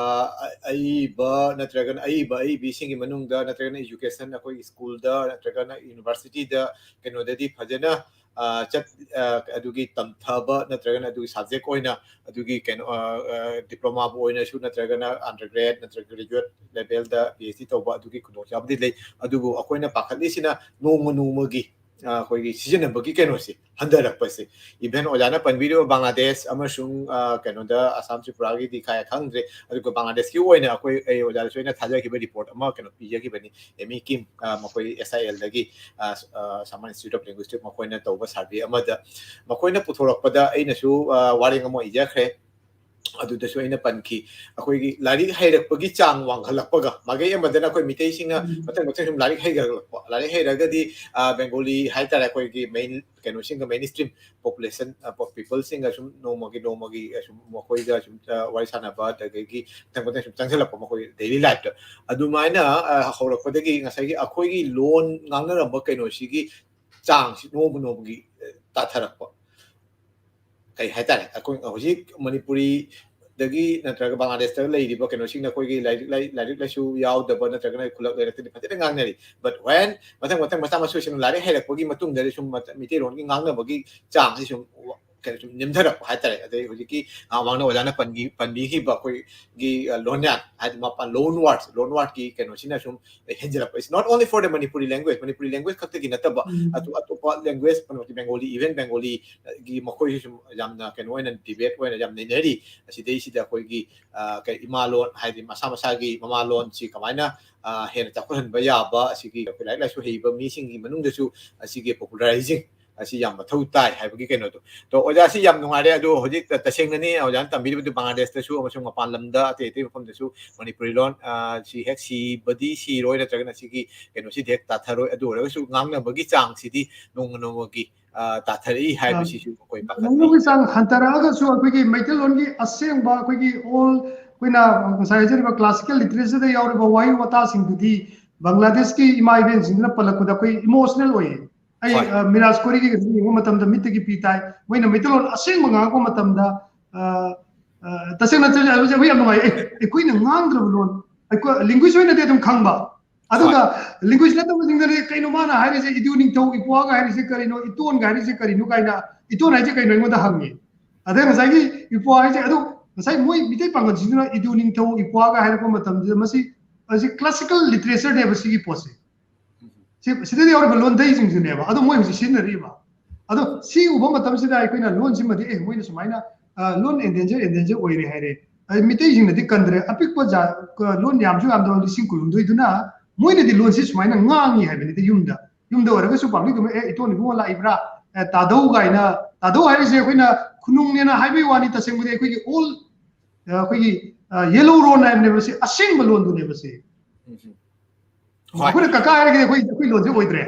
ꯑꯏꯕ ꯅꯠꯇ꯭ꯔꯒꯅ ꯑꯏꯕ ꯑꯏꯕꯤꯁꯤꯡꯒꯤ ꯃꯅꯨꯡꯗ ꯅꯠꯇ꯭ꯔꯒꯅ ꯏꯖꯨꯀꯦꯁꯟ ꯑꯩꯈꯣꯏꯒꯤ ꯁ꯭ꯀꯨꯜꯗ ꯅꯠꯇ꯭ꯔꯒꯅ ꯌꯨꯅꯤꯚꯔꯁꯤꯇꯤꯗ ꯀꯩꯅꯣꯗꯗꯤ ꯐꯖꯅ ꯆꯠ ꯑꯗꯨꯒꯤ ꯇꯝꯊꯕ ꯅꯠꯇ꯭ꯔꯒꯅ ꯑꯗꯨꯒꯤ ꯁꯕꯖꯦꯛ ꯑꯣꯏꯅ ꯑꯗꯨꯒꯤ ꯀꯩꯅꯣ ꯗꯤꯄ꯭ꯂꯣꯃꯥꯕꯨ ꯑꯣꯏꯅꯁꯨ ꯅꯠꯇ꯭ꯔꯒꯅ ꯑꯟꯗꯔ ꯒ꯭ꯔꯦꯗ ꯅꯠꯇ꯭ꯔꯒ ꯒ꯭ꯔꯦꯖꯨꯋꯦꯠ ꯂꯦꯚꯦꯜꯗ ꯄꯤ ꯑꯩꯆ ꯗꯤ ꯇꯧꯕ ꯑꯗꯨꯒꯤ ꯈꯨꯗꯣꯡꯆꯥꯕꯗꯤ ꯂꯩ꯫ ꯑꯗꯨꯕꯨ ꯑꯩꯈꯣꯏꯅ ꯄꯥꯈꯠꯂꯤꯁꯤꯅ ꯅꯣꯡꯃ ꯅꯣꯡꯃꯒꯤ ꯑꯩꯈꯣꯏꯒꯤ ꯁꯤꯖꯤꯟꯅꯕꯒꯤ ꯀꯩꯅꯣꯁꯦ ꯍꯟꯊꯔꯛꯄꯁꯦ꯫ ꯏꯚꯦꯟ ꯑꯣꯖꯥꯅ ꯄꯟꯕꯤꯔꯤꯕ ꯕꯪꯒ꯭ꯂꯥꯗꯦꯁ ꯑꯃꯁꯨꯡ ꯀꯩꯅꯣꯗ ꯑꯁꯥꯝ ꯇ꯭ꯔꯤꯄꯨꯔꯥꯒꯤꯗꯤ ꯀꯌꯥ ꯈꯪꯗ꯭ꯔꯦ꯫ ꯑꯗꯨꯒ ꯕꯪꯒ꯭ꯂꯥꯗꯦꯁꯀꯤ ꯑꯣꯏꯅ ꯑꯩꯈꯣꯏ ꯑꯩ ꯑꯣꯖꯥꯗꯁꯨ ꯑꯩꯅ ꯊꯥꯖꯈꯤꯕ ꯔꯤꯄꯣꯔꯠ ꯑꯃ ꯀꯩꯅꯣ ꯄꯤꯖꯈꯤꯕꯅꯤ, ꯑꯦꯃꯤ ꯀꯤꯝ, ꯃꯈꯣꯏ ꯑꯦꯁ ꯑꯥꯏ ꯑꯦꯜꯗꯒꯤ, Saman Institute of Linguistics, ꯃꯈꯣꯏꯅ ꯇꯧꯕ ꯁꯔꯚꯦ ꯑꯃꯗ ꯃꯈꯣꯏꯅ ꯄꯨꯊꯣꯔꯛꯄꯗ ꯑꯩꯅꯁꯨ ꯋꯥꯔꯦꯡ ꯑꯃ ꯏꯖꯈ꯭ꯔꯦ꯫ ꯑꯗꯨꯗꯁꯨ ꯑꯩꯅ ꯄꯟꯈꯤ, ꯑꯩꯈꯣꯏꯒꯤ ꯂꯥꯏꯔꯤꯛ ꯍꯩꯔꯛꯄꯒꯤ ꯆꯥꯡ ꯋꯥꯡꯈꯠꯂꯛꯄꯒ, ꯃꯥꯏꯀꯩ ꯑꯃꯗꯅ ꯑꯩꯈꯣꯏ ꯃꯤꯇꯩꯁꯤꯡꯅ ꯃꯊꯪ ꯃꯊꯪ ꯁꯨꯝ ꯂꯥꯏꯔꯤꯛ ꯍꯩꯒꯠꯂꯛꯄ, ꯂꯥꯏꯔꯤꯛ ꯍꯩꯔꯒꯗꯤ ꯕꯦꯡꯒꯣꯂꯤ ꯍꯥꯏꯇꯥꯔꯦ, ꯑꯩꯈꯣꯏꯒꯤ ꯃꯦꯟ ꯀꯩꯅꯣꯁꯤꯡꯒ, ꯃꯦꯟ ꯁ꯭ꯇ꯭ꯔꯤꯝ ꯄꯣꯄꯨꯂꯦꯁꯟ ꯄꯤꯄꯜꯁꯤꯡꯒ ꯁꯨꯝ ꯅꯣꯡꯃꯒꯤ ꯅꯣꯡꯃꯒꯤ ꯁꯨꯝ ꯃꯈꯣꯏꯒ ꯁꯨꯝ ꯋꯥꯔꯤ ꯁꯥꯟꯅꯕ, ꯑꯗꯒꯤ ꯃꯊꯪ ꯃꯊꯪ ꯁꯨꯝ ꯆꯪꯁꯤꯜꯂꯛꯄ ꯃꯈꯣꯏ ꯗꯦꯂꯤ ꯂꯥꯏꯐꯇ꯫ ꯑꯗꯨꯃꯥꯏꯅ ꯍꯧꯔꯛꯄꯗꯒꯤ ꯉꯁꯥꯏꯒꯤ ꯑꯩꯈꯣꯏꯒꯤ ꯂꯣꯟ ꯉꯥꯡꯅꯔꯝꯕ ꯀꯩꯅꯣꯁꯤꯒꯤ ꯆꯥꯡꯁꯤ ꯅꯣꯡꯃ ꯅꯣꯡꯃꯒꯤ ꯇꯥꯊꯔꯛꯄ꯫ ꯀꯩ ꯍꯥꯏꯇꯥꯔꯦ, ꯑꯩꯈꯣꯏ ꯍꯧꯖꯤꯛ ꯃꯅꯤꯄꯨꯔꯤꯗꯒꯤ ꯅꯠꯇ꯭ꯔꯒ ꯕꯪꯒ꯭ꯂꯥꯗꯦꯁꯇ ꯂꯩꯔꯤꯕ ꯀꯩꯅꯣꯁꯤꯡꯅ ꯑꯩꯈꯣꯏꯒꯤ ꯂꯥꯏꯔꯤꯛ ꯂꯥꯏ-, ꯂꯥꯏꯔꯤꯛ ꯂꯥꯏꯁꯨ ꯌꯥꯎꯗꯕ ꯅꯠꯇ꯭ꯔꯒꯅ ꯈꯨꯜꯂꯛ ꯂꯩꯔꯛꯇꯗꯤ ꯐꯖꯅ ꯉꯥꯡꯅꯔꯤ꯫ But when ꯃꯊꯪ ꯃꯊꯪ ꯃꯆꯥ ꯃꯁꯨꯁꯤꯡꯅ ꯂꯥꯏꯔꯤꯛ ꯍꯩꯔꯛꯄꯒꯤ ꯃꯇꯨꯡꯗꯗꯤ ꯁꯨꯝ ꯃꯩꯇꯩꯂꯣꯟꯒꯤ ꯉꯥꯡꯅꯕꯒꯤ ꯆꯥꯡꯁꯤ ꯁꯨꯝ ꯀꯩꯅꯣ ꯁꯨꯝ ꯅꯦꯝꯊꯔꯛꯄ ꯍꯥꯏꯇꯥꯔꯦ꯫ ꯑꯗꯩ ꯍꯧꯖꯤꯛꯀꯤ ꯃꯃꯥꯡꯗ ꯑꯣꯖꯥꯅ ꯄꯟꯈꯤ-, ꯄꯟꯕꯤꯈꯤꯕ ꯑꯩꯈꯣꯏꯒꯤ ꯂꯣꯟꯌꯥꯟ, ꯍꯥꯏꯗꯤ ꯃꯄꯥꯟ ꯂꯣꯟ ꯋꯥꯔꯗ, ꯂꯣꯟ ꯋꯥꯔꯗꯀꯤ ꯀꯩꯅꯣꯁꯤꯅ ꯁꯨꯝ ꯍꯦꯟꯖꯤꯜꯂꯛꯄ꯫ It's not only for the Manipuri language, Manipuri language ꯈꯛꯇꯒꯤ ꯅꯠꯇꯕ, ꯑꯇꯣꯞ ꯑꯇꯣꯞꯄ ꯂꯦꯡꯒ꯭ꯋꯦꯖ, ꯀꯩꯅꯣ, ꯕꯦꯡꯒꯣꯂꯤ, even ꯕꯦꯡꯒꯣꯂꯤꯒꯤ ꯃꯈꯣꯏꯁꯨ ꯁꯨꯝ ꯌꯥꯝꯅ ꯀꯩꯅꯣ ꯑꯣꯏꯅ, ꯗꯤꯕꯦꯠ ꯑꯣꯏꯅ ꯌꯥꯝ ꯅꯩꯅꯔꯤ꯫ ꯑꯁꯤꯗꯩꯁꯤꯗ ꯑꯩꯈꯣꯏꯒꯤ ꯀꯩ, ꯏꯃꯥ ꯂꯣꯟ, ꯍꯥꯏꯗꯤ ꯃꯁꯥ ꯃꯁꯥꯒꯤ ꯃꯃꯥ ꯂꯣꯟꯁꯤ ꯀꯃꯥꯏꯅ ꯍꯦꯟꯅ ꯆꯥꯎꯈꯠꯍꯟꯕ ꯌꯥꯕ, ꯑꯁꯤꯒꯤ ꯑꯩꯈꯣꯏ ꯂꯥꯏꯔꯤꯛ ꯂꯥꯏꯁꯨ ꯍꯩꯕ ꯃꯤꯁꯤꯡꯒꯤ ꯃꯅꯨꯡꯗꯁꯨ ꯑꯁꯤꯒꯤ ꯄꯣꯄꯨꯂꯔꯥꯏꯖꯤꯡ ꯑꯁꯤ ꯌꯥꯝ ꯃꯊꯧ ꯇꯥꯏ ꯍꯥꯏꯕꯒꯤ ꯀꯩꯅꯣꯗꯣ꯫ ꯑꯗꯣ ꯑꯣꯖꯥꯁꯤ ꯌꯥꯝ ꯅꯨꯡꯉꯥꯏꯔꯦ꯫ ꯑꯗꯣ ꯍꯧꯖꯤꯛ ꯇꯁꯦꯡꯅꯅꯤ ꯑꯣꯖꯥꯅ ꯇꯝꯕꯤꯔꯤꯕꯗꯨ ꯕꯪꯒ꯭ꯂꯥꯗꯦꯁꯇꯁꯨ ꯑꯃꯁꯨꯡ ꯃꯄꯥꯟ ꯂꯝꯗ ꯑꯇꯩ ꯑꯇꯩ ꯃꯐꯝꯗꯁꯨ ꯃꯅꯤꯄꯨꯔꯤ ꯂꯣꯟ ꯁꯤ ꯍꯦꯛ ꯁꯤꯕꯗꯤ ꯁꯤꯔꯣꯏ, ꯅꯠꯇ꯭ꯔꯒꯅ ꯁꯤꯒꯤ ꯀꯩꯅꯣꯁꯤꯗꯤ ꯍꯦꯛ ꯇꯥꯊꯔꯣꯏ꯫ ꯑꯗꯨ ꯑꯣꯏꯔꯒꯁꯨ ꯉꯥꯡꯅꯕꯒꯤ ꯆꯥꯡꯁꯤꯗꯤ ꯅꯣꯡꯃ ꯅꯣꯡꯃꯒꯤ ꯇꯥꯊꯔꯛꯏ ꯍꯥꯏꯕꯁꯤꯁꯨ ꯑꯩꯈꯣꯏ ꯄꯥꯈꯠꯅꯩ꯫ ꯅꯣꯡꯃꯒꯤ ꯆꯥꯡ ꯍꯟꯊꯔꯛꯑꯒꯁꯨ ꯑꯩꯈꯣꯏꯒꯤ ꯃꯩꯇꯩꯂꯣꯟꯒꯤ ꯑꯁꯦꯡꯕ ꯑꯩꯈꯣꯏꯒꯤ ꯑꯣꯜ, ꯑꯩꯈꯣꯏꯅ ꯉꯁꯥꯏ ꯍꯥꯏꯖꯔꯤꯕ ꯀ꯭ꯂꯥꯁꯤꯀꯦꯜ ꯂꯤꯇꯔꯦꯆꯔꯗ ꯌꯥꯎꯔꯤꯕ ꯋꯥꯍꯩ ꯋꯥꯇꯥꯁꯤꯡꯗꯨꯗꯤ ꯕꯪꯒ꯭ꯂꯥꯗꯦꯁꯀꯤ ꯏꯃꯥ ꯏꯕꯦꯟꯁꯤꯡꯗꯨꯅ ꯄꯜꯂꯛꯄꯗ ꯑꯩꯈꯣꯏ ꯏꯃꯣꯁꯅꯦꯜ ꯑꯣꯏꯌꯦ꯫ ꯑꯩ ꯃꯤꯔꯥꯖ ꯀꯣꯔꯤꯒꯤ ꯌꯦꯡꯕ ꯃꯇꯝꯗ ꯃꯤꯠꯇꯒꯤ ꯄꯤ ꯇꯥꯏ꯫ ꯃꯣꯏꯅ ꯃꯩꯇꯩꯂꯣꯟ ꯑꯁꯦꯡꯕ ꯉꯥꯡꯉꯛꯄ ꯃꯇꯝꯗ ꯇꯁꯦꯡꯅ ꯑꯩꯈꯣꯏ ꯌꯥꯝ ꯅꯨꯡꯉꯥꯏ꯫ ꯑꯩꯈꯣꯏꯅ ꯉꯥꯡꯗ꯭ꯔꯕ ꯂꯣꯟ, ꯂꯤꯡꯒ꯭ꯋꯤꯁ ꯑꯣꯏꯅꯗꯤ ꯑꯗꯨꯝ ꯈꯪꯕ, ꯑꯗꯨꯒ ꯂꯤꯡꯒ꯭ꯋꯤꯁ ꯅꯠꯇꯕꯁꯤꯡꯗꯗꯤ ꯀꯩꯅꯣ ꯃꯥꯅ ꯍꯥꯏꯔꯤꯁꯦ, ꯏꯗꯨ ꯅꯤꯡꯊꯧ, ꯏꯄ꯭ꯋꯥꯒ ꯍꯥꯏꯔꯤꯁꯦ ꯀꯔꯤꯅꯣ, ꯏꯇꯣꯟꯒ ꯍꯥꯏꯔꯤꯁꯦ ꯀꯔꯤꯅꯣ ꯀꯥꯏꯅ, ꯏꯇꯣꯟ ꯍꯥꯏꯁꯦ ꯀꯩꯅꯣ ꯑꯩꯉꯣꯟꯗ ꯍꯪꯉꯦ꯫ ꯑꯗ ꯉꯁꯥꯏꯒꯤ ꯏꯄ꯭ꯋꯥ ꯍꯥꯏꯁꯦ, ꯑꯗꯨ ꯉꯁꯥꯏ ꯃꯣꯏ ꯃꯤꯇꯩ ꯄꯥꯡꯒꯜꯁꯤꯡꯗꯨꯅ ꯏꯗꯨ ꯅꯤꯡꯊꯧ, ꯏꯄ꯭ꯋꯥꯒ ꯍꯥꯏꯔꯛꯄ ꯃꯇꯝꯁꯤꯗ ꯃꯁꯤ, ꯃꯁꯤ ꯀ꯭ꯂꯥꯁꯤꯀꯦꯜ ꯂꯤꯇꯔꯦꯆꯔꯅꯦꯕ ꯁꯤꯒꯤ ꯄꯣꯠꯁꯦ꯫ ꯁꯤ, ꯁꯤꯗ ꯌꯥꯎꯔꯤꯕ ꯂꯣꯟꯊꯩꯁꯤꯡꯁꯤꯅꯦꯕ꯫ ꯑꯗꯣ ꯃꯣꯏ ꯍꯧꯖꯤꯛ ꯁꯤꯖꯤꯟꯅꯔꯤꯕ꯫ ꯑꯗꯣ ꯁꯤ ꯎꯕ ꯃꯇꯝꯁꯤꯗ ꯑꯩꯈꯣꯏꯅ ꯂꯣꯟꯁꯤꯃꯗꯤ, ꯑꯦ, ꯃꯣꯏꯅ ꯁꯨꯃꯥꯏꯅ ꯂꯣꯟ ꯑꯦꯟꯗꯦꯟꯖꯔ, ꯑꯦꯟꯗꯦꯟꯖꯔ ꯑꯣꯏꯔꯦ ꯍꯥꯏꯔꯦ꯫ ꯑꯗꯩ ꯃꯤꯇꯩꯁꯤꯡꯅꯗꯤ ꯀꯟꯗ꯭ꯔꯦ꯫ ꯑꯄꯤꯛꯄ ꯖꯥꯠ, ꯂꯣꯟ ꯌꯥꯝꯁꯨ ꯌꯥꯝꯗꯕ ꯂꯤꯁꯤꯡ ꯀꯨꯟꯍꯨꯝꯗꯣꯏꯗꯨꯅ ꯃꯣꯏꯅꯗꯤ ꯂꯣꯟꯁꯤ ꯁꯨꯃꯥꯏꯅ ꯉꯥꯡꯉꯤ ꯍꯥꯏꯕꯅꯤꯗ꯫ ꯌꯨꯝꯗ, ꯌꯨꯝꯗ ꯑꯣꯏꯔꯒꯁꯨ ꯄꯥꯕ꯭ꯂꯤꯛꯇꯨꯅ, "ꯑꯦ, ꯏꯇꯣꯟ ꯏꯕꯨꯡꯉꯣ ꯂꯥꯛꯏꯕ꯭ꯔꯥ? ꯑꯦ, ꯇꯥꯗꯧ" ꯀꯥꯏꯅ, ꯇꯥꯗꯧ ꯍꯥꯏꯔꯤꯁꯦ ꯑꯩꯈꯣꯏꯅ ꯈꯨꯅꯨꯡꯅꯦꯅ ꯍꯥꯏꯕꯒꯤ ꯋꯥꯅꯤ꯫ ꯇꯁꯦꯡꯕꯗꯤ ꯑꯩꯈꯣꯏꯒꯤ ꯑꯣꯜ ꯑꯩꯈꯣꯏꯒꯤ ꯌꯦꯂꯣ ꯔꯣꯟ ꯍꯥꯏꯕꯅꯦꯕ, ꯁꯤ ꯑꯁꯦꯡꯕ ꯂꯣꯟꯗꯨꯅꯦꯕ ꯁꯤ꯫ ꯎꯝ, ꯎꯝ꯫ ꯍꯣꯏ꯫ ꯑꯩꯈꯣꯏꯅ ꯀꯀꯥ ꯍꯥꯏꯔꯒꯗꯤ ꯑꯩꯈꯣꯏ ꯑꯩꯈꯣꯏ ꯂꯣꯟꯁꯦ ꯑꯣꯏꯗ꯭ꯔꯦ꯫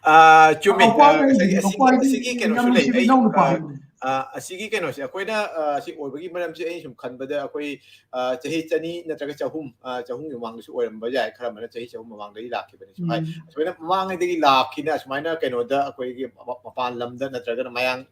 ꯑꯥ, ꯆꯨꯝꯃꯤ꯫ ꯅꯄꯥ ꯑꯥ, ꯍꯥꯏꯗꯤ ꯑꯁꯤꯒꯤ ꯑꯁꯤꯒꯤ ꯌꯥꯝ ꯀꯩꯅꯣꯁꯨ ꯂꯩ꯫ ꯅꯨꯡꯁꯤꯕ ꯑꯩ ꯏꯅꯥꯎ ꯅꯨꯄꯥ ꯑꯥ, ꯍꯥꯏꯕꯅꯤ꯫ ꯑꯥ, ꯑꯁꯤꯒꯤ ꯀꯩꯅꯣꯁꯦ ꯑꯩꯈꯣꯏꯅ, ꯑꯥ, ꯁꯤ ꯑꯣꯏꯕꯒꯤ ꯃꯔꯝꯁꯦ ꯑꯩꯅ ꯁꯨꯝ ꯈꯟꯕꯗ ꯑꯩꯈꯣꯏ, ꯑꯥ, ꯆꯍꯤ ꯆꯅꯤ ꯅꯠꯇ꯭ꯔꯒ ꯆꯍꯨꯝ, ꯑꯥ, ꯆꯍꯨꯝꯒꯤ ꯃꯃꯥꯡꯗꯁꯨ ꯑꯣꯏꯔꯝꯕ ꯌꯥꯏ, ꯈꯔ ꯑꯃꯅ ꯆꯍꯤ ꯆꯍꯨꯝ ꯃꯃꯥꯡꯗꯒꯤ ꯂꯥꯛꯈꯤꯕꯅꯤꯁꯨ ꯍꯥꯏ꯫ ꯎꯝ꯫ ꯑꯁꯨꯃꯥꯏꯅ ꯃꯃꯥꯡꯉꯩꯗꯒꯤ ꯂꯥꯛꯈꯤꯅ ꯑꯁꯨꯃꯥꯏꯅ ꯀꯩꯅꯣꯗ ꯑꯩꯈꯣꯏꯒꯤ ꯃ-, ꯃꯄꯥꯟ ꯂꯝꯗ ꯅꯠꯇ꯭ꯔꯒꯅ ꯃꯌꯥꯡ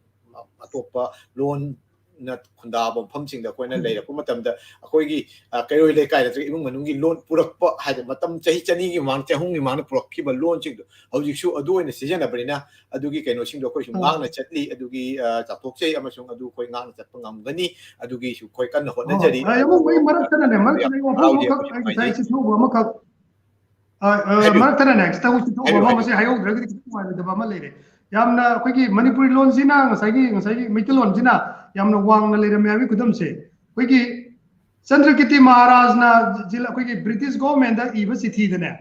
ꯑꯇꯣꯞꯄ ꯂꯣꯟꯅ ꯈꯨꯟꯗꯥꯕ ꯃꯐꯝꯁꯤꯡꯗ ꯑꯩꯈꯣꯏꯅ ꯎꯝ꯫ ꯂꯩꯔꯛꯄ ꯃꯇꯝꯗ ꯑꯩꯈꯣꯏꯒꯤ, ꯑ, ꯀꯩꯔꯣꯏ ꯂꯩꯀꯥꯏ ꯅꯠꯇ꯭ꯔꯒ ꯏꯃꯨꯡ ꯃꯅꯨꯡꯒꯤ ꯂꯣꯟ ꯄꯨꯔꯛꯄ ꯍꯥꯏꯗꯤ ꯃꯇꯝ ꯆꯍꯤ ꯆꯅꯤꯒꯤ ꯃꯃꯥꯡ, ꯆꯍꯨꯝꯒꯤ ꯃꯃꯥꯡꯗ ꯄꯨꯔꯛꯈꯤꯕ ꯂꯣꯟꯁꯤꯡꯗꯣ ꯍꯧꯖꯤꯛꯁꯨ ꯑꯗꯨ ꯑꯣꯏꯅ ꯁꯤꯖꯤꯟꯅꯕꯅꯤꯅ ꯑꯗꯨꯒꯤ ꯀꯩꯅꯣꯁꯤꯡꯗꯣ ꯑꯩꯈꯣꯏꯁꯨ ꯑꯥ꯫ ꯉꯥꯛꯅ ꯆꯠꯂꯤ꯫ ꯑꯗꯨꯒꯤ, ꯑ, ꯆꯥꯎꯊꯣꯛꯆꯩ ꯑꯃꯁꯨꯡ ꯑꯗꯨ ꯑꯩꯈꯣꯏ ꯉꯥꯛꯅ ꯆꯠꯄ ꯉꯝꯒꯅꯤ꯫ ꯑꯗꯨꯒꯤꯁꯨ ꯑꯩꯈꯣꯏ ꯀꯟꯅ ꯍꯣꯏ꯫ ꯍꯣꯠꯅꯖꯔꯤ꯫ ꯑ, ꯌꯥꯝꯕꯨꯡ, ꯑꯩ ꯃꯔꯛ ꯊꯠꯅꯅꯦ, ꯃꯔꯛ ꯌꯥꯝ ꯊꯠꯅ ꯑꯩ ꯋꯥꯐꯝ ꯍꯔꯥꯎꯖꯩ, ꯑꯃꯈꯛ, ꯑꯩꯈꯣꯏꯁꯨ ꯑꯩ ꯉꯁꯥꯏ ꯅꯨꯡꯉꯥꯏꯖꯩ꯫ ꯆꯤꯊꯍꯧꯕ ꯑꯃꯈꯛ, ꯑ, ꯑ, ꯍꯥꯏꯕꯤꯌꯨ꯫ ꯃꯔꯛ ꯊꯠꯅꯅꯦ, ꯆꯤꯊꯍꯧ, ꯆꯤꯊꯍꯧꯕ ꯍꯥꯏꯕꯤꯌꯨ, ꯑꯃ, ꯍꯥꯏꯕꯤꯌꯨ꯫ ꯃꯁꯤ ꯍꯥꯏꯍꯧꯗ꯭ꯔꯒꯗꯤ ꯈꯤꯇꯪ ꯅꯨꯡꯉꯥꯏꯔꯣꯏꯗꯕ ꯑꯃ ꯂꯩꯔꯦ꯫ ꯌꯥꯝꯅ ꯑꯩꯈꯣꯏꯒꯤ ꯃꯅꯤꯄꯨꯔꯤ ꯂꯣꯟꯁꯤꯅ ꯉꯁꯥꯏꯒꯤ, ꯉꯁꯥꯏꯒꯤ ꯃꯩꯇꯩꯂꯣꯟꯁꯤꯅ ꯌꯥꯝꯅ ꯋꯥꯡꯅ ꯂꯩꯔꯝꯃꯦ ꯍꯥꯏꯕꯒꯤ ꯈꯨꯗꯝꯁꯦ, ꯑꯩꯈꯣꯏꯒꯤ ꯆꯟꯗ꯭ꯔꯀꯤꯇꯤ ꯃꯍꯥꯔꯥꯖꯅ ꯖꯤꯜ-, ꯑꯩꯈꯣꯏꯒꯤ ꯕ꯭ꯔꯤꯇꯤꯁ ꯒꯣꯚꯔꯟꯃꯦꯟꯗ ꯏꯕ ꯆꯤꯊꯤꯗꯅꯦ,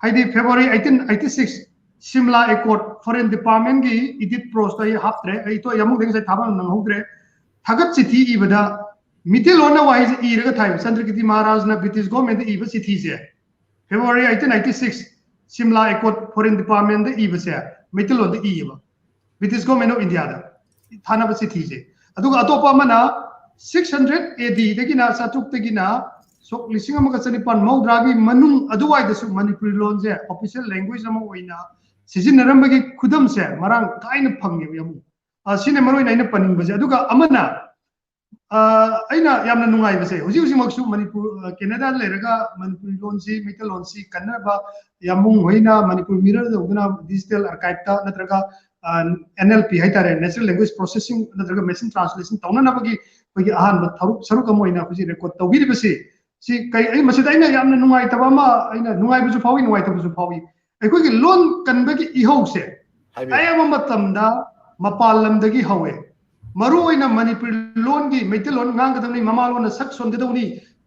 ꯍꯥꯏꯗꯤ February eighteen eighty six Simla Accord, Foreign Departmentꯀꯤ edit processꯇ ꯑꯩ ꯍꯥꯞꯇ꯭ꯔꯦ, ꯑꯩ ꯇꯣ-, ꯌꯥꯝꯕꯨꯡꯗ ꯉꯁꯥꯏ ꯊꯥꯕ ꯅꯪꯍꯧꯗ꯭ꯔꯦ꯫ ꯊꯥꯒꯠ ꯆꯤꯊꯤ ꯏꯕꯗ ꯃꯤꯇꯩꯂꯣꯟꯅ ꯋꯥꯍꯩꯁꯦ ꯏꯔꯒ ꯊꯥꯏꯕ, ꯆꯟꯗ꯭ꯔꯀꯤꯇꯤ ꯃꯍꯥꯔꯥꯖꯅ ꯕ꯭ꯔꯤꯇꯤꯁ ꯒꯣꯚꯔꯟꯃꯦꯟꯗ ꯏꯕ ꯆꯤꯊꯤꯁꯦ꯫ February eighteen eighty six, Simla Accord, Foreign Departmentꯗ ꯏꯕꯁꯦ ꯃꯩꯇꯩꯂꯣꯟꯗ ꯏꯌꯦꯕ, British Government of Indiaꯗ ꯊꯥꯅꯕ ꯆꯤꯊꯤꯁꯦ꯫ ꯑꯗꯨꯒ ꯑꯇꯣꯞꯄ ꯑꯃꯅ six hundred ADꯗꯒꯤꯅ, ꯆꯥꯇ꯭ꯔꯨꯛꯇꯒꯤꯅ ꯁꯣꯛ ꯂꯤꯁꯤꯡ ꯑꯃꯒ ꯆꯅꯤꯄꯥꯟ ꯃꯧꯗ꯭ꯔꯥꯒꯤ ꯃꯅꯨꯡ ꯑꯗꯨꯋꯥꯏꯗꯁꯨ ꯃꯅꯤꯄꯨꯔꯤ ꯂꯣꯟꯁꯦ official language ꯑꯃ ꯑꯣꯏꯅ ꯁꯤꯖꯤꯟꯅꯔꯝꯕꯒꯤ ꯈꯨꯗꯝꯁꯦ ꯃꯔꯥꯡ ꯀꯥꯏꯅ ꯐꯪꯉꯦꯕ ꯌꯥꯝꯕꯨꯡ꯫ ꯑ, ꯁꯤꯅ ꯃꯔꯨ ꯑꯣꯏꯅ ꯑꯩꯅ ꯄꯟꯅꯤꯡꯕꯁꯦ꯫ ꯑꯗꯨꯒ ꯑꯃꯅ, ꯑ, ꯑꯩꯅ ꯌꯥꯝꯅ ꯅꯨꯡꯉꯥꯏꯕꯁꯦ, ꯍꯧꯖꯤꯛ ꯍꯧꯖꯤꯛꯃꯛꯁꯨ ꯃꯅꯤꯄꯨꯔ, ꯑ, ꯀꯦꯅꯗꯥꯗ ꯂꯩꯔꯒ ꯃꯅꯤꯄꯨꯔꯤ ꯂꯣꯟꯁꯤ, ꯃꯩꯇꯩꯂꯣꯟꯁꯤ ꯀꯟꯅꯕ ꯌꯥꯝꯕꯨꯡ ꯍꯣꯏꯅ ꯃꯅꯤꯄꯨꯔ ꯃꯤꯔꯔ ꯇꯧꯗꯨꯅ digital archiveꯇ ꯅꯠꯇ꯭ꯔꯒ, ꯑ, NLP ꯍꯥꯏꯇꯥꯔꯦ, natural language processing ꯅꯠꯇ꯭ꯔꯒ machine translation ꯇꯧꯅꯅꯕꯒꯤ ꯑꯩꯈꯣꯏꯒꯤ ꯑꯍꯥꯟꯕ ꯊꯔꯨꯛ-, ꯁꯔꯨꯛ ꯑꯃ ꯑꯣꯏꯅ ꯍꯧꯖꯤꯛ record ꯇꯧꯕꯤꯔꯤꯕꯁꯤ, ꯁꯤ ꯀꯩ, ꯑꯩ ꯃꯁꯤꯗ ꯑꯩꯅ ꯌꯥꯝꯅ ꯅꯨꯡꯉꯥꯏꯇꯕ ꯑꯃ, ꯑꯩꯅ ꯅꯨꯡꯉꯥꯏꯕꯁꯨ ꯐꯥꯎꯏ, ꯅꯨꯡꯉꯥꯏꯇꯕꯁꯨ ꯐꯥꯎꯏ꯫ ꯑꯩꯈꯣꯏꯒꯤ ꯂꯣꯟ ꯀꯟꯕꯒꯤ ꯏꯍꯧꯁꯦ ꯍꯥꯏꯕꯤꯌꯨ꯫ ꯑꯌꯥꯝꯕ ꯃꯇꯝꯗ ꯃꯄꯥꯟ ꯂꯝꯗꯒꯤ ꯍꯧꯋꯦ꯫ ꯃꯔꯨ ꯑꯣꯏꯅ ꯃꯅꯤꯄꯨꯔꯤ ꯂꯣꯟꯒꯤ, ꯃꯩꯇꯩꯂꯣꯟ ꯉꯥꯡꯒꯗꯕꯅꯤ, ꯃꯃꯥ ꯂꯣꯟꯅ ꯁꯛ ꯁꯣꯟꯒꯗꯧꯅꯤ,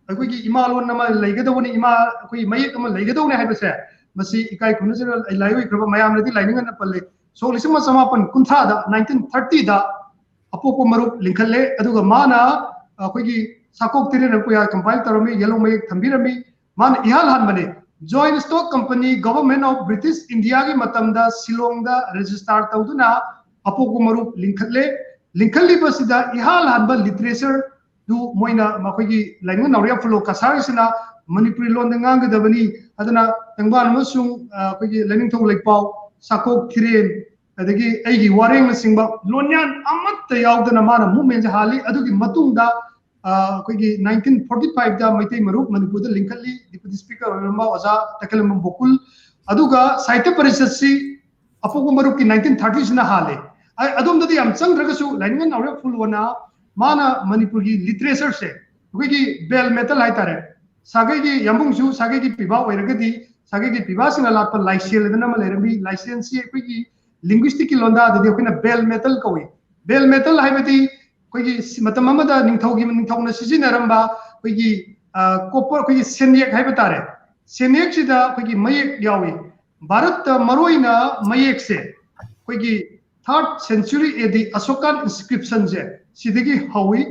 ꯑꯩꯈꯣꯏꯒꯤ ꯏꯃꯥ ꯂꯣꯟ ꯑꯃ ꯂꯩꯒꯗꯧꯕꯅꯤ, ꯏꯃꯥ, ꯑꯩꯈꯣꯏꯒꯤ ꯃꯌꯦꯛ ꯑꯃ ꯂꯩꯒꯗꯧꯅꯤ ꯍꯥꯏꯕꯁꯦ, ꯃꯁꯤ ꯏꯀꯥꯏ ꯈꯨꯝꯅꯖꯔ ꯂꯥꯏꯑꯣꯏꯈ꯭ꯔꯕ ꯃꯌꯥꯝꯅꯗꯤ ꯂꯥꯏꯅꯤꯡ ꯉꯟꯅ ꯄꯜꯂꯦ꯫ ꯁꯣꯛ ꯂꯤꯁꯤꯡ ꯑꯃ ꯆꯃꯥꯄꯟ ꯀꯨꯟꯊ꯭ꯔꯥꯗ, nineteen thirtyꯗ ꯑꯄꯣꯛꯄ ꯃꯔꯨꯞ ꯂꯤꯡꯈꯠꯂꯦ, ꯑꯗꯨꯒ ꯃꯥꯅ ꯑꯩꯈꯣꯏꯒꯤ ꯁꯥꯀꯣꯛ ꯇꯤꯔꯦꯟ ꯑꯩꯈꯣꯏ ꯀꯝꯄꯥꯏꯜ ꯇꯧꯔꯝꯃꯤ, ꯌꯦꯂꯣ ꯃꯌꯦꯛ ꯊꯝꯕꯤꯔꯝꯃꯤ꯫ ꯃꯥꯅ ꯏꯍꯥꯟ ꯍꯥꯟꯕꯅꯤ, Joint Stock Company, Government of British Indiaꯒꯤ ꯃꯇꯝꯗ ꯁꯤꯂꯣꯡꯗ ꯔꯦꯖꯤꯁꯇꯥꯔ ꯇꯧꯗꯨꯅ ꯑꯄꯣꯛꯄ ꯃꯔꯨꯞ ꯂꯤꯡꯈꯠꯂꯦ꯫ ꯂꯤꯡꯈꯠꯂꯤꯕꯁꯤꯗ ꯏꯍꯥꯟ ꯍꯥꯟꯕ ꯂꯤꯇꯔꯦꯆꯔꯗꯨ ꯃꯣꯏꯅ ꯃꯈꯣꯏꯒꯤ ꯂꯥꯏꯅꯤꯡ ꯅꯥꯎꯔꯤꯌꯥ ꯐꯨꯂꯣ ꯀꯁꯥꯔꯤꯁꯤꯅ ꯃꯅꯤꯄꯨꯔꯤ ꯂꯣꯟꯗ ꯉꯥꯡꯒꯗꯕꯅꯤ꯫ ꯑꯗꯨꯅ ꯇꯦꯡꯕꯥꯟ ꯑꯃꯁꯨꯡ ꯑꯩꯈꯣꯏꯒꯤ ꯂꯥꯏꯅꯤꯡꯊꯧ ꯂꯩꯄꯥꯎ, ꯁꯥꯀꯣꯛ ꯊꯤꯔꯦꯟ, ꯑꯗꯒꯤ ꯑꯩꯒꯤ ꯋꯥꯔꯦꯡꯅꯆꯤꯡꯕ ꯂꯣꯟꯌꯥꯟ ꯑꯃꯠꯇ ꯌꯥꯎꯗꯅ ꯃꯥꯅ ꯃꯨꯞꯃꯦꯟꯁꯦ ꯍꯥꯜꯂꯤ꯫ ꯑꯗꯨꯒꯤ ꯃꯇꯨꯡꯗ ꯑꯩꯈꯣꯏꯒꯤ ꯅꯥꯏꯟꯇꯤꯟ ꯐꯣꯔꯇꯤ ꯐꯥꯏꯚꯇ ꯃꯩꯇꯩ ꯃꯔꯨꯞ ꯃꯅꯤꯄꯨꯔꯗ ꯂꯤꯡꯈꯠꯂꯤ, ꯗꯤꯄꯨꯇꯤ ꯁ꯭ꯄꯤꯀꯔ ꯑꯣꯏꯔꯝꯕ ꯑꯣꯖꯥ ꯇꯈꯦꯂꯝꯕꯝ ꯒꯣꯀꯨꯜ꯫ ꯑꯗꯨꯒ ꯁꯥꯍꯤꯇ꯭ꯌ ꯄꯔꯤꯁꯠꯁꯤ ꯑꯄꯣꯛꯄ ꯃꯔꯨꯞꯀꯤ ꯅꯥꯏꯟꯇꯤꯟ ꯊꯥꯔꯇꯤꯁꯤꯅ ꯍꯥꯜꯂꯦ꯫ ꯑꯗꯣꯝꯗꯗꯤ ꯌꯥꯝ ꯆꯪꯗ꯭ꯔꯒꯁꯨ ꯂꯥꯏꯅꯤꯡ ꯅꯥꯎꯔꯦꯝ ꯐꯨꯂꯣꯅ ꯃꯥꯅ ꯃꯅꯤꯄꯨꯔꯒꯤ ꯂꯤꯇꯔꯦꯆꯔꯁꯦ, ꯑꯩꯈꯣꯏꯒꯤ ꯕꯦꯜ ꯃꯦꯇꯜ ꯍꯥꯏꯇꯥꯔꯦ, ꯁꯥꯒꯩꯒꯤ ꯌꯥꯝꯕꯨꯡꯁꯨ ꯁꯥꯒꯩꯒꯤ ꯄꯤꯕꯥ ꯑꯣꯏꯔꯒꯗꯤ ꯁꯥꯒꯩꯒꯤ ꯄꯤꯕꯥꯁꯤꯡꯅ ꯂꯥꯛꯄ ꯂꯥꯏꯁꯦꯜ ꯑꯗꯨꯅ ꯑꯃ ꯂꯩꯔꯝꯃꯤ꯫ ꯂꯥꯏꯁꯦꯜꯁꯤ ꯑꯩꯈꯣꯏꯒꯤ ꯂꯤꯡꯒ꯭ꯋꯤꯁꯇꯤꯛꯀꯤ ꯂꯣꯟꯗꯥꯗꯗꯤ ꯑꯩꯈꯣꯏꯅ ꯕꯦꯜ ꯃꯦꯇꯜ ꯀꯧꯏ꯫ ꯕꯦꯜ ꯃꯦꯇꯜ ꯍꯥꯏꯕꯗꯤ ꯑꯩꯈꯣꯏꯒꯤ ꯃꯇꯝ ꯑꯃꯗ ꯅꯤꯡꯊꯧꯒꯤ ꯅꯤꯡꯊꯧꯅ ꯁꯤꯖꯤꯟꯅꯔꯝꯕ ꯑꯩꯈꯣꯏꯒꯤ ꯀꯣꯄꯔ, ꯑꯩꯈꯣꯏꯒꯤ ꯁꯦꯟꯌꯦꯛ ꯍꯥꯏꯕ ꯇꯥꯔꯦ꯫ ꯁꯦꯟꯌꯦꯛꯁꯤꯗ ꯑꯩꯈꯣꯏꯒꯤ ꯃꯌꯦꯛ ꯌꯥꯎꯏ꯫ ꯚꯥꯔꯠꯇ ꯃꯔꯨꯑꯣꯏꯅ ꯃꯌꯦꯛꯁꯦ ꯑꯩꯈꯣꯏꯒꯤ ꯊꯥꯔꯠ ꯁꯦꯟꯆꯨꯔꯤ ꯑꯦ ꯗꯤ ꯑꯁꯣꯀꯥꯟ ꯏꯟꯁꯀ꯭ꯔꯤꯞꯁꯟꯁꯦ ꯁꯤꯗꯒꯤ ꯍꯧꯏ꯫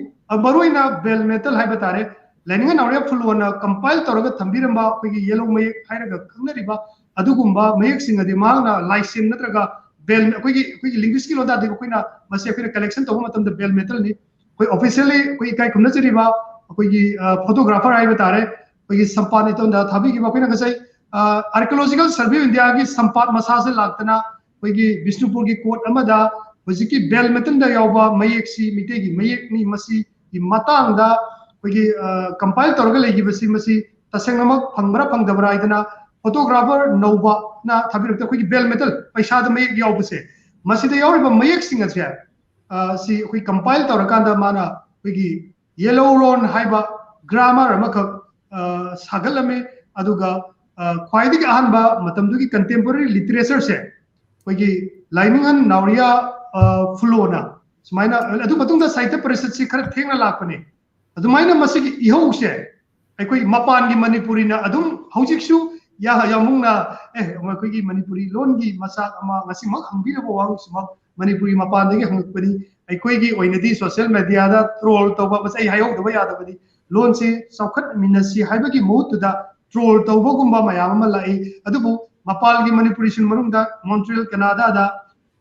ꯃꯔꯨꯑꯣꯏꯅ ꯕꯦꯜ ꯃꯦꯇꯜ ꯍꯥꯏꯕ ꯇꯥꯔꯦ, ꯂꯥꯏꯅꯤꯡ ꯅꯥꯎꯔꯦꯝ ꯐꯨꯂꯣꯅ ꯀꯝꯄꯥꯏꯜ ꯇꯧꯔꯒ ꯊꯝꯕꯤꯔꯝꯕ ꯑꯩꯈꯣꯏꯒꯤ ꯌꯦꯂꯣ ꯃꯌꯦꯛ ꯍꯥꯏꯔꯒ ꯈꯪꯅꯔꯤꯕ ꯑꯗꯨꯒꯨꯝꯕ ꯃꯌꯦꯛꯁꯤꯡ ꯑꯗꯤ ꯃꯍꯥꯛꯅ ꯂꯥꯏꯁꯦꯟ ꯅꯠꯇ꯭ꯔꯒ ꯕꯦꯜ, ꯑꯩꯈꯣꯏꯒꯤ ꯑꯩꯈꯣꯏꯒꯤ ꯂꯤꯡꯒ꯭ꯋꯤꯁꯀꯤ ꯂꯣꯟꯗꯥꯗꯤ ꯑꯩꯈꯣꯏꯅ ꯃꯁꯤ ꯑꯩꯈꯣꯏꯅ ꯀꯂꯦꯛꯁꯟ ꯇꯧꯕ ꯃꯇꯝꯗ ꯕꯦꯜ ꯃꯦꯇꯜꯅꯤ꯫ ꯑꯩꯈꯣꯏ ꯑꯣꯐꯤꯁꯤꯌꯦꯜꯂꯤ ꯑꯩꯈꯣꯏ ꯏꯀꯥꯏ ꯈꯨꯝꯅꯖꯔꯤꯕ ꯑꯩꯈꯣꯏꯒꯤ ꯐꯣꯇꯣꯒ꯭ꯔꯥꯐꯔ ꯍꯥꯏꯕ ꯇꯥꯔꯦ, ꯑꯩꯈꯣꯏꯒꯤ ꯁꯝꯄꯥꯟ ꯏꯇꯣꯟꯗ ꯊꯥꯕꯤꯈꯤꯕ꯫ ꯑꯩꯈꯣꯏꯅ ꯉꯁꯥꯏ ꯑꯥꯔꯀꯤꯑꯣꯂꯣꯖꯤꯀꯦꯜ ꯁꯔꯚꯦ ꯑꯣꯐ ꯏꯟꯗꯤꯌꯥꯒꯤ ꯁꯝꯄꯥꯠ ꯃꯁꯥꯁꯦ ꯂꯥꯛꯇꯅ ꯑꯩꯈꯣꯏꯒꯤ ꯕꯤꯁꯅꯨꯄꯨꯔꯒꯤ ꯀꯣꯔꯠ ꯑꯃꯗ ꯍꯧꯖꯤꯛꯀꯤ ꯕꯦꯜ ꯃꯦꯇꯜꯗ ꯌꯥꯎꯕ ꯃꯌꯦꯛꯁꯤ ꯃꯩꯇꯩꯒꯤ ꯃꯌꯦꯛꯅꯤ, ꯃꯁꯤꯒꯤ ꯃꯇꯥꯡꯗ ꯑꯩꯈꯣꯏꯒꯤ ꯀꯝꯄꯥꯏꯜ ꯇꯧꯔꯒ ꯂꯩꯈꯤꯕꯁꯤ ꯃꯁꯤ ꯇꯁꯦꯡꯅꯃꯛ ꯐꯪꯕ꯭ꯔꯥ ꯐꯪꯗꯕ꯭ꯔꯥ ꯍꯥꯏꯗꯅ ꯐꯣꯇꯣꯒ꯭ꯔꯥꯐꯔ ꯅꯧꯕꯅ ꯊꯥꯕꯤꯔꯛꯇ ꯑꯩꯈꯣꯏꯒꯤ ꯕꯦꯜ ꯃꯦꯇꯜ ꯄꯩꯁꯥꯗ ꯃꯌꯦꯛ ꯌꯥꯎꯕꯁꯦ, ꯃꯁꯤꯗ ꯌꯥꯎꯔꯤꯕ ꯃꯌꯦꯛꯁꯤꯡ ꯑꯁꯦ ꯁꯤ ꯑꯩꯈꯣꯏ ꯀꯝꯄꯥꯏꯜ ꯇꯧꯔꯀꯥꯟꯗ ꯃꯥꯅ ꯑꯩꯈꯣꯏꯒꯤ ꯌꯦꯂꯣ ꯔꯣꯟ ꯍꯥꯏꯕ ꯒ꯭ꯔꯥꯃꯔ ꯑꯃꯈꯛ ꯁꯥꯒꯠꯂꯝꯃꯤ꯫ ꯑꯗꯨꯒ ꯈ꯭ꯋꯥꯏꯗꯒꯤ ꯑꯍꯥꯟꯕ ꯃꯇꯝꯗꯨꯒꯤ ꯀꯟꯇꯦꯝꯄꯣꯔꯔꯤ ꯂꯤꯇꯔꯦꯆꯔꯁꯦ ꯑꯩꯈꯣꯏꯒꯤ ꯂꯥꯏꯅꯤꯡꯍꯟ ꯅꯥꯎꯔꯤꯌꯥ ꯐꯨꯂꯣꯅ ꯁꯨꯃꯥꯏꯅ, ꯑꯗꯨ ꯃꯇꯨꯡꯗ ꯁꯥꯍꯤꯇ꯭ꯌ ꯄꯔꯤꯁꯠꯁꯤ ꯈꯔ ꯊꯦꯡꯅ ꯂꯥꯛꯄꯅꯤ꯫ ꯑꯗꯨꯃꯥꯏꯅ ꯃꯁꯤꯒꯤ ꯏꯍꯧꯁꯦ ꯑꯩꯈꯣꯏ ꯃꯄꯥꯟꯒꯤ ꯃꯅꯤꯄꯨꯔꯤꯅ ꯑꯗꯨꯝ ꯍꯧꯖꯤꯛꯁꯨ ꯌꯥ-, ꯌꯥꯝꯕꯨꯡꯅ, "ꯑꯦ, ꯑꯩꯈꯣꯏꯒꯤ ꯃꯅꯤꯄꯨꯔꯤ ꯂꯣꯟꯒꯤ ꯃꯆꯥꯛ ꯑꯃ ꯉꯁꯤꯃꯛ ꯍꯪꯕꯤꯔꯕ ꯋꯥꯍꯪꯁꯤꯃꯛ ꯃꯅꯤꯄꯨꯔꯤ ꯃꯄꯥꯟꯗꯒꯤ ꯍꯪꯉꯛꯄꯅꯤ"꯫ ꯑꯩꯈꯣꯏꯒꯤ ꯑꯣꯏꯅꯗꯤ social media ꯗ troll ꯇꯧꯕ, ꯃꯁꯤ ꯑꯩ ꯍꯥꯏꯍꯧꯗꯕ ꯌꯥꯗꯕꯅꯤ꯫ ꯂꯣꯟꯁꯤ ꯆꯥꯎꯈꯠꯃꯤꯟꯅꯁꯤ ꯍꯥꯏꯕꯒꯤ ꯃꯍꯨꯠꯇꯨꯗ troll ꯇꯧꯕꯒꯨꯝꯕ ꯃꯌꯥꯝ ꯑꯃ ꯂꯥꯛꯏ꯫ ꯑꯗꯨꯕꯨ ꯃꯄꯥꯟꯒꯤ ꯃꯅꯤꯄꯨꯔꯤꯁꯤꯡ ꯃꯅꯨꯡꯗ ꯃꯣꯟꯇ꯭ꯔꯤꯌꯦꯜ ꯀꯅꯥꯗꯥꯗ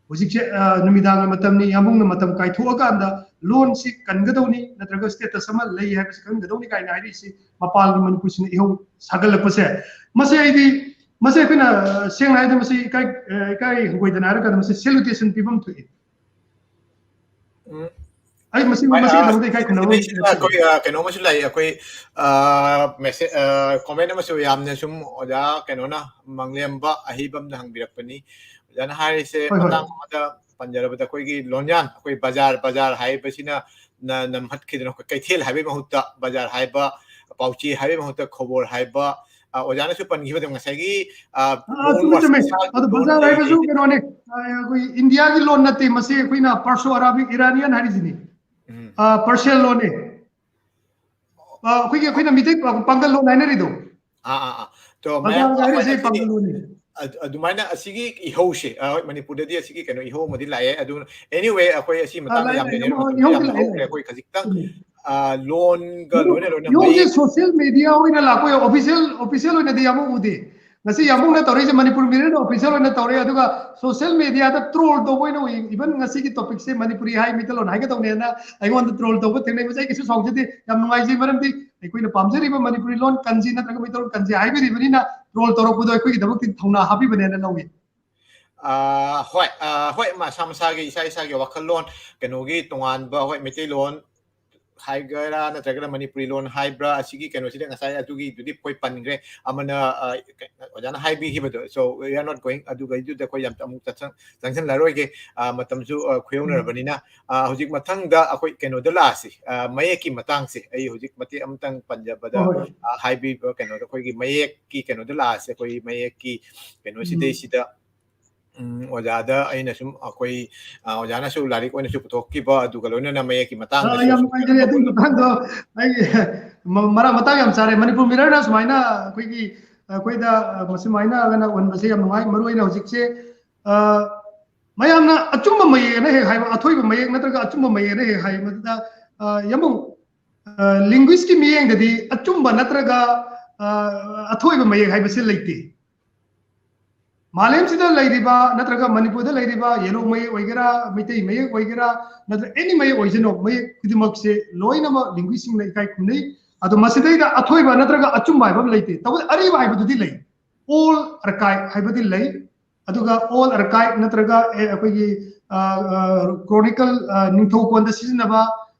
ꯍꯧꯖꯤꯛꯁꯦ, ꯑ, ꯅꯨꯃꯤꯗꯥꯡꯒꯤ ꯃꯇꯝꯅꯤ, ꯌꯥꯝꯕꯨꯡꯅ ꯃꯇꯝ ꯀꯥꯏꯊꯣꯛꯑꯀꯥꯟꯗ ꯂꯣꯟꯁꯤ ꯀꯟꯒꯗꯧꯅꯤ, ꯅꯠꯇ꯭ꯔꯒ status ꯑꯃ ꯂꯩ ꯍꯥꯏꯕꯁꯤ ꯈꯪꯒꯗꯧꯅꯤ ꯀꯥꯏꯅ ꯍꯥꯏꯔꯛꯏꯁꯤ ꯃꯄꯥꯟꯒꯤ ꯃꯅꯤꯄꯨꯔꯁꯤꯡꯅ ꯏꯍꯧ ꯁꯥꯒꯠꯂꯛꯄꯁꯦ꯫ ꯃꯁꯤ ꯑꯩꯗꯤ, ꯃꯁꯤ ꯑꯩꯈꯣꯏꯅ, ꯑ, ꯁꯦꯡꯅ ꯍꯥꯏꯔꯗꯤ ꯃꯁꯤ ꯏꯀꯥꯏ, ꯑ, ꯏꯀꯥꯏ ꯍꯪꯒꯣꯏꯗꯅ ꯍꯥꯏꯔꯀꯥꯟꯗ ꯃꯁꯤ salutation ꯄꯤꯐꯝ ꯊꯣꯛꯏ꯫ ꯎꯝ꯫ ꯑꯩ ꯃꯁꯤ, ꯍꯣꯏ, ꯃꯁꯤꯒꯤꯗꯃꯛꯇ ꯏꯀꯥꯏ ꯈꯨꯝꯅꯕ ꯁꯤꯗꯩꯁꯤꯗ ꯑꯩꯈꯣꯏ, ꯑ, ꯀꯩꯅꯣ ꯑꯃꯁꯨ ꯂꯥꯛꯏ, ꯑꯩꯈꯣꯏ, ꯑ, message, ꯑ, comment ꯑꯃꯁꯨ ꯌꯥꯝꯅ ꯁꯨꯝ ꯑꯣꯖꯥ ꯀꯩꯅꯣꯅ, ꯃꯪꯂꯦꯝꯕ ꯑꯍꯩꯕꯝꯅ ꯍꯪꯕꯤꯔꯛꯄꯅꯤ꯫ ꯑꯣꯖꯥꯅ ꯍꯥꯏꯔꯤꯁꯦ, ꯍꯣꯏ, ꯍꯣꯏ꯫ ꯃꯇꯥꯡ ꯑꯃꯗ ꯄꯟꯖꯔꯕꯗ ꯑꯩꯈꯣꯏꯒꯤ ꯂꯣꯟꯌꯥꯟ, ꯑꯩꯈꯣꯏ ꯕꯖꯥꯔ, ꯕꯖꯥꯔ ꯍꯥꯏꯕꯁꯤꯅ ꯅ-, ꯅꯝꯍꯠꯈꯤꯗꯅ ꯑꯩꯈꯣꯏ ꯀꯩꯊꯦꯜ ꯍꯥꯏꯕꯒꯤ ꯃꯍꯨꯠꯇ ꯕꯖꯥꯔ ꯍꯥꯏꯕ, ꯄꯥꯎꯆꯦ ꯍꯥꯏꯕꯒꯤ ꯃꯍꯨꯠꯇ ꯈꯣꯕꯣꯔ ꯍꯥꯏꯕ, ꯑ, ꯑꯣꯖꯥꯅꯁꯨ ꯄꯟꯈꯤꯕꯗ ꯉꯁꯥꯏꯒꯤ, ꯑ, ꯑ, loan ꯆꯨꯝꯃꯤ, versus ꯆꯨꯝꯃꯤ꯫ ꯏꯁꯥꯒꯤ ꯑꯗꯣ loan ꯕꯖꯥꯔ ꯂꯩ ꯍꯥꯏꯕꯁꯨ ꯍꯥꯏꯁꯦ꯫ ꯀꯩꯅꯣꯅꯦ, ꯑ, ꯑꯩꯈꯣꯏ ꯏꯟꯗꯤꯌꯥꯒꯤ ꯂꯣꯟ ꯅꯠꯇꯦ, ꯃꯁꯤ ꯑꯩꯈꯣꯏꯅ Perso Arabic Iranian ꯍꯥꯏꯔꯤꯁꯤꯅꯤ꯫ ꯎꯝ꯫ ꯑ, Persian ꯂꯣꯟꯅꯦ꯫ ꯑ, ꯑꯩꯈꯣꯏꯒꯤ, ꯑꯩꯈꯣꯏꯅ ꯃꯤꯇꯩ ꯄꯥ-, ꯄꯥꯡꯒꯜ ꯂꯣꯟ ꯍꯥꯏꯅꯔꯤꯗꯣ꯫ ꯑꯥ, ꯑꯥ, ꯑꯥ꯫ ꯇꯣ, ꯕꯖꯥꯔ ꯃꯌꯥꯝ ꯍꯥꯏꯔꯤꯁꯦ ꯑꯩꯈꯣꯏꯅ ꯁꯤꯗꯤ ꯄꯥꯡꯒꯜ ꯂꯣꯟꯅꯤ꯫ ꯑꯗ-, ꯑꯗꯨꯃꯥꯏꯅ ꯑꯁꯤꯒꯤ ꯏꯍꯧꯁꯦ, ꯑ, ꯍꯣꯏ, ꯃꯅꯤꯄꯨꯔꯗꯗꯤ ꯑꯁꯤꯒꯤ ꯀꯩꯅꯣ ꯏꯍꯧ ꯑꯃꯗꯤ ꯂꯥꯛꯑꯦ꯫ ꯑꯗꯨ, anyway, ꯑꯩꯈꯣꯏ ꯑꯁꯤ ꯑ, ꯃꯇꯥꯡꯗ ꯂꯥꯛꯑꯦ, ꯌꯥꯝ ꯂꯥꯛꯑꯦ꯫ ꯅꯩꯅꯔꯦ, ꯏꯍꯧ-, ꯃꯇꯝꯁꯨ ꯏꯍꯧꯗꯤ ꯌꯥꯝ ꯂꯥꯛꯑꯦ, ꯍꯧꯈ꯭ꯔꯦ꯫ ꯂꯥꯛꯑꯦ꯫ ꯑꯩꯈꯣꯏ ꯈꯖꯤꯛꯇꯪ, ꯎꯝ꯫ ꯑ, ꯂꯣꯟꯒ ꯏꯍꯧ-, ꯂꯣꯏꯅ ꯂꯣꯏꯅ ꯏꯍꯧꯁꯦ ꯃꯌꯦꯛ social media ꯑꯣꯏꯅ ꯂꯥꯛꯄ ꯑꯣꯏ, official, official ꯑꯣꯏꯅꯗꯤ ꯌꯥꯝ ꯎꯗꯦ꯫ ꯉꯁꯤ ꯌꯥꯝꯕꯨꯡꯅ ꯇꯧꯔꯛꯏꯁꯦ ꯃꯅꯤꯄꯨꯔ ꯃꯤꯔꯔꯅ official ꯑꯣꯏꯅ ꯇꯧꯔꯦ, ꯑꯗꯨꯒ social media ꯗ troll ꯇꯧꯕ ꯑꯣꯏꯅ ꯎꯏ꯫ Even ꯉꯁꯤꯒꯤ topic ꯁꯦ ꯃꯅꯤꯄꯨꯔꯤ ꯍꯥꯏ, ꯃꯩꯇꯩꯂꯣꯟ ꯍꯥꯏꯒꯗꯧꯅꯦꯅ ꯑꯩꯉꯣꯟꯗ troll ꯇꯧꯕ ꯊꯦꯡꯅꯩ꯫ ꯃꯁꯤ ꯑꯩ ꯀꯩꯁꯨ ꯁꯥꯎꯖꯗꯦ, ꯌꯥꯝ ꯅꯨꯡꯉꯥꯏꯖꯩ, ꯃꯔꯝꯗꯤ ꯑꯩꯈꯣꯏꯅ ꯄꯥꯝꯖꯔꯤꯕ ꯃꯅꯤꯄꯨꯔꯤ ꯂꯣꯟ ꯀꯟꯁꯤ ꯅꯠꯇ꯭ꯔꯒ ꯃꯩꯇꯩꯂꯣꯟ ꯀꯟꯁꯤ ꯍꯥꯏꯕꯤꯔꯤꯕꯅꯤꯅ troll ꯇꯧꯔꯛꯄꯗꯣ ꯑꯩꯈꯣꯏꯒꯤꯗꯃꯛꯇꯗꯤ ꯊꯧꯅꯥ ꯍꯥꯞꯄꯤꯕꯅꯦꯅ ꯂꯧꯏ꯫ ꯑꯥ, ꯍꯣꯏ, ꯑꯥ, ꯍꯣꯏ, ꯃꯁꯥ ꯃꯁꯥꯒꯤ, ꯏꯁꯥ ꯏꯁꯥꯒꯤ ꯋꯥꯈꯜꯂꯣꯟ, ꯀꯩꯅꯣꯒꯤ ꯇꯣꯉꯥꯟꯕ, ꯍꯣꯏ, ꯃꯩꯇꯩꯂꯣꯟ ꯍꯥꯏꯒꯦꯔꯥ ꯅꯠꯇ꯭ꯔꯒꯅ ꯃꯅꯤꯄꯨꯔꯤ ꯂꯣꯟ ꯍꯥꯏꯕ꯭ꯔꯥ, ꯑꯁꯤꯒꯤ ꯀꯩꯅꯣꯁꯤꯗ ꯉꯁꯥꯏ ꯑꯗꯨꯒꯤꯗꯨꯗꯤ ꯑꯩꯈꯣꯏ ꯄꯟꯈ꯭ꯔꯦ꯫ ꯑꯃꯅ, ꯑ, ꯑꯣꯖꯥꯅ ꯍꯥꯏꯕꯤꯈꯤꯕꯗꯣ, so we are not going, ꯑꯗꯨꯒꯩꯗꯨꯗ ꯑꯩꯈꯣꯏ ꯌꯥꯝ ꯑꯃꯨꯛ ꯆꯠꯁꯪ-, ꯆꯪꯁꯤꯜꯂꯔꯣꯏꯒꯦ꯫ ꯑ, ꯃꯇꯝꯁꯨ, ꯑ, ꯎꯝ꯫ ꯈꯨꯌꯧꯅꯔꯕꯅꯤꯅ꯫ ꯑ, ꯍꯧꯖꯤꯛ ꯃꯊꯪꯗ ꯑꯩꯈꯣꯏ ꯀꯩꯅꯣꯗ ꯂꯥꯛꯑꯁꯤ, ꯑ, ꯃꯌꯦꯛꯀꯤ ꯃꯇꯥꯡꯁꯦ ꯑꯩ ꯍꯧꯖꯤꯛ ꯃꯇꯦꯛ ꯑꯃꯇꯪ ꯄꯟꯖꯕꯗ, ꯍꯣꯏ, ꯍꯣꯏ꯫ ꯑ, ꯍꯥꯏꯕꯤꯕ ꯀꯩꯅꯣꯗ ꯑꯩꯈꯣꯏꯒꯤ ꯃꯌꯦꯛꯀꯤ ꯀꯩꯅꯣꯗ ꯂꯥꯛꯑꯁꯤ, ꯑꯩꯈꯣꯏ ꯃꯌꯦꯛꯀꯤ ꯀꯩꯅꯣ ꯎꯝ꯫ ꯁꯤꯗꯩꯁꯤꯗ, ꯎꯝ, ꯑꯣꯖꯥꯗ ꯑꯩꯅ ꯁꯨꯝ ꯑꯩꯈꯣꯏ, ꯑ, ꯑꯣꯖꯥꯅꯁꯨ ꯂꯥꯏꯔꯤꯛ ꯑꯣꯏꯅꯁꯨ ꯄꯨꯊꯣꯛꯈꯤꯕ, ꯑꯗꯨꯒ ꯂꯣꯏꯅꯅ ꯃꯌꯦꯛꯀꯤ ꯑ, ꯃꯇꯥꯡꯗꯁꯨ ꯌꯥꯝ ꯁꯨꯝ ꯅꯨꯡꯉꯥꯏꯖꯔꯦ꯫ ꯀꯩꯅꯣ ꯑꯗꯨꯒꯤ ꯇꯧꯕ ꯃꯇꯥꯡꯗꯣ ꯑꯩ ꯃ-, ꯃꯔꯥ-, ꯃꯇꯥꯡ ꯌꯥꯝ ꯆꯥꯔꯦ꯫ ꯃꯅꯤꯄꯨꯔ ꯃꯤꯔꯔꯅ ꯁꯨꯃꯥꯏꯅ ꯑꯩꯈꯣꯏꯒꯤ, ꯑꯩꯈꯣꯏꯗ, ꯑ, ꯃꯁꯨꯃꯥꯏꯅ ꯑꯣꯏꯅ ꯎꯍꯟꯕꯁꯦ ꯌꯥꯝ ꯅꯨꯡꯉꯥꯏ꯫ ꯃꯔꯨ ꯑꯣꯏꯅ ꯍꯧꯖꯤꯛꯁꯦ, ꯑ, ꯃꯌꯥꯝꯅ ꯑꯆꯨꯝꯕ ꯃꯌꯦꯛꯅ ꯍꯦꯛ ꯍꯥꯏꯕ, ꯑꯊꯣꯏꯕ ꯃꯌꯦꯛ ꯅꯠꯇ꯭ꯔꯒ ꯑꯆꯨꯝꯕ ꯃꯌꯦꯛꯅ ꯍꯦꯛ ꯍꯥꯏ꯫ ꯃꯗꯨꯗ ꯌꯥꯝꯕꯨꯡ, ꯂꯤꯡꯒ꯭ꯋꯤꯁꯀꯤ ꯃꯤꯠꯌꯦꯡꯗꯗꯤ ꯑꯆꯨꯝꯕ ꯅꯠꯇ꯭ꯔꯒ ꯑꯊꯣꯏꯕ ꯃꯌꯦꯛ ꯍꯥꯏꯕꯁꯤ ꯂꯩꯇꯦ꯫ ꯃꯥꯂꯦꯝꯁꯤꯗ ꯂꯩꯔꯤꯕ ꯅꯠꯇ꯭ꯔꯒ ꯃꯅꯤꯄꯨꯔꯗ ꯂꯩꯔꯤꯕ ꯌꯦꯂꯣꯡ ꯃꯌꯦꯛ ꯑꯣꯏꯒꯦꯔꯥ, ꯃꯩꯇꯩ ꯃꯌꯦꯛ ꯑꯣꯏꯒꯦꯔꯥ, ꯅꯠꯇ꯭ꯔꯒ ꯑꯦꯅꯤ ꯃꯌꯦꯛ ꯑꯣꯏꯁꯅꯨ, ꯃꯌꯦꯛ ꯈꯨꯗꯤꯡꯃꯛꯁꯦ ꯂꯣꯏꯅꯃꯛ ꯂꯤꯡꯒ꯭ꯋꯤꯁꯁꯤꯡꯅ ꯏꯀꯥꯏ ꯈꯨꯝꯅꯩ꯫ ꯑꯗꯣ ꯃꯁꯤꯗꯩꯗ ꯑꯊꯣꯏꯕ ꯅꯠꯇ꯭ꯔꯒ ꯑꯆꯨꯝꯕ ꯍꯥꯏꯕ ꯑꯃ ꯂꯩꯇꯦ꯫ ꯇꯧꯕꯗꯤ ꯑꯔꯤꯕ ꯍꯥꯏꯕꯗꯨꯗꯤ ꯂꯩ, ꯑꯣꯜ ꯑꯥꯔꯀꯥꯏꯞ ꯍꯥꯏꯕꯗꯤ ꯂꯩ꯫ ꯑꯗꯨꯒ ꯑꯣꯜ ꯑꯥꯔꯀꯥꯏꯞ ꯅꯠꯇ꯭ꯔꯒ ꯑꯩꯈꯣꯏꯒꯤ ꯀ꯭ꯔꯣꯅꯤꯀꯜ, ꯅꯤꯡꯊꯧꯀꯣꯟꯗ ꯁꯤꯖꯤꯟꯅꯕ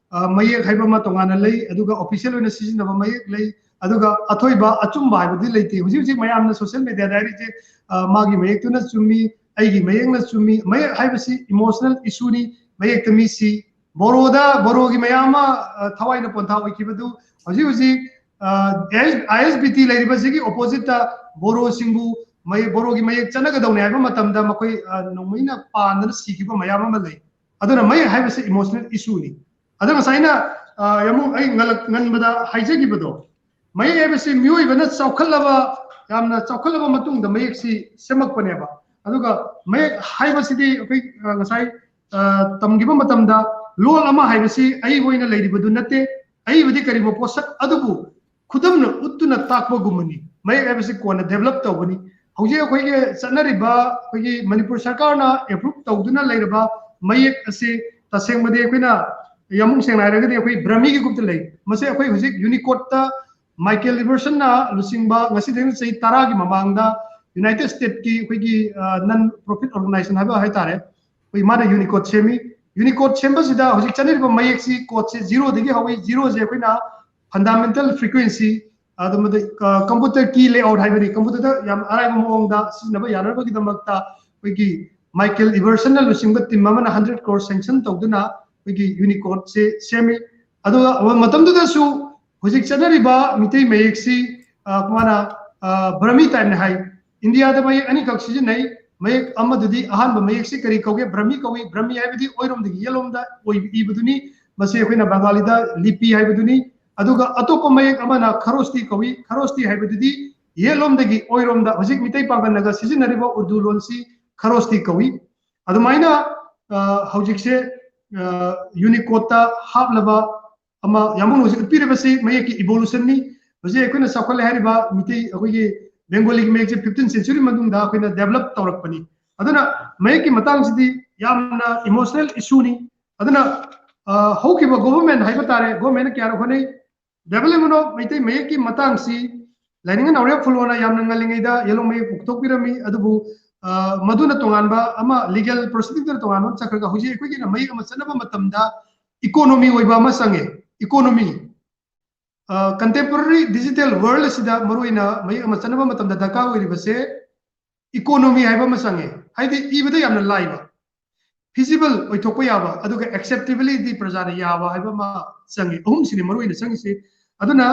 ꯃꯌꯦꯛ ꯍꯥꯏꯕ ꯑꯃ ꯇꯣꯉꯥꯟꯅ ꯂꯩ꯫ ꯑꯗꯨꯒ ꯑꯣꯐꯤꯁꯤꯌꯦꯜ ꯑꯣꯏꯅ ꯁꯤꯖꯤꯟꯅꯕ ꯃꯌꯦꯛ ꯂꯩ꯫ ꯑꯗꯨꯒ ꯑꯊꯣꯏꯕ ꯑꯆꯨꯝꯕ ꯍꯥꯏꯕꯗꯤ ꯂꯩꯇꯦ꯫ ꯍꯧꯖꯤꯛ ꯍꯧꯖꯤꯛ ꯃꯌꯥꯝꯅ ꯁꯣꯁꯤꯌꯦꯜ ꯃꯦꯗꯤꯌꯥꯗ ꯍꯥꯏꯔꯤꯁꯦ, ꯃꯥꯒꯤ ꯃꯌꯦꯛꯇꯨꯅ ꯆꯨꯝꯃꯤ, ꯑꯩꯒꯤ ꯃꯌꯦꯛꯅ ꯆꯨꯝꯃꯤ꯫ ꯃꯌꯦꯛ ꯍꯥꯏꯕꯁꯤ ꯏꯃꯣꯁꯅꯦꯜ ꯏꯁꯨꯅꯤ꯫ ꯃꯌꯦꯛꯇ ꯃꯤꯁꯤ ꯕꯣꯔꯣꯗ, ꯕꯣꯔꯣꯒꯤ ꯃꯌꯥꯝ ꯑꯃ ꯊꯋꯥꯏꯅ ꯄꯣꯟꯊꯥ ꯑꯣꯏꯈꯤꯕꯗꯨ ꯍꯧꯖꯤꯛ ꯍꯧꯖꯤꯛ ꯑꯥꯏ ꯑꯦꯁ ꯕꯤ ꯇꯤ ꯂꯩꯔꯤꯕꯁꯤꯒꯤ ꯑꯣꯄꯣꯖꯤꯠꯇ ꯕꯣꯔꯣꯁꯤꯡꯕꯨ ꯃꯌꯦꯛ, ꯕꯣꯔꯣꯒꯤ ꯃꯌꯦꯛ ꯆꯠꯅꯒꯗꯧꯅꯦ ꯍꯥꯏꯕ ꯃꯇꯝꯗ ꯃꯈꯣꯏ ꯅꯣꯡꯃꯩꯅ ꯄꯥꯟꯗꯅ ꯁꯤꯈꯤꯕ ꯃꯌꯥꯝ ꯑꯃ ꯂꯩ꯫ ꯑꯗꯨꯅ ꯃꯌꯦꯛ ꯍꯥꯏꯕꯁꯤ ꯏꯃꯣꯁꯅꯦꯜ ꯏꯁꯨꯅꯤ꯫ ꯑꯗꯣ ꯉꯁꯥꯏꯅ ꯌꯥꯝ ꯑꯩ ꯉꯜꯂꯛ-, ꯉꯟꯕꯗ ꯍꯥꯏꯖꯈꯤꯕꯗꯣ, ꯃꯌꯦꯛ ꯍꯥꯏꯕꯁꯤ ꯃꯤꯑꯣꯏꯕꯅ ꯆꯥꯎꯈꯠꯂꯕ, ꯌꯥꯝꯅ ꯆꯥꯎꯈꯠꯂꯕ ꯃꯇꯨꯡꯗ ꯃꯌꯦꯛꯁꯤ ꯁꯦꯝꯃꯛꯄꯅꯦꯕ꯫ ꯑꯗꯨꯒ ꯃꯌꯦꯛ ꯍꯥꯏꯕꯁꯤꯗꯤ ꯑꯩꯈꯣꯏ ꯉꯁꯥꯏ ꯇꯝꯈꯤꯕ ꯃꯇꯝꯗ ꯂꯣꯜ ꯑꯃ ꯍꯥꯏꯕꯁꯤ ꯑꯏꯕ ꯑꯣꯏꯅ ꯂꯩꯔꯤꯕꯗꯨ ꯅꯠꯇꯦ꯫ ꯑꯏꯕꯗꯤ ꯀꯔꯤꯒꯨꯝꯕ ꯄꯣꯠꯁꯛ ꯑꯗꯨꯕꯨ ꯈꯨꯗꯝꯅ ꯎꯠꯇꯨꯅ ꯇꯥꯛꯄꯒꯨꯝꯕꯅꯤ꯫ ꯃꯌꯦꯛ ꯍꯥꯏꯕꯁꯤ ꯀꯣꯟꯅ ꯗꯦꯕꯂꯞ ꯇꯧꯕꯅꯤ꯫ ꯍꯧꯖꯤꯛ ꯑꯩꯈꯣꯏꯒꯤ ꯆꯠꯅꯔꯤꯕ, ꯑꯩꯈꯣꯏꯒꯤ ꯃꯅꯤꯄꯨꯔ ꯁꯔꯀꯥꯔꯅ ꯑꯦꯄ꯭ꯔꯨꯞ ꯇꯧꯗꯨꯅ ꯂꯩꯔꯕ ꯃꯌꯦꯛ ꯑꯁꯤ ꯇꯁꯦꯡꯕꯗꯤ ꯑꯩꯈꯣꯏꯅ ꯌꯥꯝꯕꯨꯡ ꯁꯦꯡꯅ ꯍꯥꯏꯔꯒꯗꯤ ꯑꯩꯈꯣꯏ ꯕ꯭ꯔꯃꯤꯒꯤ ꯒ꯭ꯔꯨꯞꯇ ꯂꯩ꯫ ꯃꯁꯤ ꯑꯩꯈꯣꯏ ꯍꯧꯖꯤꯛ ꯌꯨꯅꯤꯀꯣꯗꯇ ꯃꯥꯏꯀꯦꯜ ꯏꯕꯔꯁꯟꯅ ꯂꯨꯆꯤꯡꯕ ꯉꯁꯤꯗꯒꯤ ꯆꯍꯤ ꯇꯔꯥꯒꯤ ꯃꯃꯥꯡꯗ ꯌꯨꯅꯥꯏꯇꯦꯗ ꯁ꯭ꯇꯦꯠꯀꯤ ꯑꯩꯈꯣꯏꯒꯤ ꯅꯟ ꯄ꯭ꯔꯣꯐꯤꯠ ꯑꯣꯔꯒꯅꯥꯏꯖꯦꯁꯟ ꯍꯥꯏꯕ ꯍꯥꯏꯇꯥꯔꯦ, ꯑꯩꯈꯣꯏ ꯃꯥꯅ ꯌꯨꯅꯤꯀꯣꯗ ꯁꯦꯝꯃꯤ꯫ ꯌꯨꯅꯤꯀꯣꯗ ꯁꯦꯝꯕꯁꯤꯗ ꯍꯧꯖꯤꯛ ꯆꯠꯅꯔꯤꯕ ꯃꯌꯦꯛꯁꯤ ꯀꯣꯗꯁꯦ ꯖꯤꯔꯣꯗꯒꯤ ꯍꯧꯏ꯫ ꯖꯤꯔꯣꯁꯦ ꯑꯩꯈꯣꯏꯅ ꯐꯟꯗꯥꯃꯦꯟꯇꯦꯜ ꯐ꯭ꯔꯤꯀ꯭ꯋꯦꯟꯁꯤ, ꯑꯗꯨꯝꯕꯗ ꯀꯝꯄ꯭ꯌꯨꯇꯔ ꯀꯤ ꯂꯦꯑꯥꯎꯠ ꯍꯥꯏꯕꯅꯤ, ꯀꯝꯄ꯭ꯌꯨꯇꯔꯗ ꯌꯥꯝ ꯑꯔꯥꯏꯕ ꯃꯑꯣꯡꯗ ꯁꯤꯖꯤꯟꯅꯕ ꯌꯥꯅꯕꯒꯤꯗꯃꯛꯇ ꯑꯩꯈꯣꯏꯒꯤ ꯃꯥꯏꯀꯦꯜ ꯏꯕꯔꯁꯟꯅ ꯂꯨꯆꯤꯡꯕ ꯇꯤꯝ ꯑꯃꯅ ꯍꯟꯗ꯭ꯔꯦꯗ ꯀ꯭ꯔꯣꯔ ꯁꯦꯡꯁꯟ ꯇꯧꯗꯨꯅ ꯑꯩꯈꯣꯏꯒꯤ ꯌꯨꯅꯤꯀꯣꯗꯁꯦ ꯁꯦꯝꯃꯤ꯫ ꯑꯗꯨꯒ ꯃꯇꯝꯗꯨꯗꯁꯨ ꯍꯧꯖꯤꯛ ꯆꯠꯅꯔꯤꯕ ꯃꯤꯇꯩ ꯃꯌꯦꯛꯁꯤ ꯃꯥꯅ ꯕ꯭ꯔꯃꯤ ꯇꯥꯏꯞꯅ ꯍꯥꯏ꯫ ꯏꯟꯗꯤꯌꯥꯗ ꯃꯌꯦꯛ ꯑꯅꯤꯈꯛ ꯁꯤꯖꯤꯟꯅꯩ꯫ ꯃꯌꯦꯛ ꯑꯃꯗꯨꯗꯤ ꯑꯍꯥꯟꯕ ꯃꯌꯦꯛꯁꯤ ꯀꯔꯤ ꯀꯧꯒꯦ? ꯕ꯭ꯔꯃꯤ ꯀꯧꯏ꯫ ꯕ꯭ꯔꯃꯤ ꯍꯥꯏꯕꯗꯤ ꯑꯣꯏꯔꯣꯝꯗꯒꯤ ꯌꯦꯠꯂꯣꯝꯗ ꯑꯣꯏ ꯏꯕꯗꯨꯅꯤ꯫ ꯃꯁꯤ ꯑꯩꯈꯣꯏꯅ ꯕꯪꯒꯥꯂꯤꯗ ꯂꯤꯄꯤ ꯍꯥꯏꯕꯗꯨꯅꯤ꯫ ꯑꯗꯨꯒ ꯑꯇꯣꯞꯄ ꯃꯌꯦꯛ ꯑꯃꯅ ꯈꯔꯣꯁꯇꯤ ꯀꯧꯏ꯫ ꯈꯔꯣꯁꯇꯤ ꯍꯥꯏꯕꯗꯨꯗꯤ ꯌꯦꯠꯂꯣꯝꯗꯒꯤ ꯑꯣꯏꯔꯣꯝꯗ, ꯍꯧꯖꯤꯛ ꯃꯤꯇꯩ ꯄꯥꯡꯒꯜꯅꯒ ꯁꯤꯖꯤꯟꯅꯔꯤꯕ ꯎꯔꯗꯨ ꯂꯣꯟꯁꯤ ꯈꯔꯣꯁꯇꯤ ꯀꯧꯏ꯫ ꯑꯗꯨꯃꯥꯏꯅ ꯍꯧꯖꯤꯛꯁꯦ ꯌꯨꯅꯤꯀꯣꯗꯇ ꯍꯥꯞꯂꯕ ꯑꯃ ꯌꯥꯝꯕꯨꯡ ꯍꯧꯖꯤꯛ ꯎꯠꯄꯤꯔꯤꯕꯁꯤ ꯃꯌꯦꯛꯀꯤ ꯏꯚꯣꯂꯨꯁꯟꯅꯤ꯫ ꯍꯧꯖꯤꯛ ꯑꯩꯈꯣꯏꯅ ꯆꯥꯎꯈꯠꯂꯦ ꯍꯥꯏꯔꯤꯕ ꯃꯤꯇꯩ ꯑꯩꯈꯣꯏꯒꯤ ꯕꯦꯡꯒꯣꯂꯤꯒꯤ ꯃꯌꯦꯛꯁꯦ ꯐꯤꯐꯇꯤꯟ ꯁꯦꯟꯆꯨꯔꯤ ꯃꯇꯨꯡꯗ ꯑꯩꯈꯣꯏꯅ ꯗꯦꯕꯂꯞ ꯇꯧꯔꯛꯄꯅꯤ꯫ ꯑꯗꯨꯅ ꯃꯌꯦꯛꯀꯤ ꯃꯇꯥꯡꯁꯤꯗꯤ ꯌꯥꯝꯅ ꯏꯃꯣꯁꯅꯦꯜ ꯏꯁꯨꯅꯤ꯫ ꯑꯗꯨꯅ ꯍꯧꯈꯤꯕ ꯒꯣꯚꯔꯟꯃꯦꯟ ꯍꯥꯏꯕ ꯇꯥꯔꯦ, ꯒꯣꯚꯔꯟꯃꯦꯟꯅ ꯀꯌꯥꯔꯛ ꯍꯣꯠꯅꯩ, ꯗꯦꯕꯂꯞꯃꯦꯟ ꯑꯣꯐ ꯃꯩꯇꯩ ꯃꯌꯦꯛꯀꯤ ꯃꯇꯥꯡꯁꯤ ꯂꯥꯏꯅꯤꯡꯉꯟ ꯑꯣꯔꯦꯞ ꯐꯨꯂꯣꯅ ꯌꯥꯝꯅ ꯉꯜꯂꯤꯉꯩꯗ ꯌꯦꯂꯣꯡ ꯃꯌꯦꯛ ꯄꯨꯊꯣꯛꯄꯤꯔꯝꯃꯤ꯫ ꯑꯗꯨꯕꯨ ꯃꯗꯨꯅ ꯇꯣꯉꯥꯟꯕ ꯑꯃ, ꯂꯤꯒꯦꯜ ꯄ꯭ꯔꯣꯁꯤꯗꯤꯡꯗꯨꯅ ꯇꯣꯉꯥꯟꯕ ꯑꯃ ꯆꯠꯈ꯭ꯔꯒ ꯍꯧꯖꯤꯛ ꯑꯩꯈꯣꯏꯒꯤꯅ ꯃꯌꯦꯛ ꯑꯃ ꯆꯠꯅꯕ ꯃꯇꯝꯗ ꯏꯀꯣꯅꯣꯃꯤ ꯑꯣꯏꯕ ꯑꯃ ꯆꯪꯉꯦ꯫ ꯏꯀꯣꯅꯣꯃꯤ, ꯀꯟꯇꯦꯝꯄꯣꯔꯔꯤ ꯗꯤꯖꯤꯇꯦꯜ ꯋꯥꯔꯜ ꯑꯁꯤꯗ ꯃꯔꯨꯑꯣꯏꯅ ꯃꯌꯦꯛ ꯑꯃ ꯆꯠꯅꯕ ꯃꯇꯝꯗ ꯗꯔꯀꯥꯔ ꯑꯣꯏꯔꯤꯕꯁꯦ ꯏꯀꯣꯅꯣꯃꯤ ꯍꯥꯏꯕ ꯑꯃ ꯆꯪꯉꯦ꯫ ꯍꯥꯏꯗꯤ ꯏꯕꯗ ꯌꯥꯝꯅ ꯂꯥꯏꯕ, ꯐꯤꯖꯤꯕꯜ ꯑꯣꯏꯊꯣꯛꯄ ꯌꯥꯕ, ꯑꯗꯨꯒ ꯑꯦꯛꯁꯦꯞꯇꯦꯕꯤꯂꯤꯇꯤ, ꯄ꯭ꯔꯖꯥꯅ ꯌꯥꯕ ꯍꯥꯏꯕ ꯑꯃ ꯆꯪꯉꯦ꯫ ꯑꯍꯨꯝꯁꯤꯅꯤ ꯃꯔꯨꯑꯣꯏꯅ ꯆꯪꯉꯤꯁꯦ꯫ ꯑꯗꯨꯅ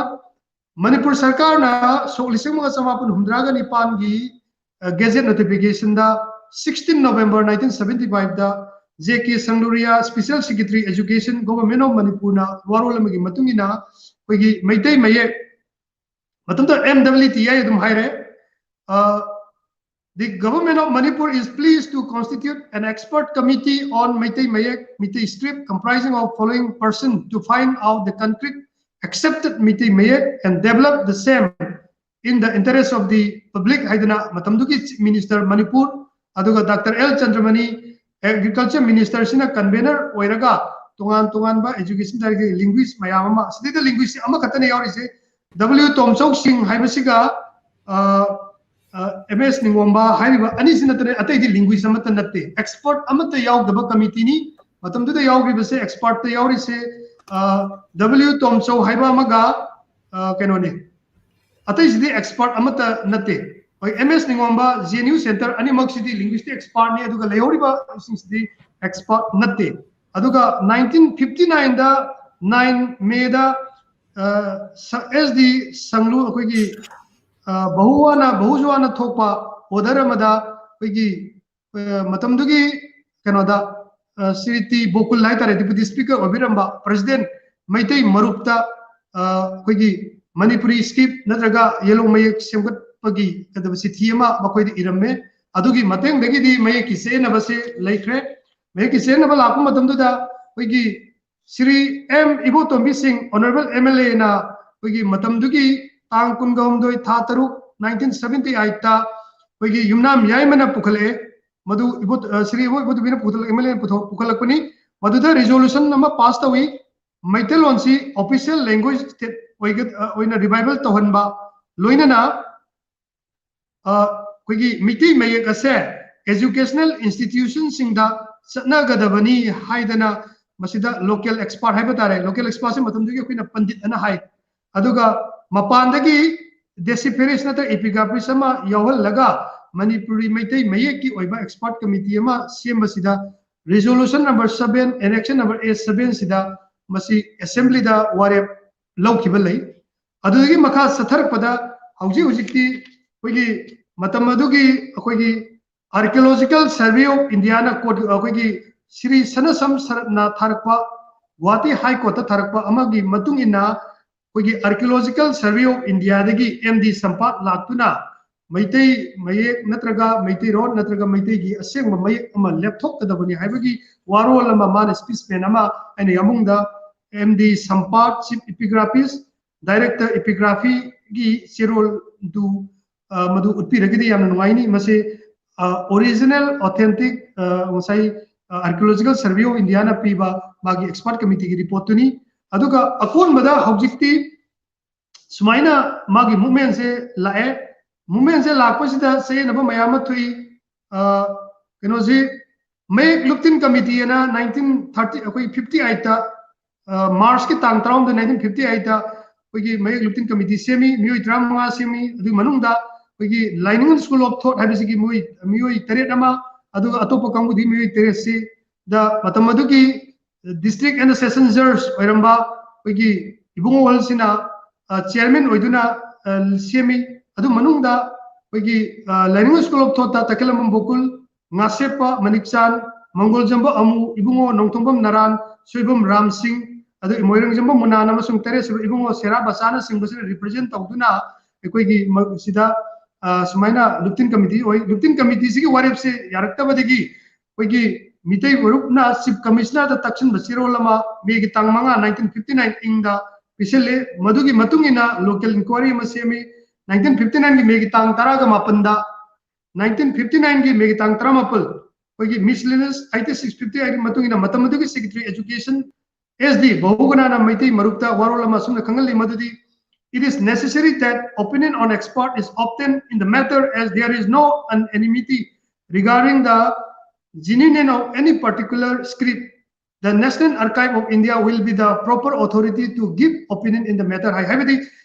ꯃꯅꯤꯄꯨꯔ ꯁꯔꯀꯥꯔꯅ ꯁꯣꯛ ꯂꯤꯁꯤꯡ ꯑꯃꯒ ꯆꯃꯥꯄꯟ ꯍꯨꯝꯗ꯭ꯔꯥꯒ ꯅꯤꯄꯥꯟꯒꯤ ꯒꯦꯖꯦꯠ ꯅꯣꯇꯤꯐꯤꯀꯦꯁꯟꯗ ꯁꯤꯛꯁꯇꯤꯟ ꯅꯣꯕꯦꯝꯕꯔ ꯅꯥꯏꯟꯇꯤꯟ ꯁꯕꯦꯟꯇꯤ ꯐꯥꯏꯚꯇ J K Shangluria, special secretary education, government of ꯃꯅꯤꯄꯨꯔꯅ ꯋꯥꯔꯣꯜ ꯑꯃꯒꯤ ꯃꯇꯨꯡ ꯏꯟꯅ ꯑꯩꯈꯣꯏꯒꯤ ꯃꯩꯇꯩ ꯃꯌꯦꯛ, ꯃꯇꯝꯗꯨꯗ ꯑꯦꯝ ꯗꯕ꯭ꯂꯤꯎ ꯇꯤ ꯑꯥꯏ ꯑꯗꯨꯝ ꯍꯥꯏꯔꯦ꯫ The Government of Manipur is pleased to constitute an expert committee on Meitei Mayek, Meitei script, comprising of following person to find out the concrete accepted Meitei Mayek and develop the same in the interest of the public ꯍꯥꯏꯗꯅ ꯃꯇꯝꯗꯨꯒꯤ chief minister Manipur, ꯑꯗꯨꯒ doctor L ꯆꯟꯗ꯭ꯔꯃꯅꯤ agriculture ꯃꯤꯅꯤꯁꯇꯔꯁꯤꯅ convener ꯑꯣꯏꯔꯒ ꯇꯣꯉꯥꯟ ꯇꯣꯉꯥꯟꯕ education director, ꯂꯤꯡꯒ꯭ꯋꯤꯁ ꯃꯌꯥꯝ ꯑꯃ, ꯁꯤꯗꯩꯗ ꯂꯤꯡꯒ꯭ꯋꯤꯁ ꯑꯃꯈꯛꯇꯅ ꯌꯥꯎꯔꯤꯁꯦ, W ꯇꯣꯝꯆꯧ ꯁꯤꯡ ꯍꯥꯏꯕꯁꯤꯒ ꯑꯦꯝ ꯑꯦꯁ ꯅꯤꯡꯉꯣꯝꯕ ꯍꯥꯏꯔꯤꯕ ꯑꯅꯤꯁꯤ ꯅꯠꯇꯅ ꯑꯇꯩꯗꯤ ꯂꯤꯡꯒ꯭ꯋꯤꯁ ꯑꯃꯠꯇ ꯅꯠꯇꯦ꯫ ꯑꯦꯛꯁꯄꯔꯠ ꯑꯃꯠꯇ ꯌꯥꯎꯗꯕ ꯀꯃꯤꯇꯤꯅꯤ꯫ ꯃꯇꯝꯗꯨꯗ ꯌꯥꯎꯈꯤꯕꯁꯦ, ꯑꯦꯛꯁꯄꯔꯠꯇ ꯌꯥꯎꯔꯤꯁꯦ ꯗꯕ꯭ꯂꯤꯎ ꯇꯣꯝꯆꯧ ꯍꯥꯏꯕ ꯑꯃꯒ ꯀꯩꯅꯣꯅꯤ, ꯑꯇꯩꯁꯤꯗꯤ ꯑꯦꯛꯁꯄꯔꯠ ꯑꯃꯠꯇ ꯅꯠꯇꯦ꯫ ꯍꯣꯏ, ꯑꯦꯝ ꯑꯦꯁ ꯅꯤꯡꯉꯣꯝꯕ, ꯖꯦ ꯑꯦꯟ ꯌꯨ ꯁꯦꯟꯇꯔ ꯑꯅꯤꯃꯛꯁꯤꯗꯤ ꯂꯤꯡꯒ꯭ꯋꯤꯁꯇꯤꯛ ꯑꯦꯛꯁꯄꯔꯠꯅꯤ꯫ ꯑꯗꯨꯒ ꯂꯩꯍꯧꯔꯤꯕꯁꯤꯡꯁꯤꯗꯤ ꯑꯦꯛꯁꯄꯔꯠ ꯅꯠꯇꯦ꯫ ꯑꯗꯨꯒ ꯅꯥꯏꯟꯇꯤꯟ ꯐꯤꯐꯇꯤ ꯅꯥꯏꯟꯗ, ꯅꯥꯏꯟ ꯃꯦꯗ ꯑꯦꯁ ꯗꯤ ꯁꯪꯂꯨ, ꯑꯩꯈꯣꯏꯒꯤ ꯕꯍꯨꯋꯥꯅ, ꯕꯍꯨꯖꯨꯋꯥꯅ ꯊꯣꯛꯄ ꯑꯣꯔꯗꯔ ꯑꯃꯗ ꯑꯩꯈꯣꯏꯒꯤ ꯃꯇꯝꯗꯨꯒꯤ ꯀꯩꯅꯣꯗ ꯁ꯭ꯔꯤ ꯇꯤ ꯕꯣꯀꯨꯜ ꯍꯥꯏꯇꯥꯔꯦ, ꯗꯤꯄꯨꯇꯤ ꯁ꯭ꯄꯤꯀꯔ ꯑꯣꯏꯕꯤꯔꯝꯕ, ꯄ꯭ꯔꯁꯤꯗꯦꯟꯠ, ꯃꯩꯇꯩ ꯃꯔꯨꯞꯇ ꯑꯩꯈꯣꯏꯒꯤ ꯃꯅꯤꯄꯨꯔꯤ ꯁ꯭ꯀ꯭ꯔꯤꯞ ꯅꯠꯇ꯭ꯔꯒ ꯌꯦꯂꯣꯡ ꯃꯌꯦꯛ ꯁꯦꯝꯒꯠꯄꯒꯤ ꯀꯩꯗꯧꯕ ꯆꯤꯊꯤ ꯑꯃ ꯃꯈꯣꯏꯗ ꯏꯔꯝꯃꯦ꯫ ꯑꯗꯨꯒꯤ ꯃꯇꯦꯡꯗꯒꯤꯗꯤ ꯃꯌꯦꯛꯀꯤ ꯆꯦꯟꯅꯕꯁꯦ ꯂꯩꯈ꯭ꯔꯦ꯫ ꯃꯌꯦꯛꯀꯤ ꯆꯦꯟꯅꯕ ꯂꯥꯛꯄ ꯃꯇꯝꯗꯨꯗ ꯑꯩꯈꯣꯏꯒꯤ ꯁ꯭ꯔꯤ ꯑꯦꯝ ꯏꯕꯣꯇꯣꯝꯕꯤ ꯁꯤꯡ, ꯑꯣꯅꯔꯦꯕꯜ ꯑꯦꯝ ꯑꯦꯜ ꯑꯦꯅ ꯑꯩꯈꯣꯏꯒꯤ ꯃꯇꯝꯗꯨꯒꯤ ꯇꯥꯡ ꯀꯨꯟꯒ ꯍꯨꯝꯗꯣꯏ ꯊꯥ ꯇꯔꯨꯛ nineteen seventy eight ꯇ ꯑꯩꯈꯣꯏꯒꯤ ꯌꯨꯝꯅꯥꯝ ꯌꯥꯏꯃꯅ ꯄꯨꯈꯠꯂꯛꯑꯦ꯫ ꯃꯗꯨ ꯏꯕꯣ-, ꯑ, ꯁ꯭ꯔꯤ ꯏꯕꯣ ꯏꯕꯣꯇꯣꯝꯕꯤꯅ ꯄꯨꯊꯣꯛꯂꯛ-, ꯑꯦꯝ ꯑꯦꯜ ꯑꯦꯅ ꯄꯨꯊꯣꯛ-, ꯄꯨꯈꯠꯂꯛꯄꯅꯤ꯫ ꯃꯗꯨꯗ ꯔꯤꯖꯣꯂꯨꯁꯟ ꯑꯃ ꯄꯥꯁ ꯇꯧꯏ, ꯃꯩꯇꯩꯂꯣꯟꯁꯤ ꯑꯣꯐꯤꯁꯤꯌꯦꯜ ꯂꯦꯡꯒ꯭ꯋꯦꯖ ꯑꯣꯏꯅ ꯔꯤꯚꯥꯏꯚꯦꯜ ꯇꯧꯍꯟꯕ, ꯂꯣꯏꯅꯅ ꯑ, ꯑꯩꯈꯣꯏꯒꯤ ꯃꯤꯇꯩ ꯃꯌꯦꯛ ꯑꯁꯦ ꯑꯦꯖꯨꯀꯦꯁꯅꯦꯜ ꯏꯟꯁꯇꯤꯇ꯭ꯌꯨꯁꯟꯁꯤꯡꯗ ꯆꯠꯅꯒꯗꯕꯅꯤ ꯍꯥꯏꯗꯅ ꯃꯁꯤꯗ ꯂꯣꯀꯦꯜ ꯑꯦꯛꯁꯄꯥꯔꯠ ꯍꯥꯏꯕ ꯇꯥꯔꯦ, ꯂꯣꯀꯦꯜ ꯑꯦꯛꯁꯄꯥꯔꯠꯁꯦ ꯃꯇꯝꯗꯨꯒꯤ ꯑꯩꯈꯣꯏꯅ ꯄꯟꯗꯤꯠ ꯑꯅ ꯍꯥꯏ꯫ ꯑꯗꯨꯒ ꯃꯄꯥꯟꯗꯒꯤ ꯗꯦꯁꯤꯐꯦꯔꯤꯁ ꯅꯠꯇ꯭ꯔꯒ ꯏꯄꯤꯒ꯭ꯔꯥꯐꯤꯁ ꯑꯃ ꯌꯥꯎꯍꯜꯂꯒ ꯃꯅꯤꯄꯨꯔꯤ ꯃꯩꯇꯩ ꯃꯌꯦꯛꯀꯤ ꯑꯣꯏꯕ ꯑꯦꯛꯁꯄꯥꯔꯠ ꯀꯃꯤꯇꯤ ꯑꯃ ꯁꯦꯝꯕꯁꯤꯗ resolution number seven, ꯑꯦꯅꯦꯛꯁꯟ number A ꯁꯕꯦꯟꯁꯤꯗ ꯃꯁꯤ ꯑꯦꯁꯦꯝꯕ꯭ꯂꯤꯗ ꯋꯥꯔꯦꯞ ꯂꯧꯈꯤꯕ ꯂꯩ꯫ ꯑꯗꯨꯗꯒꯤ ꯃꯈꯥ ꯆꯠꯊꯔꯛꯄꯗ ꯍꯧꯖꯤꯛ ꯍꯧꯖꯤꯛꯇꯤ ꯑꯩꯈꯣꯏꯒꯤ ꯃꯇꯝ ꯑꯗꯨꯒꯤ ꯑꯩꯈꯣꯏꯒꯤ Archaeological Survey of Indiaꯅ ꯀꯣꯔꯠ, ꯑꯩꯈꯣꯏꯒꯤ ꯁ꯭ꯔꯤ ꯁꯅꯁꯝ ꯁꯔꯠꯅ ꯊꯥꯔꯛꯄ, ꯒꯨꯋꯥꯍꯥꯇꯤ ꯍꯥꯏ ꯀꯣꯔꯠꯇ ꯊꯥꯔꯛꯄ ꯑꯃꯒꯤ ꯃꯇꯨꯡ ꯏꯟꯅ ꯑꯩꯈꯣꯏꯒꯤ Archaeological Survey of Indiaꯗꯒꯤ ꯑꯦꯝ ꯗꯤ ꯁꯝꯄꯥꯠ ꯂꯥꯛꯇꯨꯅ ꯃꯩꯇꯩ ꯃꯌꯦꯛ ꯅꯠꯇ꯭ꯔꯒ ꯃꯩꯇꯩꯔꯣꯟ ꯅꯠꯇ꯭ꯔꯒ ꯃꯩꯇꯩꯒꯤ ꯑꯁꯦꯡꯕ ꯃꯌꯦꯛ ꯑꯃ ꯂꯦꯞꯊꯣꯛꯀꯗꯕꯅꯤ ꯍꯥꯏꯕꯒꯤ ꯋꯥꯔꯣꯜ ꯑꯃ ꯃꯥꯅ ꯁ꯭ꯄꯤꯁꯃꯦꯟ ꯑꯃ ꯑꯩꯅ ꯌꯥꯝꯕꯨꯡꯗ ꯑꯦꯝ ꯗꯤ ꯁꯝꯄꯥꯠ, ꯆꯤꯐ ꯏꯄꯤꯒ꯭ꯔꯥꯐꯤꯁ, ꯗꯥꯏꯔꯦꯛꯇꯔ ꯏꯄꯤꯒ꯭ꯔꯥꯐꯤꯒꯤ ꯆꯦꯔꯣꯜꯗꯨ, ꯑ, ꯃꯗꯨ ꯎꯠꯄꯤꯔꯒꯗꯤ ꯌꯥꯝꯅ ꯅꯨꯡꯉꯥꯏꯅꯤ꯫ ꯃꯁꯤ, ꯑ, original, authentic, ꯑ, ꯉꯁꯥꯏ, ꯑ, Archaeological Survey of Indiaꯅ ꯄꯤꯕ ꯃꯥꯒꯤ ꯑꯦꯛꯁꯄꯥꯔꯠ ꯀꯃꯤꯇꯤꯒꯤ ꯔꯤꯄꯣꯔꯠꯇꯨꯅꯤ꯫ ꯑꯗꯨꯒ ꯑꯀꯣꯟꯕꯗ ꯍꯧꯖꯤꯛꯇꯤ ꯁꯨꯃꯥꯏꯅ ꯃꯥꯒꯤ ꯃꯨꯞꯃꯦꯟꯁꯦ ꯂꯥꯛꯑꯦ꯫ ꯃꯨꯞꯃꯦꯟꯁꯦ ꯂꯥꯛꯄꯁꯤꯗ ꯆꯌꯦꯠꯅꯕ ꯃꯌꯥꯝ ꯑꯃ ꯊꯣꯛꯏ꯫ ꯑ, ꯀꯩꯅꯣꯁꯤ ꯃꯌꯦꯛ ꯂꯨꯞꯇꯤꯟ ꯀꯃꯤꯇꯤ ꯑꯅ nineteen thirty, ꯑꯩꯈꯣꯏ fifty eight ꯇ, ꯑ, ꯃꯥꯔꯆꯀꯤ ꯇꯥꯡ ꯇꯔꯥꯍꯨꯝꯗꯣꯏ nineteen fifty eight ꯇ ꯑꯩꯈꯣꯏꯒꯤ ꯃꯌꯦꯛ ꯂꯨꯞꯇꯤꯟ ꯀꯃꯤꯇꯤ ꯁꯦꯝꯃꯤ, ꯃꯤꯑꯣꯏ ꯇꯔꯥꯃꯉꯥ ꯁꯦꯝꯃꯤ꯫ ꯑꯗꯨꯒꯤ ꯃꯅꯨꯡꯗ ꯑꯩꯈꯣꯏꯒꯤ Liningal School of Thought ꯍꯥꯏꯕꯁꯤꯒꯤ ꯃꯤꯑꯣꯏ, ꯃꯤꯑꯣꯏ ꯇꯔꯦꯠ ꯑꯃ, ꯑꯗꯨꯒ ꯑꯇꯣꯞꯄ ꯀꯥꯡꯕꯨꯗꯤ ꯃꯤꯑꯣꯏ ꯇꯔꯦꯠꯁꯤ ꯗ ꯃꯇꯝ ꯑꯗꯨꯒꯤ district and session judge ꯑꯣꯏꯔꯝꯕ ꯑꯩꯈꯣꯏꯒꯤ ꯏꯕꯨꯡꯉꯣ ꯋꯥꯍꯜꯁꯤꯅ, ꯑ, ꯆꯤꯌꯔꯃꯦꯟ ꯑꯣꯏꯗꯨꯅ, ꯑ, ꯁꯦꯝꯃꯤ꯫ ꯑꯗꯨ ꯃꯅꯨꯡꯗ ꯑꯩꯈꯣꯏꯒꯤ, ꯑ, Liningal School of Thought ꯇ ꯇꯈꯦꯜꯂꯝꯕꯝ ꯒꯣꯀꯨꯜ, ꯉꯥꯁꯦꯞꯄ ꯃꯅꯤꯛꯆꯥꯟ, ꯃꯪꯒꯣꯜꯖꯝꯕ ꯑꯃꯨ, ꯏꯕꯨꯡꯉꯣ ꯅꯣꯡꯊꯣꯡꯕꯝ ꯅꯔꯥꯟ, ꯁꯣꯏꯕꯝ ꯔꯥꯝ ꯁꯤꯡ, ꯑꯗꯨ ꯃꯣꯏꯔꯥꯡꯖꯝꯕ ꯃꯨꯅꯥꯟ ꯑꯃꯁꯨꯡ ꯇꯔꯦꯠꯁꯨꯕ ꯏꯕꯨꯡꯉꯣ ꯁꯦꯔꯥ ꯕꯆꯥꯅꯆꯤꯡꯕꯁꯤꯅ ꯔꯤꯄ꯭ꯔꯖꯦꯟ ꯇꯧꯗꯨꯅ ꯑꯩꯈꯣꯏꯒꯤ ꯃ-, ꯁꯤꯗ ꯑ, ꯁꯨꯃꯥꯏꯅ ꯂꯨꯞꯇꯤꯟ ꯀꯃꯤꯇꯤ ꯑꯣꯏ꯫ ꯂꯨꯞꯇꯤꯟ ꯀꯃꯤꯇꯤꯁꯤꯒꯤ ꯋꯥꯔꯦꯞꯁꯦ ꯌꯥꯔꯛꯇꯕꯗꯒꯤ ꯑꯩꯈꯣꯏꯒꯤ ꯃꯤꯇꯩ ꯃꯔꯨꯞꯅ ꯆꯤꯐ ꯀꯃꯤꯁꯅꯔꯗ ꯇꯛꯁꯤꯟꯕ ꯆꯦꯔꯣꯜ ꯑꯃ ꯃꯦꯒꯤ ꯇꯥꯡ ꯃꯉꯥ, ꯅꯥꯏꯟꯇꯤꯟ ꯐꯤꯐꯇꯤ ꯅꯥꯏꯟ ꯏꯪꯗ ꯄꯤꯁꯤꯜꯂꯤ꯫ ꯃꯗꯨꯒꯤ ꯃꯇꯨꯡ ꯏꯟꯅ ꯂꯣꯀꯦꯜ ꯏꯟꯀ꯭ꯋꯥꯏꯔꯤ ꯑꯃ ꯁꯦꯝꯃꯤ꯫ ꯅꯥꯏꯟꯇꯤꯟ ꯐꯤꯐꯇꯤ ꯅꯥꯏꯟꯒꯤ ꯃꯦꯒꯤ ꯇꯥꯡ ꯇꯔꯥꯒ ꯃꯥꯄꯟꯗ, ꯅꯥꯏꯟꯇꯤꯟ ꯐꯤꯐꯇꯤ ꯅꯥꯏꯟꯒꯤ ꯃꯦꯒꯤ ꯇꯥꯡ ꯇꯔꯥꯃꯥꯄꯜ, ꯑꯩꯈꯣꯏꯒꯤ ꯃꯤꯁꯂꯤꯅꯁ ꯑꯥꯏꯇꯤ ꯁꯤꯛꯁ ꯐꯤꯐꯇꯤ ꯑꯥꯏꯠꯀꯤ ꯃꯇꯨꯡ ꯏꯟꯅ ꯃꯇꯝ ꯑꯗꯨꯒꯤ ꯁꯦꯀ꯭ꯔꯦꯇꯔꯤ ꯑꯦꯖꯨꯀꯦꯁꯟ ꯑꯦꯁ ꯗꯤ ꯕꯍꯨꯒꯅꯥꯅ ꯃꯩꯇꯩ ꯃꯔꯨꯞꯇ ꯋꯥꯔꯣꯜ ꯑꯃ ꯑꯁꯨꯝꯅ ꯈꯪꯍꯜꯂꯤ ꯃꯗꯨꯗꯤ, "It is necessary that opinion on expert is obtained in the matter as there is no unanimity regarding the genuineness of any particular script. The National Archive of India will be the proper authority to give opinion in the matter" ꯍꯥꯏ꯫ ꯍꯥꯏꯕꯗꯤ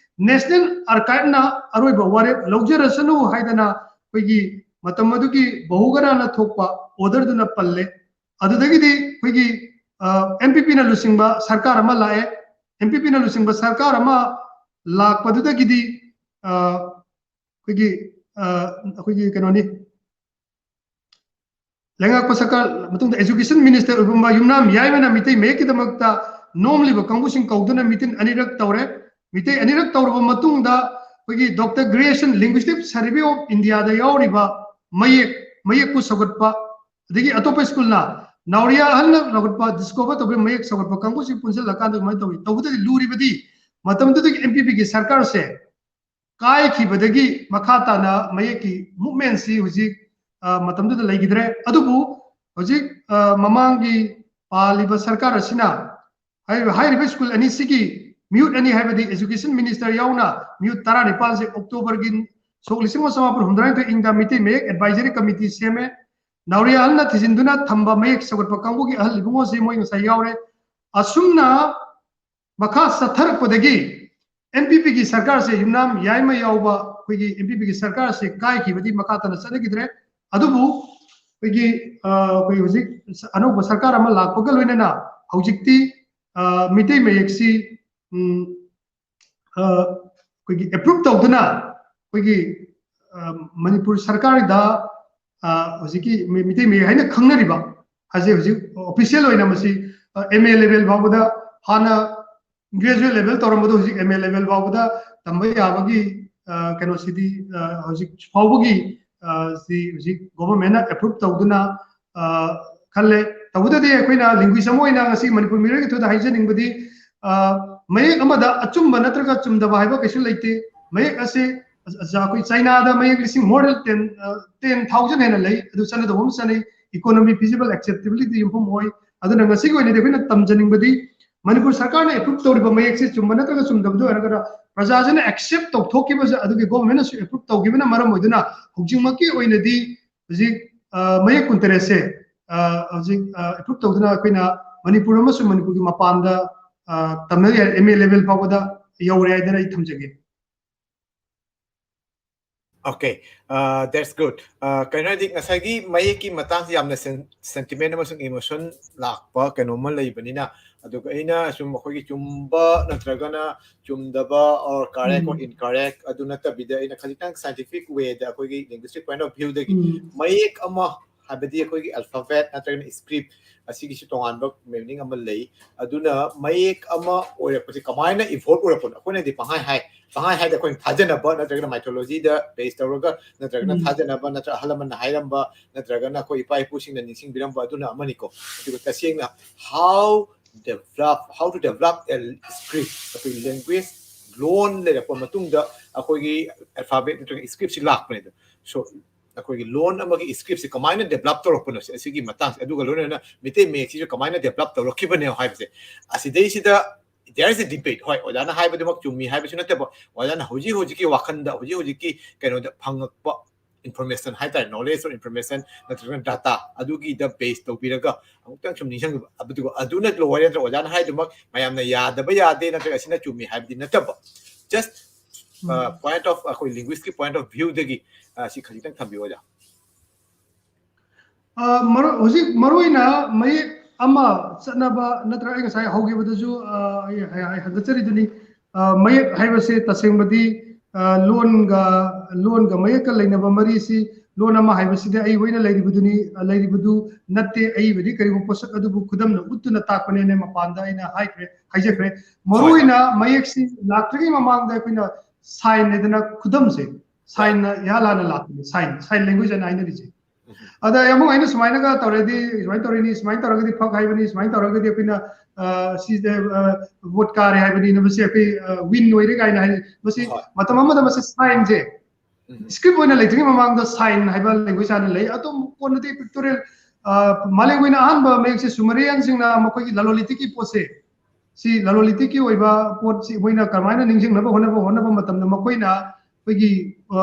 national ꯑꯥꯔꯀꯥꯏꯚꯅ ꯑꯔꯣꯏꯕ ꯋꯥꯔꯦꯞ ꯂꯧꯖꯔꯁꯅꯨ ꯍꯥꯏꯗꯅ ꯑꯩꯈꯣꯏꯒꯤ ꯃꯇꯝ ꯑꯗꯨꯒꯤ ꯕꯍꯨꯒꯅꯥꯅ ꯊꯣꯛꯄ ꯑꯣꯔꯗꯔꯗꯨꯅ ꯄꯜꯂꯦ꯫ ꯑꯗꯨꯗꯒꯤꯗꯤ ꯑꯩꯈꯣꯏꯒꯤ ꯑꯦꯝ ꯄꯤ ꯄꯤꯅ ꯂꯨꯆꯤꯡꯕ ꯁꯔꯀꯥꯔ ꯑꯃ ꯂꯥꯛꯑꯦ꯫ ꯑꯦꯝ ꯄꯤ ꯄꯤꯅ ꯂꯨꯆꯤꯡꯕ ꯁꯔꯀꯥꯔ ꯑꯃ ꯂꯥꯛꯄꯗꯨꯗꯒꯤꯗꯤ ꯑ, ꯑꯩꯈꯣꯏꯒꯤ ꯑ, ꯑꯩꯈꯣꯏꯒꯤ ꯀꯩꯅꯣꯅꯤ, ꯂꯩꯉꯥꯛꯄ ꯁꯔꯀꯥꯔ ꯃꯇꯨꯡꯗ ꯑꯦꯖꯨꯀꯦꯁꯟ ꯃꯤꯅꯤꯁꯇꯔ ꯑꯣꯏꯕ ꯌꯨꯝꯅꯥꯝ ꯌꯥꯏꯃꯅ ꯃꯤꯇꯩ ꯃꯌꯦꯛꯀꯤꯗꯃꯛꯇ ꯅꯣꯝꯂꯤꯕ ꯀꯥꯡꯕꯨꯁꯤꯡ ꯀꯧꯗꯨꯅ ꯃꯤꯇꯤꯟ ꯑꯅꯤꯔꯛ ꯇꯧꯔꯦ꯫ ꯃꯤꯇꯩ ꯑꯅꯤꯔꯛ ꯇꯧꯔꯕ ꯃꯇꯨꯡꯗ ꯑꯩꯈꯣꯏꯒꯤ ꯗꯣꯛꯇꯔ ꯒ꯭ꯔꯦꯁꯟ ꯂꯤꯡꯒ꯭ꯋꯤꯁꯇꯤꯛ ꯁꯔꯚꯦ ꯑꯣꯐ ꯏꯟꯗꯤꯌꯥꯗ ꯌꯥꯎꯔꯤꯕ ꯃꯌꯦꯛ, ꯃꯌꯦꯛꯄꯨ ꯁꯧꯒꯠꯄ, ꯑꯗꯒꯤ ꯑꯇꯣꯞꯄ ꯁ꯭ꯀꯨꯜꯅ ꯅꯥꯎꯔꯤꯌꯥ ꯑꯍꯜꯅ ꯂꯧꯈꯠꯄ, ꯗꯤꯁꯀꯣꯚꯔ ꯇꯧꯕ ꯃꯌꯦꯛ ꯁꯧꯒꯠꯄ ꯀꯥꯡꯕꯨꯁꯤ ꯄꯨꯟꯁꯤꯜꯂꯀꯥꯟꯗ ꯑꯗꯨꯃꯥꯏꯅ ꯇꯧꯏ꯫ ꯇꯧꯕꯇꯗꯤ ꯂꯨꯔꯤꯕꯗꯤ ꯃꯇꯝꯗꯨꯗꯒꯤ ꯑꯦꯝ ꯄꯤ ꯄꯤꯒꯤ ꯁꯔꯀꯥꯔꯁꯦ ꯀꯥꯏꯈꯤꯕꯗꯒꯤ ꯃꯈꯥ ꯇꯥꯅ ꯃꯌꯦꯛꯀꯤ ꯃꯨꯞꯃꯦꯟꯁꯤ ꯍꯧꯖꯤꯛ, ꯑ, ꯃꯇꯝꯗꯨꯗ ꯂꯩꯈꯤꯗ꯭ꯔꯦ꯫ ꯑꯗꯨꯕꯨ ꯍꯧꯖꯤꯛ, ꯑ, ꯃꯃꯥꯡꯒꯤ ꯄꯥꯜꯂꯤꯕ ꯁꯔꯀꯥꯔ ꯑꯁꯤꯅ ꯍꯥꯏꯔꯤꯕ, ꯍꯥꯏꯔꯤꯕ ꯁ꯭ꯀꯨꯜ ꯑꯅꯤꯁꯤꯒꯤ ꯃꯤꯍꯨꯠ ꯑꯅꯤ, ꯍꯥꯏꯕꯗꯤ ꯑꯦꯖꯨꯀꯦꯁꯟ ꯃꯤꯅꯤꯁꯇꯔ ꯌꯥꯎꯅ ꯃꯤꯍꯨꯠ ꯇꯔꯥꯅꯤꯄꯥꯜꯁꯦ ꯑꯣꯛꯇꯣꯕꯔꯒꯤ ꯁꯣꯛ ꯂꯤꯁꯤꯡ ꯑꯃ ꯆꯃꯥꯄꯟ ꯍꯨꯝꯗ꯭ꯔꯥꯅꯤꯊꯣꯏ ꯏꯪꯗ ꯃꯤꯇꯩ ꯃꯌꯦꯛ ꯑꯦꯗꯚꯥꯏꯖꯔꯤ ꯀꯃꯤꯇꯤ ꯁꯦꯝꯃꯦ꯫ ꯅꯥꯎꯔꯤꯌꯥ ꯑꯍꯜꯅ ꯊꯤꯖꯤꯟꯗꯨꯅ ꯊꯝꯕ ꯃꯌꯦꯛ ꯁꯧꯒꯠꯄ ꯀꯥꯡꯕꯨꯒꯤ ꯑꯍꯜ ꯏꯕꯨꯡꯉꯣꯁꯦ ꯃꯣꯏ ꯉꯁꯥꯏ ꯌꯥꯎꯔꯦ꯫ ꯑꯁꯨꯝꯅ ꯃꯈꯥ ꯆꯠꯊꯔꯛꯄꯗꯒꯤ ꯑꯦꯝ ꯄꯤ ꯄꯤꯒꯤ ꯁꯔꯀꯥꯔꯁꯦ, ꯌꯨꯝꯅꯥꯝ ꯌꯥꯏꯃ ꯌꯥꯎꯕ ꯑꯩꯈꯣꯏꯒꯤ ꯑꯦꯝ ꯄꯤ ꯄꯤꯒꯤ ꯁꯔꯀꯥꯔꯁꯦ ꯀꯥꯏꯈꯤꯕꯗꯤ ꯃꯈꯥ ꯇꯥꯅ ꯆꯠꯅꯈꯤꯗ꯭ꯔꯦ꯫ ꯑꯗꯨꯕꯨ ꯑꯩꯈꯣꯏꯒꯤ, ꯑ, ꯑꯩꯈꯣꯏ ꯍꯧꯖꯤꯛ ꯑꯅꯧꯕ ꯁꯔꯀꯥꯔ ꯑꯃ ꯂꯥꯛꯄꯒ ꯂꯣꯏꯅꯅ ꯍꯧꯖꯤꯛꯇꯤ, ꯑ, ꯃꯤꯇꯩ ꯃꯌꯦꯛꯁꯤ, ꯎꯝ, ꯑ, ꯑꯩꯈꯣꯏꯒꯤ ꯑꯦꯄ꯭ꯔꯨꯞ ꯇꯧꯗꯨꯅ ꯑꯩꯈꯣꯏꯒꯤ, ꯑ, ꯃꯅꯤꯄꯨꯔ ꯁꯔꯀꯥꯔꯗ, ꯑ, ꯍꯧꯖꯤꯛꯀꯤ ꯃꯤ-, ꯃꯤꯇꯩ ꯃꯌꯦꯛ ꯍꯥꯏꯅ ꯈꯪꯅꯔꯤꯕ ꯑꯁꯤ ꯍꯧꯖꯤꯛ ꯑꯣꯐꯤꯁꯤꯌꯦꯜ ꯑꯣꯏꯅ ꯃꯁꯤ, ꯑ, ꯑꯦꯝ ꯑꯦ ꯂꯦꯚꯦꯜ ꯐꯥꯎꯕꯗ, ꯍꯥꯟꯅ ꯒ꯭ꯔꯦꯖꯨꯑꯦꯠ ꯂꯦꯚꯦꯜ ꯇꯧꯔꯝꯕꯗꯣ ꯍꯧꯖꯤꯛ ꯑꯦꯝ ꯑꯦ ꯂꯦꯚꯦꯜ ꯐꯥꯎꯕꯗ ꯇꯝꯕ ꯌꯥꯕꯒꯤ, ꯑ, ꯀꯩꯅꯣꯁꯤꯗꯤ, ꯑ, ꯍꯧꯖꯤꯛ ꯐꯥꯎꯕꯒꯤ, ꯑ, ꯁꯤ ꯍꯧꯖꯤꯛ ꯒꯣꯚꯔꯟꯃꯦꯟꯠꯅ ꯑꯦꯄ꯭ꯔꯨꯚ ꯇꯧꯗꯨꯅ, ꯑ, ꯈꯜꯂꯦ꯫ ꯇꯧꯕꯇꯗꯤ ꯑꯩꯈꯣꯏꯅ ꯂꯤꯡꯒꯨꯏꯁ ꯑꯃ ꯑꯣꯏꯅ ꯉꯁꯤ ꯃꯅꯤꯄꯨꯔ ꯃꯤꯔꯣꯜꯒꯤ ꯊꯣꯏꯗ ꯍꯥꯏꯖꯅꯤꯡꯕꯗꯤ, ꯑ, ꯃꯌꯦꯛ ꯑꯃꯗ ꯑꯆꯨꯝꯕ ꯅꯠꯇ꯭ꯔꯒ ꯆꯨꯝꯗꯕ ꯍꯥꯏꯕ ꯀꯩꯁꯨ ꯂꯩꯇꯦ꯫ ꯃꯌꯦꯛ ꯑꯁꯦ, ꯑ, ꯑ, ꯑꯩꯈꯣꯏ ꯆꯥꯏꯅꯥꯗ ꯃꯌꯦꯛ ꯂꯤꯁꯤꯡ, more than ten, ꯑ, ten thousand ꯍꯦꯟꯅ ꯂꯩ, ꯑꯗꯨ ꯆꯠꯅꯗꯧꯕ ꯑꯃ ꯆꯠꯅꯩ꯫ Economy feasible, acceptability ꯌꯨꯝꯐꯝ ꯑꯣꯏ꯫ ꯑꯗꯨꯅ ꯉꯁꯤꯒꯤ ꯑꯣꯏꯅꯗꯤ ꯑꯩꯈꯣꯏꯅ ꯇꯝꯖꯅꯤꯡꯕꯗꯤ ꯃꯅꯤꯄꯨꯔ ꯁꯔꯀꯥꯔꯅ ꯑꯦꯄ꯭ꯔꯨꯚ ꯇꯧꯔꯤꯕ ꯃꯌꯦꯛꯁꯦ ꯆꯨꯝꯕ ꯅꯠꯇ꯭ꯔꯒ ꯆꯨꯝꯗꯕꯗ ꯑꯣꯏꯔꯒꯅ ꯄ꯭ꯔꯖꯥꯁꯤꯅ ꯑꯦꯛꯁꯦꯞ ꯇꯧꯊꯣꯛꯈꯤꯕꯁꯦ, ꯑꯗꯨꯒꯤ ꯒꯣꯚꯔꯟꯃꯦꯟꯠꯅꯁꯨ ꯑꯦꯄ꯭ꯔꯨꯚ ꯇꯧꯈꯤꯕꯅ ꯃꯔꯝ ꯑꯣꯏꯗꯨꯅ ꯍꯧꯖꯤꯛꯃꯛꯀꯤ ꯑꯣꯏꯅꯗꯤ ꯍꯧꯖꯤꯛ, ꯑ, ꯃꯌꯦꯛ ꯀꯨꯟꯇꯔꯦꯠꯁꯦ, ꯑ, ꯍꯧꯖꯤꯛ, ꯑ, ꯑꯦꯄ꯭ꯔꯨꯚ ꯇꯧꯗꯨꯅ ꯑꯩꯈꯣꯏꯅ ꯃꯅꯤꯄꯨꯔ ꯑꯃꯁꯨꯡ ꯃꯅꯤꯄꯨꯔꯒꯤ ꯃꯄꯥꯟꯗ, ꯑ, ꯇꯝꯅꯕ ꯌꯥꯔꯦ, ꯑꯦꯝ ꯑꯦ ꯂꯦꯚꯦꯜ ꯐꯥꯎꯕꯗ ꯌꯧꯔꯦ ꯍꯥꯏꯗꯅ ꯑꯩ ꯊꯝꯖꯒꯦ꯫ Okay, uh, that's good. Uh, ꯀꯩꯅꯣ ꯍꯥꯏꯗꯤ ꯉꯁꯥꯏꯒꯤ ꯃꯌꯦꯛꯀꯤ ꯃꯇꯥꯡꯁꯤ ꯌꯥꯝꯅ ꯁꯦꯟꯇꯤꯃꯦꯟ ꯑꯃꯁꯨꯡ ꯏꯃꯣꯁꯟ ꯂꯥꯛꯄ ꯀꯩꯅꯣꯝꯃ ꯂꯩꯕꯅꯤꯅ, ꯑꯗꯨꯒ ꯑꯩꯅ ꯁꯨꯝ ꯑꯩꯈꯣꯏꯒꯤ ꯆꯨꯝꯕ ꯅꯠꯇ꯭ꯔꯒꯅ ꯆꯨꯝꯗꯕ or correct or um. incorrect ꯑꯗꯨ ꯅꯠꯇꯕꯤꯗ ꯑꯩꯅ ꯈꯖꯤꯛꯇꯪ scientific way ꯗ ꯑꯩꯈꯣꯏꯒꯤ linguistic point of view ꯗꯒꯤ ꯎꯝ꯫ ꯃꯌꯦꯛ ꯑꯃ ꯍꯥꯏꯕꯗꯤ ꯑꯩꯈꯣꯏꯒꯤ alphabet ꯅꯠꯇ꯭ꯔꯒꯅ script ꯑꯁꯤꯒꯤꯁꯨ ꯇꯣꯉꯥꯟꯕ meaning ꯑꯃ ꯂꯩ꯫ ꯑꯗꯨꯅ ꯃꯌꯦꯛ ꯑꯃ ꯑꯣꯏꯔꯛꯄꯁꯦ ꯀꯃꯥꯏꯅ evolve ꯑꯣꯏꯔꯛꯄꯅꯣ? ꯑꯩꯈꯣꯏꯅꯗꯤ ꯄꯪꯍꯥꯏ ꯍꯥꯏ, ꯄꯪꯍꯥꯏ ꯍꯥꯏꯗ ꯑꯩꯈꯣꯏꯅ ꯊꯥꯖꯅꯕ ꯅꯠꯇ꯭ꯔꯒꯅ mythology ꯗ base ꯇꯧꯔꯒ ꯅꯠꯇ꯭ꯔꯒꯅ ꯎꯝ꯫ ꯊꯥꯖꯅꯕ ꯅꯠꯇ꯭ꯔꯒ ꯑꯍꯜ ꯂꯃꯟꯅ ꯍꯥꯏꯔꯝꯕ ꯅꯠꯇ꯭ꯔꯒꯅ ꯑꯩꯈꯣꯏ ꯏꯄꯥ ꯏꯄꯨꯁꯤꯡꯅ ꯅꯤꯡꯁꯤꯡꯕꯤꯔꯝꯕ ꯑꯗꯨꯅ ꯑꯃꯅꯤꯀꯣ꯫ ꯑꯗꯨꯒ ꯇꯁꯦꯡꯅ how develop, how to develop a script, ꯑꯩꯈꯣꯏ language, ꯂꯣꯟ ꯂꯩꯔꯛꯄ ꯃꯇꯨꯡꯗ ꯑꯩꯈꯣꯏꯒꯤ alphabet ꯅꯠꯇ꯭ꯔꯒ script ꯁꯤ ꯂꯥꯛꯄꯅꯦ꯫ ꯑꯗꯣ so ꯑꯩꯈꯣꯏꯒꯤ ꯂꯣꯟ ꯑꯃꯒꯤ script ꯁꯤ ꯀꯃꯥꯏꯅ develop ꯇꯧꯔꯛꯄꯅꯣ ꯁꯤ, ꯑꯁꯤꯒꯤ ꯃꯇꯥꯡꯁꯦ, ꯑꯗꯨꯒ ꯂꯣꯏꯅꯅ ꯃꯤꯇꯩ ꯃꯌꯦꯛꯁꯤꯁꯨ ꯀꯃꯥꯏꯅ develop ꯇꯧꯔꯛꯈꯤꯕꯅꯣ ꯍꯥꯏꯕꯁꯦ, ꯑꯁꯤꯗꯩꯁꯤꯗ there is a debate. ꯍꯣꯏ, ꯑꯣꯖꯥꯅ ꯍꯥꯏꯕꯗꯨꯃꯛ ꯆꯨꯝꯃꯤ ꯍꯥꯏꯕꯁꯨ ꯅꯠꯇꯕ, ꯑꯣꯖꯥꯅ ꯍꯧꯖꯤꯛ ꯍꯧꯖꯤꯛꯀꯤ ꯋꯥꯈꯜꯗ, ꯍꯧꯖꯤꯛ ꯍꯧꯖꯤꯛꯀꯤ ꯀꯩꯅꯣꯗ ꯐꯪꯉꯛꯄ information ꯍꯥꯏꯇꯥꯔꯦ, knowledge or information ꯅꯠꯇ꯭ꯔꯒꯅ data, ꯑꯗꯨꯒꯤꯗ base ꯇꯧꯕꯤꯔꯒ ꯑꯃꯨꯛꯇꯪ ꯁꯨꯝ ꯅꯤꯡꯁꯤꯡꯕꯤꯕ꯫ ꯑꯗꯨꯒ ꯑꯗꯨꯅ ꯂꯣꯏꯔꯦ ꯅꯠꯇ꯭ꯔꯒ ꯑꯣꯖꯥꯅ ꯍꯥꯏꯗꯨꯃꯛ ꯃꯌꯥꯝꯅ ꯌꯥꯗꯕ ꯌꯥꯗꯦ ꯅꯠꯇ꯭ꯔꯒ ꯑꯁꯤꯅ ꯆꯨꯝꯃꯤ ꯍꯥꯏꯕꯗꯤ ꯅꯠꯇꯕ, just, uh, point of, ꯑꯩꯈꯣꯏ linguist ꯀꯤ point of view ꯗꯒꯤ, ꯑ, ꯁꯤ ꯈꯖꯤꯛꯇꯪ ꯊꯝꯕꯤꯌꯨ ꯑꯣꯖꯥ꯫ ꯑ, ꯃꯔꯨ-, ꯍꯧꯖꯤꯛ ꯃꯔꯨꯑꯣꯏꯅ ꯃꯌꯦꯛ ꯑꯃ ꯆꯠꯅꯕ ꯅꯠꯇ꯭ꯔꯒ ꯑꯩ ꯉꯁꯥꯏ ꯍꯧꯈꯤꯕꯗꯁꯨ, ꯑ, ꯑꯩ ꯍꯥꯏ-, ꯑꯩ ꯍꯟꯒꯠꯆꯔꯤꯗꯨꯅꯤ꯫ ꯑ, ꯃꯌꯦꯛ ꯍꯥꯏꯕꯁꯦ ꯇꯁꯦꯡꯕꯗꯤ, ꯑ, ꯂꯣꯟꯒ, ꯂꯣꯟꯒ ꯃꯌꯦꯛꯀ ꯂꯩꯅꯕ ꯃꯔꯤꯁꯤ ꯂꯣꯟ ꯑꯃ ꯍꯥꯏꯕꯁꯤꯗꯤ ꯑꯩ ꯍꯣꯏꯅ ꯂꯩꯔꯤꯕꯗꯨꯅꯤ, ꯑ, ꯂꯩꯔꯤꯕꯗꯨ ꯅꯠꯇꯦ꯫ ꯑꯏꯕꯗꯤ ꯀꯔꯤꯒꯨꯝꯕ ꯄꯣꯠꯁꯛ ꯑꯗꯨꯕꯨ ꯈꯨꯗꯝꯅ ꯎꯠꯇꯨꯅ ꯇꯥꯛꯄꯅꯦꯅ ꯃꯄꯥꯟꯗ ꯑꯩꯅ ꯍꯥꯏꯈ꯭ꯔꯦ, ꯍꯥꯏꯖꯈ꯭ꯔꯦ꯫ ꯃꯔꯨꯑꯣꯏꯅ ꯃꯌꯦꯛꯁꯤ ꯂꯥꯛꯇ꯭ꯔꯤꯉꯩ ꯃꯃꯥꯡꯗ ꯑꯩꯈꯣꯏꯅ sign ꯍꯥꯏꯗꯅ ꯈꯨꯗꯝꯁꯦ, sign ꯅ ꯏꯍꯥꯟ ꯍꯥꯟꯅ ꯂꯥꯛꯄꯅꯦ꯫ Sign, sign language ꯍꯥꯏꯅ ꯍꯥꯏꯅꯔꯤꯁꯦ꯫ ꯑꯗ ꯑꯃꯨꯛ ꯑꯩꯅ ꯁꯨꯃꯥꯏꯅꯒ ꯇꯧꯔꯗꯤ, ꯁꯨꯃꯥꯏꯅ ꯇꯧꯔꯤꯅꯤ, ꯁꯨꯃꯥꯏꯅ ꯇꯧꯔꯒꯗꯤ ꯐꯛ ꯍꯥꯏꯕꯅꯤ, ꯁꯨꯃꯥꯏꯅ ꯇꯧꯔꯒꯗꯤ ꯑꯩꯈꯣꯏꯅ, ꯑ, ꯁꯤꯗ, ꯑ, vote ꯀꯥꯔꯦ ꯍꯥꯏꯕꯅꯤ, ꯃꯁꯤ ꯑꯩꯈꯣꯏ, ꯑ, win ꯑꯣꯏꯔꯦ ꯀꯥꯏꯅ ꯍꯥꯏ꯫ ꯃꯁꯤ ꯍꯣꯏ꯫ ꯃꯇꯝ ꯑꯃꯗ ꯃꯁꯤ sign ꯁꯦ, ꯎꯝ꯫ Script ꯑꯣꯏꯅ ꯂꯩꯇ꯭ꯔꯤꯉꯩ ꯃꯃꯥꯡꯗ sign ꯍꯥꯏꯕ language ꯍꯥꯟꯅ ꯂꯩ꯫ ꯑꯗꯨꯝ ꯀꯣꯟꯅꯗꯤ pictorial, ꯑ, ꯃꯥꯂꯦꯝꯒꯤ ꯑꯣꯏꯅ ꯑꯍꯥꯟꯕ ꯃꯌꯦꯛꯁꯦ Sumerian ꯁꯤꯡꯅ ꯃꯈꯣꯏꯒꯤ ꯂꯂꯣꯟ ꯏꯇꯤꯛꯀꯤ ꯄꯣꯠꯁꯦ, ꯁꯤ ꯂꯂꯣꯟ ꯏꯇꯤꯛꯀꯤ ꯑꯣꯏꯕ ꯄꯣꯠꯁꯤ ꯑꯩꯈꯣꯏꯅ ꯀꯔꯝꯍꯥꯏꯅ ꯅꯤꯡꯁꯤꯡꯅꯕ ꯍꯣꯠꯅꯕ, ꯍꯣꯠꯅꯕ ꯃꯇꯝꯗ ꯃꯈꯣꯏꯅ ꯑꯩꯈꯣꯏꯒꯤ, ꯑ,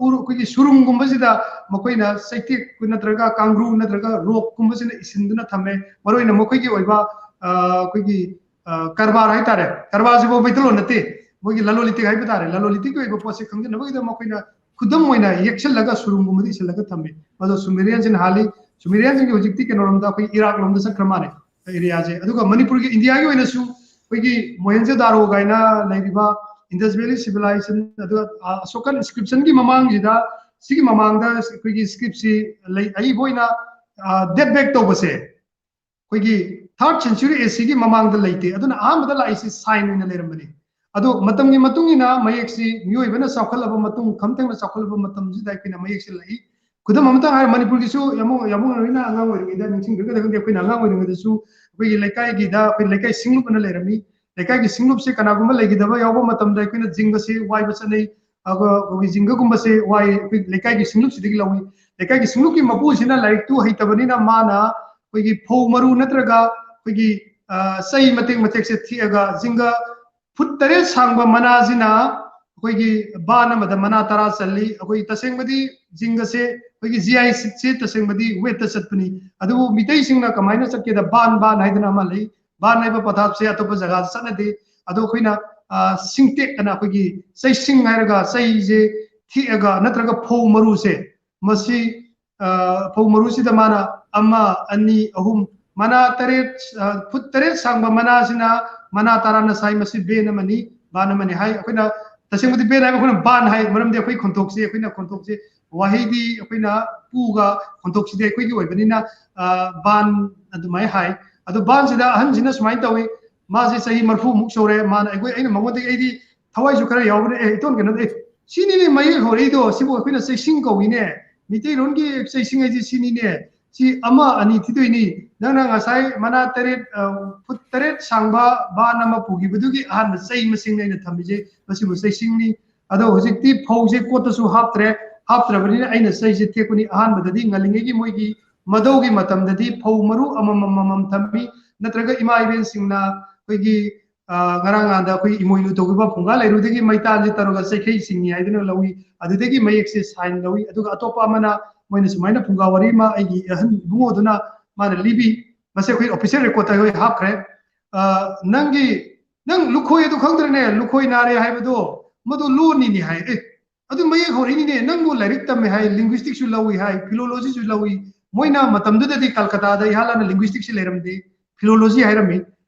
ꯎꯔꯨ-, ꯑꯩꯈꯣꯏꯒꯤ ꯁꯨꯔꯨꯡꯒꯨꯝꯕꯁꯤꯗ ꯃꯈꯣꯏꯅ ꯆꯩꯇꯦꯛ ꯅꯠꯇ꯭ꯔꯒ ꯀꯥꯡꯒ꯭ꯔꯨ ꯅꯠꯇ꯭ꯔꯒ ꯔꯣꯛꯀꯨꯝꯕꯁꯤꯅ ꯏꯁꯤꯟꯗꯨꯅ ꯊꯝꯃꯦ꯫ ꯃꯔꯨꯑꯣꯏꯅ ꯃꯈꯣꯏꯒꯤ ꯑꯣꯏꯕ, ꯑ, ꯑꯩꯈꯣꯏꯒꯤ, ꯑ, ꯀꯔꯕꯥꯔ ꯍꯥꯏꯇꯥꯔꯦ, ꯀꯔꯕꯥꯔꯁꯤꯐꯥꯎ ꯃꯩꯇꯩꯂꯣꯟ ꯅꯠꯇꯦ, ꯃꯣꯏꯒꯤ ꯂꯂꯣꯟ ꯏꯇꯤꯛ ꯍꯥꯏꯕ ꯇꯥꯔꯦ, ꯂꯂꯣꯟ ꯏꯇꯤꯛꯀꯤ ꯑꯣꯏꯕ ꯄꯣꯠꯁꯦ ꯈꯪꯖꯅꯕꯒꯤꯗꯃꯛ ꯃꯈꯣꯏꯅ ꯈꯨꯗꯝ ꯑꯣꯏꯅ ꯌꯦꯛꯁꯜꯂꯒ ꯁꯨꯔꯨꯡꯒꯨꯝꯕꯗ ꯏꯁꯤꯜꯂꯒ ꯊꯝꯃꯦ꯫ ꯃꯗꯣ Sumerian ꯁꯤꯡꯅ ꯍꯥꯜꯂꯤ꯫ Sumerian ꯁꯤꯡꯒꯤ ꯍꯧꯖꯤꯛꯇꯤ ꯀꯩꯅꯣꯔꯣꯝꯗ, ꯑꯩꯈꯣꯏ ꯏꯔꯥꯛ ꯂꯣꯝꯗ ꯆꯠꯈ꯭ꯔ ꯃꯥꯜꯂꯦ, area ꯁꯦ꯫ ꯑꯗꯨꯒ ꯃꯅꯤꯄꯨꯔꯒꯤ, ꯏꯟꯗꯤꯌꯥꯒꯤ ꯑꯣꯏꯅꯁꯨ ꯑꯩꯈꯣꯏꯒꯤ ꯃꯣꯍꯦꯟꯖꯣꯗꯥꯔꯣ ꯀꯥꯏꯅ ꯂꯩꯔꯤꯕ Indus Valley Civilization, ꯑꯗꯨꯒ, ꯑ, Ashokan inscription ꯒꯤ ꯃꯃꯥꯡꯁꯤꯗ, ꯁꯤꯒꯤ ꯃꯃꯥꯡꯗ ꯑꯩꯈꯣꯏꯒꯤ script ꯁꯤ ꯂꯩ, ꯑꯏꯕ ꯑꯣꯏꯅ, ꯑ, date back ꯇꯧꯕꯁꯦ ꯑꯩꯈꯣꯏꯒꯤ third century A C ꯒꯤ ꯃꯃꯥꯡꯗ ꯂꯩꯇꯦ꯫ ꯑꯗꯨꯅ ꯑꯍꯥꯟꯕꯗ ꯂꯥꯛꯏꯁꯤ sign ꯑꯣꯏꯅ ꯂꯩꯔꯝꯕꯅꯤ꯫ ꯑꯗꯣ ꯃꯇꯝꯒꯤ ꯃꯇꯨꯡ ꯏꯟꯅ ꯃꯌꯦꯛꯁꯤ ꯃꯤꯑꯣꯏꯕꯅ ꯆꯥꯎꯈꯠꯂꯕ ꯃꯇꯨꯡ, ꯈꯝ ꯊꯦꯡꯅ ꯆꯥꯎꯈꯠꯂꯕ ꯃꯇꯝꯁꯤꯗ ꯑꯩꯈꯣꯏꯅ ꯃꯌꯦꯛꯁꯤ ꯂꯥꯛꯏ꯫ ꯈꯨꯗꯝ ꯑꯃꯇꯪ ꯍꯥꯏꯔ, ꯃꯅꯤꯄꯨꯔꯒꯤꯁꯨ ꯌꯥꯝꯕꯨꯡ-, ꯌꯥꯝꯕꯨꯡ ꯂꯣꯏꯅ ꯑꯉꯥꯡ ꯑꯣꯏꯔꯤꯉꯩꯗ ꯅꯤꯡꯁꯤꯡꯕꯤꯔꯒꯗꯤ ꯈꯪꯗꯦ, ꯑꯩꯈꯣꯏꯅ ꯑꯉꯥꯡ ꯑꯣꯏꯔꯤꯉꯩꯗꯁꯨ ꯑꯩꯈꯣꯏꯒꯤ ꯂꯩꯀꯥꯏꯒꯤꯗ, ꯑꯩꯈꯣꯏ ꯂꯩꯀꯥꯏ ꯁꯤꯡꯂꯨꯞ ꯑꯅ ꯂꯩꯔꯝꯃꯤ꯫ ꯂꯩꯀꯥꯏꯒꯤ ꯁꯤꯡꯂꯨꯞꯁꯦ ꯀꯅꯥꯒꯨꯝꯕ ꯂꯩꯈꯤꯗꯕ ꯌꯥꯎꯕ ꯃꯇꯝꯗ ꯑꯩꯈꯣꯏꯅ ꯖꯤꯡꯒꯁꯦ ꯋꯥꯏꯕ ꯆꯠꯅꯩ꯫ ꯑꯗꯨꯒ ꯑꯩꯈꯣꯏꯒꯤ ꯖꯤꯡꯒꯒꯨꯝꯕꯁꯦ ꯋꯥꯏ, ꯑꯩꯈꯣꯏ ꯂꯩꯀꯥꯏꯒꯤ ꯁꯤꯡꯂꯨꯞꯁꯤꯗꯒꯤ ꯂꯧꯏ꯫ ꯂꯩꯀꯥꯏꯒꯤ ꯁꯤꯡꯂꯨꯞꯀꯤ ꯃꯄꯨꯁꯤꯅ ꯂꯥꯏꯔꯤꯛꯇꯨ ꯍꯩꯇꯕꯅꯤꯅ ꯃꯥꯅ ꯑꯩꯈꯣꯏꯒꯤ ꯐꯧ ꯃꯔꯨ ꯅꯠꯇ꯭ꯔꯒ ꯑꯩꯈꯣꯏꯒꯤ, ꯑ, ꯆꯩ ꯃꯇꯦꯛ ꯃꯇꯦꯛꯁꯦ ꯊꯦꯛꯑꯒ ꯖꯤꯡꯒ ꯐꯨꯠ ꯇꯔꯦꯠ ꯁꯥꯡꯕ ꯃꯅꯥꯁꯤꯅ ꯑꯩꯈꯣꯏꯒꯤ ꯕꯥꯟ ꯑꯃꯗ ꯃꯅꯥ ꯇꯔꯥ ꯆꯜꯂꯤ꯫ ꯑꯩꯈꯣꯏ ꯇꯁꯦꯡꯕꯗꯤ ꯖꯤꯡꯒꯁꯦ ꯑꯩꯈꯣꯏꯒꯤ ꯖꯤꯌꯥꯏꯁꯤꯠꯁꯦ ꯇꯁꯦꯡꯕꯗꯤ ꯋꯦꯠꯇ ꯆꯠꯄꯅꯤ꯫ ꯑꯗꯨꯕꯨ ꯃꯤꯇꯩꯁꯤꯡꯅ ꯀꯃꯥꯏꯅ ꯆꯠꯀꯦꯗ, ꯕꯥꯟ, ꯕꯥꯟ ꯍꯥꯏꯗꯅ ꯑꯃ ꯂꯩ꯫ ꯕꯥꯟ ꯍꯥꯏꯕ ꯄꯊꯥꯞꯁꯦ ꯑꯇꯣꯞꯄ ꯖꯒꯥꯗ ꯆꯠꯅꯗꯦ꯫ ꯑꯗꯣ ꯑꯩꯈꯣꯏꯅ, ꯑ, ꯁꯤꯡꯇꯦꯛ ꯑꯅ ꯑꯩꯈꯣꯏꯒꯤ ꯆꯩꯁꯤꯡ ꯍꯥꯏꯔꯒ ꯆꯩꯁꯦ ꯊꯦꯛꯑꯒ ꯅꯠꯇ꯭ꯔꯒ ꯐꯧ ꯃꯔꯨꯁꯦ, ꯃꯁꯤ, ꯑ, ꯐꯧ ꯃꯔꯨꯁꯤꯗ ꯃꯥꯅ ꯑꯃ, ꯑꯅꯤ, ꯑꯍꯨꯝ, ꯃꯅꯥ ꯇꯔꯦꯠ, ꯑ, ꯐꯨꯠ ꯇꯔꯦꯠ ꯁꯥꯡꯕ ꯃꯅꯥꯁꯤꯅ ꯃꯅꯥ ꯇꯔꯥꯅ ꯁꯥꯏ꯫ ꯃꯁꯤ ꯕꯦꯟ ꯑꯃꯅꯤ, ꯕꯥꯟ ꯑꯃꯅꯤ ꯍꯥꯏ꯫ ꯑꯩꯈꯣꯏꯅ ꯇꯁꯦꯡꯕꯗꯤ ꯕꯦꯟ ꯍꯥꯏꯕ ꯑꯩꯈꯣꯏꯅ ꯕꯥꯟ ꯍꯥꯏ, ꯃꯔꯝꯗꯤ ꯑꯩꯈꯣꯏ ꯈꯣꯟꯊꯣꯛꯁꯦ, ꯑꯩꯈꯣꯏꯅ ꯈꯣꯟꯊꯣꯛꯁꯦ ꯋꯥꯍꯩꯗꯤ ꯑꯩꯈꯣꯏꯅ ꯄꯨꯒ ꯈꯣꯟꯊꯣꯛꯁꯤꯗꯤ ꯑꯩꯈꯣꯏꯒꯤ ꯑꯣꯏꯕꯅꯤꯅ, ꯑ, ꯕꯥꯟ ꯑꯗꯨꯃꯥꯏꯅ ꯍꯥꯏ꯫ ꯑꯗꯣ ꯕꯥꯟꯁꯤꯗ ꯑꯍꯟꯁꯤꯅ ꯁꯨꯃꯥꯏꯅ ꯇꯧꯏ, ꯃꯥꯁꯦ ꯆꯍꯤ ꯃꯔꯤꯐꯨꯃꯨꯛ ꯁꯨꯔꯦ, ꯃꯥꯅ ꯑꯩꯈꯣꯏ, ꯑꯩꯅ ꯃꯉꯣꯟꯗꯒꯤ, ꯑꯩꯗꯤ ꯊꯋꯥꯏꯁꯨ ꯈꯔ ꯌꯥꯎꯕꯅꯦ꯫ "ꯑꯦ, ꯏꯇꯣꯟ, ꯀꯩꯅꯣ, ꯑꯦ, ꯁꯤꯅꯤꯅꯦ ꯃꯌꯦꯛ ꯍꯧꯔꯛꯏꯗꯣ, ꯁꯤꯕꯨ ꯑꯩꯈꯣꯏꯅ ꯆꯩꯁꯤꯡ ꯀꯧꯏꯅꯦ, ꯃꯤꯇꯩꯔꯣꯟꯒꯤ ꯆꯩꯁꯤꯡ ꯍꯥꯏꯁꯦ ꯁꯤꯅꯤꯅꯦ, ꯁꯤ ꯑꯃ ꯑꯅꯤ ꯊꯤꯗꯣꯏꯅꯤ, ꯅꯪꯅ ꯉꯁꯥꯏ ꯃꯅꯥ ꯇꯔꯦꯠ, ꯑ, ꯐꯨꯠ ꯇꯔꯦꯠ ꯁꯥꯡꯕ ꯕꯥꯟ ꯑꯃ ꯄꯨꯈꯤꯕꯗꯨꯒꯤ ꯑꯍꯥꯟꯕ ꯆꯩ ꯃꯁꯤꯡꯅꯤ ꯑꯩꯅ ꯊꯝꯃꯤꯁꯦ, ꯃꯁꯤꯕꯨ ꯆꯩꯁꯤꯡꯅꯤ꯫ ꯑꯗꯣ ꯍꯧꯖꯤꯛꯇꯤ ꯐꯧꯁꯦ ꯀꯣꯠꯇꯁꯨ ꯍꯥꯞꯇ꯭ꯔꯦ, ꯍꯥꯞꯇ꯭ꯔꯕꯅꯤꯅ ꯑꯩꯅ ꯆꯩꯁꯦ ꯊꯦꯛꯄꯅꯤ꯫ ꯑꯍꯥꯟꯕꯗꯗꯤ ꯉꯜꯂꯤꯉꯩꯒꯤ ꯃꯣꯏꯒꯤ ꯃꯙꯧꯒꯤ ꯃꯇꯝꯗꯗꯤ ꯐꯧ ꯃꯔꯨ ꯑꯃꯃꯝ ꯑꯃꯃꯝ ꯊꯝꯃꯤ, ꯅꯠꯇ꯭ꯔꯒ ꯏꯃꯥ ꯏꯕꯦꯟꯁꯤꯡꯅ ꯑꯩꯈꯣꯏꯒꯤ, ꯑ, ꯉꯔꯥꯡ ꯅꯍꯥꯟꯗ ꯑꯩꯈꯣꯏ ꯏꯃꯣꯏꯅꯨ ꯇꯧꯈꯤꯕ ꯐꯨꯡꯒꯥ ꯂꯩꯔꯨꯗꯒꯤ ꯃꯩꯇꯥꯟꯁꯦ ꯇꯧꯔꯒ ꯆꯩꯈꯩ ꯆꯤꯡꯉꯤ ꯍꯥꯏꯗꯨꯅ ꯂꯧꯏ꯫ ꯑꯗꯨꯗꯒꯤ ꯃꯌꯦꯛꯁꯦ ꯁꯥꯏꯟ ꯂꯧꯏ꯫ ꯑꯗꯨꯒ ꯑꯇꯣꯞꯄ ꯑꯃꯅ ꯃꯣꯏꯅ ꯁꯨꯃꯥꯏꯅ ꯐꯨꯡꯒꯥ ꯋꯥꯔꯤ ꯑꯃ ꯑꯩꯒꯤ ꯑꯍꯟ ꯏꯕꯨꯡꯉꯣꯗꯨꯅ ꯃꯥꯅ ꯂꯤꯕꯤ꯫ ꯃꯁꯤ ꯑꯩꯈꯣꯏ ꯑꯣꯐꯤꯁꯤꯌꯦꯜ ꯔꯦꯀꯣꯔꯠꯇ ꯑꯩꯈꯣꯏ ꯍꯥꯞꯈ꯭ꯔꯦ꯫ ꯑ, "ꯅꯪꯒꯤ, ꯅꯪ ꯂꯨꯈꯣꯏ ꯑꯗꯨ ꯈꯪꯗ꯭ꯔꯅꯦ? ꯂꯨꯈꯣꯏ ꯅꯥꯔꯦ ꯍꯥꯏꯕꯗꯣ ꯃꯗꯨ ꯂꯣꯟꯅꯤꯅꯦ" ꯍꯥꯏ꯫ "ꯑꯦ, ꯑꯗꯨ ꯃꯌꯦꯛ ꯍꯧꯔꯛꯏꯅꯤꯅꯦ, ꯅꯪꯕꯨ ꯂꯥꯏꯔꯤꯛ ꯇꯝꯃꯦ ꯍꯥꯏ, ꯂꯤꯡꯒ꯭ꯋꯤꯁꯇꯤꯛꯁꯨ ꯂꯧꯏ ꯍꯥꯏ, ꯐꯤꯂꯣꯂꯣꯖꯤꯁꯨ ꯂꯧꯏ"꯫ ꯃꯣꯏꯅ ꯃꯇꯝꯗꯨꯗꯗꯤ ꯀꯜꯀꯇꯥꯗ ꯏꯍꯥꯟ ꯍꯥꯟꯅ ꯂꯤꯡꯒ꯭ꯋꯤꯁꯇꯤꯛꯁꯤ ꯂꯩꯔꯝꯗꯦ, ꯐꯤꯂꯣꯂꯣꯖꯤ ꯍꯥꯏꯔꯝꯃꯤ꯫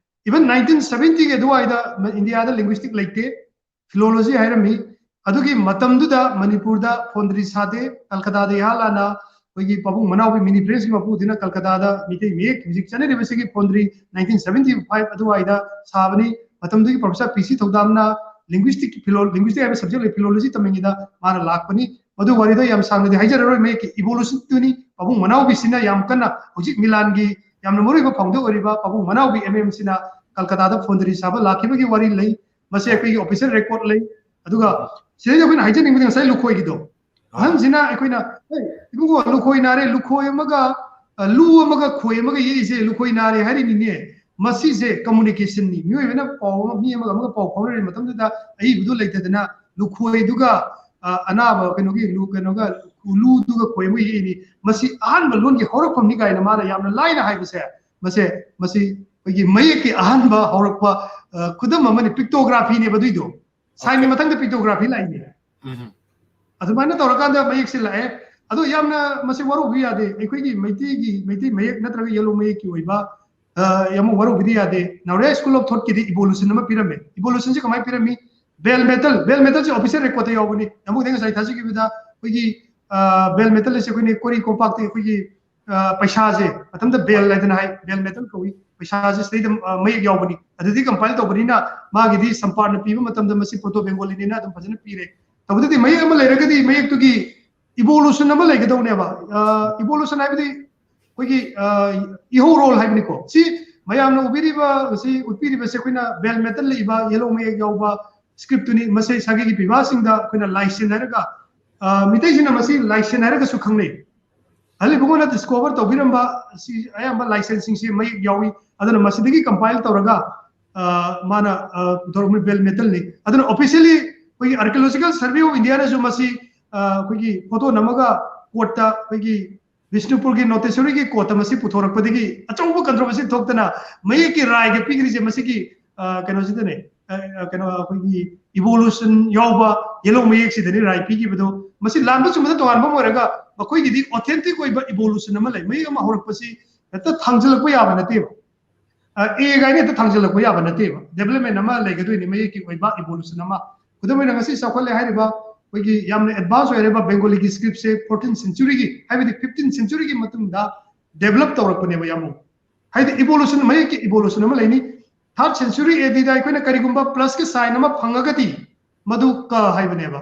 Even nineteen seventy ꯒꯤ ꯑꯗꯨꯋꯥꯏꯗ ꯃ-, ꯏꯟꯗꯤꯌꯥꯗ ꯂꯤꯡꯒ꯭ꯋꯤꯁꯇꯤꯛ ꯂꯩꯇꯦ, ꯐꯤꯂꯣꯂꯣꯖꯤ ꯍꯥꯏꯔꯝꯃꯤ꯫ ꯑꯗꯨꯒꯤ ꯃꯇꯝꯗꯨꯗ ꯃꯅꯤꯄꯨꯔꯗ ꯐꯣꯟꯗ꯭ꯔꯤ ꯁꯥꯗꯦ꯫ ꯀꯜꯀꯇꯥꯗ ꯏꯍꯥꯟ ꯍꯥꯟꯅ ꯑꯩꯈꯣꯏꯒꯤ ꯄꯥꯕꯨꯡ ꯃꯅꯥꯎꯕꯤ, ꯃꯤꯅꯤ ꯄ꯭ꯔꯦꯁꯀꯤ ꯃꯄꯨꯗꯨꯅ ꯀꯜꯀꯇꯥꯗ ꯃꯤꯇꯩ ꯃꯌꯦꯛ ꯍꯧꯖꯤꯛ ꯆꯠꯅꯔꯤꯕꯁꯤꯒꯤ ꯐꯣꯟꯗ꯭ꯔꯤ nineteen seventy five ꯑꯗꯨꯋꯥꯏꯗ ꯁꯥꯕꯅꯤ꯫ ꯃꯇꯝꯗꯨꯒꯤ ꯄ꯭ꯔꯣꯐꯦꯁꯔ ꯄꯤ ꯁꯤ ꯊꯧꯗꯥꯝꯅ ꯂꯤꯡꯒ꯭ꯋꯤꯁꯇꯤꯛ ꯐꯤꯂꯣ-, ꯂꯤꯡꯒ꯭ꯋꯤꯁꯇꯤꯛ ꯍꯥꯏꯕ ꯁꯕꯖꯦꯛ ꯂꯩ, ꯐꯤꯂꯣꯂꯣꯖꯤ ꯇꯝꯃꯤꯉꯩꯗ ꯃꯥꯅ ꯂꯥꯛꯄꯅꯤ꯫ ꯃꯗꯨ ꯋꯥꯔꯤꯗꯣ ꯌꯥꯝ ꯁꯥꯡꯅꯗꯤ ꯍꯥꯏꯖꯔꯔꯣꯏ, ꯃꯌꯦꯛꯀꯤ ꯏꯕꯣꯂꯨꯁꯟꯗꯨꯅꯤ꯫ ꯄꯥꯕꯨꯡ ꯃꯅꯥꯎꯕꯤꯁꯤꯅ ꯌꯥꯝ ꯀꯟꯅ ꯍꯧꯖꯤꯛ ꯃꯤꯂꯥꯟꯒꯤ ꯌꯥꯝꯅ ꯃꯔꯨꯑꯣꯏꯕ ꯐꯥꯎꯟꯗꯔ ꯑꯣꯏꯔꯤꯕ ꯄꯥꯕꯨꯡ ꯃꯅꯥꯎꯕꯤ ꯑꯦꯝ ꯑꯦꯝꯁꯤꯅ ꯀꯜꯀꯇꯥꯗ ꯐꯣꯟꯗ꯭ꯔꯤ ꯁꯥꯕ ꯂꯥꯛꯈꯤꯕꯒꯤ ꯋꯥꯔꯤ ꯂꯩ꯫ ꯃꯁꯤ ꯑꯩꯈꯣꯏꯒꯤ ꯑꯣꯐꯤꯁꯤꯌꯦꯜ ꯔꯦꯀꯣꯔꯠ ꯂꯩ꯫ ꯑꯗꯨꯒ ꯁꯤꯗꯩꯗ ꯑꯩꯈꯣꯏꯅ ꯍꯥꯏꯖꯅꯤꯡꯕꯗꯤ ꯉꯁꯥꯏ ꯂꯨꯈꯣꯏꯒꯤꯗꯣ, ꯑꯍꯟꯁꯤꯅ ꯑꯩꯈꯣꯏꯅ, "ꯑꯦ, ꯏꯕꯨꯡꯉꯣ, ꯂꯨꯈꯣꯏ ꯅꯥꯔꯦ, ꯂꯨꯈꯣꯏ ꯑꯃꯒ, ꯑ, ꯂꯨ ꯑꯃꯒ ꯈꯣꯏ ꯑꯃꯒ ꯌꯦꯛꯏꯁꯦ ꯂꯨꯈꯣꯏ ꯅꯥꯔꯦ ꯍꯥꯏꯔꯤꯅꯤꯅꯦ"꯫ ꯃꯁꯤꯁꯦ ꯀꯝꯃꯨꯅꯤꯀꯦꯁꯟꯅꯤ꯫ ꯃꯤꯑꯣꯏꯕꯅ ꯄꯥꯎ ꯑꯃ, ꯃꯤ ꯑꯃꯒ ꯑꯃꯒ ꯄꯥꯎ ꯐꯥꯎꯅꯔꯤꯉꯩ ꯃꯇꯝꯗꯨꯗ ꯑꯏꯕꯗꯨ ꯂꯩꯇꯗꯅ ꯂꯨꯈꯣꯏꯗꯨꯒ, ꯑ, ꯑꯅꯥꯕ ꯀꯩꯅꯣꯒꯤ ꯂꯨ-, ꯀꯩꯅꯣꯒ ꯂꯨꯗꯨꯒ ꯈꯣꯏ ꯑꯃꯒ ꯌꯦꯛꯏꯅꯤ꯫ ꯃꯁꯤ ꯑꯍꯥꯟꯕ ꯂꯣꯟꯒꯤ ꯍꯧꯔꯛꯐꯝꯅꯤ ꯀꯥꯏꯅ ꯃꯥꯅ ꯌꯥꯝꯅ ꯂꯥꯏꯅ ꯍꯥꯏꯕꯁꯦ, ꯃꯁꯦ, ꯃꯁꯤ ꯑꯩꯈꯣꯏꯒꯤ ꯃꯌꯦꯛꯀꯤ ꯑꯍꯥꯟꯕ ꯍꯧꯔꯛꯄ, ꯑ, ꯈꯨꯗꯝ ꯑꯃꯅꯤ, ꯄꯤꯛꯇꯣꯒ꯭ꯔꯥꯐꯤꯅꯦꯕ ꯑꯗꯨꯏꯗꯣ꯫ ꯁꯥꯏꯟꯒꯤ ꯃꯊꯪꯗ ꯄꯤꯛꯇꯣꯒ꯭ꯔꯥꯐꯤ ꯂꯥꯛꯏꯅꯦ꯫ ꯎꯝ꯫ ꯑꯗꯨꯃꯥꯏꯅ ꯇꯧꯔꯀꯥꯟꯗ ꯃꯌꯦꯛꯁꯦ ꯂꯥꯛꯑꯦ꯫ ꯑꯗꯣ ꯌꯥꯝꯅ ꯃꯁꯤ ꯋꯥꯔꯧꯕ ꯌꯥꯗꯦ꯫ ꯑꯩꯈꯣꯏꯒꯤ ꯃꯩꯇꯩꯒꯤ, ꯃꯩꯇꯩ ꯃꯌꯦꯛ ꯅꯠꯇ꯭ꯔꯒ ꯌꯦꯂꯣ ꯃꯌꯦꯛꯀꯤ ꯑꯣꯏꯕ, ꯑ, ꯌꯥꯝ ꯋꯥꯔꯧꯕꯤꯗꯤ ꯌꯥꯗꯦ꯫ ꯅꯥꯎꯔꯦꯝ ꯁ꯭ꯀꯨꯜ ꯑꯣꯐ ꯊꯣꯠꯀꯤꯗꯤ ꯏꯕꯣꯂꯨꯁꯟ ꯑꯃ ꯄꯤꯔꯝꯃꯦ꯫ ꯏꯕꯣꯂꯨꯁꯟꯁꯦ ꯀꯃꯥꯏꯅ ꯄꯤꯔꯝꯃꯤ? ꯕꯦꯜ ꯃꯦꯇꯜ, ꯕꯦꯜ ꯃꯦꯇꯜꯁꯦ ꯑꯣꯐꯤꯁꯤꯌꯦꯜ ꯔꯦꯀꯣꯔꯠꯇ ꯌꯥꯎꯕꯅꯤ꯫ ꯅꯕꯨꯡꯗ ꯉꯁꯥꯏ ꯊꯥꯖꯈꯤꯕꯗ ꯑꯩꯈꯣꯏꯒꯤ, ꯑ, ꯕꯦꯜ ꯃꯦꯇꯜ ꯑꯁꯦ ꯑꯩꯈꯣꯏꯅ ꯀꯣꯔꯤ ꯀꯣꯝꯄꯥꯛꯇ ꯑꯩꯈꯣꯏꯒꯤ, ꯑ, ꯄꯩꯁꯥꯁꯦ ꯃꯇꯝꯗ ꯕꯦꯜ ꯍꯥꯏꯗꯅ ꯍꯥꯏ, ꯕꯦꯜ ꯃꯦꯇꯜ ꯀꯧꯏ꯫ ꯄꯩꯁꯥꯁꯦ ꯁꯤꯗꯩꯗ ꯑ, ꯃꯌꯦꯛ ꯌꯥꯎꯕꯅꯤ꯫ ꯑꯗꯨꯗꯤ compile ꯇꯧꯕꯅꯤꯅ ꯃꯥꯒꯤꯗꯤ ꯁꯝꯄꯥꯔꯅ ꯄꯤꯕ ꯃꯇꯝꯗ ꯃꯁꯤ Proto Bengali ꯅꯤꯅ ꯑꯗꯨꯝ ꯐꯖꯅ ꯄꯤꯔꯦ꯫ ꯇꯧꯕꯗꯗꯤ ꯃꯌꯦꯛ ꯑꯃ ꯂꯩꯔꯒꯗꯤ ꯃꯌꯦꯛꯇꯨꯒꯤ evolution ꯑꯃ ꯂꯩꯒꯗꯧꯅꯦꯕ꯫ Evolution ꯍꯥꯏꯕꯗꯤ ꯑꯩꯈꯣꯏꯒꯤ ꯏꯍꯧꯔꯣꯜ ꯍꯥꯏꯕꯅꯤꯀꯣ꯫ ꯁꯤ ꯃꯌꯥꯝꯅ ꯎꯕꯤꯔꯤꯕ, ꯁꯤ ꯎꯠꯄꯤꯔꯤꯕꯁꯦ ꯑꯩꯈꯣꯏꯅ bell metal ꯏꯕ yellow ꯃꯌꯦꯛ ꯌꯥꯎꯕ script ꯇꯨꯅꯤ꯫ ꯃꯁꯤ ꯁꯥꯒꯩꯒꯤ ꯄꯤꯕꯥꯁꯤꯡꯗ ꯑꯩꯈꯣꯏꯅ ꯂꯥꯏꯁꯦꯟ ꯍꯥꯏꯔꯒ, ꯑ, ꯃꯤꯇꯩꯁꯤꯡꯅ ꯃꯁꯤ ꯂꯥꯏꯁꯦꯟ ꯍꯥꯏꯔꯒꯁꯨ ꯈꯪꯅꯩ꯫ ꯑꯍꯜ ꯏꯕꯨꯡꯉꯣꯅ discover ꯇꯧꯕꯤꯔꯝꯕ ꯁꯤ ꯑꯌꯥꯝꯕ ꯂꯥꯏꯁꯦꯟꯁꯁꯤꯡꯁꯦ ꯃꯌꯦꯛ ꯌꯥꯎꯏ꯫ ꯑꯗꯨꯅ ꯃꯁꯤꯗꯒꯤ compile ꯇꯧꯔꯒ, ꯑ, ꯃꯥꯅ, ꯑ, ꯄꯨꯊꯣꯔꯛꯄ bell metal ꯅꯤ꯫ ꯑꯗꯨꯅ officially ꯑꯩꯈꯣꯏꯒꯤ Archaeological Survey of India ꯅꯁꯨ ꯃꯁꯤ, ꯑ, ꯑꯩꯈꯣꯏꯒꯤ photo ꯅꯝꯃꯒ court ꯇ, ꯑꯩꯈꯣꯏꯒꯤ ꯕꯤꯁꯅꯨꯄꯨꯔꯒꯤ Nauteshwari ꯒꯤ court ꯇ ꯃꯁꯤ ꯄꯨꯊꯣꯔꯛꯄꯗꯒꯤ ꯑꯆꯧꯕ controversy ꯊꯣꯛꯇꯅ ꯃꯌꯦꯛꯀꯤ ꯔꯥꯏꯒ ꯄꯤꯈ꯭ꯔꯤꯁꯦ ꯃꯁꯤꯒꯤ, ꯑ, ꯀꯩꯅꯣꯁꯤꯗꯅꯦ꯫ ꯑ, ꯑ, ꯀꯩꯅꯣ, ꯑꯩꯈꯣꯏꯒꯤ evolution ꯌꯥꯎꯕ yellow ꯃꯌꯦꯛꯁꯤꯗꯅꯤ ꯔꯥꯏ ꯄꯤꯈꯤꯕꯗꯣ꯫ ꯃꯁꯤ ꯂꯥꯟꯕ ꯆꯨꯝꯕꯗ ꯇꯣꯉꯥꯟꯕ ꯑꯃ ꯑꯣꯏꯔꯒ ꯃꯈꯣꯏꯒꯤꯗꯤ authentic ꯑꯣꯏꯕ evolution ꯑꯃ ꯂꯩ꯫ ꯃꯌꯦꯛ ꯑꯃ ꯍꯧꯔꯛꯄꯁꯤ ꯍꯦꯛꯇ ꯊꯥꯡꯖꯜꯂꯛꯄ ꯌꯥꯕ ꯅꯠꯇꯦꯕ꯫ ꯑ, A ꯀꯥꯏꯅ ꯍꯦꯛꯇ ꯊꯥꯡꯖꯜꯂꯛꯄ ꯌꯥꯕ ꯅꯠꯇꯦꯕ꯫ Development ꯑꯃ ꯂꯩꯒꯗꯣꯏꯅꯤ, ꯃꯌꯦꯛꯀꯤ ꯑꯣꯏꯕ evolution ꯑꯃ꯫ ꯈꯨꯗꯝ ꯑꯣꯏꯅ ꯉꯁꯤ ꯆꯥꯎꯈꯠꯂꯦ ꯍꯥꯏꯔꯤꯕ ꯑꯩꯈꯣꯏꯒꯤ ꯌꯥꯝꯅ advance ꯑꯣꯏꯔꯤꯕ Bengali ꯒꯤ script ꯁꯦ fourteenth century ꯒꯤ, ꯍꯥꯏꯕꯗꯤ fifteenth century ꯒꯤ ꯃꯇꯨꯡꯗ develop ꯇꯧꯔꯛꯄꯅꯦꯕ ꯌꯥꯝꯅ꯫ ꯍꯥꯏꯗꯤ evolution, ꯃꯌꯦꯛꯀꯤ evolution ꯑꯃ ꯂꯩꯅꯤ꯫ Third century A D ꯗ ꯑꯩꯈꯣꯏꯅ ꯀꯔꯤꯒꯨꯝꯕ plus ꯀꯤ sign ꯑꯃ ꯐꯪꯉꯒꯗꯤ ꯃꯗꯨ ꯀ ꯍꯥꯏꯕꯅꯦꯕ꯫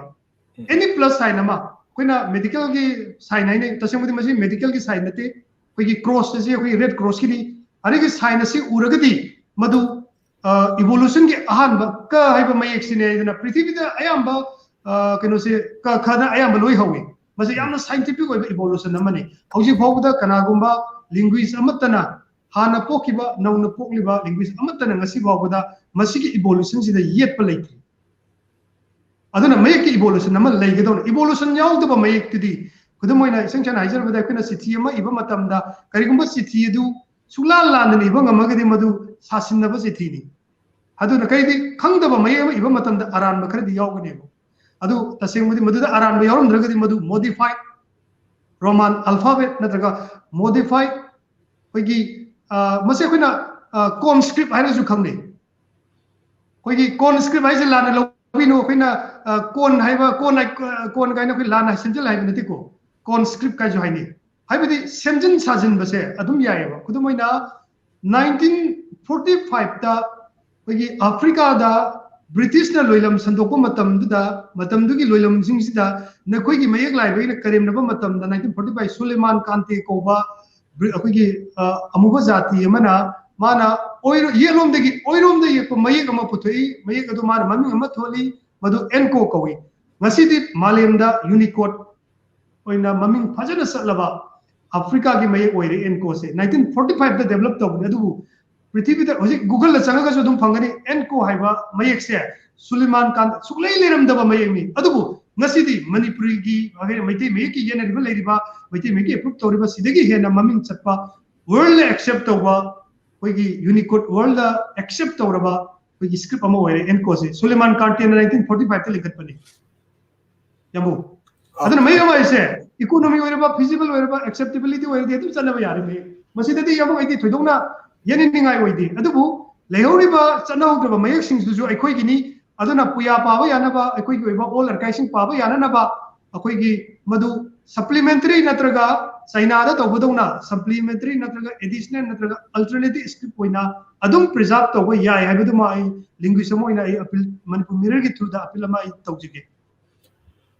Any plus sign ꯑꯃ, ꯑꯩꯈꯣꯏꯅ medical ꯒꯤ sign ꯍꯥꯏꯅꯩ, ꯇꯁꯦꯡꯕꯗꯤ ꯃꯁꯤ medical ꯒꯤ sign ꯅꯠꯇꯦ, ꯑꯩꯈꯣꯏꯒꯤ cross ꯑꯁꯤ ꯑꯩꯈꯣꯏꯒꯤ Red Cross ꯀꯤꯅꯤ꯫ ꯑꯗꯨꯒꯤ sign ꯑꯁꯤ ꯎꯔꯒꯗꯤ ꯃꯗꯨ, ꯑ, evolution ꯒꯤ ꯑꯍꯥꯟꯕ ꯀ ꯍꯥꯏꯕ ꯃꯌꯦꯛꯁꯤꯅꯦ ꯍꯥꯏꯗꯅ ꯄ꯭ꯔꯤꯊꯤꯕꯤꯗ ꯑꯌꯥꯝꯕ, ꯑ, ꯀꯩꯅꯣꯁꯦ ꯀ ꯈꯅ ꯑꯌꯥꯝꯕ ꯂꯣꯏ ꯍꯧꯏ꯫ ꯃꯁꯤ ꯌꯥꯝꯅ scientific ꯑꯣꯏꯕ evolution ꯑꯃꯅꯤ꯫ ꯍꯧꯖꯤꯛ ꯐꯥꯎꯕꯗ ꯀꯅꯥꯒꯨꯝꯕ linguist ꯑꯃꯠꯇꯅ, ꯍꯥꯟꯅ ꯄꯣꯛꯈꯤꯕ ꯅꯧꯅ ꯄꯣꯛꯂꯤꯕ linguist ꯑꯃꯠꯇꯅ ꯉꯁꯤ ꯐꯥꯎꯕꯗ ꯃꯁꯤꯒꯤ evolution ꯁꯤꯗ ꯌꯦꯠꯄ ꯂꯩꯇ꯭ꯔꯤ꯫ ꯑꯗꯨꯅ ꯃꯌꯦꯛꯀꯤ evolution ꯑꯃ ꯂꯩꯒꯗꯧꯅꯤ꯫ Evolution ꯌꯥꯎꯗꯕ ꯃꯌꯦꯛꯇꯨꯗꯤ, ꯈꯨꯗꯝ ꯑꯣꯏꯅ ꯏꯁꯝ ꯁꯝꯅ ꯍꯥꯏꯖꯔꯕꯗ, ꯑꯩꯈꯣꯏꯅ ꯆꯤꯊꯤ ꯑꯃ ꯏꯕ ꯃꯇꯝꯗ ꯀꯔꯤꯒꯨꯝꯕ ꯆꯤꯊꯤ ꯑꯗꯨ ꯁꯨꯡꯂꯥꯟ ꯂꯥꯟꯗꯅ ꯏꯕ ꯉꯝꯃꯒꯗꯤ ꯃꯗꯨ ꯁꯥꯁꯤꯟꯅꯕ ꯆꯤꯊꯤꯅꯤ꯫ ꯑꯗꯨꯅ ꯀꯔꯤꯗꯤ ꯈꯪꯗꯕ ꯃꯌꯦꯛ ꯑꯃ ꯏꯕ ꯃꯇꯝꯗ ꯑꯔꯥꯟꯕ ꯈꯔꯗꯤ ꯌꯥꯎꯒꯅꯦꯕ꯫ ꯑꯗꯨ ꯇꯁꯦꯡꯕꯗꯤ ꯃꯗꯨꯗ ꯑꯔꯥꯟꯕ ꯌꯥꯎꯔꯝꯗ꯭ꯔꯒꯗꯤ ꯃꯗꯨ modified Roman alphabet ꯅꯠꯇ꯭ꯔꯒ modified ꯑꯩꯈꯣꯏꯒꯤ, ꯑ, ꯃꯁꯤ ꯑꯩꯈꯣꯏꯅ, ꯑ, conscript ꯍꯥꯏꯅꯁꯨ ꯈꯪꯅꯩ꯫ ꯑꯩꯈꯣꯏꯒꯤ conscript ꯍꯥꯏꯁꯦ ꯂꯥꯟꯅ ꯂꯧꯕꯤꯅꯨ꯫ ꯑꯩꯈꯣꯏꯅ, ꯑ, ꯀꯣꯟ ꯍꯥꯏꯕ, ꯀꯣꯟ ꯍꯥꯏ-, ꯑ, ꯀꯣꯟ ꯀꯥꯏꯅ ꯑꯩꯈꯣꯏ ꯂꯥꯟꯅ ꯁꯦꯝꯖꯤꯜ ꯍꯥꯏꯕ ꯅꯠꯇꯦꯀꯣ꯫ Conscript ꯀꯥꯏꯁꯨ ꯍꯥꯏꯅꯩ꯫ ꯍꯥꯏꯕꯗꯤ ꯁꯦꯝꯖꯤꯟ ꯁꯥꯖꯤꯟꯕꯁꯦ ꯑꯗꯨꯝ ꯌꯥꯏꯑꯕ꯫ ꯈꯨꯗꯝ ꯑꯣꯏꯅ ꯅꯥꯏꯟꯇꯤꯟ ꯐꯣꯔꯇꯤ ꯐꯥꯏꯚꯇ ꯑꯩꯈꯣꯏꯒꯤ ꯑꯐ꯭ꯔꯤꯀꯥꯗ ꯕ꯭ꯔꯤꯇꯤꯁꯅ ꯂꯣꯏꯂꯝ ꯁꯟꯗꯣꯛꯄ ꯃꯇꯝꯗꯨꯗ, ꯃꯇꯝꯗꯨꯒꯤ ꯂꯣꯏꯂꯝꯁꯤꯡꯁꯤꯗ ꯅꯈꯣꯏꯒꯤ ꯃꯌꯦꯛ ꯂꯥꯏꯕꯒꯤꯅ ꯀꯔꯦꯝꯅꯕ ꯃꯇꯝꯗ, ꯅꯥꯏꯟꯇꯤꯟ ꯐꯣꯔꯇꯤ ꯐꯥꯏꯚ ꯁꯨꯂꯦꯃꯥꯟ ꯀꯥꯟꯇꯦ ꯀꯧꯕ ꯕ꯭ꯔꯤ-, ꯑꯩꯈꯣꯏꯒꯤ, ꯑ, ꯑꯃꯨꯕ ꯖꯥꯇꯤ ꯑꯃꯅ, ꯃꯥꯅ ꯑꯣꯏꯔꯣ-, ꯌꯦꯠꯂꯣꯝꯗꯒꯤ, ꯑꯣꯏꯔꯣꯝꯗ ꯌꯦꯛꯄ ꯃꯌꯦꯛ ꯑꯃ ꯄꯨꯊꯣꯛꯏ꯫ ꯃꯌꯦꯛ ꯑꯗꯨ ꯃꯥꯅ ꯃꯃꯤꯡ ꯑꯃ ꯊꯣꯜꯂꯤ, ꯃꯗꯨ ꯑꯦꯟꯀꯣ ꯀꯧꯏ꯫ ꯉꯁꯤꯗꯤ ꯃꯥꯂꯦꯝꯗ ꯌꯨꯅꯤꯀꯣꯗ ꯑꯣꯏꯅ ꯃꯃꯤꯡ ꯐꯖꯅ ꯆꯠꯂꯕ ꯑꯐ꯭ꯔꯤꯀꯥꯒꯤ ꯃꯌꯦꯛ ꯑꯣꯏꯔꯦ ꯑꯦꯟꯀꯣꯁꯦ꯫ ꯅꯥꯏꯟꯇꯤꯟ ꯐꯣꯔꯇꯤ ꯐꯥꯏꯚꯇ ꯗꯦꯕꯂꯞ ꯇꯧꯕꯅꯤ, ꯑꯗꯨꯕꯨ ꯄ꯭ꯔꯤꯊꯤꯕꯤꯗ ꯍꯧꯖꯤꯛ ꯒꯨꯒꯜꯗ ꯆꯪꯉꯒꯁꯨ ꯑꯗꯨꯝ ꯐꯪꯒꯅꯤ꯫ ꯑꯦꯟꯀꯣ ꯍꯥꯏꯕ ꯃꯌꯦꯛꯁꯦ ꯁꯨꯂꯦꯃꯥꯟ ꯀꯥꯟ ꯁꯨꯛꯂꯩ ꯂꯩꯔꯝꯗꯕ ꯃꯌꯦꯛꯅꯤ꯫ ꯑꯗꯨꯕꯨ ꯉꯁꯤꯗꯤ ꯃꯅꯤꯄꯨꯔꯤꯒꯤ, ꯃꯩꯇꯩ ꯃꯌꯦꯛꯀꯤ ꯌꯦꯠꯅꯔꯤꯕ, ꯂꯩꯔꯤꯕ, ꯃꯩꯇꯩ ꯃꯌꯦꯛꯀꯤ ꯑꯦꯄ꯭ꯔꯨꯞ ꯇꯧꯔꯤꯕ, ꯁꯤꯗꯒꯤ ꯍꯦꯟꯅ ꯃꯃꯤꯡ ꯆꯠꯄ, ꯋꯥꯔꯜꯗ ꯑꯦꯛꯁꯦꯞ ꯇꯧꯕ, ꯑꯩꯈꯣꯏꯒꯤ ꯌꯨꯅꯤꯀꯣꯗ ꯋꯥꯔꯜꯗ ꯑꯦꯛꯁꯦꯞ ꯇꯧꯔꯕ ꯑꯩꯈꯣꯏꯒꯤ ꯁ꯭ꯀ꯭ꯔꯤꯞ ꯑꯃ ꯑꯣꯏꯔꯦ ꯑꯦꯟꯀꯣꯁꯦ꯫ ꯁꯨꯂꯦꯃꯥꯟ ꯀꯥꯟꯇꯦꯅ ꯅꯥꯏꯟꯇꯤꯟ ꯐꯣꯔꯇꯤ ꯐꯥꯏꯚꯇ ꯂꯤꯡꯈꯠꯄꯅꯤ꯫ ꯌꯥꯝꯕꯨ꯫ ꯑꯗꯨꯅ ꯃꯌꯦꯛ ꯑꯃ ꯍꯥꯏꯁꯦ ꯏꯀꯣꯅꯣꯃꯤ ꯑꯣꯏꯔꯕ, ꯐꯤꯖꯤꯕꯜ ꯑꯣꯏꯔꯕ, ꯑꯦꯛꯁꯦꯞꯇꯦꯕꯤꯂꯤꯇꯤ ꯑꯣꯏꯔꯗꯤ ꯑꯗꯨꯝ ꯆꯠꯅꯕ ꯌꯥꯔꯦ ꯃꯌꯦꯛ꯫ ꯃꯁꯤꯗꯗꯤ ꯌꯥꯝꯕꯨ ꯑꯩꯗꯤ ꯊꯣꯏꯗꯣꯛꯅ ꯌꯦꯠꯅꯅꯤꯡꯉꯥꯏ ꯑꯣꯏꯗꯦ꯫ ꯑꯗꯨꯕꯨ ꯂꯩꯍꯧꯔꯤꯕ ꯆꯠꯅꯍꯧꯗ꯭ꯔꯕ ꯃꯌꯦꯛꯁꯤꯡꯁꯤꯁꯨ ꯑꯩꯈꯣꯏꯒꯤꯅꯤ꯫ ꯑꯗꯨꯅ ꯄꯨꯌꯥ ꯄꯥꯕ ꯌꯥꯅꯕ, ꯑꯩꯈꯣꯏꯒꯤ ꯑꯣꯏꯕ ꯑꯣꯜ ꯑꯥꯔꯀꯥꯏꯚꯁꯤꯡ ꯄꯥꯕ ꯌꯥꯅꯅꯕ ꯑꯩꯈꯣꯏꯒꯤ ꯃꯗꯨ ꯁꯄ꯭ꯂꯤꯃꯦꯟꯇꯔꯤ ꯅꯠꯇ꯭ꯔꯒ ꯆꯥꯏꯅꯥꯗ ꯇꯧꯕꯗꯧꯅ ꯁꯄ꯭ꯂꯤꯃꯦꯟꯇꯔꯤ ꯅꯠꯇ꯭ꯔꯒ ꯑꯦꯗꯤꯁꯅꯦꯜ ꯅꯠꯇ꯭ꯔꯒ ꯑꯜꯇꯔꯅꯦꯇꯤꯚ ꯁ꯭ꯀ꯭ꯔꯤꯞ ꯑꯣꯏꯅ ꯑꯗꯨꯝ ꯄ꯭ꯔꯤꯖꯥꯔꯚ ꯇꯧꯕ ꯌꯥꯏ ꯍꯥꯏꯕꯗꯨꯃ ꯑꯩ ꯂꯤꯡꯒ꯭ꯋꯤꯁ ꯑꯃ ꯑꯣꯏꯅ ꯑꯩ ꯑꯄꯤꯜ, ꯃꯅꯤꯄꯨꯔ ꯃꯤꯔꯔꯒꯤ ꯊ꯭ꯔꯨꯗ ꯑꯄꯤꯜ ꯑꯃ ꯑꯩ ꯇꯧꯖꯒꯦ꯫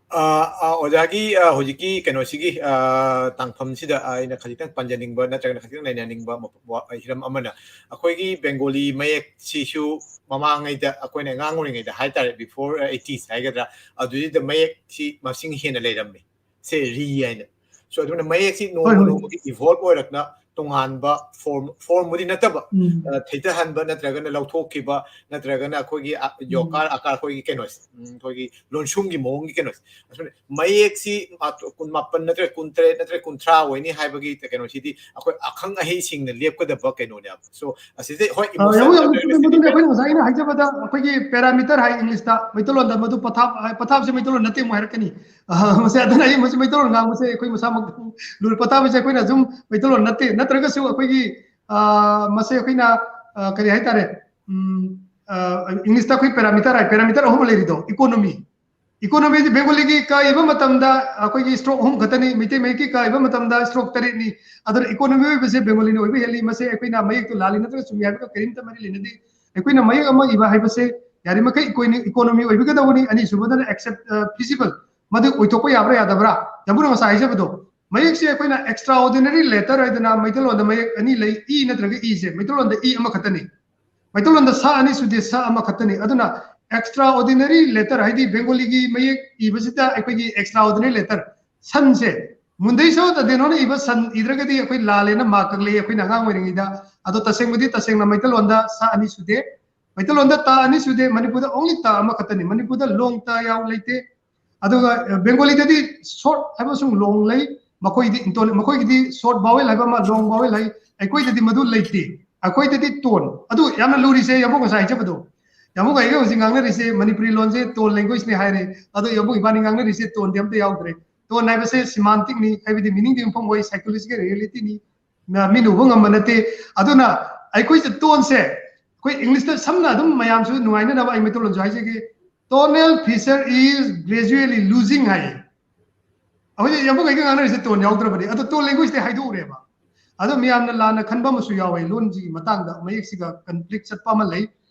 ꯑ, ꯑ, ꯑꯣꯖꯥꯒꯤ, ꯑ, ꯍꯧꯖꯤꯛꯀꯤ ꯀꯩꯅꯣꯁꯤꯒꯤ, ꯑ, ꯇꯥꯡꯐꯝꯁꯤꯗ, ꯑ, ꯑꯩꯅ ꯈꯖꯤꯛꯇꯪ ꯄꯟꯖꯅꯤꯡꯕ ꯅꯠꯇ꯭ꯔꯒꯅ ꯈꯖꯤꯛꯇꯪ ꯅꯩꯅꯅꯤꯡꯕ ꯃ-, ꯋꯥ-, ꯍꯤꯔꯝ ꯑꯃꯅ ꯑꯩꯈꯣꯏꯒꯤ ꯕꯦꯡꯒꯣꯂꯤ ꯃꯌꯦꯛꯁꯤꯁꯨ ꯃꯃꯥꯡꯉꯩꯗ ꯑꯩꯈꯣꯏꯅ ꯑꯉꯥꯡ ꯑꯣꯏꯔꯤꯉꯩꯗ ꯍꯥꯏꯇꯥꯔꯦ, before eighties ꯍꯥꯏꯒꯗ꯭ꯔꯥ, ꯑꯗꯨꯗꯩꯗ ꯃꯌꯦꯛꯁꯤ ꯃꯁꯤꯡ ꯍꯦꯟꯅ ꯂꯩꯔꯝꯃꯤ, ꯁꯦ ꯔꯤ ꯍꯥꯏꯅ꯫ So ꯑꯗꯨꯅ ꯃꯌꯦꯛꯁꯤ ꯅꯣꯡꯃ ꯍꯣꯏ, ꯍꯣꯏ꯫ ꯅꯣꯡꯃꯒꯤ ꯏꯚꯣꯜꯕ ꯑꯣꯏꯔꯛꯅ ꯇꯣꯉꯥꯟꯕ ꯐꯣꯔꯝ, ꯐꯣꯔꯝꯕꯨꯗꯤ ꯅꯠꯇꯕ, ꯎꯝ꯫ ꯑ, ꯊꯩꯊꯍꯟꯕ ꯅꯠꯇ꯭ꯔꯒꯅ ꯂꯧꯊꯣꯛꯈꯤꯕ ꯅꯠꯇ꯭ꯔꯒꯅ ꯑꯩꯈꯣꯏꯒꯤ, ꯑ, ꯎꯝ꯫ ꯌꯣꯀꯥꯔ ꯑꯀꯥꯔ ꯑꯩꯈꯣꯏꯒꯤ ꯀꯩꯅꯣꯁꯦ, ꯎꯝ, ꯑꯩꯈꯣꯏꯒꯤ ꯂꯣꯟꯁꯨꯝꯒꯤ ꯃꯑꯣꯡꯒꯤ ꯀꯩꯅꯣꯁꯦ꯫ ꯑꯁꯨꯝꯅ ꯃꯌꯦꯛꯁꯤ ꯃꯥ-, ꯀꯨꯟꯃꯥꯄꯟ ꯅꯠꯇ꯭ꯔꯒ ꯀꯨꯟꯇꯔꯦꯠ ꯅꯠꯇ꯭ꯔꯒ ꯀꯨꯟꯊ꯭ꯔꯥ ꯑꯣꯏꯅꯤ ꯍꯥꯏꯕꯒꯤ ꯀꯩꯅꯣꯁꯤꯗꯤ ꯑꯩꯈꯣꯏ ꯑꯈꯪ ꯑꯍꯩꯁꯤꯡꯅ ꯂꯦꯞꯀꯗꯕ ꯀꯩꯅꯣꯅꯦꯕ꯫ So ꯑꯁꯤꯗ ꯍꯣꯏ, ꯑ, emotional ꯌꯥꯝ, ꯌꯥꯝ, ꯅꯠꯇ꯭ꯔꯒꯅ ꯃꯗꯨꯅꯤ significant ꯑꯩꯈꯣꯏꯅ ꯉꯁꯥꯏ ꯑꯩꯅ ꯍꯥꯏꯖꯕꯗ ꯑꯩꯈꯣꯏꯒꯤ ꯄꯦꯔꯥꯃꯤꯇꯔ ꯍꯥꯏ ꯏꯪꯂꯤꯁꯇ, ꯃꯩꯇꯩꯂꯣꯟꯗ ꯃꯗꯨ ꯄꯊꯥꯞ ꯍꯥꯏ, ꯄꯊꯥꯞꯁꯦ ꯃꯩꯇꯩꯂꯣꯟ ꯅꯠꯇꯦ ꯑꯃꯨꯛ ꯍꯥꯏꯔꯛꯀꯅꯤ꯫ ꯑ, ꯃꯁꯤ ꯑꯗꯨꯅ ꯑꯩ ꯃꯁꯤ ꯃꯩꯇꯩꯂꯣꯟ ꯉꯥꯡꯕꯁꯦ ꯑꯩꯈꯣꯏ ꯃꯁꯥꯃꯛ ꯂꯨꯔꯦ꯫ ꯄꯊꯥꯞ ꯍꯥꯏꯁꯦ ꯑꯩꯈꯣꯏꯅ ꯁꯨꯝ ꯃꯩꯇꯩꯂꯣꯟ ꯅꯠꯇꯦ, ꯅꯠꯇ꯭ꯔꯒꯁꯨ ꯑꯩꯈꯣꯏꯒꯤ, ꯑ, ꯃꯁꯤ ꯑꯩꯈꯣꯏꯅ, ꯑ, ꯀꯔꯤ ꯍꯥꯏꯇꯥꯔꯦ, ꯎꯝ, ꯑ, ꯏꯪꯂꯤꯁꯇ ꯑꯩꯈꯣꯏ ꯄꯦꯔꯥꯃꯤꯇꯔ ꯍꯥꯏ, ꯄꯦꯔꯥꯃꯤꯇꯔ ꯑꯍꯨꯝ ꯂꯩꯔꯤꯗꯣ, ꯏꯀꯣꯅꯣꯃꯤ, Economy ꯁꯤ ꯕꯦꯡꯒꯣꯂꯤꯒꯤ ꯀ ꯏꯕ ꯃꯇꯝꯗ ꯑꯩꯈꯣꯏꯒꯤ stroke ꯑꯍꯨꯝ ꯈꯛꯇꯅꯤ, ꯃꯩꯇꯩ ꯃꯌꯦꯛꯀꯤ ꯀ ꯏꯕ ꯃꯇꯝꯗ stroke ꯇꯔꯦꯠꯅꯤ꯫ ꯑꯗꯨꯅ economy ꯑꯣꯏꯕꯁꯦ ꯕꯦꯡꯒꯣꯂꯤꯅ ꯑꯣꯏꯕ ꯍꯦꯜꯂꯤ꯫ ꯃꯁꯦ ꯑꯩꯈꯣꯏꯅ ꯃꯌꯦꯛꯇꯨ ꯂꯥꯜꯂꯤ ꯅꯠꯇ꯭ꯔꯒ ꯆꯨꯝꯃꯤ ꯍꯥꯏꯕꯒ ꯀꯔꯤꯝꯇ ꯃꯔꯤ ꯂꯩꯅꯗꯦ꯫ ꯑꯩꯈꯣꯏꯅ ꯃꯌꯦꯛ ꯑꯃ ꯏꯕ ꯍꯥꯏꯕꯁꯦ ꯌꯥꯔꯤꯃꯈꯩ economy ꯑꯣꯏꯕꯤꯒꯗꯕꯅꯤ꯫ ꯑꯅꯤꯁꯨꯕꯗꯅ accept, feasible, ꯃꯗꯨ ꯑꯣꯏꯊꯣꯛꯄ ꯌꯥꯕ꯭ꯔꯥ ꯌꯥꯗꯕ꯭ꯔꯥ? ꯌꯥꯝꯕꯨꯅ ꯉꯁꯥꯏ ꯍꯥꯏꯖꯕꯗꯣ, ꯃꯌꯦꯛꯁꯦ ꯑꯩꯈꯣꯏꯅ extraordinary letter ꯍꯥꯏꯗꯅ ꯃꯩꯇꯩꯂꯣꯟꯗ ꯃꯌꯦꯛ ꯑꯅꯤ ꯂꯩ, ꯏ ꯅꯠꯇ꯭ꯔꯒ ꯏꯁꯦ꯫ ꯃꯩꯇꯩꯂꯣꯟꯗ ꯏ ꯑꯃꯈꯛꯇꯅꯤ꯫ ꯃꯩꯇꯩꯂꯣꯟꯗ ꯁ ꯑꯅꯤ ꯁꯨꯗꯦ, ꯁ ꯑꯃꯈꯛꯇꯅꯤ꯫ ꯑꯗꯨꯅ extraordinary letter ꯍꯥꯏꯗꯤ ꯕꯦꯡꯒꯣꯂꯤꯒꯤ ꯃꯌꯦꯛ ꯏꯕꯁꯤꯗ ꯑꯩꯈꯣꯏꯒꯤ extraordinary letter ꯁꯟꯁꯦ, ꯃꯨꯟꯗꯩ ꯁꯣ ꯇꯗꯦꯅꯣꯅ ꯏꯕ ꯁꯟ ꯏꯗ꯭ꯔꯒꯗꯤ ꯑꯩꯈꯣꯏ ꯂꯥꯜꯂꯦꯅ ꯃꯥꯔꯛ ꯀꯛꯂꯛꯏ ꯑꯩꯈꯣꯏꯅ ꯑꯉꯥꯡ ꯑꯣꯏꯔꯤꯉꯩꯗ꯫ ꯑꯗꯣ ꯇꯁꯦꯡꯕꯗꯤ ꯇꯁꯦꯡꯅ ꯃꯩꯇꯩꯂꯣꯟꯗ ꯁ ꯑꯅꯤ ꯁꯨꯗꯦ, ꯃꯩꯇꯩꯂꯣꯟꯗ ꯇ ꯑꯅꯤ ꯁꯨꯗꯦ, ꯃꯅꯤꯄꯨꯔꯗ only ꯇ ꯑꯃꯈꯛꯇꯅꯤ꯫ ꯃꯅꯤꯄꯨꯔꯗ long ꯇ ꯌꯥꯎ ꯂꯩꯇꯦ꯫ ꯑꯗꯨꯒ ꯕꯦꯡꯒꯣꯂꯤꯗꯗꯤ short ꯍꯥꯏꯕꯁꯨ long ꯂꯩ꯫ ꯃꯈꯣꯏꯗꯤ ꯏꯟꯇꯣꯟ ꯃꯈꯣꯏꯒꯤꯗꯤ short vowel ꯍꯥꯏꯕ ꯑꯃ, long vowel ꯍꯥꯏ꯫ ꯑꯩꯈꯣꯏꯗꯗꯤ ꯃꯗꯨ ꯂꯩꯇꯦ꯫ ꯑꯩꯈꯣꯏꯗꯗꯤ ꯇꯣꯟ꯫ ꯑꯗꯨ ꯌꯥꯝꯅ ꯂꯨꯔꯤꯁꯦ ꯌꯥꯝꯕꯨꯡ ꯉꯁꯥꯏ ꯍꯥꯏꯖꯕꯗꯣ, ꯌꯥꯝꯕꯨꯡ ꯑꯩꯒ ꯍꯧꯖꯤꯛ ꯉꯥꯡꯅꯔꯤꯁꯦ ꯃꯅꯤꯄꯨꯔꯤ ꯂꯣꯟꯁꯦ ꯇꯣꯟ language ꯅꯦ ꯍꯥꯏꯔꯦ꯫ ꯑꯗꯣ ꯌꯥꯝꯕꯨꯡ ꯏꯕꯥꯅꯤ ꯉꯥꯡꯅꯔꯤꯁꯦ ꯇꯣꯟꯗꯤ ꯑꯝꯇ ꯌꯥꯎꯗ꯭ꯔꯦ꯫ ꯇꯣꯟ ꯍꯥꯏꯕꯁꯦ semantic ꯅꯤ, ꯍꯥꯏꯕꯗꯤ meaning ꯗꯤ ꯌꯨꯝꯐꯝ ꯑꯣꯏ, psychological reality ꯅꯤ꯫ ꯃꯤꯅ ꯎꯕ ꯉꯝꯕ ꯅꯠꯇꯦ꯫ ꯑꯗꯨꯅ ꯑꯩꯈꯣꯏꯁꯦ ꯇꯣꯟꯁꯦ ꯑꯩꯈꯣꯏ English ꯇ ꯁꯝꯅ ꯑꯗꯨꯝ ꯃꯌꯥꯝꯁꯨ ꯅꯨꯡꯉꯥꯏꯅꯅꯕ ꯑꯩ ꯃꯩꯇꯩꯂꯣꯟꯁꯨ ꯍꯥꯏꯖꯒꯦ, "Tonal feature is gradually losing" ꯍꯥꯏꯌꯦ꯫ ꯑꯩꯈꯣꯏ ꯌꯥꯝꯕꯨꯡ ꯑꯩꯒ ꯉꯥꯡꯅꯔꯤꯁꯦ ꯇꯣꯟ ꯌꯥꯎꯗ꯭ꯔꯕꯅꯤ꯫ ꯑꯗꯣ ꯇꯣꯟ language ꯇ ꯍꯥꯏꯗꯣꯛꯎꯔꯦꯕ꯫ ꯑꯗꯣ ꯃꯌꯥꯝꯅ ꯂꯥꯟꯅ ꯈꯟꯕ ꯑꯃꯁꯨ ꯌꯥꯎꯋꯦ, ꯂꯣꯟꯁꯤꯒꯤ ꯃꯇꯥꯡꯗ ꯃꯌꯦꯛꯁꯤꯒ conflict ꯆꯠꯄ ꯑꯃ ꯂꯩ꯫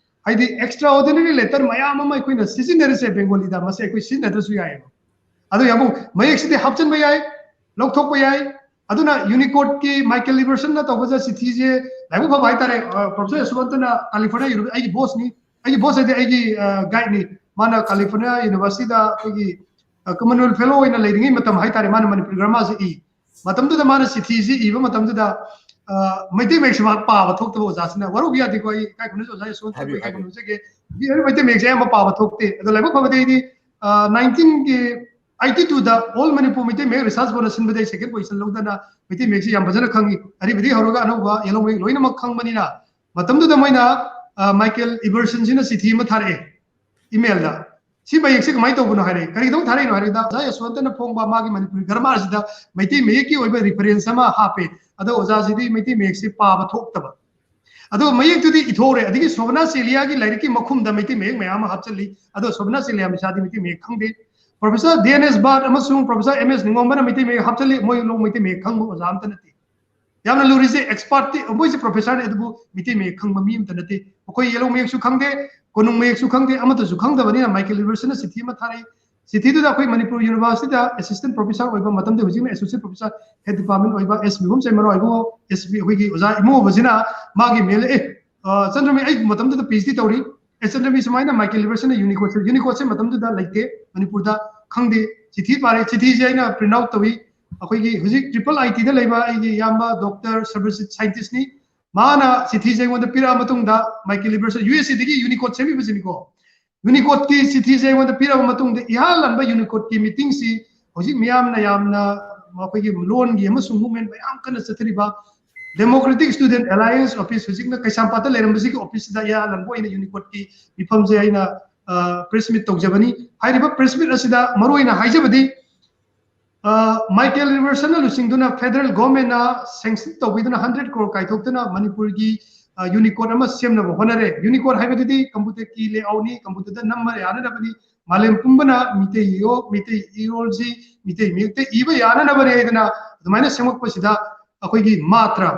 ꯍꯥꯏꯗꯤ extraordinary letter ꯃꯌꯥꯝ ꯑꯃ ꯑꯩꯈꯣꯏꯅ ꯁꯤꯖꯤꯟꯅꯔꯤꯁꯦ ꯕꯦꯡꯒꯣꯂꯤꯗ, ꯃꯁꯦ ꯑꯩꯈꯣꯏ ꯁꯤꯖꯤꯟꯅꯗ꯭ꯔꯁꯨ ꯌꯥꯏꯌꯦꯕ꯫ ꯑꯗꯣ ꯌꯥꯝꯕꯨꯡ, ꯃꯌꯦꯛꯁꯤꯗꯤ ꯍꯥꯞꯆꯤꯟꯕ ꯌꯥꯏ, ꯂꯧꯊꯣꯛꯄ ꯌꯥꯏ꯫ ꯑꯗꯨꯅ Unicode ꯀꯤ Michael Everson ꯅ ꯇꯧꯕꯗ ꯆꯤꯊꯤꯁꯦ ꯂꯥꯏꯕꯛ ꯐꯕ ꯍꯥꯏꯇꯥꯔꯦ꯫ ꯑ, Professor ꯌꯁꯋꯟꯇꯅ California University, ꯑꯩꯒꯤ boss ꯅꯤ, ꯑꯩꯒꯤ boss ꯍꯥꯏꯗꯤ ꯑꯩꯒꯤ, ꯑ, guide ꯅꯤ꯫ ꯃꯥꯅ California University ꯗ ꯑꯩꯈꯣꯏꯒꯤ, ꯑ, Commonwealth Fellow ꯑꯣꯏꯅ ꯂꯩꯔꯤꯉꯩ ꯃꯇꯝ ꯍꯥꯏꯇꯥꯔꯦ, ꯃꯥꯅ ꯃꯅꯤꯄꯨꯔꯤ grammar ꯁꯦ ꯏ꯫ ꯃꯇꯝꯗꯨꯗ ꯃꯥꯅ ꯆꯤꯊꯤꯁꯤ ꯏꯕ ꯃꯇꯝꯗꯨꯗ, ꯑ, ꯃꯩꯇꯩ ꯃꯌꯦꯛꯁꯤ ꯃꯥ ꯄꯥꯕ ꯊꯣꯛꯇꯕ ꯑꯣꯖꯥꯁꯤꯅ꯫ ꯋꯥꯔꯧꯕ ꯌꯥꯗꯦꯀꯣ, ꯑꯩ ꯏꯀꯥꯏ ꯈꯨꯝꯅꯖ ꯑꯣꯖꯥ ꯌꯁꯋꯟꯇ, ꯍꯥꯏꯕꯤꯌꯨ, ꯏꯀꯥꯏ ꯍꯥꯏꯕꯤꯌꯨ꯫ ꯈꯨꯝꯅꯖꯒꯦ꯫ ꯃꯩꯇꯩ ꯃꯌꯦꯛꯁꯦ ꯑꯌꯥꯝꯕ ꯄꯥꯕ ꯊꯣꯛꯇꯦ꯫ ꯑꯗꯣ ꯂꯥꯏꯕꯛ ꯐꯕꯗꯤ ꯑꯩꯗꯤ, ꯑ, nineteen ꯒꯤ eighty two ꯗ All Manipur ꯃꯩꯇꯩ ꯃꯌꯦꯛ Research Board ꯅ ꯁꯤꯟꯕꯗ ꯑꯩ second position ꯂꯧꯗꯅ ꯃꯩꯇꯩ ꯃꯌꯦꯛꯁꯤ ꯌꯥꯝ ꯐꯖꯅ ꯈꯪꯉꯤ꯫ ꯑꯔꯤꯕꯗꯒꯤ ꯍꯧꯔꯒ ꯑꯅꯧꯕ ꯌꯦꯂꯣꯡ ꯃꯌꯦꯛ ꯂꯣꯏꯅꯃꯛ ꯈꯪꯕꯅꯤꯅ ꯃꯇꯝꯗꯨꯗ ꯃꯣꯏꯅ, ꯑ, Michael Everson ꯁꯤꯅ ꯆꯤꯊꯤ ꯑꯃ ꯊꯥꯔꯛꯑꯦ email ꯗ꯫ "ꯁꯤ ꯃꯌꯦꯛꯁꯦ ꯀꯃꯥꯏꯅ ꯇꯧꯕꯅꯣ?" ꯍꯥꯏꯔꯛꯑꯦ꯫ "ꯀꯔꯤꯒꯤꯗꯃꯛ ꯊꯥꯔꯛꯏꯅꯣ?" ꯍꯥꯏꯔꯒ ꯑꯣꯖꯥ ꯌꯁꯋꯟꯇꯅ ꯐꯣꯡꯕ ꯃꯥꯒꯤ ꯃꯅꯤꯄꯨꯔꯤ grammar ꯁꯤꯗ ꯃꯩꯇꯩ ꯃꯌꯦꯛꯀꯤ ꯑꯣꯏꯕ reference ꯑꯃ ꯍꯥꯞꯄꯦ꯫ ꯑꯗꯣ ꯑꯣꯖꯥꯁꯤꯗꯤ ꯃꯩꯇꯩ ꯃꯌꯦꯛꯁꯦ ꯄꯥꯕ ꯊꯣꯛꯇꯕ꯫ ꯑꯗꯣ ꯃꯌꯦꯛꯇꯨꯗꯤ ꯏꯊꯣꯛꯎꯔꯦ꯫ ꯑꯗꯒꯤ ꯁꯣꯕꯅꯥ ꯆꯦꯂꯤꯌꯥꯒꯤ ꯂꯥꯏꯔꯤꯛꯀꯤ ꯃꯈꯨꯝꯗ ꯃꯩꯇꯩ ꯃꯌꯦꯛ ꯃꯌꯥꯝ ꯑꯃ ꯍꯥꯞꯆꯤꯜꯂꯤ꯫ ꯑꯗꯣ ꯁꯣꯕꯅꯥ ꯆꯦꯂꯤꯌꯥ ꯃꯤꯁꯥꯗꯤ ꯃꯩꯇꯩ ꯃꯌꯦꯛ ꯈꯪꯗꯦ꯫ ꯄ꯭ꯔꯣꯐꯦꯁꯔ ꯗꯤ ꯑꯦꯟ ꯑꯦꯁ ꯕꯥꯠ ꯑꯃꯁꯨꯡ ꯄ꯭ꯔꯣꯐꯦꯁꯔ ꯑꯦꯝ ꯑꯦꯁ ꯅꯤꯡꯉꯣꯝꯕꯅ ꯃꯩꯇꯩ ꯃꯌꯦꯛ ꯍꯥꯞꯆꯤꯜꯂꯤ꯫ ꯃꯣꯏ ꯂꯣꯛ ꯃꯩꯇꯩ ꯃꯌꯦꯛ ꯈꯪꯕ ꯑꯣꯖꯥ ꯑꯝꯇ ꯅꯠꯇꯦ꯫ ꯌꯥꯝꯅ ꯂꯨꯔꯤꯁꯦ ꯑꯦꯛꯁꯄꯥꯔꯠꯇꯤ ꯃꯣꯏꯁꯦ ꯄ꯭ꯔꯣꯐꯦꯁꯔꯅꯤ, ꯑꯗꯨꯕꯨ ꯃꯩꯇꯩ ꯃꯌꯦꯛ ꯈꯪꯕ ꯃꯤ ꯑꯝꯇ ꯅꯠꯇꯦ꯫ ꯑꯩꯈꯣꯏ ꯌꯦꯂꯣꯡ ꯃꯌꯦꯛꯁꯨ ꯈꯪꯗꯦ, ꯀꯣꯅꯨꯡ ꯃꯌꯦꯛꯁꯨ ꯈꯪꯗꯦ, ꯑꯃꯠꯇꯁꯨ ꯈꯪꯗꯕꯅꯤꯅ ꯃꯥꯏꯀꯦꯜ ꯂꯤꯕꯔꯁꯟꯅ ꯆꯤꯊꯤ ꯑꯃ ꯊꯥꯔꯛꯏ꯫ ꯆꯤꯊꯤꯗꯨꯗ ꯑꯩꯈꯣꯏ ꯃꯅꯤꯄꯨꯔ ꯌꯨꯅꯤꯚꯔꯁꯤꯇꯤꯗ ꯑꯦꯁꯤꯁꯇꯦꯟ ꯄ꯭ꯔꯣꯐꯦꯁꯔ ꯑꯣꯏꯕ ꯃꯇꯝꯗ, ꯍꯧꯖꯤꯛꯅ ꯑꯦꯁꯣꯁꯤꯌꯦꯠ ꯄ꯭ꯔꯣꯐꯦꯁꯔ ꯍꯦꯠ ꯗꯤꯄꯥꯔꯠꯃꯦꯟ ꯑꯣꯏꯕ ꯑꯦꯁ ꯕꯤꯍꯣꯝ ꯆꯩꯃꯔꯥ ꯑꯣꯏꯕ ꯑꯦꯁ ꯕꯤ ꯑꯩꯈꯣꯏꯒꯤ ꯑꯣꯖꯥ ꯏꯃꯣ ꯑꯣꯏꯕꯁꯤꯅ ꯃꯥꯒꯤ ꯃꯦꯜ ꯑꯦ ꯆꯟꯗ꯭ꯔꯃꯤ ꯑꯩ ꯃꯇꯝꯗꯨꯗ ꯄꯤ ꯑꯩꯆ ꯗꯤ ꯇꯧꯔꯤ꯫ ꯑꯦ ꯆꯟꯗ꯭ꯔꯃꯤ ꯁꯨꯃꯥꯏꯅ ꯃꯥꯏꯀꯦꯜ ꯂꯤꯕꯔꯁꯟꯅ ꯌꯨꯅꯤꯀꯣꯗꯁꯦ ꯌꯨꯅꯤꯀꯣꯗꯁꯦ ꯃꯇꯝꯗꯨꯗ ꯂꯩꯇꯦ ꯃꯅꯤꯄꯨꯔꯗ, ꯈꯪꯗꯦ꯫ ꯆꯤꯊꯤ ꯄꯥꯔꯦ꯫ ꯆꯤꯊꯤꯁꯦ ꯑꯩꯅ ꯄ꯭ꯔꯤꯟꯠ ꯑꯥꯎꯠ ꯇꯧꯏ꯫ ꯑꯩꯈꯣꯏꯒꯤ ꯍꯧꯖꯤꯛ ꯇ꯭ꯔꯤꯄꯜ ꯑꯥꯏ ꯇꯤꯗ ꯂꯩꯕ ꯑꯩꯒꯤ ꯏꯌꯥꯝꯕ ꯗꯣꯛꯇꯔ ꯁꯔꯕꯖꯤꯠ ꯁꯥꯏꯟꯇꯤꯁꯅꯤ꯫ ꯃꯥꯅ ꯆꯤꯊꯤꯁꯦ ꯑꯩꯉꯣꯟꯗ ꯄꯤꯔꯛꯑ ꯃꯇꯨꯡꯗ ꯃꯥꯏꯀꯦꯜ ꯂꯤꯕꯔꯁꯟ ꯌꯨ ꯑꯦꯁ ꯑꯦꯗꯒꯤ ꯌꯨꯅꯤꯀꯣꯗ ꯁꯦꯝꯃꯤꯕꯁꯤꯅꯤꯀꯣ꯫ ꯌꯨꯅꯤꯀꯣꯗꯀꯤ ꯆꯤꯊꯤꯁꯦ ꯑꯩꯉꯣꯟꯗ ꯄꯤꯔꯛꯑꯕ ꯃꯇꯨꯡꯗ ꯏꯍꯥꯟ ꯍꯥꯟꯕ ꯌꯨꯅꯤꯀꯣꯗꯀꯤ ꯃꯤꯇꯤꯡꯁꯤ ꯍꯧꯖꯤꯛ ꯃꯤꯌꯥꯝꯅ ꯌꯥꯝꯅ ꯑꯩꯈꯣꯏꯒꯤ ꯂꯣꯟꯒꯤ ꯑꯃꯁꯨꯡ ꯃꯨꯚꯃꯦꯟ ꯃꯌꯥꯝ ꯀꯟꯅ ꯆꯠꯊꯔꯤꯕ ꯗꯦꯃꯣꯀ꯭ꯔꯦꯇꯤꯛ ꯁ꯭ꯇꯨꯗꯦꯟꯠ ꯑꯦꯂꯥꯏꯌꯦꯟꯁ ꯑꯣꯐꯤꯁ, ꯍꯧꯖꯤꯛꯅ ꯀꯩꯁꯥꯝꯄꯥꯠꯇ ꯂꯩꯔꯝꯕꯁꯤꯒꯤ ꯑꯣꯐꯤꯁꯁꯤꯗ ꯏꯍꯥꯟ ꯍꯥꯟꯕ ꯑꯣꯏꯅ ꯌꯨꯅꯤꯀꯣꯗꯀꯤ ꯃꯤꯐꯝꯁꯦ ꯑꯩꯅ ꯄ꯭ꯔꯦꯁ ꯃꯤꯠ ꯇꯧꯖꯕꯅꯤ꯫ ꯍꯥꯏꯔꯤꯕ ꯄ꯭ꯔꯦꯁ ꯃꯤꯠ ꯑꯁꯤꯗ ꯃꯔꯨꯑꯣꯏꯅ ꯍꯥꯏꯖꯕꯗꯤ, ꯃꯥꯏꯀꯦꯜ ꯂꯤꯕꯔꯁꯟꯅ ꯂꯨꯆꯤꯡꯗꯨꯅ ꯐꯦꯗꯔꯦꯜ ꯒꯣꯔꯃꯦꯟꯅ ꯁꯦꯡꯁꯟ ꯇꯧꯕꯤꯗꯨꯅ ꯍꯟꯗ꯭ꯔꯦꯠ ꯀ꯭ꯔꯣꯔ ꯀꯥꯏꯊꯣꯛꯇꯨꯅ ꯃꯅꯤꯄꯨꯔꯒꯤ ꯌꯨꯅꯤꯀꯣꯗ ꯑꯃ ꯁꯦꯝꯅꯕ ꯍꯣꯠꯅꯔꯦ꯫ ꯌꯨꯅꯤꯀꯣꯗ ꯍꯥꯏꯕꯗꯨꯗꯤ ꯀꯝꯄ꯭ꯌꯨꯇꯔꯒꯤ ꯂꯦꯑꯥꯎꯠꯅꯤ, ꯀꯝꯄ꯭ꯌꯨꯇꯔꯗ ꯅꯝꯕ ꯌꯥꯅꯅꯕꯅꯤ, ꯃꯥꯂꯦꯝ ꯄꯨꯝꯕꯅ ꯃꯤꯇꯩ ꯏꯌꯣ-, ꯃꯤꯇꯩ ꯏꯔꯣꯜꯁꯤ ꯃꯤꯇꯩ ꯃꯌꯦꯛꯇ ꯏꯕ ꯌꯥꯅꯅꯕꯅꯤ ꯍꯥꯏꯗꯅ ꯑꯗꯨꯃꯥꯏꯅ ꯁꯦꯝꯃꯛꯄꯁꯤꯗ ꯑꯩꯈꯣꯏꯒꯤ ꯃꯥꯇ꯭ꯔ,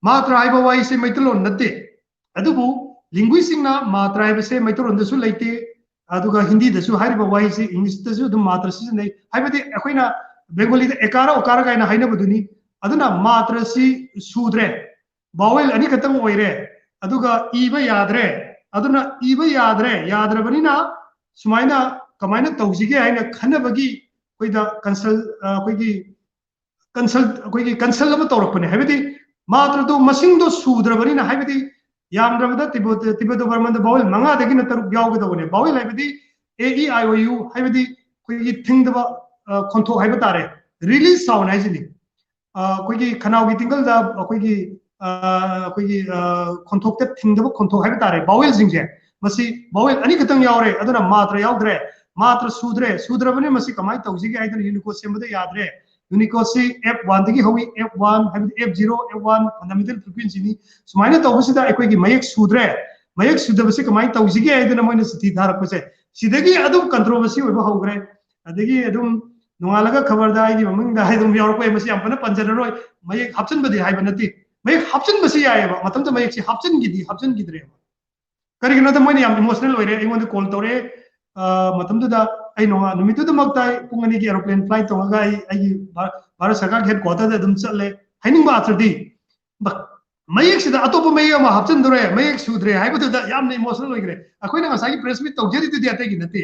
ꯃꯥꯇ꯭ꯔ ꯍꯥꯏꯕ ꯋꯥꯍꯩꯁꯦ ꯃꯩꯇꯩꯂꯣꯟ ꯅꯠꯇꯦ, ꯑꯗꯨꯕꯨ ꯂꯤꯡꯒ꯭ꯋꯤꯁꯁꯤꯡꯅ ꯃꯥꯇ꯭ꯔ ꯍꯥꯏꯕꯁꯦ ꯃꯩꯇꯩꯂꯣꯟꯗꯁꯨ ꯂꯩꯇꯦ, ꯑꯗꯨꯒ ꯍꯤꯟꯗꯤꯗꯁꯨ ꯍꯥꯏꯔꯤꯕ ꯋꯥꯍꯩꯁꯤ ꯏꯪꯂꯤꯁꯇꯁꯨ ꯑꯗꯨꯝ ꯃꯥꯇ꯭ꯔ ꯁꯤꯖꯤꯟꯅꯩ꯫ ꯍꯥꯏꯕꯗꯤ ꯑꯩꯈꯣꯏꯅ ꯕꯦꯡꯒꯣꯂꯤꯗ ꯑꯦꯀꯥꯔ ꯑꯣꯀꯥꯔ ꯀꯥꯏꯅ ꯍꯥꯏꯅꯕꯗꯨꯅꯤ꯫ ꯑꯗꯨꯅ ꯃꯥꯇ꯭ꯔꯁꯤ ꯁꯨꯗ꯭ꯔꯦ, ꯚꯥꯋꯦꯜ ꯑꯅꯤꯈꯛꯇꯪ ꯑꯣꯏꯔꯦ, ꯑꯗꯨꯒ ꯏꯕ ꯌꯥꯗ꯭ꯔꯦ꯫ ꯑꯗꯨꯅ ꯏꯕ ꯌꯥꯗ꯭ꯔꯦ, ꯌꯥꯗ꯭ꯔꯕꯅꯤꯅ ꯁꯨꯃꯥꯏꯅ ꯀꯃꯥꯏꯅ ꯇꯧꯁꯤꯒꯦ ꯍꯥꯏꯅ ꯈꯟꯅꯕꯒꯤ ꯑꯩꯈꯣꯏꯗ ꯀꯟꯁꯜ ꯑꯩꯈꯣꯏꯒꯤ ꯀꯟꯁꯜ ꯑꯩꯈꯣꯏꯒꯤ ꯀꯟꯁꯜ ꯑꯃ ꯇꯧꯔꯛꯄꯅꯦ꯫ ꯍꯥꯏꯕꯗꯤ ꯃꯥꯇ꯭ꯔꯗꯣ ꯃꯁꯤꯡꯗꯣ ꯁꯨꯗ꯭ꯔꯕꯅꯤꯅ, ꯍꯥꯏꯕꯗꯤ ꯌꯥꯝꯗ꯭ꯔꯕꯗ ꯇꯤꯕꯦꯇꯣ ꯕꯔꯃꯟꯗ ꯚꯥꯋꯦꯜ ꯃꯉꯥꯗꯒꯤꯅ ꯇꯔꯨꯛ ꯌꯥꯎꯒꯗꯧꯕꯅꯦ꯫ ꯚꯥꯋꯦꯜ ꯍꯥꯏꯕꯗꯤ ꯑꯦ ꯏ ꯑꯥꯏ ꯑꯣ ꯌꯨ, ꯍꯥꯏꯕꯗꯤ ꯑꯩꯈꯣꯏꯒꯤ ꯊꯤꯡꯗꯕ ꯈꯣꯟꯊꯣꯛ ꯍꯥꯏꯕ ꯇꯥꯔꯦ, ꯔꯤꯂꯤꯖ ꯁꯥꯎꯟ ꯍꯥꯏꯁꯤꯅꯤ꯫ ꯑꯩꯈꯣꯏꯒꯤ ꯈꯅꯥꯎꯒꯤ ꯇꯤꯡꯒꯜꯗ ꯑꯩꯈꯣꯏꯒꯤ ꯑꯩꯈꯣꯏꯒꯤ ꯈꯣꯟꯊꯣꯛꯇ ꯊꯤꯡꯗꯕ ꯈꯣꯟꯊꯣꯛ ꯍꯥꯏꯕ ꯇꯥꯔꯦ, ꯚꯥꯋꯦꯜꯁꯤꯡꯁꯦ꯫ ꯃꯁꯤ ꯚꯥꯋꯦꯜ ꯑꯅꯤꯈꯛꯇꯪ ꯌꯥꯎꯔꯦ, ꯑꯗꯨꯅ ꯃꯥꯇ꯭ꯔ ꯌꯥꯎꯗ꯭ꯔꯦ, ꯃꯥꯇ꯭ꯔ ꯁꯨꯗ꯭ꯔꯦ꯫ ꯁꯨꯗ꯭ꯔꯕꯅꯤ, ꯃꯁꯤ ꯀꯃꯥꯏꯅ ꯇꯧꯁꯤꯒꯦ ꯍꯥꯏꯗꯅ ꯌꯨꯅꯤꯀꯣꯗ ꯁꯦꯝꯕꯗ ꯌꯥꯗ꯭ꯔꯦ꯫ Unicode ꯁꯤ F one ꯗꯒꯤ ꯍꯧꯏ, F one ꯍꯥꯏꯕꯗꯤ F zero, F one fundamental frequency ꯅꯤ꯫ ꯁꯨꯃꯥꯏꯅ ꯇꯧꯕꯁꯤꯗ ꯑꯩꯈꯣꯏꯒꯤ ꯃꯌꯦꯛ ꯁꯨꯗ꯭ꯔꯦ꯫ ꯃꯌꯦꯛ ꯁꯨꯗꯕꯁꯤ ꯀꯃꯥꯏꯅ ꯇꯧꯁꯤꯒꯦ ꯍꯥꯏꯗꯅ ꯃꯣꯏꯅ ꯆꯤꯊꯤ ꯊꯥꯔꯛꯄꯁꯦ, ꯁꯤꯗꯒꯤ ꯑꯗꯨꯝ controversy ꯑꯣꯏꯕ ꯍꯧꯈ꯭ꯔꯦ꯫ ꯑꯗꯒꯤ ꯑꯗꯨꯝ ꯅꯣꯡꯉꯥꯜꯂꯒ ꯈꯕꯔꯗ ꯑꯩꯒꯤ ꯃꯃꯤꯡꯗ ꯑꯗꯨꯝ ꯌꯥꯎꯔꯛꯄ ꯌꯥꯏ, ꯃꯁꯤ ꯌꯥꯝ ꯀꯟꯅ ꯄꯟꯖꯔꯔꯣꯏ꯫ ꯃꯌꯦꯛ ꯍꯥꯞꯆꯤꯟꯕꯗꯤ ꯍꯥꯏꯕ ꯅꯠꯇꯦ, ꯃꯌꯦꯛ ꯍꯥꯞꯆꯤꯟꯕꯁꯤ ꯌꯥꯏꯑꯕ, ꯃꯇꯝꯗ ꯃꯌꯦꯛꯁꯤ ꯍꯥꯞꯆꯤꯟꯈꯤꯗꯤ ꯍꯥꯞꯆꯤꯟꯈꯤꯗ꯭ꯔꯦꯕ꯫ ꯀꯔꯤꯒꯤꯅꯣꯗ ꯃꯣꯏꯅ ꯌꯥꯝ emotional ꯑꯣꯏꯔꯦ, ꯑꯩꯉꯣꯟꯗ call ꯇꯧꯔꯛꯑꯦ꯫ ꯑ, ꯃꯇꯝꯗꯨꯗ ꯑꯩ ꯅꯣꯡꯉꯥ-, ꯅꯨꯃꯤꯠꯇꯨꯗꯃꯛꯇ ꯑꯩ ꯄꯨꯡ ꯑꯅꯤꯒꯤ aeroplane flight ꯇꯣꯡꯉꯒ ꯑꯩ, ꯑꯩꯒꯤ ꯚꯥꯔ-, ꯚꯥꯔꯠ ꯁꯔꯀꯥꯔꯒꯤ headquarter ꯗ ꯑꯗꯨꯝ ꯆꯠꯂꯦ꯫ ꯍꯥꯏꯅꯤꯡꯕ ꯑꯥꯔꯊꯗꯤ, ꯕ-, ꯃꯌꯦꯛꯁꯤꯗ ꯑꯇꯣꯞꯄ ꯃꯌꯦꯛ ꯑꯃ ꯍꯥꯞꯆꯤꯟꯗꯣꯔꯦ, ꯃꯌꯦꯛ ꯁꯨꯗ꯭ꯔꯦ ꯍꯥꯏꯕꯗꯨꯗ ꯌꯥꯝꯅ emotional ꯑꯣꯏꯈ꯭ꯔꯦ꯫ ꯑꯩꯈꯣꯏꯅ ꯉꯁꯥꯏꯒꯤ press meet ꯇꯧꯖꯔꯤꯗꯨꯗꯤ ꯑꯇꯩꯒꯤ ꯅꯠꯇꯦ꯫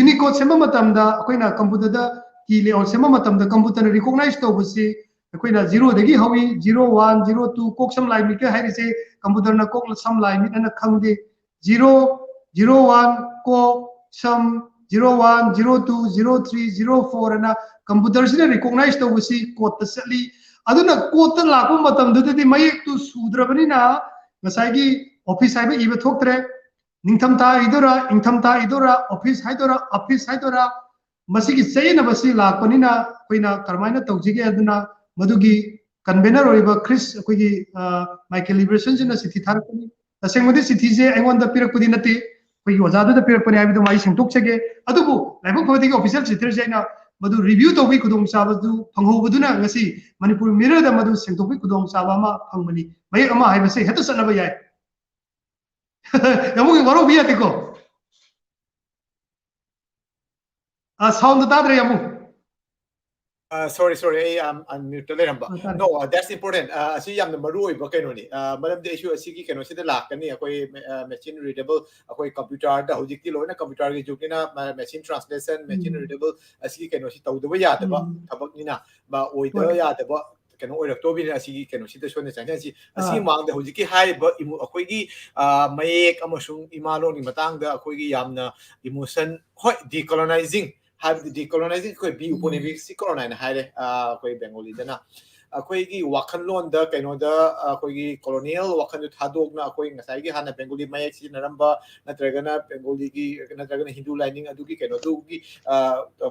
Unicode ꯁꯦꯝꯕ ꯃꯇꯝꯗ ꯑꯩꯈꯣꯏꯅ computer ꯗ key layout ꯁꯦꯝꯕ ꯃꯇꯝꯗ computer ꯅ recognize ꯇꯧꯕꯁꯤ ꯑꯩꯈꯣꯏꯅ zero ꯗꯒꯤ ꯍꯧꯏ, zero one, zero two, ꯀꯣꯛ ꯁꯝ ꯂꯥꯏ ꯃꯤꯠꯀ ꯍꯥꯏꯔꯤꯁꯦ computer ꯅ ꯀꯣꯛ ꯁꯝ ꯂꯥꯏ ꯃꯤꯠ ꯑꯅ ꯈꯪꯗꯦ꯫ Zero, zero one, ꯀꯣꯛ, ꯁꯝ, zero one, zero two, zero three, zero four ꯑꯅ computer ꯁꯤꯅ recognize ꯇꯧꯕꯁꯤ code ꯇ ꯆꯠꯂꯤ꯫ ꯑꯗꯨꯅ code ꯇ ꯂꯥꯛꯄ ꯃꯇꯝꯗꯨꯗꯗꯤ ꯃꯌꯦꯛꯇꯨ ꯁꯨꯗ꯭ꯔꯕꯅꯤꯅ ꯉꯁꯥꯏꯒꯤ office ꯍꯥꯏꯕ ꯏꯕ ꯊꯣꯛꯇ꯭ꯔꯦ꯫ ꯅꯤꯡꯊꯝꯊꯥ ꯏꯗꯣꯏꯔꯥ, ꯏꯪꯊꯝꯊꯥ ꯏꯗꯣꯏꯔꯥ, office ꯍꯥꯏꯗꯣꯏꯔꯥ, office ꯍꯥꯏꯗꯣꯏꯔꯥ, ꯃꯁꯤꯒꯤ ꯆꯌꯦꯠꯅꯕꯁꯤ ꯂꯥꯛꯄꯅꯤꯅ ꯑꯩꯈꯣꯏꯅ ꯀꯔꯝꯍꯥꯏꯅ ꯇꯧꯁꯤꯒꯦ? ꯑꯗꯨꯅ ꯃꯗꯨꯒꯤ convener ꯑꯣꯏꯔꯤꯕ ꯈ꯭ꯔꯤꯁ, ꯑꯩꯈꯣꯏꯒꯤ, ꯑ, Michael Liberation ꯁꯤꯅ ꯆꯤꯊꯤ ꯊꯥꯔꯛꯄꯅꯤ꯫ ꯇꯁꯦꯡꯕꯗꯤ ꯆꯤꯊꯤꯁꯦ ꯑꯩꯉꯣꯟꯗ ꯄꯤꯔꯛꯄꯗꯤ ꯅꯠꯇꯦ, ꯑꯩꯈꯣꯏꯒꯤ ꯑꯣꯖꯥꯗꯨꯗ ꯄꯤꯔꯛꯄꯅꯤ ꯍꯥꯏꯕꯗꯨ ꯑꯩ ꯁꯦꯡꯗꯣꯛꯆꯒꯦ꯫ ꯑꯗꯨꯕꯨ ꯂꯥꯏꯕꯛ ꯐꯕꯗꯒꯤ official letter ꯁꯦ ꯑꯩꯅ ꯃꯗꯨ review ꯇꯧꯕꯒꯤ ꯈꯨꯗꯣꯡꯆꯥꯕꯗꯨ ꯐꯪꯍꯧꯕꯗꯨꯅ ꯉꯁꯤ ꯃꯅꯤꯄꯨꯔ Mirror ꯗ ꯃꯗꯨ ꯁꯦꯡꯗꯣꯛꯄꯒꯤ ꯈꯨꯗꯣꯡꯆꯥꯕ ꯑꯃ ꯐꯪꯕꯅꯤ꯫ ꯃꯌꯦꯛ ꯑꯃ ꯍꯥꯏꯕꯁꯦ ꯍꯦꯛꯇ ꯆꯠꯅꯕ ꯌꯥꯏ꯫ ꯌꯥꯝꯕꯨꯡꯒꯤ ꯋꯥꯔꯧꯕꯤ ꯌꯥꯗꯦꯀꯣ꯫ ꯑ, sound ꯇꯥꯗ꯭ꯔꯦ, ꯌꯥꯝꯕꯨꯡ꯫ ꯑ, sorry, sorry, ꯑꯩ, ꯑꯝ, unmute ꯇ ꯂꯩꯔꯝꯕ꯫ ꯑ, ꯇꯥꯔꯦ꯫ No, uh, that's important. ꯑ, ꯑꯁꯤ ꯌꯥꯝꯅ ꯃꯔꯨ ꯑꯣꯏꯕ ꯀꯩꯅꯣꯅꯤ꯫ ꯑ, ꯃꯔꯝꯗꯤ ꯑꯩꯁꯨ ꯑꯁꯤꯒꯤ ꯀꯩꯅꯣꯁꯤꯗ ꯂꯥꯛꯀꯅꯤ꯫ ꯑꯩꯈꯣꯏ, ꯑ, machine readable, ꯑꯩꯈꯣꯏ computer ꯗ, ꯍꯧꯖꯤꯛꯇꯤ ꯂꯣꯏꯅ computer ꯒꯤ ꯖꯨꯒꯅꯤꯅ, ꯃ-, machine translation, machine ꯎꯝ꯫ readable, ꯑꯁꯤꯒꯤ ꯀꯩꯅꯣꯁꯤ ꯇꯧꯗꯕ ꯌꯥꯗꯕ ꯎꯝ꯫ ꯊꯕꯛꯅꯤꯅ, ꯃ-, ꯑꯣꯏꯗꯕ ꯍꯣꯏ꯫ ꯌꯥꯗꯕ ꯀꯩꯅꯣ ꯑꯣꯏꯔꯛꯇꯧꯕꯅꯤꯅ, ꯑꯁꯤꯒꯤ ꯀꯩꯅꯣꯁꯤꯗ ꯁꯣꯏꯅ ꯆꯪꯁꯤꯟꯁꯤ꯫ ꯑꯁꯤꯒꯤ ꯑꯥ꯫ ꯃꯃꯥꯡꯗ ꯍꯧꯖꯤꯛꯀꯤ ꯍꯥꯏꯔꯤꯕ ꯏꯃꯨ-, ꯑꯩꯈꯣꯏꯒꯤ, ꯑ, ꯃꯌꯦꯛ ꯑꯃꯁꯨꯡ ꯏꯃꯥ ꯂꯣꯟꯒꯤ ꯃꯇꯥꯡꯗ ꯑꯩꯈꯣꯏꯒꯤ ꯌꯥꯝꯅ emotion, ꯍꯣꯏ, decolonizing ꯍꯥꯏꯕꯗꯤ decolonizing ꯑꯩꯈꯣꯏ ꯕꯤ ꯎꯝ꯫ ꯎꯄꯅꯤꯕꯦꯁꯤꯀꯔꯟ ꯍꯥꯏꯅ ꯍꯥꯏꯔꯦ, ꯑ, ꯑꯩꯈꯣꯏ ꯕꯦꯡꯒꯣꯂꯤꯗꯅ꯫ ꯑꯩꯈꯣꯏꯒꯤ ꯋꯥꯈꯜꯂꯣꯟꯗ ꯀꯩꯅꯣꯗ ꯑꯩꯈꯣꯏꯒꯤ colonial ꯋꯥꯈꯜꯗꯨ ꯊꯥꯗꯣꯛꯅ ꯑꯩꯈꯣꯏ ꯉꯁꯥꯏꯒꯤ ꯍꯥꯟꯅ ꯕꯦꯡꯒꯣꯂꯤ ꯃꯌꯦꯛ ꯁꯤꯖꯤꯟꯅꯔꯝꯕ ꯅꯠꯇ꯭ꯔꯒꯅ ꯕꯦꯡꯒꯣꯂꯤꯒꯤ ꯅꯠꯇ꯭ꯔꯒꯅ ꯍꯤꯟꯗꯨ ꯂꯥꯏꯅꯤꯡ ꯑꯗꯨꯒꯤ ꯀꯩꯅꯣꯗꯨꯒꯤ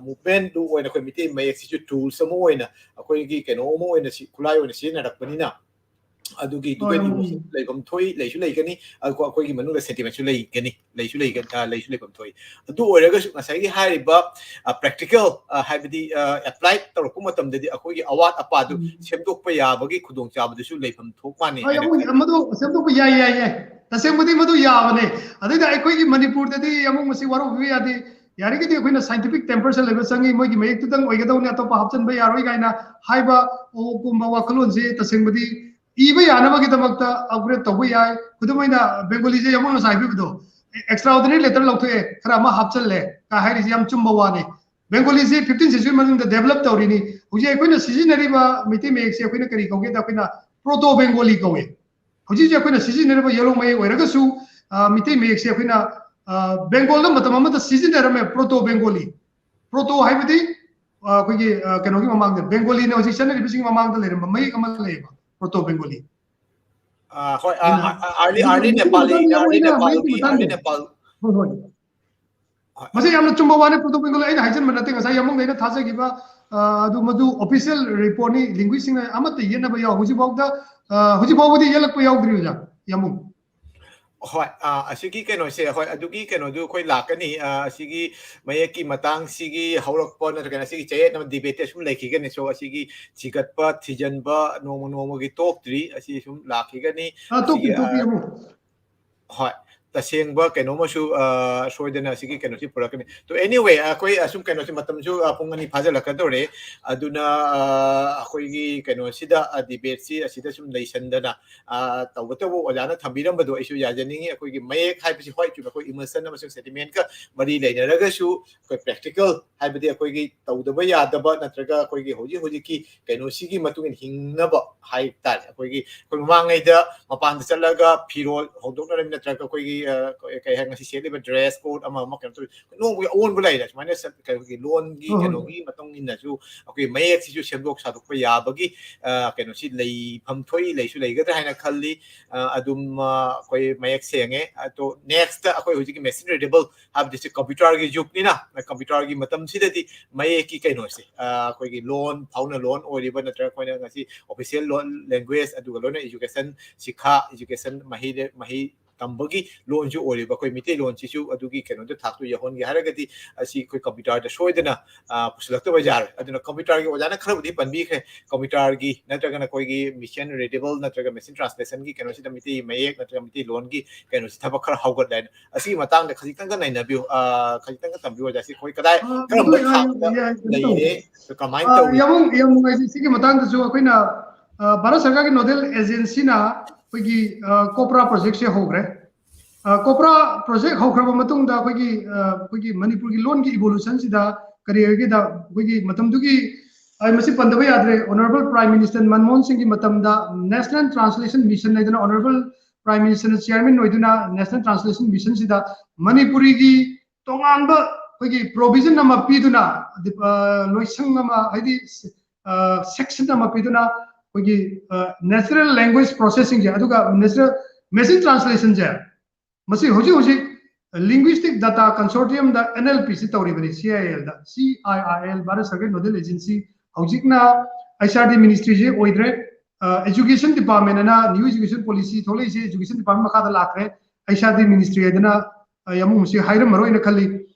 movement ꯗꯨ ꯑꯣꯏꯅ ꯑꯩꯈꯣꯏ ꯃꯤꯇꯩ ꯃꯌꯦꯛꯁꯤꯁꯨ tools ꯑꯃ ꯑꯣꯏꯅ ꯑꯩꯈꯣꯏꯒꯤ ꯀꯩꯅꯣ ꯑꯃ ꯑꯣꯏꯅ ꯁꯤ ꯈꯨꯠꯂꯥꯏ ꯑꯣꯏꯅ ꯁꯤꯖꯤꯟꯅꯔꯛꯄꯅꯤꯅ ꯑꯗꯨꯒꯤ ꯍꯣꯏ, ꯗꯨꯒꯩꯗꯤ ꯍꯣꯏ꯫ ꯂꯩꯐꯝ ꯊꯣꯛꯏ, ꯂꯩꯁꯨ ꯂꯩꯒꯅꯤ꯫ ꯑꯗꯨꯒ ꯑꯩꯈꯣꯏꯒꯤ ꯃꯅꯨꯡꯗ sentimentꯁꯨ ꯂꯩꯒꯅꯤ, ꯂꯩꯁꯨ ꯂꯩꯒ-, ꯑ, ꯂꯩꯁꯨ ꯂꯩꯐꯝ ꯊꯣꯛꯏ꯫ ꯑꯗꯨ ꯑꯣꯏꯔꯒꯁꯨ ꯉꯁꯥꯏꯒꯤ ꯍꯥꯏꯔꯤꯕ, ꯑ, practical, ꯑ, ꯍꯥꯏꯕꯗꯤ, ꯑ, apply ꯇꯧꯔꯛꯄ ꯃꯇꯝꯗꯗꯤ ꯑꯩꯈꯣꯏꯒꯤ ꯑꯋꯥꯠ ꯑꯄꯥꯗꯨ ꯎꯝ꯫ ꯁꯦꯝꯗꯣꯛꯄ ꯌꯥꯕꯒꯤ ꯈꯨꯗꯣꯡꯆꯥꯕꯗꯨꯁꯨ ꯂꯩꯐꯝ ꯊꯣꯛ ꯃꯥꯟꯅꯤ ꯍꯣꯏ, ꯍꯥꯏꯅ ꯑꯃꯨꯛ ꯈꯜꯂꯤ꯫ ꯃꯗꯨ ꯁꯦꯝꯗꯣꯛꯄ ꯌꯥꯏ, ꯌꯥꯏ, ꯌꯥꯏ꯫ ꯇꯁꯦꯡꯕꯗꯤ ꯃꯗꯨ ꯌꯥꯕꯅꯦ꯫ ꯑꯗꯨꯏꯗ ꯑꯩꯈꯣꯏꯒꯤ ꯃꯅꯤꯄꯨꯔꯗꯗꯤ ꯑꯃꯨꯛ ꯃꯁꯤ ꯋꯥꯔꯧꯕꯤꯕ ꯌꯥꯗꯦ꯫ ꯌꯥꯔꯤꯒꯩꯗꯤ ꯑꯩꯈꯣꯏꯅ scientific temperꯁꯦ ꯂꯩꯕ ꯆꯪꯉꯤ, ꯃꯣꯏꯒꯤ ꯃꯌꯦꯛꯇꯨꯗꯪ ꯑꯣꯏꯒꯗꯧꯅꯤ, ꯑꯇꯣꯞꯄ ꯍꯥꯞꯆꯤꯟꯕ ꯌꯥꯔꯣꯏ ꯀꯥꯏꯅ ꯍꯥꯏꯕ ꯀꯨꯝꯕ ꯋꯥꯈꯜꯂꯣꯟꯁꯦ ꯇꯁꯦꯡꯕꯗꯤ ꯏꯕ ꯌꯥꯅꯕꯒꯤꯗꯃꯛꯇ upgrade ꯇꯧꯕ ꯌꯥꯏ꯫ ꯈꯨꯗꯝ ꯑꯣꯏꯅ ꯕꯦꯡꯒꯣꯂꯤꯁꯦ ꯌꯥꯝ ꯉꯁꯥꯏ ꯍꯥꯏꯕꯤꯕꯗꯣ, extraordinary letter ꯂꯧꯊꯣꯛꯑꯦ, ꯈꯔ ꯑꯃ ꯍꯥꯞꯆꯜꯂꯦ ꯀꯥ ꯍꯥꯏꯔꯤꯁꯦ ꯌꯥꯝ ꯆꯨꯝꯕ ꯋꯥꯅꯤ꯫ ꯕꯦꯡꯒꯣꯂꯤꯁꯦ fifteen century ꯃꯅꯨꯡꯗ develop ꯇꯧꯔꯤꯅꯤ꯫ ꯍꯧꯖꯤꯛ ꯑꯩꯈꯣꯏꯅ ꯁꯤꯖꯤꯟꯅꯔꯤꯕ ꯃꯩꯇꯩ ꯃꯌꯦꯛꯁꯦ ꯑꯩꯈꯣꯏꯅ ꯀꯔꯤ ꯀꯧꯒꯦꯗ ꯑꯩꯈꯣꯏꯅ Proto Bengali ꯀꯧꯏ꯫ ꯍꯧꯖꯤꯛ ꯍꯧꯖꯤꯛ ꯑꯩꯈꯣꯏꯅ ꯁꯤꯖꯤꯟꯅꯔꯤꯕ ꯌꯦꯂꯣꯡ ꯃꯌꯦꯛ ꯑꯣꯏꯔꯒꯁꯨ, ꯑ, ꯃꯤꯇꯩ ꯃꯌꯦꯛꯁꯦ ꯑꯩꯈꯣꯏꯅ, ꯑ, ꯕꯦꯡꯒꯣꯜꯗ ꯃꯇꯝ ꯑꯃꯗ ꯁꯤꯖꯤꯟꯅꯔꯝꯃꯦ, Proto Bengali꯫ Proto ꯍꯥꯏꯕꯗꯤ, ꯑ, ꯑꯩꯈꯣꯏꯒꯤ, ꯑ, ꯀꯩꯅꯣꯒꯤ ꯃꯃꯥꯡꯗ, ꯕꯦꯡꯒꯣꯂꯤꯅ ꯍꯧꯖꯤꯛ ꯆꯠꯅꯔꯤꯕꯁꯤꯒꯤ ꯃꯃꯥꯡꯗ ꯂꯩꯔꯝꯕ ꯃꯌꯦꯛ ꯑꯃ ꯂꯩꯌꯦꯕ, Proto Bengali꯫ ꯑ, ꯍꯣꯏ, ꯑ, ꯑꯩꯅ ꯑ, ꯑ, early, ꯍꯧꯖꯤꯛ early ꯍꯧꯖꯤꯛ ꯅꯦꯄꯥꯂꯤ, ꯃꯇꯝꯗ early ꯑꯣꯏꯅ ꯅꯦꯄꯥꯂꯤꯒꯤ ꯃꯩꯇꯩ ꯃꯇꯥꯡꯗ, early ꯅꯦꯄꯥꯜ ꯍꯣꯏ, ꯍꯣꯏ꯫ ꯍꯣꯏ, ꯃꯁꯤ ꯍꯣꯏ꯫ ꯌꯥꯝꯅ ꯆꯨꯝꯕ ꯋꯥꯅꯤ, Proto Bengali ꯑꯩꯅ ꯍꯥꯏꯖꯟꯕ ꯅꯠꯇꯦ, ꯉꯁꯥꯏ ꯌꯥꯝꯕꯨꯡꯗ ꯑꯩꯅ ꯊꯥꯖꯈꯤꯕ, ꯑ, ꯑꯗꯨ ꯃꯗꯨ official reportꯅꯤ, linguistꯁꯤꯡꯅ ꯑꯃꯠꯇ ꯌꯦꯠꯅꯕ ꯌꯥꯎ-, ꯍꯧꯖꯤꯛꯐꯥꯎꯗ, ꯑ, ꯍꯧꯖꯤꯛꯐꯥꯎꯕꯗꯤ ꯌꯦꯠꯂꯛꯄ ꯌꯥꯎꯗ꯭ꯔꯤ ꯑꯣꯖꯥ, ꯌꯥꯝꯕꯨꯡ꯫ ꯍꯣꯏ, ꯑ, ꯑꯁꯤꯒꯤ ꯀꯩꯅꯣꯁꯦ, ꯍꯣꯏ, ꯑꯗꯨꯒꯤ ꯀꯩꯅꯣꯗꯨ ꯑꯩꯈꯣꯏ ꯂꯥꯛꯀꯅꯤ꯫ ꯑ, ꯑꯁꯤꯒꯤ ꯃꯌꯦꯛꯀꯤ ꯃꯇꯥꯡꯁꯤꯒꯤ ꯍꯧꯔꯛꯄ ꯅꯠꯇ꯭ꯔꯒꯅ ꯑꯁꯤꯒꯤ ꯆꯌꯦꯠꯅꯕ debate ꯑꯁꯨꯝ ꯂꯩꯈꯤꯒꯅꯤ꯫ So, ꯑꯁꯤꯒꯤ ꯊꯤꯒꯠꯄ, ꯊꯤꯖꯤꯟꯕ ꯅꯣꯡꯃ ꯅꯣꯡꯃꯒꯤ ꯇꯣꯛꯇ꯭ꯔꯤ꯫ ꯑꯁꯤ ꯁꯨꯝ ꯂꯥꯛꯈꯤꯒꯅꯤ꯫ ꯑ, ꯇꯣꯛꯇ꯭ꯔꯤ, ꯑꯁꯤꯒꯤ, ꯑ, ꯇꯣꯛꯇ꯭ꯔꯤ, ꯑꯃꯨꯛ꯫ ꯍꯣꯏ, ꯇꯁꯦꯡꯕ ꯀꯩꯅꯣꯃꯁꯨ, ꯑ, ꯁꯣꯏꯗꯅ ꯑꯁꯤꯒꯤ ꯀꯩꯅꯣꯁꯤ ꯄꯨꯔꯛꯀꯅꯤ꯫ To anyway, ꯑꯩꯈꯣꯏ ꯑꯁꯨꯝ ꯀꯩꯅꯣꯁꯤ ꯃꯇꯝꯁꯨ, ꯑ, ꯄꯨꯡ ꯑꯅꯤ ꯐꯥꯖꯤꯜꯂꯛꯀꯗꯧꯔꯦ꯫ ꯑꯗꯨꯅ, ꯑ, ꯑꯩꯈꯣꯏꯒꯤ ꯀꯩꯅꯣꯁꯤꯗ, ꯑ, debateꯁꯤ ꯑꯁꯤꯗ ꯁꯨꯝ ꯂꯩꯁꯟꯗꯅ, ꯑ, ꯇꯧꯕꯇꯕꯨ ꯑꯣꯖꯥꯅ ꯊꯝꯕꯤꯔꯝꯕꯗꯣ ꯑꯩꯁꯨ ꯌꯥꯖꯅꯤꯡꯉꯤ꯫ ꯑꯩꯈꯣꯏꯒꯤ ꯃꯌꯦꯛ ꯍꯥꯏꯕꯁꯤ ꯍꯣꯏ ꯆꯨꯝꯃꯤ, ꯑꯩꯈꯣꯏ emotion ꯑꯃꯁꯨꯡ sentimentꯀ ꯃꯔꯤ ꯂꯩꯅꯔꯒꯁꯨ ꯑꯩꯈꯣꯏ practical ꯍꯥꯏꯕꯗꯤ ꯑꯩꯈꯣꯏꯒꯤ ꯇꯧꯗꯕ ꯌꯥꯗꯕ ꯅꯠꯇ꯭ꯔꯒ ꯑꯩꯈꯣꯏꯒꯤ ꯍꯧꯖꯤꯛ ꯍꯧꯖꯤꯛꯀꯤ ꯀꯩꯅꯣꯁꯤꯒꯤ ꯃꯇꯨꯡ ꯏꯟꯅ ꯍꯤꯡꯅꯕ ꯍꯥꯏ ꯇꯥꯔꯦ꯫ ꯑꯩꯈꯣꯏꯒꯤ, ꯑꯩꯈꯣꯏ ꯃꯃꯥꯡꯉꯩꯗ ꯃꯄꯥꯟꯗ ꯆꯠꯂꯒ ꯐꯤꯔꯣꯜ ꯍꯣꯡꯗꯣꯛꯅꯔꯝꯃꯤ ꯅꯠꯇ꯭ꯔꯒ ꯑꯩꯈꯣꯏꯒꯤ ꯀꯩ ꯍꯥꯏ, ꯉꯁꯤ ꯁꯦꯠꯂꯤꯕ dress code ꯑꯃ ꯑꯃ ꯀꯩꯅꯣ ꯇꯧꯋꯤ, ꯅꯣꯡꯃꯒꯤ ꯑꯑꯣꯟꯕ ꯂꯩꯔꯦ꯫ ꯁꯨꯃꯥꯏꯅ ꯑꯩꯈꯣꯏꯒꯤ ꯂꯣꯟꯒꯤ ꯀꯩꯅꯣꯒꯤ ꯃꯇꯨꯡ ꯏꯟꯅꯁꯨ ꯑꯩꯈꯣꯏ ꯃꯌꯦꯛꯁꯤꯁꯨ ꯁꯦꯝꯗꯣꯛ ꯁꯥꯗꯣꯛꯄ ꯌꯥꯕꯒꯤ ꯀꯩꯅꯣꯁꯤ ꯂꯩꯐꯝ ꯊꯣꯛꯏ, ꯂꯩꯁꯨ ꯂꯩꯒꯗ꯭ꯔꯥ ꯍꯥꯏꯅ ꯈꯜꯂꯤ꯫ ꯑꯗꯨꯝ ꯑꯩꯈꯣꯏ ꯃꯌꯦꯛ ꯁꯦꯡꯉꯦ꯫ ꯑꯗꯣ next ꯑꯩꯈꯣꯏ ꯍꯧꯖꯤꯛꯀꯤ machine readable, ꯍꯥꯏꯕꯗꯤ ꯁꯤ computerꯒꯤ ꯌꯨꯒꯅꯤꯅ, computerꯒꯤ ꯃꯇꯝꯁꯤꯗꯗꯤ ꯃꯌꯦꯛꯀꯤ ꯀꯩꯅꯣꯁꯦ, ꯑꯩꯈꯣꯏꯒꯤ ꯂꯣꯟ, ꯐꯥꯎꯅ ꯂꯣꯟ ꯑꯣꯏꯔꯤꯕ ꯅꯠꯇ꯭ꯔꯒ ꯑꯩꯈꯣꯏꯅ ꯉꯁꯤ official ꯂꯣꯟ, language, ꯑꯗꯨꯒ ꯂꯣꯏꯅ education, ꯁꯤꯈꯥ, education, ꯃꯍꯩ ꯃꯍꯩ ꯇꯝꯕꯒꯤ ꯂꯣꯟꯁꯨ ꯑꯣꯏꯔꯤꯕ ꯑꯩꯈꯣꯏ ꯃꯤꯇꯩꯂꯣꯟꯁꯤꯁꯨ ꯑꯗꯨꯒꯤ ꯀꯩꯅꯣꯗ ꯊꯥꯛꯇꯨ ꯌꯧꯍꯟꯒꯦ ꯍꯥꯏꯔꯒꯗꯤ ꯑꯁꯤ ꯑꯩꯈꯣꯏ computerꯗ ꯁꯣꯏꯗꯅ ꯄꯨꯁꯤꯜꯂꯛꯇꯕ ꯌꯥꯔꯣꯏ꯫ ꯑꯗꯨꯅ computerꯒꯤ ꯑꯣꯖꯥꯅ ꯈꯔꯕꯨꯗꯤ ꯄꯟꯕꯤꯈ꯭ꯔꯦ, computerꯒꯤ ꯅꯠꯇ꯭ꯔꯒꯅ ꯑꯩꯈꯣꯏꯒꯤ machine readable ꯅꯠꯇ꯭ꯔꯒ machine translationꯒꯤ ꯀꯩꯅꯣꯁꯤꯗ ꯃꯤꯇꯩ ꯃꯌꯦꯛ ꯅꯠꯇ꯭ꯔꯒ ꯃꯤꯇꯩꯂꯣꯟꯒꯤ ꯀꯩꯅꯣꯁꯤ ꯊꯕꯛ ꯈꯔ ꯍꯧꯒꯠꯂꯦ ꯍꯥꯏꯅ꯫ ꯑꯁꯤꯒꯤ ꯃꯇꯥꯡꯗ ꯈꯖꯤꯛꯇꯪꯒ ꯅꯩꯅꯕꯤꯌꯨ, ꯈꯖꯤꯛꯇꯪꯒ ꯇꯝꯕꯤꯌꯨ ꯑꯣꯖꯥ꯫ ꯁꯤ ꯑꯩꯈꯣꯏ ꯀꯗꯥꯏ, ꯀꯔꯝꯕ ꯊꯥꯛꯇ ꯂꯩꯔꯦ, ꯀꯃꯥꯏꯅ ꯇꯧꯔꯤ? ꯌꯥꯝ ꯌꯥꯝ ꯅꯨꯡꯉꯥꯏꯖꯩ꯫ ꯁꯤꯒꯤ ꯃꯇꯥꯡꯗꯁꯨ ꯑꯩꯈꯣꯏꯅ ꯚꯥꯔꯠ ꯁꯔꯀꯥꯔꯒꯤ nodal agencyꯅ ꯑꯩꯈꯣꯏꯒꯤ COPRA projectꯁꯦ ꯍꯧꯈ꯭ꯔꯦ꯫ COPRA project ꯍꯧꯈ꯭ꯔꯕ ꯃꯇꯨꯡꯗ ꯑꯩꯈꯣꯏꯒꯤ ꯑꯩꯈꯣꯏꯒꯤ ꯃꯅꯤꯄꯨꯔꯒꯤ ꯂꯣꯟꯒꯤ evolutionꯁꯤꯗ ꯀꯔꯤ ꯍꯥꯏꯒꯦꯗ, ꯑꯩꯈꯣꯏꯒꯤ ꯃꯇꯝꯗꯨꯒꯤ, ꯑꯩ ꯃꯁꯤ ꯄꯟꯗꯕ ꯌꯥꯗ꯭ꯔꯦ, Honourable Prime Minister ꯃꯟꯃꯣꯍꯟ ꯁꯤꯡꯒꯤ ꯃꯇꯝꯗ National Translation Mission ꯍꯥꯏꯗꯅ Honourable Prime Ministerꯅ chairman ꯑꯣꯏꯗꯨꯅ National Translation Missionꯁꯤꯗ ꯃꯅꯤꯄꯨꯔꯤꯒꯤ ꯇꯣꯉꯥꯟꯕ ꯑꯩꯈꯣꯏꯒꯤ provision ꯑꯃ ꯄꯤꯗꯨꯅ, ꯂꯣꯏꯁꯪ ꯑꯃ, ꯍꯥꯏꯗꯤ section ꯑꯃ ꯄꯤꯗꯨꯅ ꯑꯩꯈꯣꯏꯒꯤ natural language processingꯁꯦ, ꯑꯗꯨꯒ natural machine translationꯁꯦ, ꯃꯁꯤ ꯍꯧꯖꯤꯛ ꯍꯧꯖꯤꯛ Linguistic Data Consortiumꯗ NLPꯁꯤ ꯇꯧꯔꯤꯕꯅꯤ꯫ CIILꯗ, CIIL, ꯚꯥꯔꯠ ꯁꯔꯀꯥꯔꯒꯤ nodal agency, ꯍꯧꯖꯤꯛꯅ HRD ministryꯁꯤ ꯑꯣꯏꯗ꯭ꯔꯦ, education department ꯑꯅ new education policy ꯊꯣꯛꯂꯛꯏꯁꯦ education department ꯃꯈꯥꯗ ꯂꯥꯛꯈ꯭ꯔꯦ꯫ HRD ministry ꯍꯥꯏꯗꯅ ꯑꯩ ꯑꯃꯨꯛ ꯃꯁꯤ ꯍꯥꯏꯔꯝꯃꯔꯣꯏꯅ ꯈꯜꯂꯤ꯫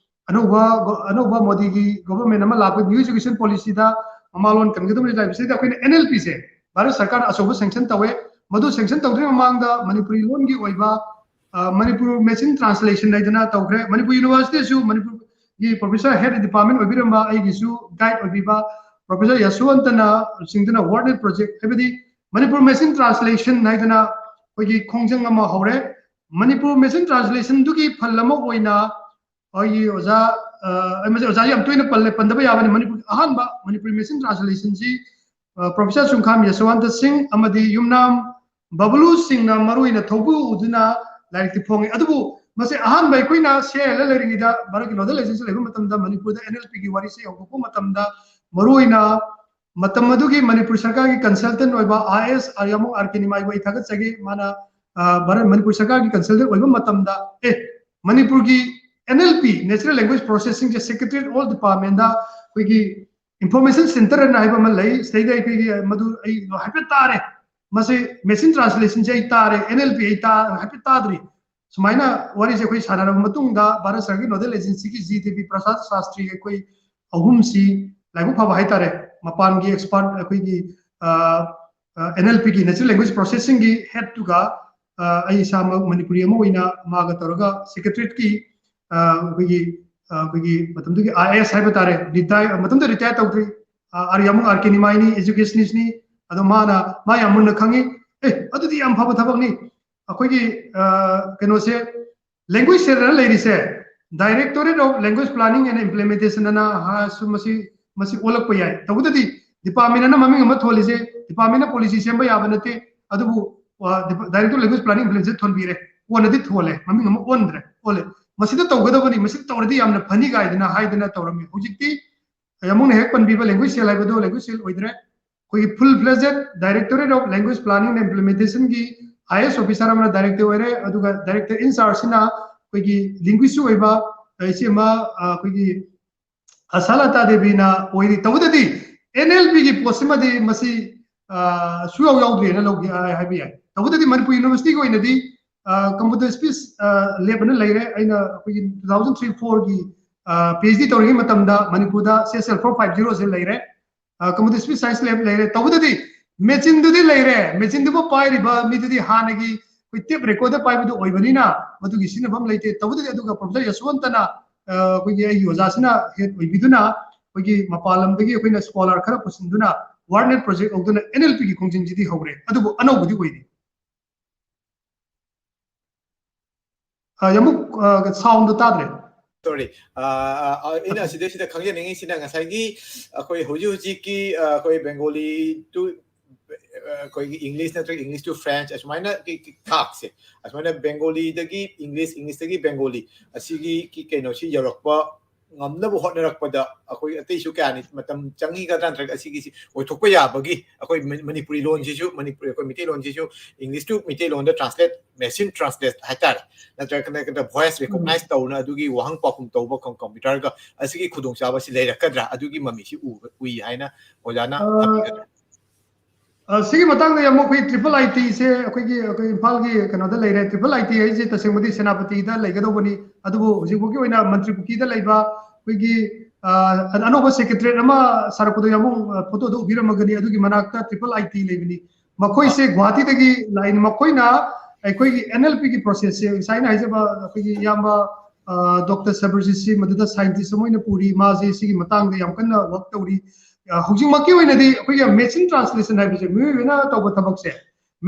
ꯑꯅꯧꯕ ꯑꯅꯧꯕ ꯃꯣꯗꯤꯒꯤ government ꯑꯃ ꯂꯥꯛꯄ new education policyꯗ ꯃꯃꯥꯂꯣꯟ ꯀꯟꯒꯗꯕꯅꯤ ꯍꯥꯏꯕꯁꯤꯗ ꯑꯩꯈꯣꯏꯅ NLPꯁꯦ ꯚꯥꯔꯠ ꯁꯔꯀꯥꯔꯅ ꯑꯆꯧꯕ sanction ꯇꯧꯋꯦ꯫ ꯃꯗꯨ sanction ꯇꯧꯗ꯭ꯔꯤꯉꯩ ꯃꯃꯥꯡꯗ ꯃꯅꯤꯄꯨꯔꯤ ꯂꯣꯟꯒꯤ ꯑꯣꯏꯕ ꯃꯅꯤꯄꯨꯔ machine translation ꯍꯥꯏꯗꯅ ꯇꯧꯈ꯭ꯔꯦ꯫ ꯃꯅꯤꯄꯨꯔ universityꯁꯨ ꯃꯅꯤꯄꯨꯔꯒꯤ professor head department ꯑꯣꯏꯕꯤꯔꯝꯕ ꯑꯩꯒꯤꯁꯨ guide ꯑꯣꯏꯕꯤꯕ professor ꯌꯥꯁꯨꯋꯟꯇꯅ ꯁꯤꯡꯗꯨꯅ WordNet project, ꯍꯥꯏꯕꯗꯤ ꯃꯅꯤꯄꯨꯔ machine translation ꯍꯥꯏꯗꯅ ꯑꯩꯈꯣꯏꯒꯤ ꯈꯣꯡꯖꯪ ꯑꯃ ꯍꯧꯔꯦ꯫ ꯃꯅꯤꯄꯨꯔ machine translationꯗꯨꯒꯤ ꯐꯜ ꯑꯃ ꯑꯣꯏꯅ ꯑꯩꯈꯣꯏꯒꯤ ꯑꯣꯖꯥ, ꯑ, ꯑꯩ ꯃꯁꯤ ꯑꯣꯖꯥ ꯌꯥꯝ ꯇꯣꯏꯅ ꯄꯜꯂꯦ, ꯄꯟꯗꯕ ꯌꯥꯕꯅꯤ꯫ ꯃꯅꯤꯄꯨꯔꯒꯤ ꯑꯍꯥꯟꯕ ꯃꯅꯤꯄꯨꯔꯤ machine translationꯁꯤ, ꯑ, professor ꯁꯨꯡꯈꯥꯝ ꯌꯥꯁꯋꯟꯇ ꯁꯤꯡ ꯑꯃꯗꯤ ꯌꯨꯝꯅꯥꯝ ꯕꯕꯂꯨ ꯁꯤꯡꯅ ꯃꯔꯨ ꯑꯣꯏꯅ ꯊꯧꯕꯨ ꯎꯗꯨꯅ ꯂꯥꯏꯔꯤꯛꯇꯤ ꯐꯣꯡꯉꯤ꯫ ꯑꯗꯨꯕꯨ ꯃꯁꯤ ꯑꯍꯥꯟꯕ ꯑꯩꯈꯣꯏꯅ ꯁꯦ ꯑꯦꯜ ꯑꯦꯜ ꯂꯩꯔꯤꯉꯩꯗ, ꯚꯥꯔꯠꯀꯤ ꯅꯣꯗꯦꯜ ꯑꯦꯖꯦꯟꯁꯤ ꯂꯩꯕ ꯃꯇꯝꯗ, ꯃꯅꯤꯄꯨꯔꯗ ꯑꯦꯟ ꯑꯦꯜ ꯄꯤꯒꯤ ꯋꯥꯔꯤꯁꯦ ꯍꯧꯗꯣꯛꯄ ꯃꯇꯝꯗ, ꯃꯔꯨꯑꯣꯏꯅ ꯃꯇꯝ ꯑꯗꯨꯒꯤ ꯃꯅꯤꯄꯨꯔ ꯁꯔꯀꯥꯔꯒꯤ ꯀꯟꯁꯜꯇꯦꯟ ꯑꯣꯏꯕ ꯑꯥꯏ ꯑꯦꯁ ꯑꯥꯔꯌꯥꯃꯨ ꯑꯥꯔ ꯀꯦ ꯅꯤꯃꯥꯏꯕꯨ ꯑꯩ ꯊꯥꯒꯠꯆꯒꯦ꯫ ꯃꯥꯅ, ꯑ, ꯚꯥꯔꯠ, ꯃꯅꯤꯄꯨꯔ ꯁꯔꯀꯥꯔꯒꯤ ꯀꯟꯁꯜꯇꯦꯟ ꯑꯣꯏꯕ ꯃꯇꯝꯗ, ꯑꯦ, ꯃꯅꯤꯄꯨꯔꯒꯤ N L P, natural language ꯄ꯭ꯔꯣꯁꯦꯁꯤꯡꯁꯦ ꯁꯦꯀ꯭ꯔꯦꯇꯔꯤꯌꯦꯠ ꯑꯣꯜ ꯗꯤꯄꯥꯔꯠꯃꯦꯟꯗ ꯑꯩꯈꯣꯏꯒꯤ ꯏꯟꯐꯣꯔꯃꯦꯁꯟ ꯁꯦꯟꯇꯔ ꯑꯅ ꯍꯥꯏꯕ ꯑꯃ ꯂꯩ꯫ ꯁꯤꯗꯩꯗ ꯑꯩꯈꯣꯏꯒꯤ ꯃꯗꯨ ꯑꯩ ꯍꯥꯏꯐꯦꯠ ꯇꯥꯔꯦ꯫ ꯃꯁꯤ ꯃꯦꯆꯤꯟ ꯇ꯭ꯔꯥꯟꯁꯂꯦꯁꯟꯁꯦ ꯑꯩ ꯇꯥꯔꯦ, ꯑꯦꯟ ꯑꯦꯜ ꯄꯤ ꯑꯩ ꯇꯥ-, ꯍꯥꯏꯐꯦꯠ ꯇꯥꯗ꯭ꯔꯤ꯫ ꯁꯨꯃꯥꯏꯅ ꯋꯥꯔꯤꯁꯦ ꯑꯩꯈꯣꯏ ꯁꯥꯟꯅꯔꯕ ꯃꯇꯨꯡꯗ, ꯚꯥꯔꯠ ꯁꯔꯀꯥꯔꯒꯤ ꯅꯣꯗꯦꯜ ꯑꯦꯖꯦꯟꯁꯤꯒꯤ ꯖꯤ ꯗꯦꯕꯤ ꯄ꯭ꯔꯁꯥꯗ ꯁꯥꯁꯇ꯭ꯔꯤ, ꯑꯩꯈꯣꯏ ꯑꯍꯨꯝꯁꯤ ꯂꯥꯏꯕꯛ ꯐꯕ ꯍꯥꯏꯇꯥꯔꯦ, ꯃꯄꯥꯟꯒꯤ ꯑꯦꯛꯁꯄꯥꯔꯠ ꯑꯩꯈꯣꯏꯒꯤ, ꯑ, ꯑ, ꯑꯦꯟ ꯑꯦꯜ ꯄꯤꯒꯤ, ꯅꯦꯆꯔꯦꯜ ꯂꯦꯡꯒ꯭ꯋꯦꯖ ꯄ꯭ꯔꯣꯁꯦꯁꯤꯡꯒꯤ ꯍꯦꯗꯇꯨꯒ, ꯑ, ꯑꯩ ꯏꯁꯥꯃꯛ ꯃꯅꯤꯄꯨꯔꯤ ꯑꯃ ꯑꯣꯏꯅ ꯃꯥꯒ ꯇꯧꯔꯒ ꯁꯦꯀ꯭ꯔꯦꯇꯔꯤꯌꯦꯠꯀꯤ, ꯑ, ꯑꯩꯈꯣꯏꯒꯤ, ꯑ, ꯑꯩꯈꯣꯏꯒꯤ ꯃꯇꯝꯗꯨꯒꯤ ꯑꯥꯏ ꯑꯦ ꯑꯦꯁ ꯍꯥꯏꯕ ꯇꯥꯔꯦ, ꯔꯤꯇꯥꯌꯔ, ꯃꯇꯝꯗꯨꯗ ꯔꯤꯇꯥꯌꯔ ꯇꯧꯗ꯭ꯔꯤ, ꯑ, ꯑꯥꯔꯌꯥꯃꯨ ꯑꯥꯔ ꯀꯦ ꯅꯤꯃꯥꯏꯅꯤ, ꯑꯦꯖꯨꯀꯦꯁꯅꯤꯁꯅꯤ꯫ ꯑꯗꯣ ꯃꯥꯅ, ꯃꯥ ꯌꯥꯝ ꯃꯨꯟꯅ ꯈꯪꯉꯤ꯫ "ꯑꯦ, ꯑꯗꯨꯗꯤ ꯌꯥꯝ ꯐꯕ ꯊꯕꯛꯅꯤ꯫ ꯑꯩꯈꯣꯏꯒꯤ, ꯑ, ꯀꯩꯅꯣꯁꯦ, ꯂꯦꯡꯒ꯭ꯋꯦꯖ ꯁꯦꯜ ꯑꯅ ꯂꯩꯔꯤꯁꯦ, Directorate of Language Planning and Implementation ꯑꯅ ꯍꯥꯏꯔꯁꯨ ꯃꯁꯤ, ꯃꯁꯤ ꯑꯣꯜꯂꯛꯄ ꯌꯥꯏ꯫ ꯇꯧꯕꯇꯗꯤ ꯗꯤꯄꯥꯔꯠꯃꯦꯟ ꯑꯅ ꯃꯃꯤꯡ ꯑꯃ ꯊꯣꯜꯂꯤꯁꯦ, ꯗꯤꯄꯥꯔꯠꯃꯦꯟꯅ ꯄꯣꯂꯤꯁꯤ ꯁꯦꯝꯕ ꯌꯥꯕ ꯅꯠꯇꯦ, ꯑꯗꯨꯕꯨ, ꯑ, ꯗꯤꯄ-, Director of Language Planning Implementation ꯊꯣꯟꯕꯤꯔꯦ, ꯑꯣꯟꯅꯗꯤ ꯊꯣꯜꯂꯦ, ꯃꯃꯤꯡ ꯑꯃ ꯑꯣꯟꯗ꯭ꯔꯦ, ꯑꯣꯜꯂꯦ꯫ ꯃꯁꯤꯗ ꯇꯧꯒꯗꯕꯅꯤ, ꯃꯁꯤꯗ ꯇꯧꯔꯗꯤ ꯌꯥꯝꯅ ꯐꯅꯤ ꯀꯥꯏꯗꯅ ꯍꯥꯏꯗꯅ ꯇꯧꯔꯝꯃꯤ꯫ ꯍꯧꯖꯤꯛꯇꯤ ꯑꯃꯨꯛꯅ ꯍꯦꯛ ꯄꯟꯕꯤꯕ ꯂꯦꯡꯒ꯭ꯋꯦꯖ ꯁꯦꯜ ꯍꯥꯏꯕꯗꯣ ꯂꯦꯡꯒ꯭ꯋꯦꯖ ꯁꯦꯜ ꯑꯣꯏꯗ꯭ꯔꯦ꯫ ꯑꯩꯈꯣꯏꯒꯤ full fledged Directorate of Language Planning and Implementation ꯒꯤ ꯑꯥꯏ ꯑꯦ ꯑꯦꯁ ꯑꯣꯐꯤꯁꯥꯔ ꯑꯃꯅ ꯗꯥꯏꯔꯦꯛꯇꯔ ꯑꯣꯏꯔꯦ, ꯑꯗꯨꯒ ꯗꯥꯏꯔꯦꯛꯇꯔ ꯏꯟ ꯆꯥꯔꯖꯁꯤꯅ ꯑꯩꯈꯣꯏꯒꯤ ꯂꯤꯡꯒ꯭ꯋꯤꯁꯁꯨ ꯑꯣꯏꯕ, ꯑ, ꯏꯆꯦ ꯑꯃ, ꯑ, ꯑꯩꯈꯣꯏꯒꯤ ꯑꯁꯥꯂꯇꯥ ꯗꯦꯕꯤꯅ ꯑꯣꯏꯔꯤ꯫ ꯇꯧꯕꯇꯗꯤ ꯑꯦꯟ ꯑꯦꯜ ꯄꯤꯒꯤ ꯄꯣꯁꯁꯤꯃꯗꯤ ꯃꯁꯤ, ꯑ, ꯁꯨꯌꯥꯎ ꯌꯥꯎꯗ꯭ꯔꯦꯅ ꯂꯧꯒꯦ, ꯑ, ꯍꯥꯏꯕ ꯌꯥꯏ꯫ ꯇꯧꯕꯇꯗꯤ ꯃꯅꯤꯄꯨꯔ ꯌꯨꯅꯤꯚꯔꯁꯤꯇꯤꯒꯤ ꯑꯣꯏꯅꯗꯤ, ꯑ, computer speech, ꯑ, lab ꯑꯅ ꯂꯩꯔꯦ꯫ ꯑꯩꯅ ꯑꯩꯈꯣꯏꯒꯤ two thousand three four ꯒꯤ, ꯑ, ꯄꯤ ꯑꯩꯆ ꯗꯤ ꯇꯧꯔꯤꯉꯩ ꯃꯇꯝꯗ ꯃꯅꯤꯄꯨꯔꯗ C S L four five zero ꯁꯦ ꯂꯩꯔꯦ꯫ ꯑ, computer speech science lab ꯂꯩꯔꯦ꯫ ꯇꯧꯕꯇꯗꯤ ꯃꯦꯆꯤꯟꯗꯨꯗꯤ ꯂꯩꯔꯦ꯫ ꯃꯦꯆꯤꯟꯗꯨꯕꯨ ꯄꯥꯏꯔꯤꯕ ꯃꯤꯗꯨꯗꯤ ꯍꯥꯟꯅꯒꯤ ꯑꯩꯈꯣꯏ ꯇꯦꯞ ꯔꯦꯀꯣꯔꯗꯔ ꯄꯥꯏꯕꯗꯨ ꯑꯣꯏꯕꯅꯤꯅ ꯃꯗꯨꯒꯤ ꯁꯤꯖꯤꯟꯅꯐꯝ ꯂꯩꯇꯦ꯫ ꯇꯧꯕꯇꯗꯤ ꯑꯗꯨꯒ ꯄ꯭ꯔꯣꯐꯦꯁꯔ ꯌꯁꯋꯟꯇꯅ, ꯑ, ꯑꯩꯈꯣꯏꯒꯤ ꯑꯩꯒꯤ ꯑꯣꯖꯥꯁꯤꯅ ꯍꯦꯗ ꯑꯣꯏꯕꯤꯗꯨꯅ ꯑꯩꯈꯣꯏꯒꯤ ꯃꯄꯥꯟ ꯂꯝꯗꯒꯤ ꯑꯩꯈꯣꯏꯅ ꯁ꯭ꯀꯣꯂꯔ ꯈꯔ ꯄꯨꯁꯤꯟꯗꯨꯅ ꯋꯥꯔꯜ ꯅꯦꯠ ꯄ꯭ꯔꯣꯖꯦꯛ ꯍꯧꯗꯨꯅ ꯑꯦꯟ ꯑꯦꯜ ꯄꯤꯒꯤ ꯈꯣꯡꯖꯪꯁꯤꯗꯤ ꯍꯧꯔꯦ, ꯑꯗꯨꯕꯨ ꯑꯅꯧꯕꯗꯤ ꯑꯣꯏꯗꯦ꯫ ꯑ, ꯑꯃꯨꯛ, ꯑ, ꯁꯥꯎꯟꯗꯣ ꯇꯥꯗ꯭ꯔꯦ꯫ ꯁꯣꯔꯤ, ꯑꯩꯅ ꯁꯤꯗꯩꯁꯤꯗ ꯈꯪꯖꯅꯤꯡꯉꯤꯁꯤꯅ ꯉꯁꯥꯏꯒꯤ ꯑꯩꯈꯣꯏ ꯍꯧꯖꯤꯛ ꯍꯧꯖꯤꯛꯀꯤ, ꯑ, ꯑꯩꯈꯣꯏ ꯕꯦꯡꯒꯣꯂꯤ ꯇꯨ ꯑꯩꯈꯣꯏꯒꯤ English ꯅꯠꯇ꯭ꯔꯒ English to French ꯑꯁꯨꯃꯥꯏꯅ ꯊꯥꯛꯁꯦ, ꯑꯁꯨꯃꯥꯏꯅ Bengali ꯗꯒꯤ English, English ꯇꯒꯤ Bengali ꯑꯁꯤꯒꯤ ꯀꯩꯅꯣꯁꯤ ꯌꯧꯔꯛꯄ ꯉꯝꯅꯕ ꯍꯣꯠꯅꯔꯛꯄꯗ ꯑꯩꯈꯣꯏ ꯑꯇꯩꯁꯨ ꯀꯌꯥꯅꯤ ꯃꯇꯝ ꯆꯪꯏꯒꯗ꯭ꯔꯥ, ꯅꯠꯇ꯭ꯔꯒ ꯑꯁꯤꯒꯤꯁꯤ ꯑꯣꯏꯊꯣꯛꯄ ꯌꯥꯕꯒꯤ ꯑꯩꯈꯣꯏ ꯃꯅꯤꯄꯨꯔꯤ ꯂꯣꯟꯁꯤꯁꯨ, ꯃꯅꯤꯄꯨꯔꯤ, ꯑꯩꯈꯣꯏ ꯃꯤꯇꯩꯂꯣꯟꯁꯤꯁꯨ English to ꯃꯤꯇꯩꯂꯣꯟꯗ translate, machine translate ꯍꯥꯏꯇꯥꯔꯦ, ꯅꯠꯇ꯭ꯔꯒꯅ voice recognize ꯇꯧꯅ ꯑꯗꯨꯒꯤ ꯋꯥꯍꯪ ꯄꯥꯎꯈꯨꯝ ꯇꯧꯕ computer ꯒ, ꯑꯁꯤꯒꯤ ꯈꯨꯗꯣꯡꯆꯥꯕꯁꯤ ꯂꯩꯔꯛꯀꯗ꯭ꯔꯥ, ꯑꯗꯨꯒꯤ ꯃꯃꯤꯁꯤ ꯎꯕ, ꯎꯏ ꯍꯥꯏꯅ ꯑꯣꯖꯥꯅ ꯊꯝꯕꯤꯒꯗ꯭ꯔꯥ? ꯁꯤꯒꯤ ꯃꯇꯥꯡꯗ ꯌꯥꯝ ꯑꯩꯈꯣꯏ triple I T ꯁꯦ ꯑꯩꯈꯣꯏꯒꯤ, ꯑꯩꯈꯣꯏ ꯏꯝꯐꯥꯜꯒꯤ ꯀꯩꯅꯣꯗ ꯂꯩꯔꯦ꯫ Triple I T ꯍꯥꯏꯁꯦ ꯇꯁꯦꯡꯕꯗꯤ ꯁꯦꯅꯥꯄꯇꯤꯗ ꯂꯩꯒꯗꯧꯕꯅꯤ, ꯑꯗꯨꯕꯨ ꯍꯧꯖꯤꯛ ꯐꯥꯎꯒꯤ ꯑꯣꯏꯅ ꯃꯟꯇ꯭ꯔꯤ ꯄꯨꯈ꯭ꯔꯤꯗ ꯂꯩꯕ ꯑꯩꯈꯣꯏꯒꯤ ꯑꯅꯧꯕ secretariat ꯑꯃ ꯁꯥꯔꯛꯄꯗꯣ ꯌꯥꯝ photo ꯗ ꯎꯕꯤꯔꯝꯃꯒꯅꯤ, ꯑꯗꯨꯒꯤ ꯃꯅꯥꯛꯇ triple I T ꯂꯩꯕꯅꯤ꯫ ꯃꯈꯣꯏꯁꯦ ꯒꯨꯋꯥꯍꯥꯇꯤꯗꯒꯤ ꯂꯥꯛꯏꯅꯤ꯫ ꯃꯈꯣꯏꯅ ꯑꯩꯈꯣꯏꯒꯤ N L P ꯒꯤ process ꯁꯦ ꯉꯁꯥꯏ ꯑꯩꯅ ꯍꯥꯏꯖꯕ ꯑꯩꯈꯣꯏꯒꯤ ꯏꯌꯥꯝꯕ ꯗꯣꯛꯇꯔ ꯁꯕꯔꯖꯤꯠꯁꯤ ꯃꯗꯨꯗ scientist ꯑꯃ ꯑꯣꯏꯅ ꯄꯨꯔꯤ꯫ ꯃꯥꯁꯦ ꯁꯤꯒꯤ ꯃꯇꯥꯡꯗ ꯌꯥꯝ ꯀꯟꯅ work ꯇꯧꯔꯤ꯫ ꯍꯧꯖꯤꯛꯃꯛꯀꯤ ꯑꯣꯏꯅꯗꯤ ꯑꯩꯈꯣꯏꯒꯤ machine translation ꯍꯥꯏꯕꯁꯦ ꯃꯤꯑꯣꯏꯕꯅ ꯇꯧꯕ ꯊꯕꯛꯁꯦ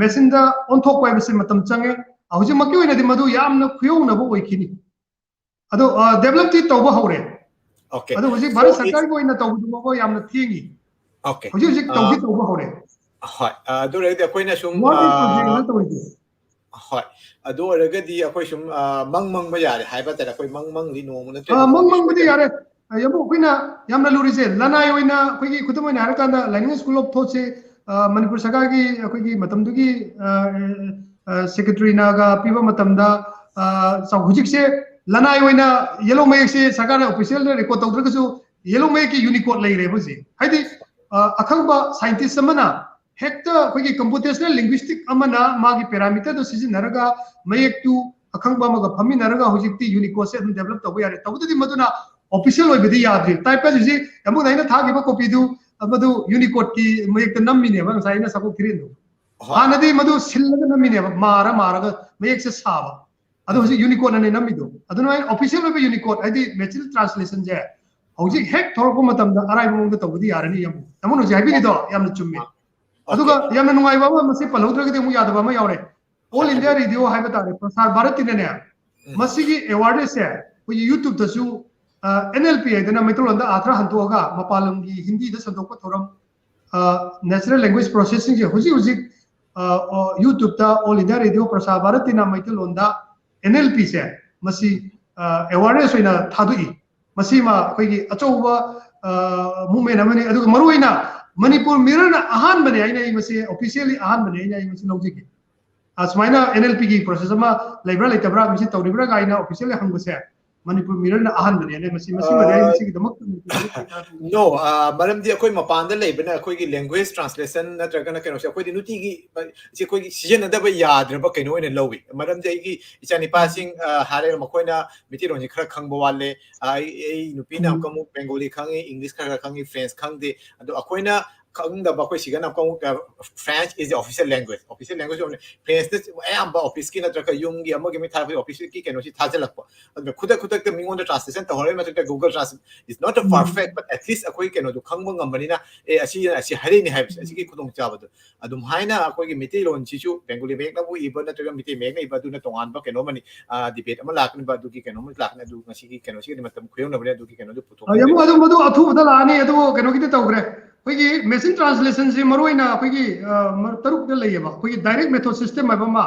machine ꯗ ꯑꯣꯟꯊꯣꯛꯄ ꯍꯥꯏꯕꯁꯦ ꯃꯇꯝ ꯆꯪꯉꯦ꯫ ꯍꯧꯖꯤꯛꯃꯛꯀꯤ ꯑꯣꯏꯅꯗꯤ ꯃꯗꯨ ꯌꯥꯝꯅ ꯈꯨꯌꯧꯅꯕ ꯑꯣꯏꯈꯤꯅꯤ꯫ ꯑꯗꯣ develop ꯇꯤ ꯇꯧꯕ ꯍꯧꯔꯦ꯫ ꯑꯗꯣ ꯍꯧꯖꯤꯛ ꯚꯥꯔꯠ ꯁꯔꯀꯥꯔꯒꯤ ꯑꯣꯏꯅ ꯇꯧꯕꯗꯨꯃꯛ ꯌꯥꯝꯅ ꯊꯦꯡꯉꯤ꯫ ꯍꯧꯖꯤꯛ ꯍꯧꯖꯤꯛ ꯇꯧꯗꯤ ꯇꯧꯕ ꯍꯧꯔꯦ꯫ ꯍꯣꯏ, ꯑꯗꯨ ꯑꯣꯏꯔꯒꯗꯤ ꯑꯩꯈꯣꯏꯅ ꯁꯨꯝ ꯍꯣꯏ, ꯑꯗꯨ ꯑꯣꯏꯔꯒꯗꯤ ꯑꯩꯈꯣꯏ ꯁꯨꯝ ꯃꯪ ꯃꯪꯕ ꯌꯥꯔꯦ ꯍꯥꯏꯕ ꯇꯥꯔꯦ꯫ ꯑꯩꯈꯣꯏ ꯃꯪ ꯃꯪꯂꯤ ꯅꯣꯡꯃ ꯅꯠꯇ꯭ꯔꯗꯤ ꯃꯪ ꯃꯪꯕꯗꯤ ꯌꯥꯔꯦ꯫ ꯑꯃꯨꯛ ꯑꯩꯈꯣꯏꯅ ꯌꯥꯝꯅ ꯂꯨꯔꯤꯁꯦ ꯂꯅꯥꯏ ꯑꯣꯏꯅ ꯑꯩꯈꯣꯏꯒꯤ ꯈꯨꯗꯝ ꯑꯣꯏꯅ ꯍꯥꯏꯔꯀꯥꯟꯗ Learning School of Thought ꯁꯦ ꯃꯅꯤꯄꯨꯔ ꯁꯔꯀꯥꯔꯒꯤ ꯑꯩꯈꯣꯏꯒꯤ ꯃꯇꯝꯗꯨꯒꯤ secretary ꯅꯒ ꯄꯤꯕ ꯃꯇꯝꯗ ꯍꯧꯖꯤꯛꯁꯦ ꯂꯅꯥꯏ ꯑꯣꯏꯅ yellow ꯃꯌꯦꯛꯁꯦ ꯁꯔꯀꯥꯔꯅ official ꯗ record ꯇꯧꯗ꯭ꯔꯒꯁꯨ yellow ꯃꯌꯦꯛꯀꯤ Unicode ꯂꯩꯔꯦꯕ ꯍꯧꯖꯤꯛ꯫ ꯍꯥꯏꯗꯤ ꯑꯈꯪꯕ scientist ꯑꯃꯅ ꯍꯦꯛꯇ ꯑꯩꯈꯣꯏꯒꯤ computational linguistic ꯑꯃꯅ ꯃꯥꯒꯤ parameter ꯗꯣ ꯁꯤꯖꯤꯟꯅꯔꯒ ꯃꯌꯦꯛꯇꯨ ꯑꯈꯪꯕ ꯑꯃꯒ ꯐꯝꯃꯤꯟꯅꯔꯒ ꯍꯧꯖꯤꯛꯇꯤ Unicode ꯁꯦ ꯑꯗꯨꯝ develop ꯇꯧꯕ ꯌꯥꯔꯦ꯫ ꯇꯧꯕꯇꯗꯤ ꯃꯗꯨꯅ official ꯑꯣꯏꯕꯗꯤ ꯌꯥꯗ꯭ꯔꯤ꯫ Type ꯀꯁꯤꯁꯤ ꯌꯥꯝꯕꯨꯡꯅ ꯑꯩꯅ ꯊꯥꯈꯤꯕ copy ꯗꯨ ꯃꯗꯨ Unicode ꯀꯤ ꯃꯌꯦꯛꯇ ꯅꯝꯃꯤꯅꯦꯕ ꯉꯁꯥꯏ ꯑꯩꯅ ꯆꯥꯛꯀꯧ ꯊꯤꯔꯦꯟꯗꯣ꯫ ꯍꯥꯟꯅꯗꯤ ꯃꯗꯨ ꯁꯤꯜꯂꯒ ꯅꯝꯃꯤꯅꯦꯕ, ꯃꯥꯔ ꯃꯥꯔꯒ ꯃꯌꯦꯛꯁꯦ ꯁꯥꯕ꯫ ꯑꯗꯣ ꯍꯧꯖꯤꯛ Unicode ꯅꯅꯦ ꯅꯝꯃꯤꯗꯣ꯫ ꯑꯗꯨꯅ ꯑꯩ official ꯑꯣꯏꯕ Unicode ꯍꯥꯏꯗꯤ machine translation ꯁꯦ ꯍꯧꯖꯤꯛ ꯍꯦꯛ ꯊꯣꯛꯂꯛꯄ ꯃꯇꯝꯗ ꯑꯔꯥꯏꯕ ꯃꯑꯣꯡꯗ ꯇꯧꯕꯗꯤ ꯌꯥꯔꯅꯤ ꯌꯥꯝꯕꯨꯡ꯫ ꯌꯥꯝꯕꯨꯡꯅ ꯍꯧꯖꯤꯛ ꯍꯥꯏꯕꯤꯔꯤꯗꯣ ꯌꯥꯝꯅ ꯆꯨꯝꯃꯦ꯫ ꯑꯗꯨꯒ ꯌꯥꯝꯅ ꯅꯨꯡꯉꯥꯏꯕ ꯑꯃ ꯃꯁꯤ ꯄꯜꯍꯧꯗ꯭ꯔꯒꯗꯤ ꯑꯃꯨꯛ ꯌꯥꯗꯕ ꯑꯃ ꯌꯥꯎꯔꯦ꯫ All India Radio ꯍꯥꯏꯕ ꯇꯥꯔꯦ, ꯄ꯭ꯔꯁꯥꯔ ꯚꯥꯔꯠꯀꯤꯅꯅꯦ, ꯃꯁꯤꯒꯤ awareness ꯁꯦ ꯑꯩꯈꯣꯏꯒꯤ YouTube ꯇꯁꯨ N L P ꯍꯥꯏꯗꯅ ꯃꯩꯇꯩꯂꯣꯟꯗ ꯑꯥꯔꯊ ꯍꯟꯗꯣꯛꯑꯒ ꯃꯄꯥꯟ ꯂꯝꯒꯤ ꯍꯤꯟꯗꯤꯗ ꯁꯟꯗꯣꯛꯄ ꯊꯧꯔꯝ natural language processingꯁꯦ ꯍꯧꯖꯤꯛ ꯍꯧꯖꯤꯛ YouTubeꯇ All India Radio Prasar Bharatiꯅ ꯃꯩꯇꯩꯂꯣꯟꯗ NLPꯁꯦ ꯃꯁꯤ awareness ꯑꯣꯏꯅ ꯊꯥꯗꯣꯛꯏ꯫ ꯃꯁꯤꯃ ꯑꯩꯈꯣꯏꯒꯤ ꯑꯆꯧꯕ movement ꯑꯃꯅꯤ꯫ ꯑꯗꯨꯒ ꯃꯔꯨꯑꯣꯏꯅ Manipur Mirrorꯅ ꯑꯍꯥꯟꯕꯅꯦ ꯍꯥꯏꯅ ꯑꯩ ꯃꯁꯤ officially ꯑꯍꯥꯟꯕꯅꯦ ꯍꯥꯏꯅ ꯑꯩ ꯃꯁꯤ ꯂꯧꯖꯒꯦ꯫ ꯑꯁꯨꯃꯥꯏꯅ NLPꯒꯤ process ꯑꯃ ꯂꯩꯕ꯭ꯔꯥ ꯂꯩꯇꯕ꯭ꯔꯥ, ꯃꯁꯤ ꯇꯧꯔꯤꯕ꯭ꯔꯥ ꯀꯥꯏꯅ officially ꯍꯪꯕꯁꯦ Manipur Mirrorꯅ ꯑꯍꯥꯟꯕꯅꯦ꯫ ꯃꯁꯤ ꯃꯁꯤꯃꯗꯤ ꯑꯩ ꯃꯁꯤꯒꯤꯗꯃꯛ No, ꯃꯔꯝꯗꯤ ꯑꯩꯈꯣꯏ ꯃꯄꯥꯟꯗ ꯂꯩꯕꯅ ꯑꯩꯈꯣꯏꯒꯤ language translation ꯅꯠꯇ꯭ꯔꯒꯅ ꯀꯩꯅꯣꯁꯦ ꯑꯩꯈꯣꯏꯗꯤ ꯅꯨꯡꯇꯤꯒꯤ ꯁꯤ ꯑꯩꯈꯣꯏꯒꯤ ꯁꯤꯖꯤꯟꯅꯗꯕ ꯌꯥꯗ꯭ꯔꯕ ꯀꯩꯅꯣ ꯑꯣꯏꯅ ꯂꯧꯏ꯫ ꯃꯔꯝꯗꯤ ꯑꯩꯒꯤ ꯏꯆꯥꯅꯤꯄꯥꯁꯤꯡ ꯍꯥꯏꯔꯒ ꯃꯈꯣꯏꯅ ꯃꯤꯇꯩꯂꯣꯟꯁꯤ ꯈꯔ ꯈꯪꯕ ꯋꯥꯠꯂꯦ꯫ ꯑꯩ ꯑꯩ ꯅꯨꯄꯤꯅ ꯑꯃꯨꯛꯀ ꯑꯃꯨꯛ Bengali ꯈꯪꯉꯤ, English ꯈꯔ ꯈꯔ ꯈꯪꯉꯤ, French ꯈꯪꯗꯦ꯫ ꯑꯗꯣ ꯑꯩꯈꯣꯏꯅ ꯈꯪꯗꯕ ꯑꯩꯈꯣꯏ ꯁꯤꯒꯅ ꯑꯃꯨꯛ French is the official language, official language ꯑꯣꯏꯕꯅꯤ꯫ Frenchꯅ ꯑꯌꯥꯝꯕ officeꯀꯤ ꯅꯠꯇ꯭ꯔꯒ ꯌꯨꯝꯒꯤ ꯑꯃꯒꯤ ꯑꯃꯒꯤ ꯊꯥꯔꯛꯄꯒꯤ officeꯀꯤ ꯀꯩꯅꯣꯁꯤ ꯊꯥꯖꯤꯜꯂꯛꯄ꯫ ꯑꯗꯨꯅ ꯈꯨꯗꯛ ꯈꯨꯗꯛꯇ ꯃꯤꯉꯣꯟꯗ translation ꯇꯧꯍꯧꯔꯕ ꯃꯇꯨꯡꯗ Google Translate is not a perfect, but at least ꯑꯩꯈꯣꯏ ꯀꯩꯅꯣꯗꯣ ꯈꯪꯕ ꯉꯝꯕꯅꯤꯅ ꯑꯦ ꯑꯁꯤ ꯑꯁꯤ ꯍꯥꯏꯔꯛꯏꯅꯦ ꯍꯥꯏꯕꯁꯦ ꯑꯁꯤꯒꯤ ꯈꯨꯗꯣꯡꯆꯥꯕꯗꯣ꯫ ꯑꯗꯨꯝ ꯍꯥꯏꯅ ꯑꯩꯈꯣꯏꯒꯤ ꯃꯩꯇꯩꯂꯣꯟꯁꯤꯁꯨ Bengali ꯃꯌꯦꯛꯅꯕꯨ ꯏꯕ ꯅꯠꯇ꯭ꯔꯒ ꯃꯩꯇꯩ ꯃꯌꯦꯛꯅ ꯏꯕ ꯑꯗꯨꯅ ꯇꯣꯉꯥꯟꯕ ꯀꯩꯅꯣ ꯑꯃꯅꯤ꯫ Debate ꯑꯃ ꯂꯥꯛꯀꯅꯤꯕ, ꯑꯗꯨꯒꯤ ꯀꯩꯅꯣ ꯑꯃ ꯂꯥꯛꯀꯅꯤ꯫ ꯑꯗꯨ ꯉꯁꯤꯒꯤ ꯀꯩꯅꯣꯁꯤꯒꯗꯤ ꯃꯇꯝ ꯈꯨꯌꯧꯅꯕꯅꯤ꯫ ꯑꯗꯨꯒꯤ ꯀꯩꯅꯣꯗꯨ ꯄꯨꯊꯣꯛꯄꯤꯔꯦ꯫ ꯌꯥꯝ ꯑꯗꯨꯝ ꯃꯗꯨ ꯑꯊꯨꯕꯗ ꯂꯥꯛꯑꯅꯤ꯫ ꯑꯗꯨꯕꯨ ꯀꯩꯅꯣꯒꯤꯗꯤ ꯇꯧꯈ꯭ꯔꯦ꯫ ꯑꯩꯈꯣꯏꯒꯤ machine translationꯁꯤ ꯃꯔꯨꯑꯣꯏꯅ ꯑꯩꯈꯣꯏꯒꯤ ꯇꯔꯨꯛꯇ ꯂꯩꯌꯦꯕ꯫ ꯑꯩꯈꯣꯏꯒꯤ direct method system ꯍꯥꯏꯕ ꯑꯃ,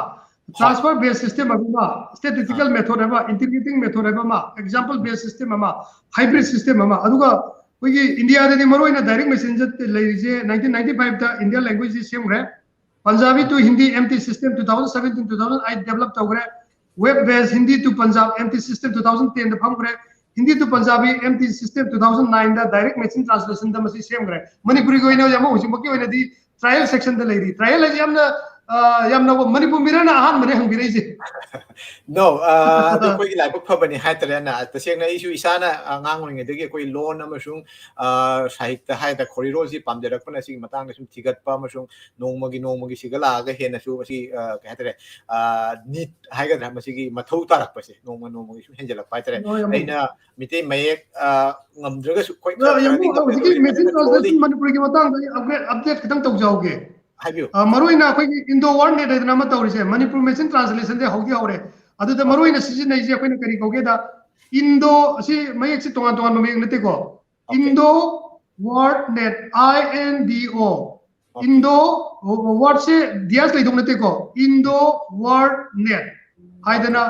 transfer based system ꯍꯥꯏꯕ ꯑꯃ, statistical method ꯍꯥꯏꯕ, integrating method ꯍꯥꯏꯕ ꯑꯃ, example based system ꯑꯃ, hybrid system ꯑꯃ꯫ ꯑꯗꯨꯒ ꯑꯩꯈꯣꯏꯒꯤ ꯏꯟꯗꯤꯌꯥꯗꯗꯤ ꯃꯔꯨꯑꯣꯏꯅ direct machineꯁꯦ ꯂꯩꯔꯤꯁꯦ nineteen ninety fiveꯇ India languageꯁꯤ ꯁꯦꯝꯈ꯭ꯔꯦ꯫ Punjabi to Hindi MT system two thousand seven to two thousand eight develop ꯇꯧꯈ꯭ꯔꯦ꯫ Web based Hindi to Punjab MT system two thousand tenꯗ ꯐꯝꯈ꯭ꯔꯦ꯫ Hindi to Punjabi MT system two thousand nineꯗ direct machine translationꯗ ꯃꯁꯤ ꯁꯦꯝꯈ꯭ꯔꯦ꯫ ꯃꯅꯤꯄꯨꯔꯤꯒꯤ ꯑꯣꯏꯅ ꯍꯧꯖꯤꯛ ꯑꯃ ꯍꯧꯖꯤꯛꯃꯛꯀꯤ ꯑꯣꯏꯅꯗꯤ trial sectionꯗ ꯂꯩꯔꯤ꯫ Trial ꯍꯥꯏꯁꯦ ꯌꯥꯝꯅ ꯌꯥꯝꯅ Manipur Mirrorꯅ ꯑꯍꯥꯟꯕꯅꯦ ꯍꯪꯕꯤꯔꯛꯏꯁꯦ꯫ No, ꯑꯗꯨ ꯑꯩꯈꯣꯏꯒꯤ ꯂꯥꯏꯕꯛ ꯐꯕꯅꯤ ꯍꯥꯏꯇꯥꯔꯦ꯫ ꯑꯩꯅ ꯇꯁꯦꯡꯅ ꯑꯩꯁꯨ ꯏꯁꯥꯅ ꯑꯉꯥꯡ ꯑꯣꯏꯔꯤꯉꯩꯗꯒꯤ ꯑꯩꯈꯣꯏ ꯂꯣꯟ ꯑꯃꯁꯨꯡ ꯁꯥꯍꯤꯇ꯭ꯌ ꯍꯥꯏꯗ ꯈꯣꯔꯤꯔꯣꯜꯁꯤ ꯄꯥꯝꯖꯔꯛꯄꯅ ꯁꯤꯒꯤ ꯃꯇꯥꯡꯗ ꯁꯨꯝ ꯊꯤꯒꯠꯄ ꯑꯃꯁꯨꯡ ꯅꯣꯡꯃꯒꯤ ꯅꯣꯡꯃꯒꯤ ꯁꯤꯒꯠꯂꯛꯑꯒ ꯍꯦꯟꯅꯁꯨ ꯃꯁꯤ ꯀꯩ ꯍꯥꯏꯇꯥꯔꯦ, need ꯍꯥꯏꯒꯗ꯭ꯔꯥ, ꯃꯁꯤꯒꯤ ꯃꯊꯧ ꯇꯥꯔꯛꯄꯁꯦ ꯅꯣꯡꯃ ꯅꯣꯡꯃꯒꯤ ꯁꯨꯝ ꯍꯦꯟꯖꯜꯂꯛꯄ ꯍꯥꯏꯇꯥꯔꯦ꯫ ꯑꯩꯅ ꯃꯤꯇꯩ ꯃꯌꯦꯛ ꯉꯝꯗ꯭ꯔꯒꯁꯨ ꯑꯩꯈꯣꯏ ꯈꯔ ꯈꯔꯗꯤ ꯉꯝꯃꯦ꯫ ꯍꯧꯖꯤꯛꯀꯤ machine translation ꯃꯅꯤꯄꯨꯔꯒꯤ ꯃꯇꯥꯡꯗ ꯑꯩ upgrade update ꯈꯤꯇꯪ ꯇꯧꯖꯍꯧꯒꯦ꯫ ꯍꯥꯏꯕꯤꯌꯨ꯫ ꯃꯔꯨꯑꯣꯏꯅ ꯑꯩꯈꯣꯏꯒꯤ Indo World Net ꯍꯥꯏꯗꯅ ꯑꯃ ꯇꯧꯔꯤꯁꯦ, Manipur machine translationꯗꯤ ꯍꯧꯗꯤ ꯍꯧꯔꯦ꯫ ꯑꯗꯨꯗ ꯃꯔꯨꯑꯣꯏꯅ ꯁꯤꯖꯤꯟꯅꯩꯁꯦ ꯑꯩꯈꯣꯏꯅ ꯀꯔꯤ ꯀꯧꯒꯦꯗ, Indo ꯑꯁꯤ ꯃꯌꯦꯛꯁꯤ ꯇꯣꯉꯥꯟ ꯇꯣꯉꯥꯟꯕ ꯃꯌꯦꯛ ꯅꯠꯇꯦꯀꯣ꯫ Indo WordNet, I N D O, Indo, WordSꯦ dash ꯂꯩꯗꯧ ꯅꯠꯇꯦꯀꯣ, Indo WordNet ꯍꯥꯏꯗꯅ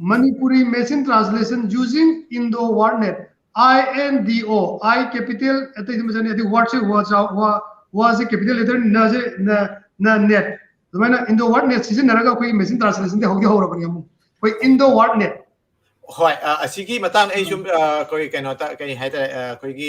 Manipuri machine translation using Indo WordNet, I N D O, I capital ꯑꯇꯩꯗꯤ ꯃꯆꯥꯅꯤ, ꯑꯗꯩ WordSꯦ ꯋꯥ ꯆꯥꯎ ꯋꯥ ꯋꯥꯁꯦ capital letter, ꯅꯁꯦ ꯅ ꯅ net, ꯑꯗꯨꯃꯥꯏꯅ Indo WordNet ꯁꯤꯖꯤꯟꯅꯔꯒ ꯑꯩꯈꯣꯏꯒꯤ machine translationꯗꯤ ꯍꯧꯗꯤ ꯍꯧꯔꯕꯅꯤ ꯑꯃꯨꯛ, ꯑꯩꯈꯣꯏ Indo WordNet꯫ ꯍꯣꯏ, ꯑ, ꯑꯁꯤꯒꯤ ꯃꯇꯥꯡꯗ ꯑꯩ ꯁꯨꯝ, ꯑ, ꯑꯩꯈꯣꯏ ꯀꯩꯅꯣ ꯇ-, ꯀꯩ ꯍꯥꯏꯇꯥꯔꯦ, ꯑ, ꯑꯩꯈꯣꯏꯒꯤ,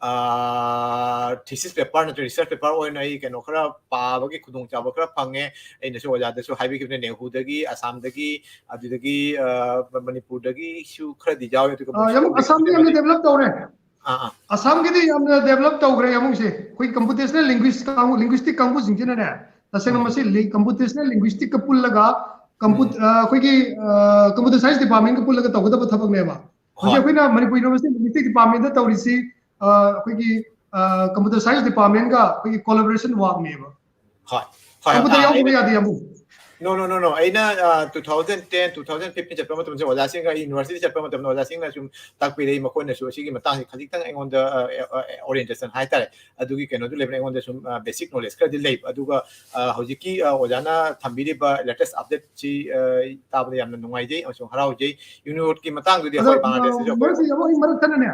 ꯑ, thesis paper ꯅꯠꯇ꯭ꯔꯒ research paper ꯑꯣꯏꯅ ꯑꯩ ꯀꯩꯅꯣ ꯈꯔ ꯄꯥꯕꯒꯤ ꯈꯨꯗꯣꯡꯆꯥꯕ ꯈꯔ ꯐꯪꯉꯦ꯫ ꯑꯩꯅꯁꯨ ꯑꯣꯖꯥꯗꯁꯨ ꯍꯥꯏꯕꯤꯈꯤꯕꯅꯦ, ꯅꯦꯍꯨꯗꯒꯤ, ꯑꯁꯥꯝꯗꯒꯤ, ꯑꯗꯨꯗꯒꯤ, ꯑ, ꯃꯅꯤꯄꯨꯔꯗꯒꯤꯁꯨ ꯈꯔꯗꯤ ꯌꯥꯎꯋꯦ, ꯑꯗꯨꯒ ꯑ, ꯃꯣꯏꯁꯨ ꯌꯥꯝ, ꯑꯁꯥꯝꯗꯤ ꯌꯥꯝꯅ develop ꯇꯧꯔꯦ꯫ ꯑꯥ, ꯑꯥ꯫ ꯑꯁꯥꯝꯒꯤꯗꯤ ꯌꯥꯝꯅ develop ꯇꯧꯈ꯭ꯔꯦ ꯌꯥꯝꯕꯨꯡꯁꯦ꯫ ꯑꯩꯈꯣꯏ computational linguist ꯀꯥꯡꯕꯨ, linguistic ꯀꯥꯡꯕꯨꯁꯤꯡꯁꯤꯅꯅꯦ, ꯇꯁꯦꯡꯅ ꯎꯝ꯫ ꯃꯁꯤ ꯂꯤ-, computational linguistic ꯀ ꯄꯨꯜꯂꯒ, compu-, ꯎꯝ꯫ ꯑ, ꯑꯩꯈꯣꯏꯒꯤ, ꯑ, computer science department ꯀ ꯄꯨꯜꯂꯒ ꯇꯧꯒꯗꯕ ꯊꯕꯛꯅꯦꯕ꯫ ꯍꯧꯖꯤꯛ ꯍꯣꯏ꯫ ꯑꯩꯈꯣꯏꯅ ꯃꯅꯤꯄꯨꯔ University linguistic department ꯇ ꯇꯧꯔꯤꯁꯤ, ꯑ, ꯑꯩꯈꯣꯏꯒꯤ, ꯑ, computer science department ꯀ ꯑꯩꯈꯣꯏꯒꯤ collaboration work ꯅꯦꯕ꯫ ꯍꯣꯏ꯫ ꯍꯣꯏ, computer ꯑ, ꯌꯥꯎꯗꯕ ꯑꯩꯅ ꯌꯥꯗꯦ ꯌꯥꯝꯕꯨꯡ꯫ No, no, no, no. ꯑꯩꯅ, ꯑ, two thousand ten, two thousand fifteen ꯆꯠꯄ ꯃꯇꯝꯁꯦ ꯑꯣꯖꯥꯁꯤꯡꯒ ꯑꯩ university ꯆꯠꯄ ꯃꯇꯝꯗ ꯑꯣꯖꯥꯁꯤꯡꯅ ꯁꯨꯝ ꯇꯥꯛꯄꯤꯔꯛꯏ, ꯃꯈꯣꯏꯅꯁꯨ ꯑꯁꯤꯒꯤ ꯃꯇꯥꯡꯁꯤ ꯈꯖꯤꯛꯇꯪ ꯑꯩꯉꯣꯟꯗ, ꯑ, ꯑ, orientation ꯍꯥꯏꯇꯥꯔꯦ, ꯑꯗꯨꯒꯤ ꯀꯩꯅꯣꯗꯨ ꯂꯩꯕꯅ ꯑꯩꯉꯣꯟꯗ ꯁꯨꯝ, ꯑ, basic knowledge ꯈꯔꯗꯤ ꯂꯩꯕ꯫ ꯑꯗꯨꯒ, ꯑ, ꯍꯧꯖꯤꯛꯀꯤ, ꯑ, ꯑꯣꯖꯥꯅ ꯊꯝꯕꯤꯔꯤꯕ latest update ꯁꯤ, ꯑ, ꯇꯥꯕꯗ ꯌꯥꯝꯅ ꯅꯨꯡꯉꯥꯏꯖꯩ ꯑꯃꯁꯨꯡ ꯍꯔꯥꯎꯖꯩ꯫ UniVot ꯀꯤ ꯃꯇꯥꯡꯗꯨꯗꯤ ꯑꯗꯣ, ꯑꯩꯈꯣꯏ ꯕꯪꯒ꯭ꯂꯥꯗꯦꯁꯇꯁꯨ ꯑ, ꯑꯩꯈꯣꯏ ꯃꯔꯛꯇ ꯌꯥꯝ, ꯑꯩ ꯃꯔꯛ ꯊꯠꯅꯅꯦ꯫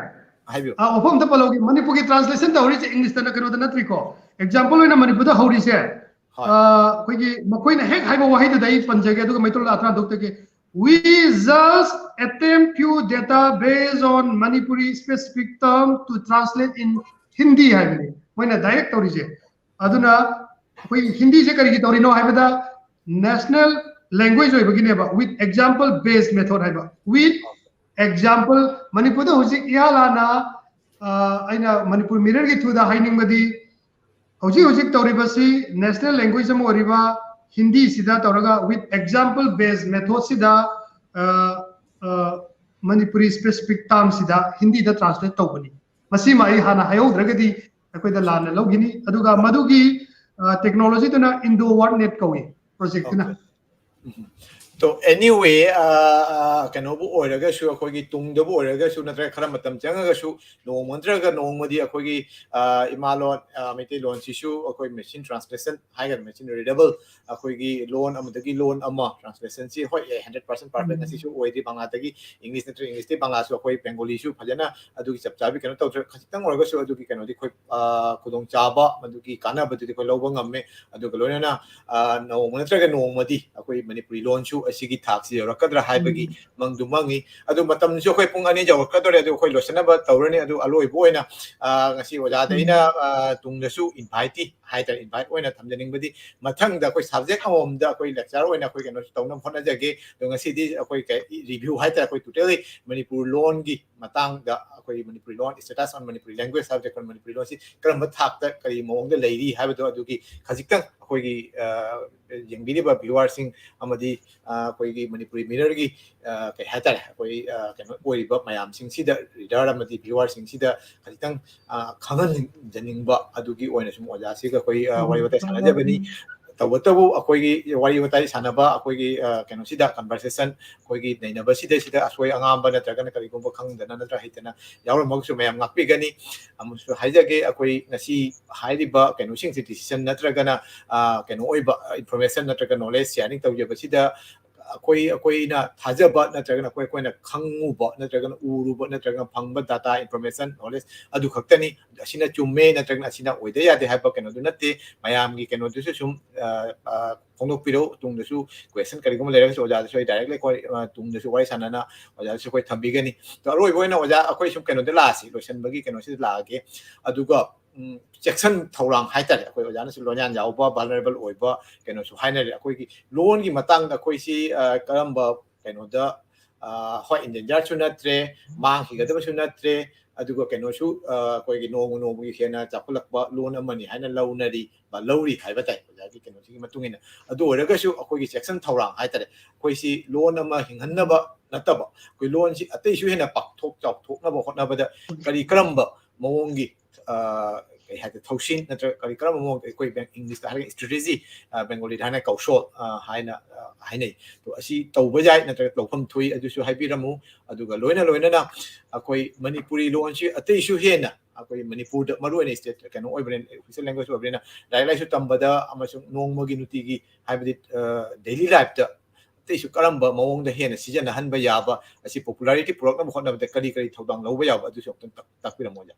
ꯍꯥꯏꯕꯤꯌꯨ꯫ ꯑ, ꯋꯥꯐꯝ ꯑꯝꯇ ꯄꯜꯍꯧꯒꯦ꯫ ꯃꯅꯤꯄꯨꯔꯒꯤ translation ꯇꯧꯔꯤꯁꯦ English ꯇꯅ ꯀꯩꯅꯣꯗ ꯅꯠꯇ꯭ꯔꯤꯀꯣ꯫ Example ꯑꯣꯏꯅ ꯃꯅꯤꯄꯨꯔꯗ ꯍꯧꯔꯤꯁꯦ, ꯍꯣꯏ꯫ ꯑ, ꯑꯩꯈꯣꯏꯒꯤ ꯃꯈꯣꯏꯅ ꯍꯦꯛ ꯍꯥꯏꯕ ꯋꯥꯍꯩꯗꯨꯗ ꯑꯩ ꯄꯟꯖꯒꯦ, ꯑꯗꯨꯒ ꯃꯩꯇꯩꯂꯣꯟꯗ ꯑꯥꯔꯊ ꯍꯟꯗꯣꯛꯆꯒꯦ꯫ We just attempt few data based on Manipuri specific term to translate in Hindi ꯍꯥꯏꯕꯅꯤ ꯃꯣꯏꯅ direct ꯇꯧꯔꯤꯁꯦ꯫ ꯑꯗꯨꯅ ꯑꯩꯈꯣꯏ ꯍꯤꯟꯗꯤꯁꯦ ꯀꯔꯤꯒꯤ ꯇꯧꯔꯤꯅꯣ ꯍꯥꯏꯕꯗ, national language ꯑꯣꯏꯕꯒꯤꯅꯦꯕ, with example based method ꯍꯥꯏꯕ꯫ With example, ꯃꯅꯤꯄꯨꯔꯗ ꯍꯧꯖꯤꯛ ꯏꯍꯥꯟ ꯍꯥꯟꯅ, ꯑ, ꯑꯩꯅ ꯃꯅꯤꯄꯨꯔ Mirror ꯒꯤ through ꯗ ꯍꯥꯏꯅꯤꯡꯕꯗꯤ, ꯍꯧꯖꯤꯛ ꯍꯧꯖꯤꯛ ꯇꯧꯔꯤꯕꯁꯤ national language ꯑꯃ ꯑꯣꯏꯔꯤꯕ ꯍꯤꯟꯗꯤꯁꯤꯗ ꯇꯧꯔꯒ with example based method ꯁꯤꯗ, ꯑ, ꯑ, ꯃꯅꯤꯄꯨꯔꯤ specific term ꯁꯤꯗ ꯍꯤꯟꯗꯤꯗ translate ꯇꯧꯕꯅꯤ꯫ ꯃꯁꯤꯃ ꯑꯩ ꯍꯥꯟꯅ ꯍꯥꯏꯍꯧꯗ꯭ꯔꯒꯗꯤ ꯑꯩꯈꯣꯏꯗ ꯂꯥꯟꯅ ꯂꯧꯈꯤꯅꯤ꯫ ꯑꯗꯨꯒ ꯃꯗꯨꯒꯤ, ꯑ, technology ꯗꯨꯅ Indo WordNet ꯀꯧꯏ, project ꯇꯨꯅ꯫ Okay. ꯎꯝ꯫ So anyway, ꯑ, ꯑ, ꯀꯩꯅꯣꯕꯨ ꯑꯣꯏꯔꯒꯁꯨ, ꯑꯩꯈꯣꯏꯒꯤ ꯇꯨꯡꯗꯕꯨ ꯑꯣꯏꯔꯒꯁꯨ, ꯅꯠꯇ꯭ꯔꯒ ꯈꯔ ꯃꯇꯝ ꯆꯪꯉꯒꯁꯨ, ꯅꯣꯡꯃ ꯅꯠꯇ꯭ꯔꯒ ꯅꯣꯡꯃꯗꯤ ꯑꯩꯈꯣꯏꯒꯤ, ꯑ, ꯏꯃꯥ ꯂꯣꯟ, ꯑ, ꯃꯩꯇꯩꯂꯣꯟꯁꯤꯁꯨ ꯑꯩꯈꯣꯏ machine translation ꯍꯥꯏꯒꯗ꯭ꯔꯥ, machine readable, ꯑꯩꯈꯣꯏꯒꯤ ꯂꯣꯟ ꯑꯃꯗꯒꯤ ꯂꯣꯟ ꯑꯃ translationꯁꯤ, ꯍꯣꯏ, ꯑꯦ, hundred percent perfect ꯎꯝ꯫ ꯉꯁꯤꯁꯨ ꯑꯣꯏꯗꯦ꯫ ꯕꯪꯒ꯭ꯂꯥꯗꯒꯤ English ꯅꯠꯇ꯭ꯔꯒ Englishꯇꯒꯤ ꯕꯪꯒ꯭ꯂꯥꯁꯨ ꯑꯩꯈꯣꯏ Bengaliꯁꯨ ꯐꯖꯅ ꯑꯗꯨꯒꯤ ꯆꯞ ꯆꯥꯕꯤ ꯀꯩꯅꯣ ꯇꯧꯗ꯭ꯔꯦ꯫ ꯈꯖꯤꯛꯇꯪ ꯑꯣꯏꯔꯒꯁꯨ ꯑꯗꯨꯒꯤ ꯀꯩꯅꯣꯗꯤ ꯑꯩꯈꯣꯏ, ꯑ, ꯈꯨꯗꯣꯡꯆꯥꯕ, ꯃꯗꯨꯒꯤ ꯀꯥꯟꯅꯕꯗꯨꯗꯤ ꯑꯩꯈꯣꯏ ꯂꯧꯕ ꯉꯝꯃꯦ꯫ ꯑꯗꯨꯒ ꯂꯣꯏꯅꯅ, ꯑ, ꯅꯣꯡꯃ ꯅꯠꯇ꯭ꯔꯒ ꯅꯣꯡꯃꯗꯤ ꯑꯩꯈꯣꯏ ꯃꯅꯤꯄꯨꯔꯤ ꯂꯣꯟꯁꯨ ꯑꯁꯤꯒꯤ ꯊꯥꯛꯁꯤ ꯌꯧꯔꯛꯀꯗ꯭ꯔꯥ ꯍꯥꯏꯕꯒꯤ ꯎꯝ꯫ ꯃꯪꯗꯨ ꯃꯪꯉꯤ꯫ ꯑꯗꯨ ꯃꯇꯝꯁꯨ ꯑꯩꯈꯣꯏ ꯄꯨꯡ ꯑꯅꯤ ꯌꯧꯔꯛꯀꯗꯧꯔꯦ꯫ ꯑꯗꯨ ꯑꯩꯈꯣꯏ ꯂꯣꯏꯁꯤꯟꯅꯕ ꯇꯧꯔꯅꯤ꯫ ꯑꯗꯨ ꯑꯂꯣꯏꯕ ꯑꯣꯏꯅ, ꯑ, ꯉꯁꯤ ꯑꯣꯖꯥꯗ ꯑꯩꯅ, ꯎꯝ꯫ ꯑ, ꯇꯨꯡꯗꯁꯨ inviteee ꯍꯥꯏꯇꯥꯔꯦ, invite ꯑꯣꯏꯅ ꯊꯝꯖꯅꯤꯡꯕꯗꯤ, ꯃꯊꯪꯗ ꯑꯩꯈꯣꯏ subject ꯑꯃꯃꯝꯗ ꯑꯩꯈꯣꯏ lecture ꯑꯣꯏꯅ ꯑꯩꯈꯣꯏ ꯀꯩꯅꯣꯁꯨ ꯇꯧꯅꯕ ꯍꯣꯠꯅꯖꯒꯦ꯫ ꯑꯗꯣ ꯉꯁꯤꯗꯤ ꯑꯩꯈꯣꯏ ꯀꯩ, review ꯍꯥꯏꯇꯥꯔꯦ, ꯑꯩꯈꯣꯏ totally ꯃꯅꯤꯄꯨꯔ ꯂꯣꯟꯒꯤ ꯃꯇꯥꯡꯗ, ꯑꯩꯈꯣꯏ ꯃꯅꯤꯄꯨꯔꯤ ꯂꯣꯟ, status on Manipuri language ꯍꯥꯏꯕꯗꯤ ꯑꯩꯈꯣꯏ ꯃꯅꯤꯄꯨꯔꯤ ꯂꯣꯟꯁꯤ ꯀꯔꯝꯕ ꯊꯥꯛꯇ ꯀꯔꯤ ꯃꯑꯣꯡꯗ ꯂꯩꯔꯤ ꯍꯥꯏꯕꯗꯣ, ꯑꯗꯨꯒꯤ ꯈꯖꯤꯛꯇꯪ ꯑꯩꯈꯣꯏꯒꯤ, ꯑ, ꯌꯦꯡꯕꯤꯔꯤꯕ viewerꯁꯤꯡ ꯑꯃꯗꯤ, ꯑ, ꯑꯩꯈꯣꯏꯒꯤ ꯃꯅꯤꯄꯨꯔꯤ Mirrorꯒꯤ, ꯑ, ꯀꯩ ꯍꯥꯏꯇꯥꯔꯦ, ꯑꯩꯈꯣꯏ, ꯑ, ꯀꯩꯅꯣ ꯑꯣꯏꯔꯤꯕ ꯃꯌꯥꯝꯁꯤꯡꯁꯤꯗ, reader ꯑꯃꯗꯤ viewerꯁꯤꯡꯁꯤꯗ ꯈꯖꯤꯛꯇꯪ, ꯑ, ꯈꯪꯍꯟꯖꯅꯤꯡꯕ ꯑꯗꯨꯒꯤ ꯑꯣꯏꯅ ꯁꯨꯝ ꯑꯣꯖꯥꯁꯤꯒ ꯑꯩꯈꯣꯏ, ꯑ, ꯋꯥꯔꯤ ꯋꯥꯇꯥꯏ ꯁꯥꯟꯅꯖꯕꯅꯤ꯫ ꯇꯧꯕꯇꯕꯨ ꯑꯩꯈꯣꯏꯒꯤ ꯋꯥꯔꯤ ꯋꯥꯇꯥꯏ ꯁꯥꯟꯅꯕ, ꯑꯩꯈꯣꯏꯒꯤ, ꯑ, ꯀꯩꯅꯣꯁꯤꯗ, conversation, ꯑꯩꯈꯣꯏꯒꯤ ꯅꯩꯅꯕꯁꯤꯗꯩꯁꯤꯗ ꯑꯁꯣꯏ ꯑꯉꯥꯝꯕ ꯅꯠꯇ꯭ꯔꯒꯅ ꯀꯔꯤꯒꯨꯝꯕ ꯈꯪꯗꯅ ꯅꯠꯇ꯭ꯔ ꯍꯩꯇꯅ ꯌꯥꯎꯔꯝꯃꯒꯁꯨ ꯃꯌꯥꯝ ꯉꯥꯛꯄꯤꯒꯅꯤ꯫ ꯑꯃꯨꯛꯁꯨ ꯍꯥꯏꯖꯒꯦ, ꯑꯩꯈꯣꯏ ꯉꯁꯤ ꯍꯥꯏꯔꯤꯕ ꯀꯩꯅꯣꯁꯤꯡꯁꯦ decision ꯅꯠꯇ꯭ꯔꯒꯅ, ꯑ, ꯀꯩꯅꯣ ꯑꯣꯏꯕ, information ꯅꯠꯇ꯭ꯔꯒ knowledge sharing ꯇꯧꯖꯕꯁꯤꯗ ꯑꯩꯈꯣꯏ, ꯑꯩꯈꯣꯏꯅ ꯊꯥꯖꯕ ꯅꯠꯇ꯭ꯔꯒꯅ ꯑꯩꯈꯣꯏ, ꯑꯩꯈꯣꯏꯅ ꯈꯪꯉꯨꯕ ꯅꯠꯇ꯭ꯔꯒꯅ ꯎꯔꯨꯕ ꯅꯠꯇ꯭ꯔꯒꯅ ꯐꯪꯕ data, information, knowledge ꯑꯗꯨ ꯈꯛꯇꯅꯤ꯫ ꯑꯁꯤꯅ ꯆꯨꯝꯃꯦ ꯅꯠꯇ꯭ꯔꯒꯅ ꯑꯁꯤꯅ ꯑꯣꯏꯗ ꯌꯥꯗꯦ ꯍꯥꯏꯕ ꯀꯩꯅꯣꯗꯨ ꯅꯠꯇꯦ꯫ ꯃꯌꯥꯝꯒꯤ ꯀꯩꯅꯣꯗꯨꯁꯨ ꯁꯨꯝ, ꯑ, ꯑ, ꯐꯣꯡꯗꯣꯛꯄꯤꯔꯛꯎ꯫ ꯇꯨꯡꯗꯁꯨ question ꯀꯔꯤꯒꯨꯝꯕ ꯂꯩꯔꯒꯁꯨ ꯑꯣꯖꯥꯗꯁꯨ ꯑꯩ direct ꯑꯩꯈꯣꯏ, ꯑ, ꯇꯨꯡꯗꯁꯨ ꯋꯥꯔꯤ ꯁꯥꯟꯅꯅ ꯑꯣꯖꯥꯗꯁꯨ ꯑꯩꯈꯣꯏ ꯊꯝꯕꯤꯒꯅꯤ꯫ ꯑꯗꯣ ꯑꯔꯣꯏꯕ ꯑꯣꯏꯅ ꯑꯣꯖꯥ ꯑꯩꯈꯣꯏ ꯁꯨꯝ ꯀꯩꯅꯣꯗ ꯂꯥꯛꯑꯁꯤ, ꯂꯣꯏꯁꯤꯟꯕꯒꯤ ꯀꯩꯅꯣꯁꯤꯗ ꯂꯥꯛꯑꯒꯦ꯫ ꯑꯗꯨꯒ, ꯎꯝ, ꯆꯦꯛꯁꯤꯟ ꯊꯧꯔꯥꯡ ꯍꯥꯏꯇꯥꯔꯦ, ꯑꯩꯈꯣꯏ ꯑꯣꯖꯥꯅꯁꯨ ꯂꯣꯟꯌꯥꯟ ꯌꯥꯎꯕ, vulnerable ꯑꯣꯏꯕ ꯀꯩꯅꯣꯁꯨ ꯍꯥꯏꯅꯔꯦ꯫ ꯑꯩꯈꯣꯏꯒꯤ ꯂꯣꯟꯒꯤ ꯃꯇꯥꯡꯗ ꯑꯩꯈꯣꯏꯁꯤ, ꯑ, ꯀꯔꯝꯕ ꯀꯩꯅꯣꯗ, ꯑ, ꯍꯣꯏ, endangeredꯁꯨ ꯅꯠꯇ꯭ꯔꯦ, ꯃꯥꯡꯈꯤꯒꯗꯕꯁꯨ ꯅꯠꯇ꯭ꯔꯦ, ꯑꯗꯨꯒ ꯀꯩꯅꯣꯁꯨ, ꯑ, ꯑꯩꯈꯣꯏꯒꯤ ꯅꯣꯡꯃ ꯅꯣꯡꯃꯒꯤ ꯍꯦꯟꯅ ꯆꯥꯎꯈꯠꯂꯛꯄ ꯂꯣꯟ ꯑꯃꯅꯤ ꯍꯥꯏꯅ ꯂꯧꯅꯔꯤ, ꯕ, ꯂꯧꯔꯤ ꯍꯥꯏꯕ ꯇꯥꯏ, ꯑꯣꯖꯥꯒꯤ ꯀꯩꯅꯣꯁꯤꯒꯤ ꯃꯇꯨꯡ ꯏꯟꯅ꯫ ꯑꯗꯨ ꯑꯣꯏꯔꯒꯁꯨ ꯑꯩꯈꯣꯏꯒꯤ ꯆꯦꯛꯁꯤꯟ ꯊꯧꯔꯥꯡ ꯍꯥꯏꯇꯥꯔꯦ, ꯑꯩꯈꯣꯏꯁꯤ ꯂꯣꯟ ꯑꯃ ꯍꯤꯡꯍꯟꯅꯕ ꯅꯠꯇꯕ, ꯑꯩꯈꯣꯏ ꯂꯣꯟꯁꯤ ꯑꯇꯩꯁꯨ ꯍꯦꯟꯅ ꯄꯥꯛꯊꯣꯛ ꯆꯥꯎꯊꯣꯛꯅꯕ ꯍꯣꯠꯅꯕꯗ ꯀꯔꯤ ꯀꯔꯝꯕ ꯃꯑꯣꯡꯒꯤ, ꯑ, ꯀꯩ ꯍꯥꯏꯇꯥꯔꯦ, ꯊꯧꯁꯤꯜ ꯅꯠꯇ꯭ꯔꯒ ꯀꯔꯤ ꯀꯔꯝꯕ ꯃꯑꯣꯡꯗ ꯑꯩꯈꯣꯏ ꯕꯦꯡ ꯏꯪꯂꯤꯁꯇ ꯍꯥꯏꯔꯒ ꯏꯁꯇ꯭ꯔꯦꯇꯦꯖꯤ, ꯕꯦꯡꯒꯣꯂꯤꯗ ꯍꯥꯏꯅ ꯀꯧꯁꯣꯜ ꯍꯥꯏꯅ ꯍꯥꯏꯅꯩ꯫ ꯑꯗꯣ ꯑꯁꯤ ꯇꯧꯕ ꯌꯥꯏ ꯅꯠꯇ꯭ꯔꯒ ꯇꯧꯐꯝ ꯊꯣꯛꯏ ꯑꯗꯨꯁꯨ ꯍꯥꯏꯕꯤꯔꯝꯃꯨ꯫ ꯑꯗꯨꯒ ꯂꯣꯏꯅ ꯂꯣꯏꯅꯅ ꯑꯩꯈꯣꯏ ꯃꯅꯤꯄꯨꯔꯤ ꯂꯣꯟꯁꯤ ꯑꯇꯩꯁꯨ ꯍꯦꯟꯅ ꯑꯩꯈꯣꯏ ꯃꯅꯤꯄꯨꯔꯗ ꯃꯔꯨ ꯑꯣꯏꯅ ꯏꯁꯇꯦꯠ ꯀꯩꯅꯣ ꯑꯣꯏꯕꯅꯤꯅ, ꯑꯣꯐꯤꯁꯤꯌꯦꯜ ꯂꯦꯡꯒ꯭ꯋꯦꯖ ꯑꯣꯏꯕꯅꯤꯅ, ꯂꯥꯏꯔꯤꯛ ꯂꯥꯏꯁꯨ ꯇꯝꯕꯗ ꯑꯃꯁꯨꯡ ꯅꯣꯡꯃꯒꯤ ꯅꯨꯡꯇꯤꯒꯤ ꯍꯥꯏꯕꯗꯤ ꯗꯦꯂꯤ ꯂꯥꯏꯐꯇ ꯑꯇꯩꯁꯨ ꯀꯔꯝꯕ ꯃꯑꯣꯡꯗ ꯍꯦꯟꯅ ꯁꯤꯖꯤꯟꯅꯍꯟꯕ ꯌꯥꯕ, ꯑꯁꯤ ꯄꯣꯄꯨꯂꯥꯔꯤꯇꯤ ꯄꯨꯔꯛꯅꯕ ꯍꯣꯠꯅꯕꯗ ꯀꯔꯤ ꯀꯔꯤ ꯊꯧꯗꯥꯡ ꯂꯧꯕ ꯌꯥꯕ, ꯑꯗꯨꯁꯨ ꯑꯃꯨꯛꯇꯪ ꯇꯥꯛꯄꯤꯔꯝꯃꯣ ꯑꯣꯖꯥ꯫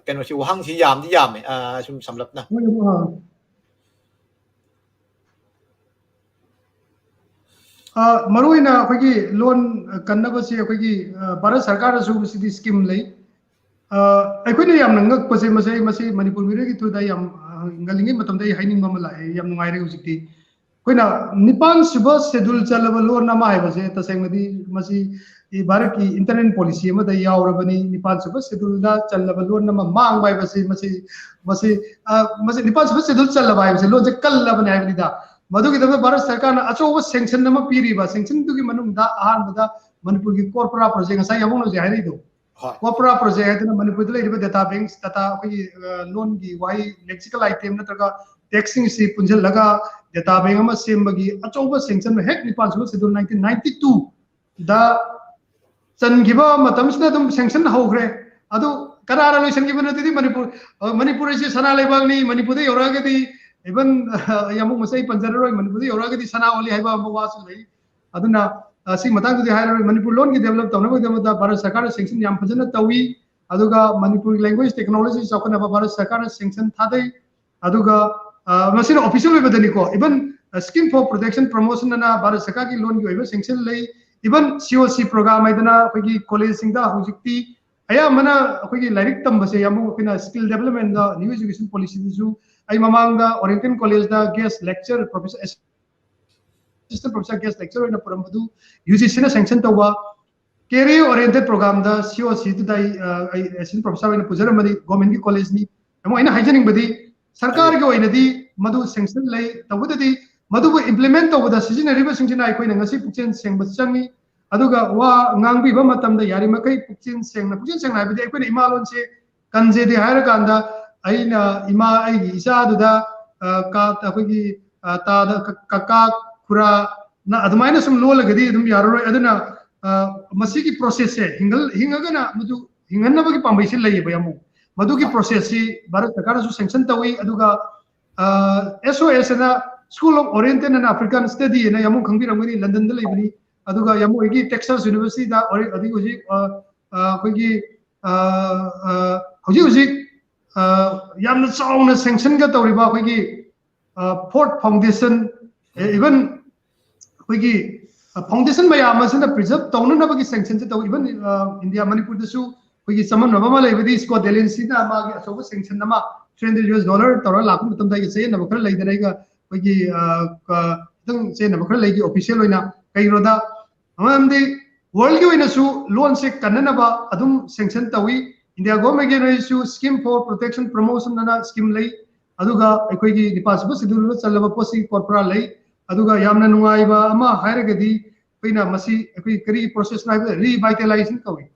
ꯀꯩꯅꯣꯁꯤ, ꯋꯥꯍꯪꯁꯤ ꯌꯥꯝꯗꯤ ꯌꯥꯝꯃꯦ꯫ ꯁꯨꯝ ꯁꯝꯂꯞꯅ꯫ ꯃꯔꯨ ꯑꯣꯏꯅ ꯑꯩꯈꯣꯏꯒꯤ ꯂꯣꯟ ꯀꯟꯅꯕꯁꯤ ꯑꯩꯈꯣꯏꯒꯤ ꯚꯥꯔꯠ ꯁꯔꯀꯥꯔꯗꯁꯨ ꯃꯁꯤꯗꯤ ꯁ꯭ꯀꯤꯝ ꯂꯩ꯫ ꯑꯩꯈꯣꯏꯅ ꯌꯥꯝꯅ ꯉꯛꯄꯁꯦ, ꯃꯁꯤ ꯑꯩ ꯃꯁꯤ ꯃꯅꯤꯄꯨꯔ ꯃꯤꯑꯣꯏꯒꯤ ꯊ꯭ꯔꯨꯗ ꯌꯥꯝ ꯉꯜꯂꯤꯉꯩ ꯃꯇꯝꯗ ꯑꯩ ꯍꯥꯏꯅꯤꯡꯕ ꯑꯃ ꯂꯥꯛꯑꯦ꯫ ꯌꯥꯝ ꯅꯨꯡꯉꯥꯏꯔꯦ ꯍꯧꯖꯤꯛꯇꯤ꯫ ꯑꯩꯈꯣꯏꯅ ꯅꯤꯄꯥꯟ ꯁꯨꯕ ꯁꯦꯗꯨꯜ ꯆꯜꯂꯕ ꯂꯣꯟ ꯑꯃ ꯍꯥꯏꯕꯁꯦ ꯇꯁꯦꯡꯅꯗꯤ ꯃꯁꯤ ꯚꯥꯔꯠꯀꯤ ꯏꯟꯇꯔꯅꯦꯜ ꯄꯣꯂꯤꯁꯤ ꯑꯃꯗ ꯌꯥꯎꯔꯕꯅꯤ꯫ ꯅꯤꯄꯥꯟ ꯁꯨꯕ ꯁꯦꯗꯨꯜꯗ ꯆꯜꯂꯕ ꯂꯣꯟ ꯑꯃ ꯃꯥꯡꯕ ꯍꯥꯏꯕꯁꯤ ꯃꯁꯤ ꯃꯁꯤ ꯃꯁꯤ ꯅꯤꯄꯥꯟ ꯁꯨꯕ ꯁꯦꯗꯨꯜ ꯆꯜꯂꯕ ꯍꯥꯏꯕꯁꯦ ꯂꯣꯟꯁꯦ ꯀꯜꯂꯕꯅꯤ ꯍꯥꯏꯕꯅꯤꯗ꯫ ꯃꯗꯨꯒꯤꯗꯃꯛꯇ ꯚꯥꯔꯠ ꯁꯔꯀꯥꯔꯅ ꯑꯆꯧꯕ ꯁꯦꯡꯁꯟ ꯑꯃ ꯄꯤꯔꯤꯕ, ꯁꯦꯡꯁꯟꯗꯨꯒꯤ ꯃꯅꯨꯡꯗ ꯑꯍꯥꯟꯕꯗ ꯃꯅꯤꯄꯨꯔꯒꯤ ꯀꯣꯔꯄꯔꯥ ꯄ꯭ꯔꯣꯖꯦꯛ, ꯉꯁꯥꯏ ꯌꯥꯝꯕꯨꯡꯅ ꯍꯧꯖꯤꯛ ꯍꯥꯏꯔꯤꯗꯣ, ꯀꯣꯔꯄꯔꯥ ꯄ꯭ꯔꯣꯖꯦꯛ ꯍꯥꯏꯗꯅ ꯃꯅꯤꯄꯨꯔꯗ ꯂꯩꯔꯤꯕ ꯗꯦꯇꯥ ꯕꯦꯡꯛꯁ, ꯗꯦꯇꯥ, ꯑꯩꯈꯣꯏꯒꯤ ꯂꯣꯟꯒꯤ ꯋꯥꯍꯩ, ꯂꯦꯛꯁꯤꯀꯦꯜ ꯑꯥꯏꯇꯦꯝ ꯅꯠꯇ꯭ꯔꯒ ꯇꯦꯛꯁꯁꯤꯡꯁꯤ ꯄꯨꯟꯁꯤꯜꯂꯒ ꯗꯦꯇꯥ ꯕꯦꯡꯛ ꯑꯃ ꯁꯦꯝꯕꯒꯤ ꯑꯆꯧꯕ ꯁꯦꯡꯁꯟ ꯍꯦꯛ ꯅꯤꯄꯥꯟ ꯁꯨꯕ ꯁꯦꯗꯨꯜ ꯅꯥꯏꯟꯇꯤꯟ ꯅꯥꯏꯟꯇꯤ ꯇꯨꯗ ꯆꯟꯈꯤꯕ ꯃꯇꯝꯁꯤꯗ ꯑꯗꯨꯝ ꯁꯦꯡꯁꯟ ꯍꯧꯈ꯭ꯔꯦ꯫ ꯑꯗꯨ ꯀꯅꯥꯅ ꯂꯣꯏꯁꯤꯟꯈꯤꯕꯅꯣ? ꯑꯗꯨꯗꯤ ꯃꯅꯤꯄꯨꯔ, ꯃꯅꯤꯄꯨꯔ ꯑꯁꯤ ꯁꯅꯥ ꯂꯩꯕꯥꯛꯅꯤ, ꯃꯅꯤꯄꯨꯔꯗ ꯌꯧꯔꯛꯑꯒꯗꯤ, ꯏꯚꯟ ꯌꯥꯝꯕꯨꯡ ꯃꯁꯤ ꯑꯩ ꯄꯟꯖꯔꯔꯣꯏ, ꯃꯅꯤꯄꯨꯔꯗ ꯌꯧꯔꯛꯑꯒꯗꯤ ꯁꯅꯥ ꯑꯣꯜꯂꯤ ꯍꯥꯏꯕ ꯑꯃ ꯋꯥꯁꯨ ꯂꯩ꯫ ꯑꯗꯨꯅ ꯁꯤ ꯃꯇꯥꯡꯗꯗꯤ ꯍꯥꯏꯔꯔꯣꯏ꯫ ꯃꯅꯤꯄꯨꯔ ꯂꯣꯟꯒꯤ ꯗꯦꯕꯂꯞ ꯇꯧꯅꯕꯒꯤꯗꯃꯛꯇ ꯚꯥꯔꯠ ꯁꯔꯀꯥꯔꯅ ꯁꯦꯡꯁꯟ ꯌꯥꯝ ꯐꯖꯅ ꯇꯧꯏ꯫ ꯑꯗꯨꯒ ꯃꯅꯤꯄꯨꯔꯒꯤ ꯂꯦꯡꯒ꯭ꯋꯦꯖ ꯇꯦꯛꯅꯣꯂꯣꯖꯤ ꯆꯥꯎꯈꯠꯅꯕ ꯚꯥꯔꯠ ꯁꯔꯀꯥꯔꯅ ꯁꯦꯡꯁꯟ ꯊꯥꯗꯩ꯫ ꯑꯗꯨꯒ ꯃꯁꯤꯅ official ꯑꯣꯏꯕꯗꯅꯤꯀꯣ, even scheme for protection promotion ꯑꯅ ꯚꯥꯔꯠ ꯁꯔꯀꯥꯔꯒꯤ ꯂꯣꯟꯒꯤ ꯑꯣꯏꯕ ꯁꯦꯡꯁꯟ ꯂꯩ꯫ Even C O C program ꯍꯥꯏꯗꯅ ꯑꯩꯈꯣꯏꯒꯤ ꯀꯣꯂꯦꯖꯁꯤꯡꯗ ꯍꯧꯖꯤꯛꯇꯤ ꯑꯌꯥꯝꯕꯅ ꯑꯩꯈꯣꯏꯒꯤ ꯂꯥꯏꯔꯤꯛ ꯇꯝꯕꯁꯦ ꯌꯥꯝꯕꯨꯡ ꯑꯩꯈꯣꯏꯅ ꯁ꯭ꯀꯤꯜ ꯗꯦꯕꯂꯞꯃꯦꯟꯗ ꯅ꯭ꯌꯨ ꯑꯦꯖꯨꯀꯦꯁꯟ ꯄꯣꯂꯤꯁꯤꯗꯁꯨ ꯑꯩ ꯃꯃꯥꯡꯗ ꯑꯣꯔꯤꯌꯦꯟꯇꯦꯜ ꯀꯣꯂꯦꯖꯇ guest lecturer professor, assistant professor guest lecturer ꯑꯣꯏꯅ ꯄꯨꯔꯝꯕꯗꯨ ꯌꯨ ꯖꯤ ꯁꯤꯅ ꯁꯦꯡꯁꯟ ꯇꯧꯕ ꯀꯦꯔꯤꯌꯔ ꯑꯣꯔꯤꯌꯦꯟꯇꯦꯠ ꯄ꯭ꯔꯣꯒ꯭ꯔꯥꯝꯗ ꯁꯤ ꯑꯣ ꯁꯤꯗꯨꯗ ꯑꯩ ꯑꯩ ꯑꯦꯁꯤꯁꯇꯦꯟ ꯄ꯭ꯔꯣꯐꯦꯁꯔ ꯑꯣꯏꯅ ꯄꯨꯖꯔꯝꯕꯅꯤ, ꯒꯣꯔꯃꯦꯟꯒꯤ ꯀꯣꯂꯦꯖꯅꯤ꯫ ꯑꯃꯨꯛ ꯑꯩꯅ ꯍꯥꯏꯖꯅꯤꯡꯕꯗꯤ ꯁꯔꯀꯥꯔꯒꯤ ꯑꯣꯏꯅꯗꯤ ꯃꯗꯨ ꯁꯦꯡꯁꯟ ꯂꯩ, ꯇꯧꯕꯇꯗꯤ ꯃꯗꯨꯕꯨ ꯏꯝꯄ꯭ꯂꯤꯃꯦꯟ ꯇꯧꯕꯗ ꯁꯤꯖꯤꯟꯅꯔꯤꯕꯁꯤꯡꯁꯤꯅ ꯑꯩꯈꯣꯏꯅ ꯉꯁꯤ ꯄꯨꯛꯆꯦꯜ ꯁꯦꯡꯕ ꯆꯪꯉꯤ꯫ ꯑꯗꯨꯒ ꯋꯥ ꯉꯥꯡꯕꯤꯕ ꯃꯇꯝꯗ ꯌꯥꯔꯤꯃꯈꯩ ꯄꯨꯛꯆꯦꯜ ꯁꯦꯡꯅ, ꯄꯨꯛꯆꯦꯜ ꯁꯦꯡꯅ ꯍꯥꯏꯕꯗꯤ ꯑꯩꯈꯣꯏꯅ ꯏꯃꯥ ꯂꯣꯟꯁꯦ ꯀꯟꯖꯦꯗꯤ ꯍꯥꯏꯔꯀꯥꯟꯗ ꯑꯩꯅ ꯏꯃꯥ, ꯑꯩꯒꯤ ꯏꯆꯥꯗꯨꯗ, ꯑ, ꯀꯥ-, ꯑꯩꯈꯣꯏꯒꯤ, ꯑ, ꯇꯥꯗ ꯀ-, ꯀꯀꯥ, ꯈꯨꯔꯥ, ꯅ ꯑꯗꯨꯃꯥꯏꯅ ꯁꯨꯝ ꯂꯣꯜꯂꯒꯗꯤ ꯑꯗꯨꯝ ꯌꯥꯔꯔꯣꯏ꯫ ꯑꯗꯨꯅ, ꯑ, ꯃꯁꯤꯒꯤ process ꯁꯦ ꯍꯤꯡꯒꯜ-, ꯍꯤꯡꯉꯒꯅ ꯃꯗꯨ ꯍꯤꯡꯍꯟꯅꯕꯒꯤ ꯄꯥꯝꯕꯩꯁꯤ ꯂꯩꯌꯦꯕ ꯌꯥꯝꯕꯨꯡ꯫ ꯃꯗꯨꯒꯤ process ꯁꯤ ꯚꯥꯔꯠ ꯁꯔꯀꯥꯔꯅꯁꯨ sanction ꯇꯧꯏ, ꯑꯗꯨꯒ, ꯑ, S O S ꯑꯅ School of Oriental and African Study ꯑꯅ ꯌꯥꯝꯕꯨꯡ ꯈꯪꯕꯤꯔꯝꯒꯅꯤ, ꯂꯟꯗꯟꯗ ꯂꯩꯕꯅꯤ꯫ ꯑꯗꯨꯒ ꯌꯥꯝꯕꯨꯡ ꯍꯣꯏꯒꯤ Texas University ꯗ ꯑꯣꯔꯤ-, ꯑꯗꯨꯒꯤ ꯍꯧꯖꯤꯛ, ꯑ, ꯑ, ꯑꯩꯈꯣꯏꯒꯤ, ꯑ, ꯑ, ꯍꯧꯖꯤꯛ ꯍꯧꯖꯤꯛ, ꯑ, ꯌꯥꯝꯅ ꯆꯥꯎꯅ sanction ꯒ ꯇꯧꯔꯤꯕ ꯑꯩꯈꯣꯏꯒꯤ, ꯑ, Ford Foundation, ꯑꯦ, even ꯑꯩꯈꯣꯏꯒꯤ, ꯑ, foundation ꯃꯌꯥꯝ ꯑꯁꯤꯅ preserve ꯇꯧꯅꯅꯕꯒꯤ sanction ꯁꯦ ꯇꯧ-, even, ꯑ, ꯏꯟꯗꯤꯌꯥ, ꯃꯅꯤꯄꯨꯔꯗꯁꯨ ꯑꯩꯈꯣꯏꯒꯤ ꯆꯃꯝꯅꯕ ꯑꯃ ꯂꯩꯕꯗꯤ Scott Delancey ꯅ ꯃꯥꯒꯤ ꯑꯆꯧꯕ sanction ꯑꯃ three hundred U S dollar ꯇꯧꯔꯒ ꯂꯥꯛꯄ ꯃꯇꯝꯗ ꯑꯩꯒ ꯆꯌꯦꯠꯅꯕ ꯈꯔ ꯂꯩꯗꯅ ꯑꯩꯒ ꯑꯩꯈꯣꯏꯒꯤ, ꯑ, ꯀ-, ꯈꯤꯇꯪ ꯆꯌꯦꯠꯅꯕ ꯈꯔ ꯂꯩꯈꯤ official ꯑꯣꯏꯅ꯫ ꯀꯩꯒꯤꯅꯣꯗ ꯃꯔꯝꯗꯤ world ꯒꯤ ꯑꯣꯏꯅꯁꯨ ꯂꯣꯟꯁꯦ ꯀꯟꯅꯅꯕ ꯑꯗꯨꯝ sanction ꯇꯧꯏ꯫ ꯏꯟꯗꯤꯌꯥ government ꯀꯤ ꯑꯣꯏꯅꯁꯨ Scheme for Protection Promotion ꯑꯅ scheme ꯂꯩ꯫ ꯑꯗꯨꯒ ꯑꯩꯈꯣꯏꯒꯤ ꯅꯤꯄꯥꯟ ꯁꯨꯕ schedule ꯗ ꯆꯜꯂꯕ ꯄꯣꯠꯁꯤ ꯀꯣꯔꯄꯔꯥ ꯂꯩ꯫ ꯑꯗꯨꯒ ꯌꯥꯝꯅ ꯅꯨꯡꯉꯥꯏꯕ ꯑꯃ ꯍꯥꯏꯔꯒꯗꯤ ꯑꯩꯈꯣꯏꯅ ꯃꯁꯤ ꯑꯩꯈꯣꯏ ꯀꯔꯤ process ꯅꯣ ꯍꯥꯏꯕꯗ revitalization ꯀꯧꯏ꯫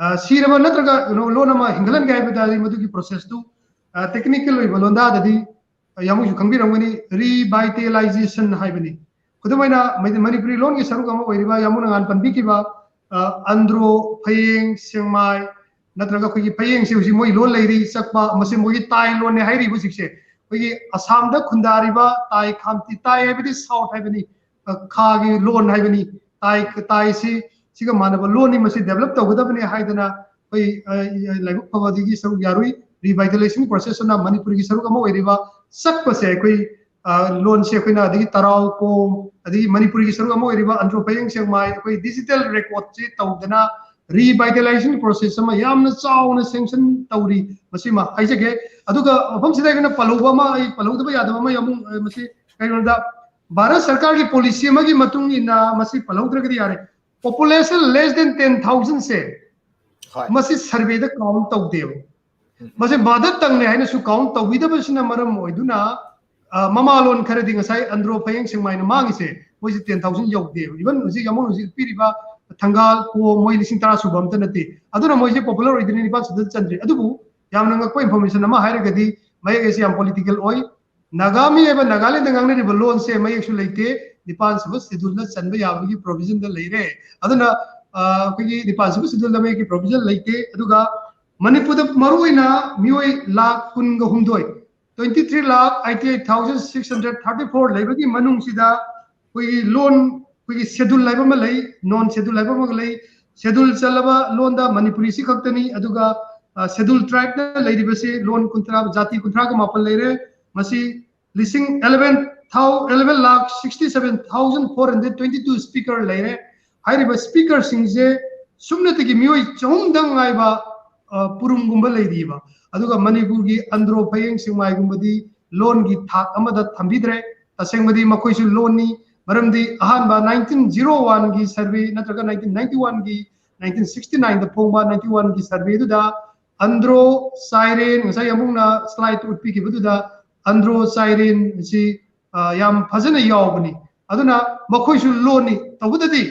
ꯑ, ꯁꯤꯔꯕ ꯅꯠꯇ꯭ꯔꯒ ꯀꯩꯅꯣ ꯂꯣꯟ ꯑꯃ ꯍꯤꯡꯒꯠꯍꯟꯒꯦ ꯍꯥꯏꯕ ꯇꯥꯔꯗꯤ ꯃꯗꯨꯒꯤ process ꯇꯨ, ꯑ, technical ꯑꯣꯏꯕ ꯂꯣꯟꯗꯥꯗꯗꯤ, ꯑ, ꯌꯥꯝꯕꯨꯡꯁꯨ ꯈꯪꯕꯤꯔꯝꯒꯅꯤ, revitalization ꯍꯥꯏꯕꯅꯤ꯫ ꯈꯨꯗꯝ ꯑꯣꯏꯅ ꯃꯅꯤ-, ꯃꯅꯤꯄꯨꯔꯤ ꯂꯣꯟꯒꯤ ꯁꯔꯨꯛ ꯑꯃ ꯑꯣꯏꯔꯤꯕ ꯌꯥꯝꯕꯨꯡꯅ ꯉꯍꯥꯟ ꯄꯟꯕꯤꯈꯤꯕ, ꯑ, ꯑꯟꯗ꯭ꯔꯣ, ꯐꯌꯦꯡ, ꯁꯦꯡꯃꯥꯏ, ꯅꯠꯇ꯭ꯔꯒ ꯑꯩꯈꯣꯏꯒꯤ ꯐꯌꯦꯡꯁꯦ ꯍꯧꯖꯤꯛ ꯃꯣꯏ ꯂꯣꯟ ꯂꯩꯔꯤ, ꯆꯛꯄ, ꯃꯁꯤ ꯃꯣꯏꯒꯤ ꯇꯥꯏ ꯂꯣꯟꯅꯦ ꯍꯥꯏꯔꯤꯕ ꯍꯧꯖꯤꯛꯁꯦ꯫ ꯑꯩꯈꯣꯏꯒꯤ ꯑꯁꯥꯝꯗ ꯈꯨꯟꯗꯥꯔꯤꯕ ꯇꯥꯏ ꯈꯥꯝꯇꯤ, ꯇꯥꯏ ꯍꯥꯏꯕꯗꯤ south ꯍꯥꯏꯕꯅꯤ, ꯑ, ꯈꯥꯒꯤ ꯂꯣꯟ ꯍꯥꯏꯕꯅꯤ꯫ ꯇꯥꯏ, ꯇꯥꯏꯁꯤ ꯁꯤꯒ ꯃꯥꯟꯅꯕ ꯂꯣꯟꯅꯤ, ꯃꯁꯤ develop ꯇꯧꯒꯗꯕꯅꯤ ꯍꯥꯏꯗꯅ ꯑꯩꯈꯣꯏ, ꯑ, ꯂꯥꯏꯕꯛ ꯐꯕꯗꯒꯤ ꯁꯔꯨꯛ ꯌꯥꯔꯨꯏ꯫ Revitalization process ꯑꯁꯤꯅ ꯃꯅꯤꯄꯨꯔꯒꯤ ꯁꯔꯨꯛ ꯑꯃ ꯑꯣꯏꯔꯤꯕ ꯆꯛꯄꯁꯦ ꯑꯩꯈꯣꯏ, ꯑ, ꯂꯣꯟꯁꯦ ꯑꯩꯈꯣꯏꯅ ꯑꯗꯒꯤ ꯇꯔꯥꯎ ꯀꯣꯝ, ꯑꯗꯒꯤ ꯃꯅꯤꯄꯨꯔꯒꯤ ꯁꯔꯨꯛ ꯑꯃ ꯑꯣꯏꯔꯤꯕ ꯑꯟꯗ꯭ꯔꯣ ꯐꯌꯦꯡ ꯁꯦꯡꯃꯥꯏ, ꯑꯩꯈꯣꯏ digital record ꯁꯦ ꯇꯧꯗꯅ revitalization process ꯑꯃ ꯌꯥꯝꯅ ꯆꯥꯎꯅ sanction ꯇꯧꯔꯤ꯫ ꯃꯁꯤꯃ ꯍꯥꯏꯖꯒꯦ꯫ ꯑꯗꯨꯒ ꯃꯐꯝꯁꯤꯗ ꯑꯩꯈꯣꯏꯅ ꯄꯜꯍꯧꯕ ꯑꯃ, ꯑꯩ ꯄꯜꯍꯧꯗꯕ ꯌꯥꯗꯕ ꯑꯃ ꯑꯃꯨꯛ, ꯑ, ꯃꯁꯤ ꯀꯩꯅꯣꯗ ꯚꯥꯔꯠ ꯁꯔꯀꯥꯔꯒꯤ policy ꯑꯃꯒꯤ ꯃꯇꯨꯡ ꯏꯟꯅ ꯃꯁꯤ ꯄꯜꯍꯧꯗ꯭ꯔꯒꯗꯤ ꯌꯥꯔꯦ꯫ Population less than ten thousand ꯁꯦ ꯍꯣꯏ꯫ ꯃꯁꯤ survey ꯗ count ꯇꯧꯗꯦꯕ꯫ ꯎꯝ꯫ ꯃꯁꯤ mother tongue ꯅꯦ ꯍꯥꯏꯅꯁꯨ count ꯇꯧꯕꯤꯗꯕꯁꯤꯅ ꯃꯔꯝ ꯑꯣꯏꯗꯨꯅ, ꯑ, ꯃꯃꯥꯂꯣꯟ ꯈꯔꯗꯤ ꯉꯁꯥꯏ ꯑꯟꯗ꯭ꯔꯣ ꯐꯌꯦꯡ ꯁꯦꯡꯃꯥꯏꯅ ꯃꯥꯡꯉꯤꯁꯦ ꯃꯣꯏꯁꯦ ten thousand ꯌꯧꯗꯦꯕ꯫ Even ꯍꯧꯖꯤꯛ ꯑꯃꯨꯛ ꯍꯧꯖꯤꯛ ꯄꯤꯔꯤꯕ ꯊꯪꯒꯥꯜ, ꯀꯣꯝ ꯃꯣꯏ ꯂꯤꯁꯤꯡ ꯇꯔꯥ ꯁꯨꯕ ꯑꯝꯇ ꯅꯠꯇꯦ꯫ ꯑꯗꯨꯅ ꯃꯣꯏꯁꯦ popular ꯑꯣꯏꯗ꯭ꯔꯤꯅꯤ, ꯅꯤꯄꯥꯜ ꯁꯨꯕꯗ ꯆꯟꯗ꯭ꯔꯤ꯫ ꯑꯗꯨꯕꯨ ꯌꯥꯝꯅ ꯉꯛꯄ information ꯑꯃ ꯍꯥꯏꯔꯒꯗꯤ, ꯃꯌꯦꯛ ꯑꯁꯤ ꯌꯥꯝ political ꯑꯣꯏ꯫ ꯅꯥꯒꯥꯃꯤ ꯍꯥꯏꯕ ꯅꯥꯒꯥꯂꯦꯟꯗ ꯉꯥꯡꯅꯔꯤꯕ ꯂꯣꯟꯁꯦ ꯃꯌꯦꯛꯁꯨ ꯂꯩꯇꯦ, ꯅꯤꯄꯥꯟ ꯁꯨꯕ schedule ꯗ ꯆꯟꯕ ꯌꯥꯕꯒꯤ provision ꯗ ꯂꯩꯔꯦ꯫ ꯑꯗꯨꯅ ꯑ, ꯑꯩꯈꯣꯏꯒꯤ ꯅꯤꯄꯥꯟ ꯁꯨꯕ schedule ꯗ ꯃꯌꯦꯛꯀꯤ provision ꯂꯩꯇꯦ꯫ ꯑꯗꯨꯒ ꯃꯅꯤꯄꯨꯔꯗ ꯃꯔꯨꯑꯣꯏꯅ ꯃꯤꯑꯣꯏ ꯂꯥꯈ ꯀꯨꯟꯒ ꯍꯨꯝꯗꯣꯏ, twenty three lakh eighty eight thousand six hundred thirty four ꯂꯩꯕꯒꯤ ꯃꯅꯨꯡꯁꯤꯗ ꯑꯩꯈꯣꯏꯒꯤ ꯂꯣꯟ, ꯑꯩꯈꯣꯏꯒꯤ schedule ꯍꯥꯏꯕ ꯑꯃ ꯂꯩ, non schedule ꯍꯥꯏꯕ ꯑꯃꯒ ꯂꯩ꯫ Schedule ꯆꯜꯂꯕ ꯂꯣꯟꯗ ꯃꯅꯤꯄꯨꯔꯤꯁꯤ ꯈꯛꯇꯅꯤ꯫ ꯑꯗꯨꯒ ꯑ, schedule tribe ꯇ ꯂꯩꯔꯤꯕꯁꯤ ꯂꯣꯟ ꯀꯨꯟꯊ꯭ꯔꯥ, ꯖꯥꯇꯤ ꯀꯨꯟꯊ꯭ꯔꯥꯒ ꯃꯥꯄꯟ ꯂꯩꯔꯦ꯫ ꯃꯁꯤ ꯂꯤꯁꯤꯡ eleven thou eleven lakh sixty seven thousand four hundred twenty two speaker ꯂꯩꯔꯦ꯫ ꯍꯥꯏꯔꯤꯕ speaker ꯁꯤꯡꯁꯦ ꯁꯨꯞꯅꯇꯒꯤ ꯃꯤꯑꯣꯏ ꯆꯍꯨꯝꯗꯪ ꯉꯥꯏꯕ ꯑ, ꯄꯨꯔꯨꯝꯒꯨꯝꯕ ꯂꯩꯔꯤꯕ꯫ ꯑꯗꯨꯒ ꯃꯅꯤꯄꯨꯔꯒꯤ ꯑꯟꯗ꯭ꯔꯣ ꯐꯌꯦꯡ ꯁꯦꯛꯃꯥꯏꯒꯨꯝꯕꯗꯤ ꯂꯣꯟꯒꯤ ꯊꯥꯛ ꯑꯃꯗ ꯊꯝꯕꯤꯗ꯭ꯔꯦ꯫ ꯇꯁꯦꯡꯕꯗꯤ ꯃꯈꯣꯏꯁꯨ ꯂꯣꯟꯅꯤ꯫ ꯃꯔꯝꯗꯤ ꯑꯍꯥꯟꯕ nineteen zero one ꯒꯤ survey ꯅꯠꯇ꯭ꯔꯒ nineteen ninety one ꯒꯤ, nineteen sixty nine ꯗ ꯐꯣꯡꯕ ninety one ꯒꯤ survey ꯗꯨꯗ ꯑꯟꯗ꯭ꯔꯣ ꯆꯥꯏꯔꯦꯟ, ꯉꯁꯥꯏ ꯌꯥꯝꯕꯨꯡꯅ slide ꯎꯠꯄꯤꯈꯤꯕꯗꯨꯗ ꯑꯟꯗ꯭ꯔꯣ ꯆꯥꯏꯔꯦꯟ ꯑꯁꯤ, ꯑ, ꯌꯥꯝ ꯐꯖꯅ ꯌꯥꯎꯕꯅꯤ꯫ ꯑꯗꯨꯅ ꯃꯈꯣꯏꯁꯨ ꯂꯣꯟꯅꯤ꯫ ꯇꯧꯕꯇꯗꯤ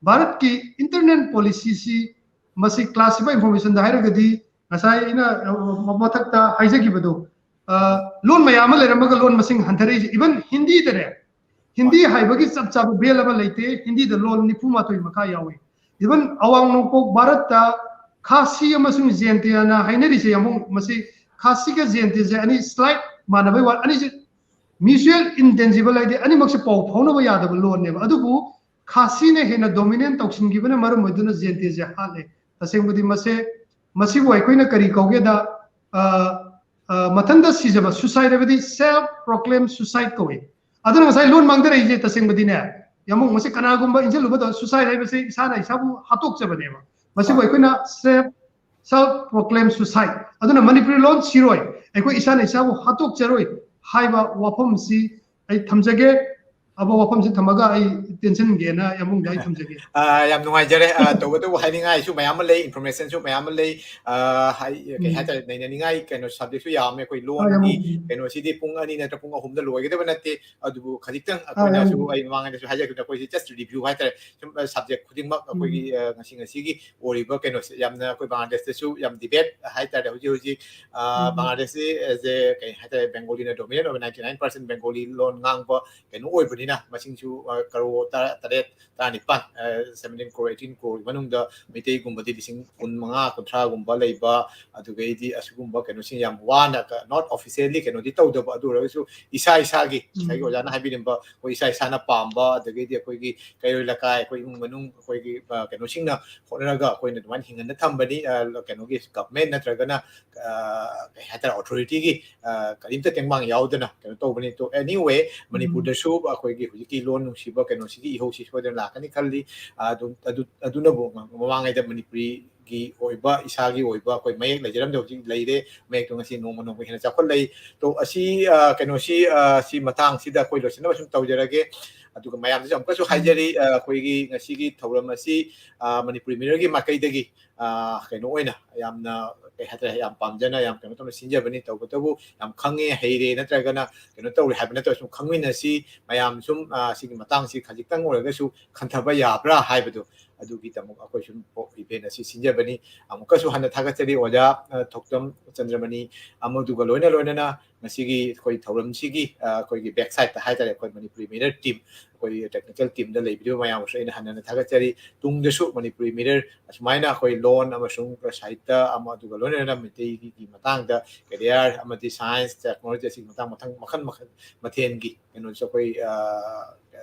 ꯚꯥꯔꯠꯀꯤ internal policy ꯁꯤ, ꯃꯁꯤ classified information ꯗ ꯍꯥꯏꯔꯒꯗꯤ ꯉꯁꯥꯏ ꯑꯩꯅ, ꯑ, ꯃꯊꯛꯇ ꯍꯥꯏꯖꯈꯤꯕꯗꯣ, ꯑ, ꯂꯣꯟ ꯃꯌꯥꯝ ꯑꯃ ꯂꯩꯔꯝꯃꯒ ꯂꯣꯟ ꯃꯁꯤꯡ ꯍꯟꯊꯔꯛꯏꯁꯦ꯫ Even ꯍꯤꯟꯗꯤꯗꯅꯦ, ꯍꯤꯟꯗꯤ ꯍꯥꯏꯕꯒꯤ ꯆꯞ ꯆꯥꯕ bell ꯑꯃ ꯂꯩꯇꯦ꯫ ꯍꯤꯟꯗꯤꯗ ꯂꯣꯟ ꯅꯤꯐꯨ ꯃꯥꯊꯣꯏ ꯃꯈꯥ ꯌꯥꯎꯏ꯫ Even ꯑꯋꯥꯡ ꯅꯣꯡꯄꯣꯛ ꯚꯥꯔꯠꯇ ꯈꯥꯁꯤ ꯑꯃꯁꯨꯡ ꯖꯦꯟꯇꯤꯌꯥꯅ ꯍꯥꯏꯅꯔꯤꯁꯦ, ꯑꯃꯨꯛ ꯃꯁꯤ ꯈꯥꯁꯤꯒ ꯖꯦꯟꯇꯤꯁꯦ ꯑꯅꯤ slight ꯃꯥꯟꯅꯕꯩ ꯋꯥ, ꯑꯅꯤꯁꯦ mutual intelligible ꯍꯥꯏꯗꯤ ꯑꯅꯤꯃꯛꯁꯦ ꯄꯥꯎ ꯐꯥꯎꯅꯕ ꯌꯥꯗꯕ ꯂꯣꯟꯅꯦꯕ꯫ ꯑꯗꯨꯕꯨ ꯈꯥꯁꯤꯅ ꯍꯦꯟꯅ dominant ꯇꯧꯁꯤꯟꯈꯤꯕꯅ ꯃꯔꯝ ꯑꯣꯏꯗꯨꯅ ꯖꯦꯟꯇꯤꯁꯦ ꯍꯥꯠꯂꯦ꯫ ꯇꯁꯦꯡꯕꯗꯤ ꯃꯁꯦ, ꯃꯁꯤꯕꯨ ꯑꯩꯈꯣꯏꯅ ꯀꯔꯤ ꯀꯧꯒꯦꯗ, ꯑ, ꯑ, ꯃꯊꯟꯇ ꯁꯤꯖꯕ, suicide ꯍꯥꯏꯕꯗꯤ self proclaim suicide ꯀꯧꯏ꯫ ꯑꯗꯨꯅ ꯉꯁꯥꯏ ꯂꯣꯟ ꯃꯥꯡꯊꯔꯛꯏꯁꯦ ꯇꯁꯦꯡꯕꯗꯤꯅꯦ, ꯌꯥꯝꯕꯨꯡ, ꯃꯁꯤ ꯀꯅꯥꯒꯨꯝꯕ ꯏꯟꯁꯤꯜꯂꯨꯕꯗ suicide ꯍꯥꯏꯕꯁꯤ ꯏꯁꯥꯅ ꯏꯁꯥꯕꯨ ꯍꯥꯠꯇꯣꯛꯆꯕꯅꯦꯕ꯫ ꯃꯁꯤꯕꯨ ꯑꯩꯈꯣꯏꯅ self, self proclaim suicide, ꯑꯗꯨꯅ ꯃꯅꯤꯄꯨꯔꯤ ꯂꯣꯟ ꯁꯤꯔꯣꯏ, ꯑꯩꯈꯣꯏ ꯏꯁꯥꯅ ꯏꯁꯥꯕꯨ ꯍꯥꯠꯇꯣꯛꯆꯔꯣꯏ ꯍꯥꯏꯕ ꯋꯥꯐꯝꯁꯤ ꯑꯩ ꯊꯝꯖꯒꯦ꯫ ꯑꯕ ꯋꯥꯐꯝꯁꯤ ꯊꯝꯃꯒ ꯑꯩ ꯇꯦꯟꯁꯤꯟꯒꯦꯅ ꯌꯥꯝꯕꯨꯡꯗ ꯑꯩ ꯊꯝꯖꯒꯦ꯫ ꯑ, ꯌꯥꯝ ꯅꯨꯡꯉꯥꯏꯖꯔꯦ꯫ ꯑ, ꯇꯧꯕꯇꯕꯨ ꯍꯥꯏꯅꯤꯡꯉꯥꯏꯁꯨ ꯃꯌꯥꯝ ꯑꯃ ꯂꯩ, informationꯁꯨ ꯃꯌꯥꯝ ꯑꯃ ꯂꯩ꯫ ꯑ, ꯍꯥꯏ-, ꯀꯩ ꯎꯝ꯫ ꯍꯥꯏꯇꯥꯔꯦ, ꯅꯩꯅꯅꯤꯡꯉꯥꯏ ꯀꯩꯅꯣ subjectꯁꯨ ꯌꯥꯝꯃꯦ꯫ ꯑꯩꯈꯣꯏ ꯑ, ꯌꯥꯝ ꯂꯣꯟꯒꯤ ꯀꯩꯅꯣꯁꯤꯗꯤ ꯄꯨꯡ ꯑꯅꯤ ꯅꯠꯇ꯭ꯔ ꯄꯨꯡ ꯑꯍꯨꯝꯗ ꯂꯣꯏꯒꯗꯕ ꯅꯠꯇꯦ꯫ ꯑꯗꯨꯕꯨ ꯈꯖꯤꯛꯇꯪ ꯑ, ꯑꯩꯈꯣꯏꯅꯁꯨ, ꯌꯥꯝ ꯑꯩ ꯃꯃꯥꯡꯗꯁꯨ ꯍꯥꯏꯖꯈꯤꯕꯗ, ꯑꯩꯈꯣꯏꯁꯤ just review ꯍꯥꯏꯇꯥꯔꯦ, ꯁꯨꯝ, ꯑ, subject ꯈꯨꯗꯤꯡꯃꯛ ꯑꯩꯈꯣꯏꯒꯤ, ꯎꯝ꯫ ꯑ, ꯉꯁꯤ ꯉꯁꯤꯒꯤ ꯑꯣꯏꯔꯤꯕ ꯀꯩꯅꯣꯁꯦ ꯌꯥꯝꯅ ꯑꯩꯈꯣꯏ ꯕꯪꯒ꯭ꯂꯥꯗꯦꯁꯇꯁꯨ ꯌꯥꯝ debate ꯍꯥꯏꯇꯥꯔꯦ꯫ ꯍꯧꯖꯤꯛ ꯍꯧꯖꯤꯛ, ꯑ, ꯎꯝ꯫ ꯕꯪꯒ꯭ꯂꯥꯗꯦꯁꯁꯤ as a ꯀꯩ ꯍꯥꯏꯇꯥꯔꯦ, Bengali ꯅ dominant ꯑꯣꯏꯕ, ninety nine percent Bengali ꯂꯣꯟ ꯉꯥꯡꯕ ꯀꯩꯅꯣ ꯑꯣꯏꯕꯅꯤꯅ, ꯃꯁꯤꯡꯁꯨ, ꯑ, ꯀꯔꯣꯔ ꯇꯔꯥ ꯇꯔꯦꯠ, ꯇꯔꯥꯅꯤꯄꯥꯟ, ꯑ, seventeen crore, eighteen crore ꯒꯤ ꯃꯅꯨꯡꯗ ꯃꯩꯇꯩꯒꯨꯝꯕꯗꯤ ꯂꯤꯁꯤꯡ ꯀꯨꯟꯃꯉꯥ, ꯀꯨꯟꯊ꯭ꯔꯥꯒꯨꯝꯕ ꯂꯩꯕ, ꯑꯗꯨꯒꯩꯗꯤ ꯑꯁꯤꯒꯨꯝꯕ ꯀꯩꯅꯣꯁꯤꯡ ꯌꯥꯝ ꯋꯥꯅ ꯀ-, not officially ꯀꯩꯅꯣꯗꯤ ꯇꯧꯗꯕ, ꯑꯗꯨ ꯑꯣꯏꯔꯒꯁꯨ ꯏꯁꯥ ꯏꯁꯥꯒꯤ, ꯉꯁꯥꯏꯒꯤ ꯎꯝ꯫ ꯑꯣꯖꯥꯅ ꯍꯥꯏꯕꯤꯔꯝꯕ, ꯑꯩꯈꯣꯏ ꯏꯁꯥ ꯏꯁꯥꯅ ꯄꯥꯝꯕ, ꯑꯗꯒꯤꯗꯤ ꯑꯩꯈꯣꯏꯒꯤ ꯀꯩꯔꯣꯏ ꯂꯩꯀꯥꯏ, ꯑꯩꯈꯣꯏ ꯏꯃꯨꯡ ꯃꯅꯨꯡ, ꯑꯩꯈꯣꯏꯒꯤ, ꯑ, ꯀꯩꯅꯣꯁꯤꯡꯅ ꯍꯣꯠꯅꯔꯒ ꯑꯩꯈꯣꯏꯅ ꯑꯗꯨꯃꯥꯏꯅ ꯍꯤꯡꯍꯟꯅ ꯊꯝꯕꯅꯤ꯫ ꯑ, ꯀꯩꯅꯣꯒꯤ government ꯅꯠꯇ꯭ꯔꯒꯅ, ꯑ, ꯀꯩ ꯍꯥꯏꯇꯥꯔꯦ, authority ꯒꯤ, ꯑ, ꯀꯔꯤꯝꯇ ꯇꯦꯡꯕꯥꯡ ꯌꯥꯎꯗꯅ ꯀꯩꯅꯣ ꯇꯧꯕꯅꯤ꯫ ꯇꯣ, anyway, ꯎꯝ꯫ ꯃꯅꯤꯄꯨꯔꯗꯁꯨ ꯑꯩꯈꯣꯏꯒꯤ ꯍꯧꯖꯤꯛꯀꯤ ꯂꯣꯟ ꯅꯨꯡꯁꯤꯕ ꯀꯩꯅꯣꯁꯤꯒꯤ ꯏꯍꯧꯁꯤ ꯁꯣꯏꯗꯅ ꯂꯥꯛꯀꯅꯤ ꯈꯜꯂꯤ꯫ ꯑ, ꯑꯗꯨꯝ, ꯑꯗꯨ, ꯑꯗꯨꯅꯕꯨ ꯃꯃꯥꯡꯉꯩꯗ ꯃꯅꯤꯄꯨꯔꯤꯒꯤ ꯑꯣꯏꯕ, ꯏꯁꯥꯒꯤ ꯑꯣꯏꯕ ꯑꯩꯈꯣꯏ ꯃꯌꯦꯛ ꯂꯩꯖꯔꯝꯗꯦ, ꯍꯧꯖꯤꯛ ꯂꯩꯔꯦ꯫ ꯃꯌꯦꯛꯇꯣ ꯉꯁꯤ ꯅꯣꯡꯃ ꯅꯣꯡꯃ ꯍꯦꯟꯅ ꯆꯥꯎꯈꯠꯂꯛꯏ꯫ ꯇꯣ, ꯑꯁꯤ, ꯑ, ꯀꯩꯅꯣꯁꯤ, ꯑ, ꯁꯤ ꯃꯇꯥꯡꯁꯤꯗ ꯑꯩꯈꯣꯏ ꯂꯣꯏꯁꯤꯟꯅꯕ ꯁꯨꯝ ꯇꯧꯖꯔꯒꯦ꯫ ꯑꯗꯨꯒ ꯃꯌꯥꯝꯗꯁꯨ ꯑꯃꯨꯛꯀꯁꯨ ꯎꯝ꯫ ꯍꯥꯏꯖꯔꯤ, ꯑ, ꯑꯩꯈꯣꯏꯒꯤ ꯉꯁꯤꯒꯤ ꯊꯧꯔꯝ ꯑꯁꯤ, ꯑ, ꯃꯅꯤꯄꯨꯔꯤ ꯃꯤꯔꯔꯒꯤ ꯃꯥꯏꯀꯩꯗꯒꯤ, ꯑ, ꯀꯩꯅꯣ ꯑꯣꯏꯅ ꯌꯥꯝꯅ, ꯀꯩ ꯍꯥꯏꯇꯥꯔꯦ, ꯌꯥꯝ ꯄꯥꯝꯖꯅ ꯌꯥꯝ ꯀꯩꯅꯣ ꯇꯧꯅ ꯁꯤꯟꯖꯕꯅꯤ꯫ ꯇꯧꯕꯇꯕꯨ ꯌꯥꯝ ꯈꯪꯉꯦ, ꯍꯩꯔꯦ ꯅꯠꯇ꯭ꯔꯒꯅ ꯀꯩꯅꯣ ꯇꯧꯔꯦ ꯍꯥꯏꯕ ꯅꯠꯇ꯭ꯔꯒ ꯁꯨꯝ ꯈꯪꯃꯤꯟꯅꯁꯤ꯫ ꯃꯌꯥꯝ ꯁꯨꯝ, ꯑ, ꯁꯤꯒꯤ ꯃꯇꯥꯡꯁꯤ ꯈꯖꯤꯛꯇꯪ ꯑꯣꯏꯔꯒꯁꯨ ꯈꯟꯊꯕ ꯌꯥꯕ꯭ꯔꯥ ꯍꯥꯏꯕꯗꯨ ꯑꯗꯨꯒꯤꯗꯃꯛ ꯑꯩꯈꯣꯏ ꯁꯨꯝ event ꯑꯁꯤ ꯁꯤꯟꯖꯕꯅꯤ꯫ ꯑꯃꯨꯛꯀꯁꯨ ꯍꯟꯅ ꯊꯥꯒꯠꯆꯔꯤ ꯑꯣꯖꯥ, ꯑ, ꯊꯣꯛꯇꯝ ꯆꯟꯗ꯭ꯔꯃꯅꯤ, ꯑꯃꯗꯨꯒ ꯂꯣꯏꯅ ꯂꯣꯏꯅꯅ ꯉꯁꯤꯒꯤ ꯑꯩꯈꯣꯏ ꯊꯧꯔꯝꯁꯤꯒꯤ, ꯑ, ꯑꯩꯈꯣꯏꯒꯤ back side ꯇ ꯍꯥꯏꯇꯥꯔꯦ, ꯑꯩꯈꯣꯏ ꯃꯅꯤꯄꯨꯔꯤ ꯃꯤꯔꯔ team, ꯑꯩꯈꯣꯏ technical team ꯗ ꯂꯩꯕꯤꯔꯤꯕ ꯃꯌꯥꯝꯕꯨꯁꯨ ꯑꯩꯅ ꯍꯟꯅ ꯍꯟꯅ ꯊꯥꯒꯠꯆꯔꯤ꯫ ꯇꯨꯡꯗꯁꯨ ꯃꯅꯤꯄꯨꯔꯤ ꯃꯤꯔꯔ ꯑꯁꯨꯃꯥꯏꯅ ꯑꯩꯈꯣꯏ ꯂꯣꯟ ꯑꯃꯁꯨꯡ ꯁꯥꯍꯤꯇ꯭ꯌ ꯑꯃ, ꯑꯗꯨꯒ ꯂꯣꯏꯅꯅ ꯃꯩꯇꯩꯒꯤ ꯃꯇꯥꯡꯗ career ꯑꯃꯗꯤ science, technology ꯑꯁꯤꯒꯤ ꯃꯇꯥꯡ ꯃꯊꯪ ꯃꯈꯜ ꯃꯈꯜ ꯃꯊꯦꯜꯒꯤ ꯀꯩꯅꯣꯁꯨ ꯑꯩꯈꯣꯏ, ꯑ,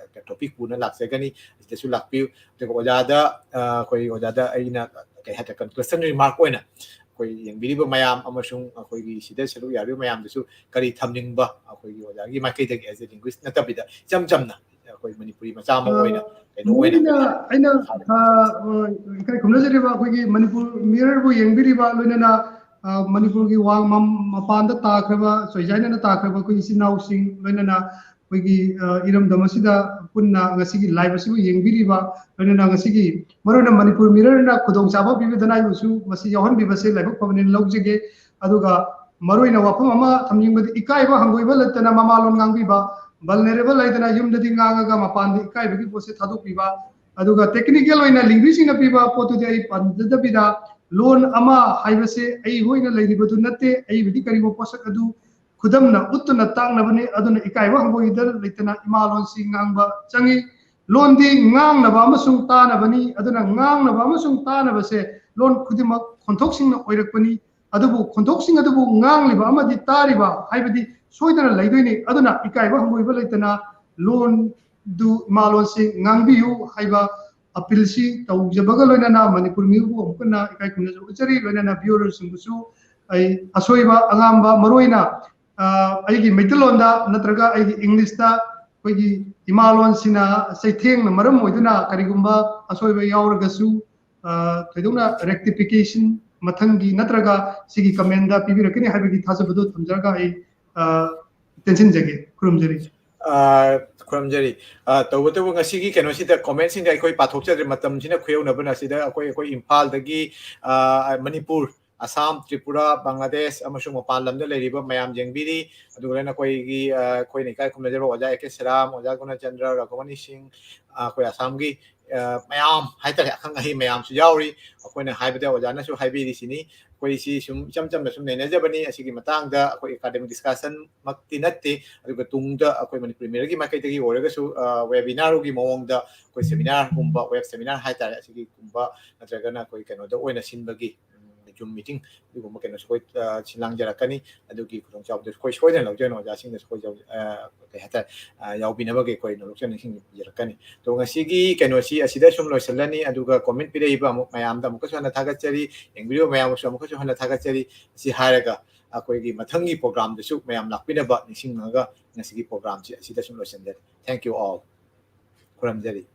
topic ꯄꯨꯅ ꯂꯥꯛꯆꯒꯅꯤ꯫ ꯑꯁꯤꯗꯁꯨ ꯂꯥꯛꯄꯤꯌꯨ꯫ ꯑꯗꯨꯒ ꯑꯣꯖꯥꯗ, ꯑ, ꯑꯩꯈꯣꯏ ꯑꯣꯖꯥꯗ ꯑꯩꯅ ꯀꯩ ꯍꯥꯏꯇꯥꯔꯦ, conclusion remark ꯑꯣꯏꯅ ꯑꯩꯈꯣꯏ ꯌꯦꯡꯕꯤꯔꯤꯕ ꯃꯌꯥꯝ ꯑꯃꯁꯨꯡ ꯑꯩꯈꯣꯏꯒꯤ ꯁꯤꯗ ꯁꯔꯨꯛ ꯌꯥꯔꯤꯕ ꯃꯌꯥꯝꯗꯁꯨ ꯀꯔꯤ ꯊꯝꯅꯤꯡꯕ, ꯑꯩꯈꯣꯏꯒꯤ ꯑꯣꯖꯥꯒꯤ ꯃꯥꯏꯀꯩꯗꯒꯤ as a linguist ꯅꯠꯇꯕꯤꯗ ꯏꯆꯝ ꯆꯝꯅ ꯑꯩꯈꯣꯏ ꯃꯅꯤꯄꯨꯔꯤ ꯃꯆꯥ ꯑꯃ ꯑꯣꯏꯅ ꯀꯩꯅꯣ ꯑꯣꯏꯅ ꯑꯩꯅ, ꯑꯩꯅ, ꯑ, ꯑ, ꯏꯀꯥꯏ ꯈꯨꯝꯅꯖꯔꯤꯕ ꯑꯩꯈꯣꯏꯒꯤ ꯃꯅꯤꯄꯨꯔ ꯃꯤꯔꯔꯕꯨ ꯌꯦꯡꯕꯤꯔꯤꯕ, ꯂꯣꯏꯅꯅ, ꯑ, ꯃꯅꯤꯄꯨꯔꯒꯤ ꯋꯥꯡ-, ꯃꯝ-, ꯃꯄꯥꯟꯗ ꯇꯥꯈ꯭ꯔꯕ, ꯆꯣꯏꯖꯥꯏꯅꯅ ꯇꯥꯈ꯭ꯔꯕ ꯑꯩꯈꯣꯏ ꯏꯆꯤꯟ ꯏꯅꯥꯎꯁꯤꯡ, ꯂꯣꯏꯅꯅ ꯑꯩꯈꯣꯏꯒꯤ ꯏꯔꯝꯗꯝ ꯑꯁꯤꯗ ꯄꯨꯟꯅ ꯉꯁꯤꯒꯤ live ꯑꯁꯤꯕꯨ ꯌꯦꯡꯕꯤꯔꯤꯕ, ꯂꯣꯏꯅꯅ ꯉꯁꯤꯒꯤ ꯃꯔꯨꯑꯣꯏꯅ ꯃꯅꯤꯄꯨꯔ ꯃꯤꯔꯔꯅ ꯈꯨꯗꯣꯡꯆꯥꯕ ꯄꯤꯕꯤꯗꯅ ꯑꯩꯕꯨꯁꯨ ꯃꯁꯤ ꯌꯥꯎꯍꯟꯕꯤꯕꯁꯦ ꯂꯥꯏꯕꯛ ꯐꯕꯅꯦꯅ ꯂꯧꯖꯒꯦ꯫ ꯑꯗꯨꯒ ꯃꯔꯨꯑꯣꯏꯅ ꯋꯥꯐꯝ ꯑꯃ ꯊꯝꯅꯤꯡꯕꯗꯤ, ꯏꯀꯥꯏꯕ ꯍꯪꯒꯣꯏꯕ ꯂꯩꯇꯅ ꯃꯃꯥꯂꯣꯟ ꯉꯥꯡꯕꯤꯕ, vulnerable ꯍꯥꯏꯗꯅ ꯌꯨꯝꯗꯗꯤ ꯉꯥꯡꯉꯒ ꯃꯄꯥꯟꯗ ꯏꯀꯥꯏꯕꯒꯤ ꯄꯣꯠꯁꯦ ꯊꯥꯗꯣꯛꯄꯤꯕ, ꯑꯗꯨꯒ technical ꯑꯣꯏꯅ ꯂꯤꯡꯒ꯭ꯋꯤꯁꯁꯤꯡꯅ ꯄꯤꯕ ꯄꯣꯠꯇꯨꯗꯤ ꯑꯩ ꯄꯟꯖꯗꯕꯤꯗ, ꯂꯣꯟ ꯑꯃ ꯍꯥꯏꯕꯁꯦ ꯑꯩ ꯑꯣꯏꯅ ꯂꯩꯔꯤꯕꯗꯨ ꯅꯠꯇꯦ, ꯑꯩꯕꯨꯗꯤ ꯀꯔꯤꯒꯨꯝꯕ ꯄꯣꯠꯁꯛ ꯑꯗꯨ ꯈꯨꯗꯝꯅ ꯎꯠꯇꯨꯅ ꯇꯥꯛꯅꯕꯅꯤ꯫ ꯑꯗꯨꯅ ꯏꯀꯥꯏꯕ ꯍꯪꯒꯣꯏꯗ ꯂꯩꯇꯅ ꯏꯃꯥ ꯂꯣꯟꯁꯤ ꯉꯥꯡꯕ ꯆꯪꯉꯤ꯫ ꯂꯣꯟꯗꯤ ꯉꯥꯡꯅꯕ ꯑꯃꯁꯨꯡ ꯇꯥꯅꯕꯅꯤ꯫ ꯑꯗꯨꯅ ꯉꯥꯡꯅꯕ ꯑꯃꯁꯨꯡ ꯇꯥꯅꯕꯁꯦ ꯂꯣꯟ ꯈꯨꯗꯤꯡꯃꯛ ꯈꯣꯟꯊꯣꯛꯁꯤꯡꯅ ꯑꯣꯏꯔꯛꯄꯅꯤ꯫ ꯑꯗꯨꯕꯨ ꯈꯣꯟꯊꯣꯛꯁꯤꯡ ꯑꯗꯨꯕꯨ ꯉꯥꯡꯂꯤꯕ ꯑꯃꯗꯤ ꯇꯥꯔꯤꯕ ꯍꯥꯏꯕꯗꯤ ꯁꯣꯏꯗꯅ ꯂꯩꯗꯣꯏꯅꯤ꯫ ꯑꯗꯨꯅ ꯏꯀꯥꯏꯕ ꯍꯪꯒꯣꯏꯕ ꯂꯩꯇꯅ ꯂꯣꯟꯗꯨ, ꯏꯃꯥ ꯂꯣꯟꯁꯤ ꯉꯥꯡꯕꯤꯌꯨ ꯍꯥꯏꯕ appealꯁꯤ ꯇꯧꯖꯕꯒ ꯂꯣꯏꯅꯅ ꯃꯅꯤꯄꯨꯔ ꯃꯤꯌꯣꯏꯕꯨ ꯑꯃꯨꯛ ꯍꯟꯅ ꯏꯀꯥꯏ ꯈꯨꯝꯅꯖꯕ ꯎꯠꯆꯔꯤ꯫ ꯂꯣꯏꯅꯅ viewerꯁꯤꯡꯕꯨꯁꯨ ꯑꯩ ꯑꯁꯣꯏꯕ ꯑꯉꯥꯡꯕ, ꯃꯔꯨꯑꯣꯏꯅ ꯑ, ꯑꯩꯒꯤ ꯃꯩꯇꯩꯂꯣꯟꯗ ꯅꯠꯇ꯭ꯔꯒ ꯑꯩꯒꯤ Englishꯇ ꯑꯩꯈꯣꯏꯒꯤ ꯏꯃꯥ ꯂꯣꯟꯁꯤꯅ ꯆꯩꯊꯦꯡꯅ ꯃꯔꯝ ꯑꯣꯏꯗꯨꯅ ꯀꯔꯤꯒꯨꯝꯕ ꯑꯁꯣꯏꯕ ꯌꯥꯎꯔꯒꯁꯨ, ꯑ, ꯊꯣꯏꯗꯣꯛꯅ rectification ꯃꯊꯪꯒꯤ ꯅꯠꯇ꯭ꯔꯒ ꯁꯤꯒꯤ commentꯗ ꯄꯤꯕꯤꯔꯛꯀꯅꯤ ꯍꯥꯏꯕꯒꯤ ꯊꯥꯖꯕꯗꯨ ꯊꯝꯖꯔꯒ ꯑꯩ, ꯑ, ꯇꯦꯟꯁꯤꯟꯖꯒꯦ꯫ ꯈꯨꯔꯨꯝꯖꯔꯤ꯫ ꯑ, ꯈꯨꯔꯨꯝꯖꯔꯤ꯫ ꯑ, ꯇꯧꯕꯇꯕꯨ ꯉꯁꯤꯒꯤ ꯀꯩꯅꯣꯁꯤꯗ commentꯁꯤꯡꯗ ꯑꯩꯈꯣꯏ ꯄꯥꯊꯣꯛꯆꯗ꯭ꯔꯦ, ꯃꯇꯝꯁꯤꯅ ꯈꯨꯌꯧꯅꯕꯅ꯫ ꯑꯁꯤꯗ ꯑꯩꯈꯣꯏ, ꯑꯩꯈꯣꯏ ꯏꯝꯐꯥꯜꯗꯒꯤ, ꯑ, ꯃꯅꯤꯄꯨꯔ, ꯑꯁꯥꯝ, ꯇ꯭ꯔꯤꯄꯨꯔꯥ, ꯕꯪꯒ꯭ꯂꯥꯗꯦꯁ ꯑꯃꯁꯨꯡ ꯃꯄꯥꯟ ꯂꯝꯗ ꯂꯩꯔꯤꯕ ꯃꯌꯥꯝ ꯌꯦꯡꯕꯤꯔꯤ꯫ ꯑꯗꯨꯒ ꯂꯣꯏꯅ ꯑꯩꯈꯣꯏꯒꯤ, ꯑ, ꯑꯩꯈꯣꯏꯅ ꯏꯀꯥꯏ ꯈꯨꯝꯅꯖꯕ ꯑꯣꯖꯥ ꯑꯦ ꯀꯦ ꯁꯦꯔꯥꯝ, ꯑꯣꯖꯥ ꯒꯨꯅꯆꯟꯗ꯭ꯔ, ꯔꯘꯨꯃꯅꯤ ꯁꯤꯡ, ꯑ, ꯑꯩꯈꯣꯏ ꯑꯁꯥꯝꯒꯤ, ꯑ, ꯃꯌꯥꯝ ꯍꯥꯏꯇꯥꯔꯦ, ꯑꯈꯪ ꯑꯍꯩ ꯃꯌꯥꯝꯁꯨ ꯌꯥꯎꯔꯤ꯫ ꯑꯩꯈꯣꯏꯅ ꯍꯥꯏꯕꯗ ꯑꯣꯖꯥꯅꯁꯨ ꯍꯥꯏꯕꯤꯔꯤꯁꯤꯅꯤ꯫ ꯑꯩꯈꯣꯏ ꯁꯤ ꯁꯨꯝ ꯏꯆꯝ ꯆꯝꯅ ꯁꯨꯝ ꯅꯩꯅꯖꯕꯅꯤ꯫ ꯑꯁꯤꯒꯤ ꯃꯇꯥꯡꯗ ꯑꯩꯈꯣꯏ academic discussion ꯃꯛꯇꯤ ꯅꯠꯇꯦ, ꯑꯗꯨꯒ ꯇꯨꯡꯗ ꯑꯩꯈꯣꯏ ꯃꯅꯤꯄꯨꯔꯤ ꯃꯤꯔꯔꯒꯤ ꯃꯥꯏꯀꯩꯗꯒꯤ ꯑꯣꯏꯔꯒꯁꯨ, ꯑ, webinarꯒꯤ ꯃꯑꯣꯡꯗ ꯑꯩꯈꯣꯏ seminar ꯒꯨꯝꯕ, web seminar ꯍꯥꯏꯇꯥꯔꯦ, ꯑꯁꯤꯒꯤꯒꯨꯝꯕ ꯅꯠꯇ꯭ꯔꯒꯅ ꯑꯩꯈꯣꯏ ꯀꯩꯅꯣꯗ ꯑꯣꯏꯅ ꯁꯤꯟꯕꯒꯤ, ꯎꯝ, Zoom meeting ꯑꯗꯨꯒꯨꯝꯕ ꯀꯩꯅꯣꯁꯨ ꯑꯩꯈꯣꯏ, ꯑ, ꯁꯤꯟ ꯂꯥꯡꯖꯔꯛꯀꯅꯤ꯫ ꯑꯗꯨꯒꯤ ꯈꯨꯗꯣꯡꯆꯥꯕꯗꯨꯁꯨ ꯑꯩꯈꯣꯏ ꯁꯣꯏꯗꯅ ꯂꯧꯖꯒꯅꯤ꯫ ꯑꯣꯖꯥꯁꯤꯡꯗꯁꯨ ꯑꯩꯈꯣꯏ ꯌꯧ-, ꯑ, ꯀꯩ ꯍꯥꯏꯇꯥꯔꯦ, ꯑ, ꯌꯥꯎꯕꯤꯅꯕꯒꯤ ꯑꯩꯈꯣꯏ ꯅꯣꯂꯨꯛꯆꯅ ꯅꯤꯡꯁꯤꯡꯖꯔꯛꯀꯅꯤ꯫ ꯑꯗꯣ ꯉꯁꯤꯒꯤ ꯀꯩꯅꯣꯁꯤ ꯑꯁꯤꯗ ꯁꯨꯝ ꯂꯣꯏꯁꯤꯜꯂꯅꯤ꯫ ꯑꯗꯨꯒ comment ꯄꯤꯔꯛꯏꯕ ꯑꯃꯨꯛ ꯃꯌꯥꯝꯗ ꯑꯃꯨꯛꯀꯁꯨ ꯍꯟꯅ ꯊꯥꯒꯠꯆꯔꯤ, ꯌꯦꯡꯕꯤꯔꯤꯕ ꯃꯌꯥꯝꯕꯨꯁꯨ ꯑꯃꯨꯛꯀꯁꯨ ꯍꯟꯅ ꯊꯥꯒꯠꯆꯔꯤ꯫ ꯑꯁꯤ ꯍꯥꯏꯔꯒ ꯑꯩꯈꯣꯏꯒꯤ ꯃꯊꯪꯒꯤ programꯗꯁꯨ ꯃꯌꯥꯝ ꯂꯥꯛꯄꯤꯅꯕ ꯅꯤꯡꯁꯤꯡꯉꯒ ꯉꯁꯤꯒꯤ programꯁꯤ ꯑꯁꯤꯗ ꯁꯨꯝ ꯂꯣꯏꯁꯤꯟꯖꯔꯤ꯫ Thank you all. ꯈꯨꯔꯨꯝꯖꯔꯤ꯫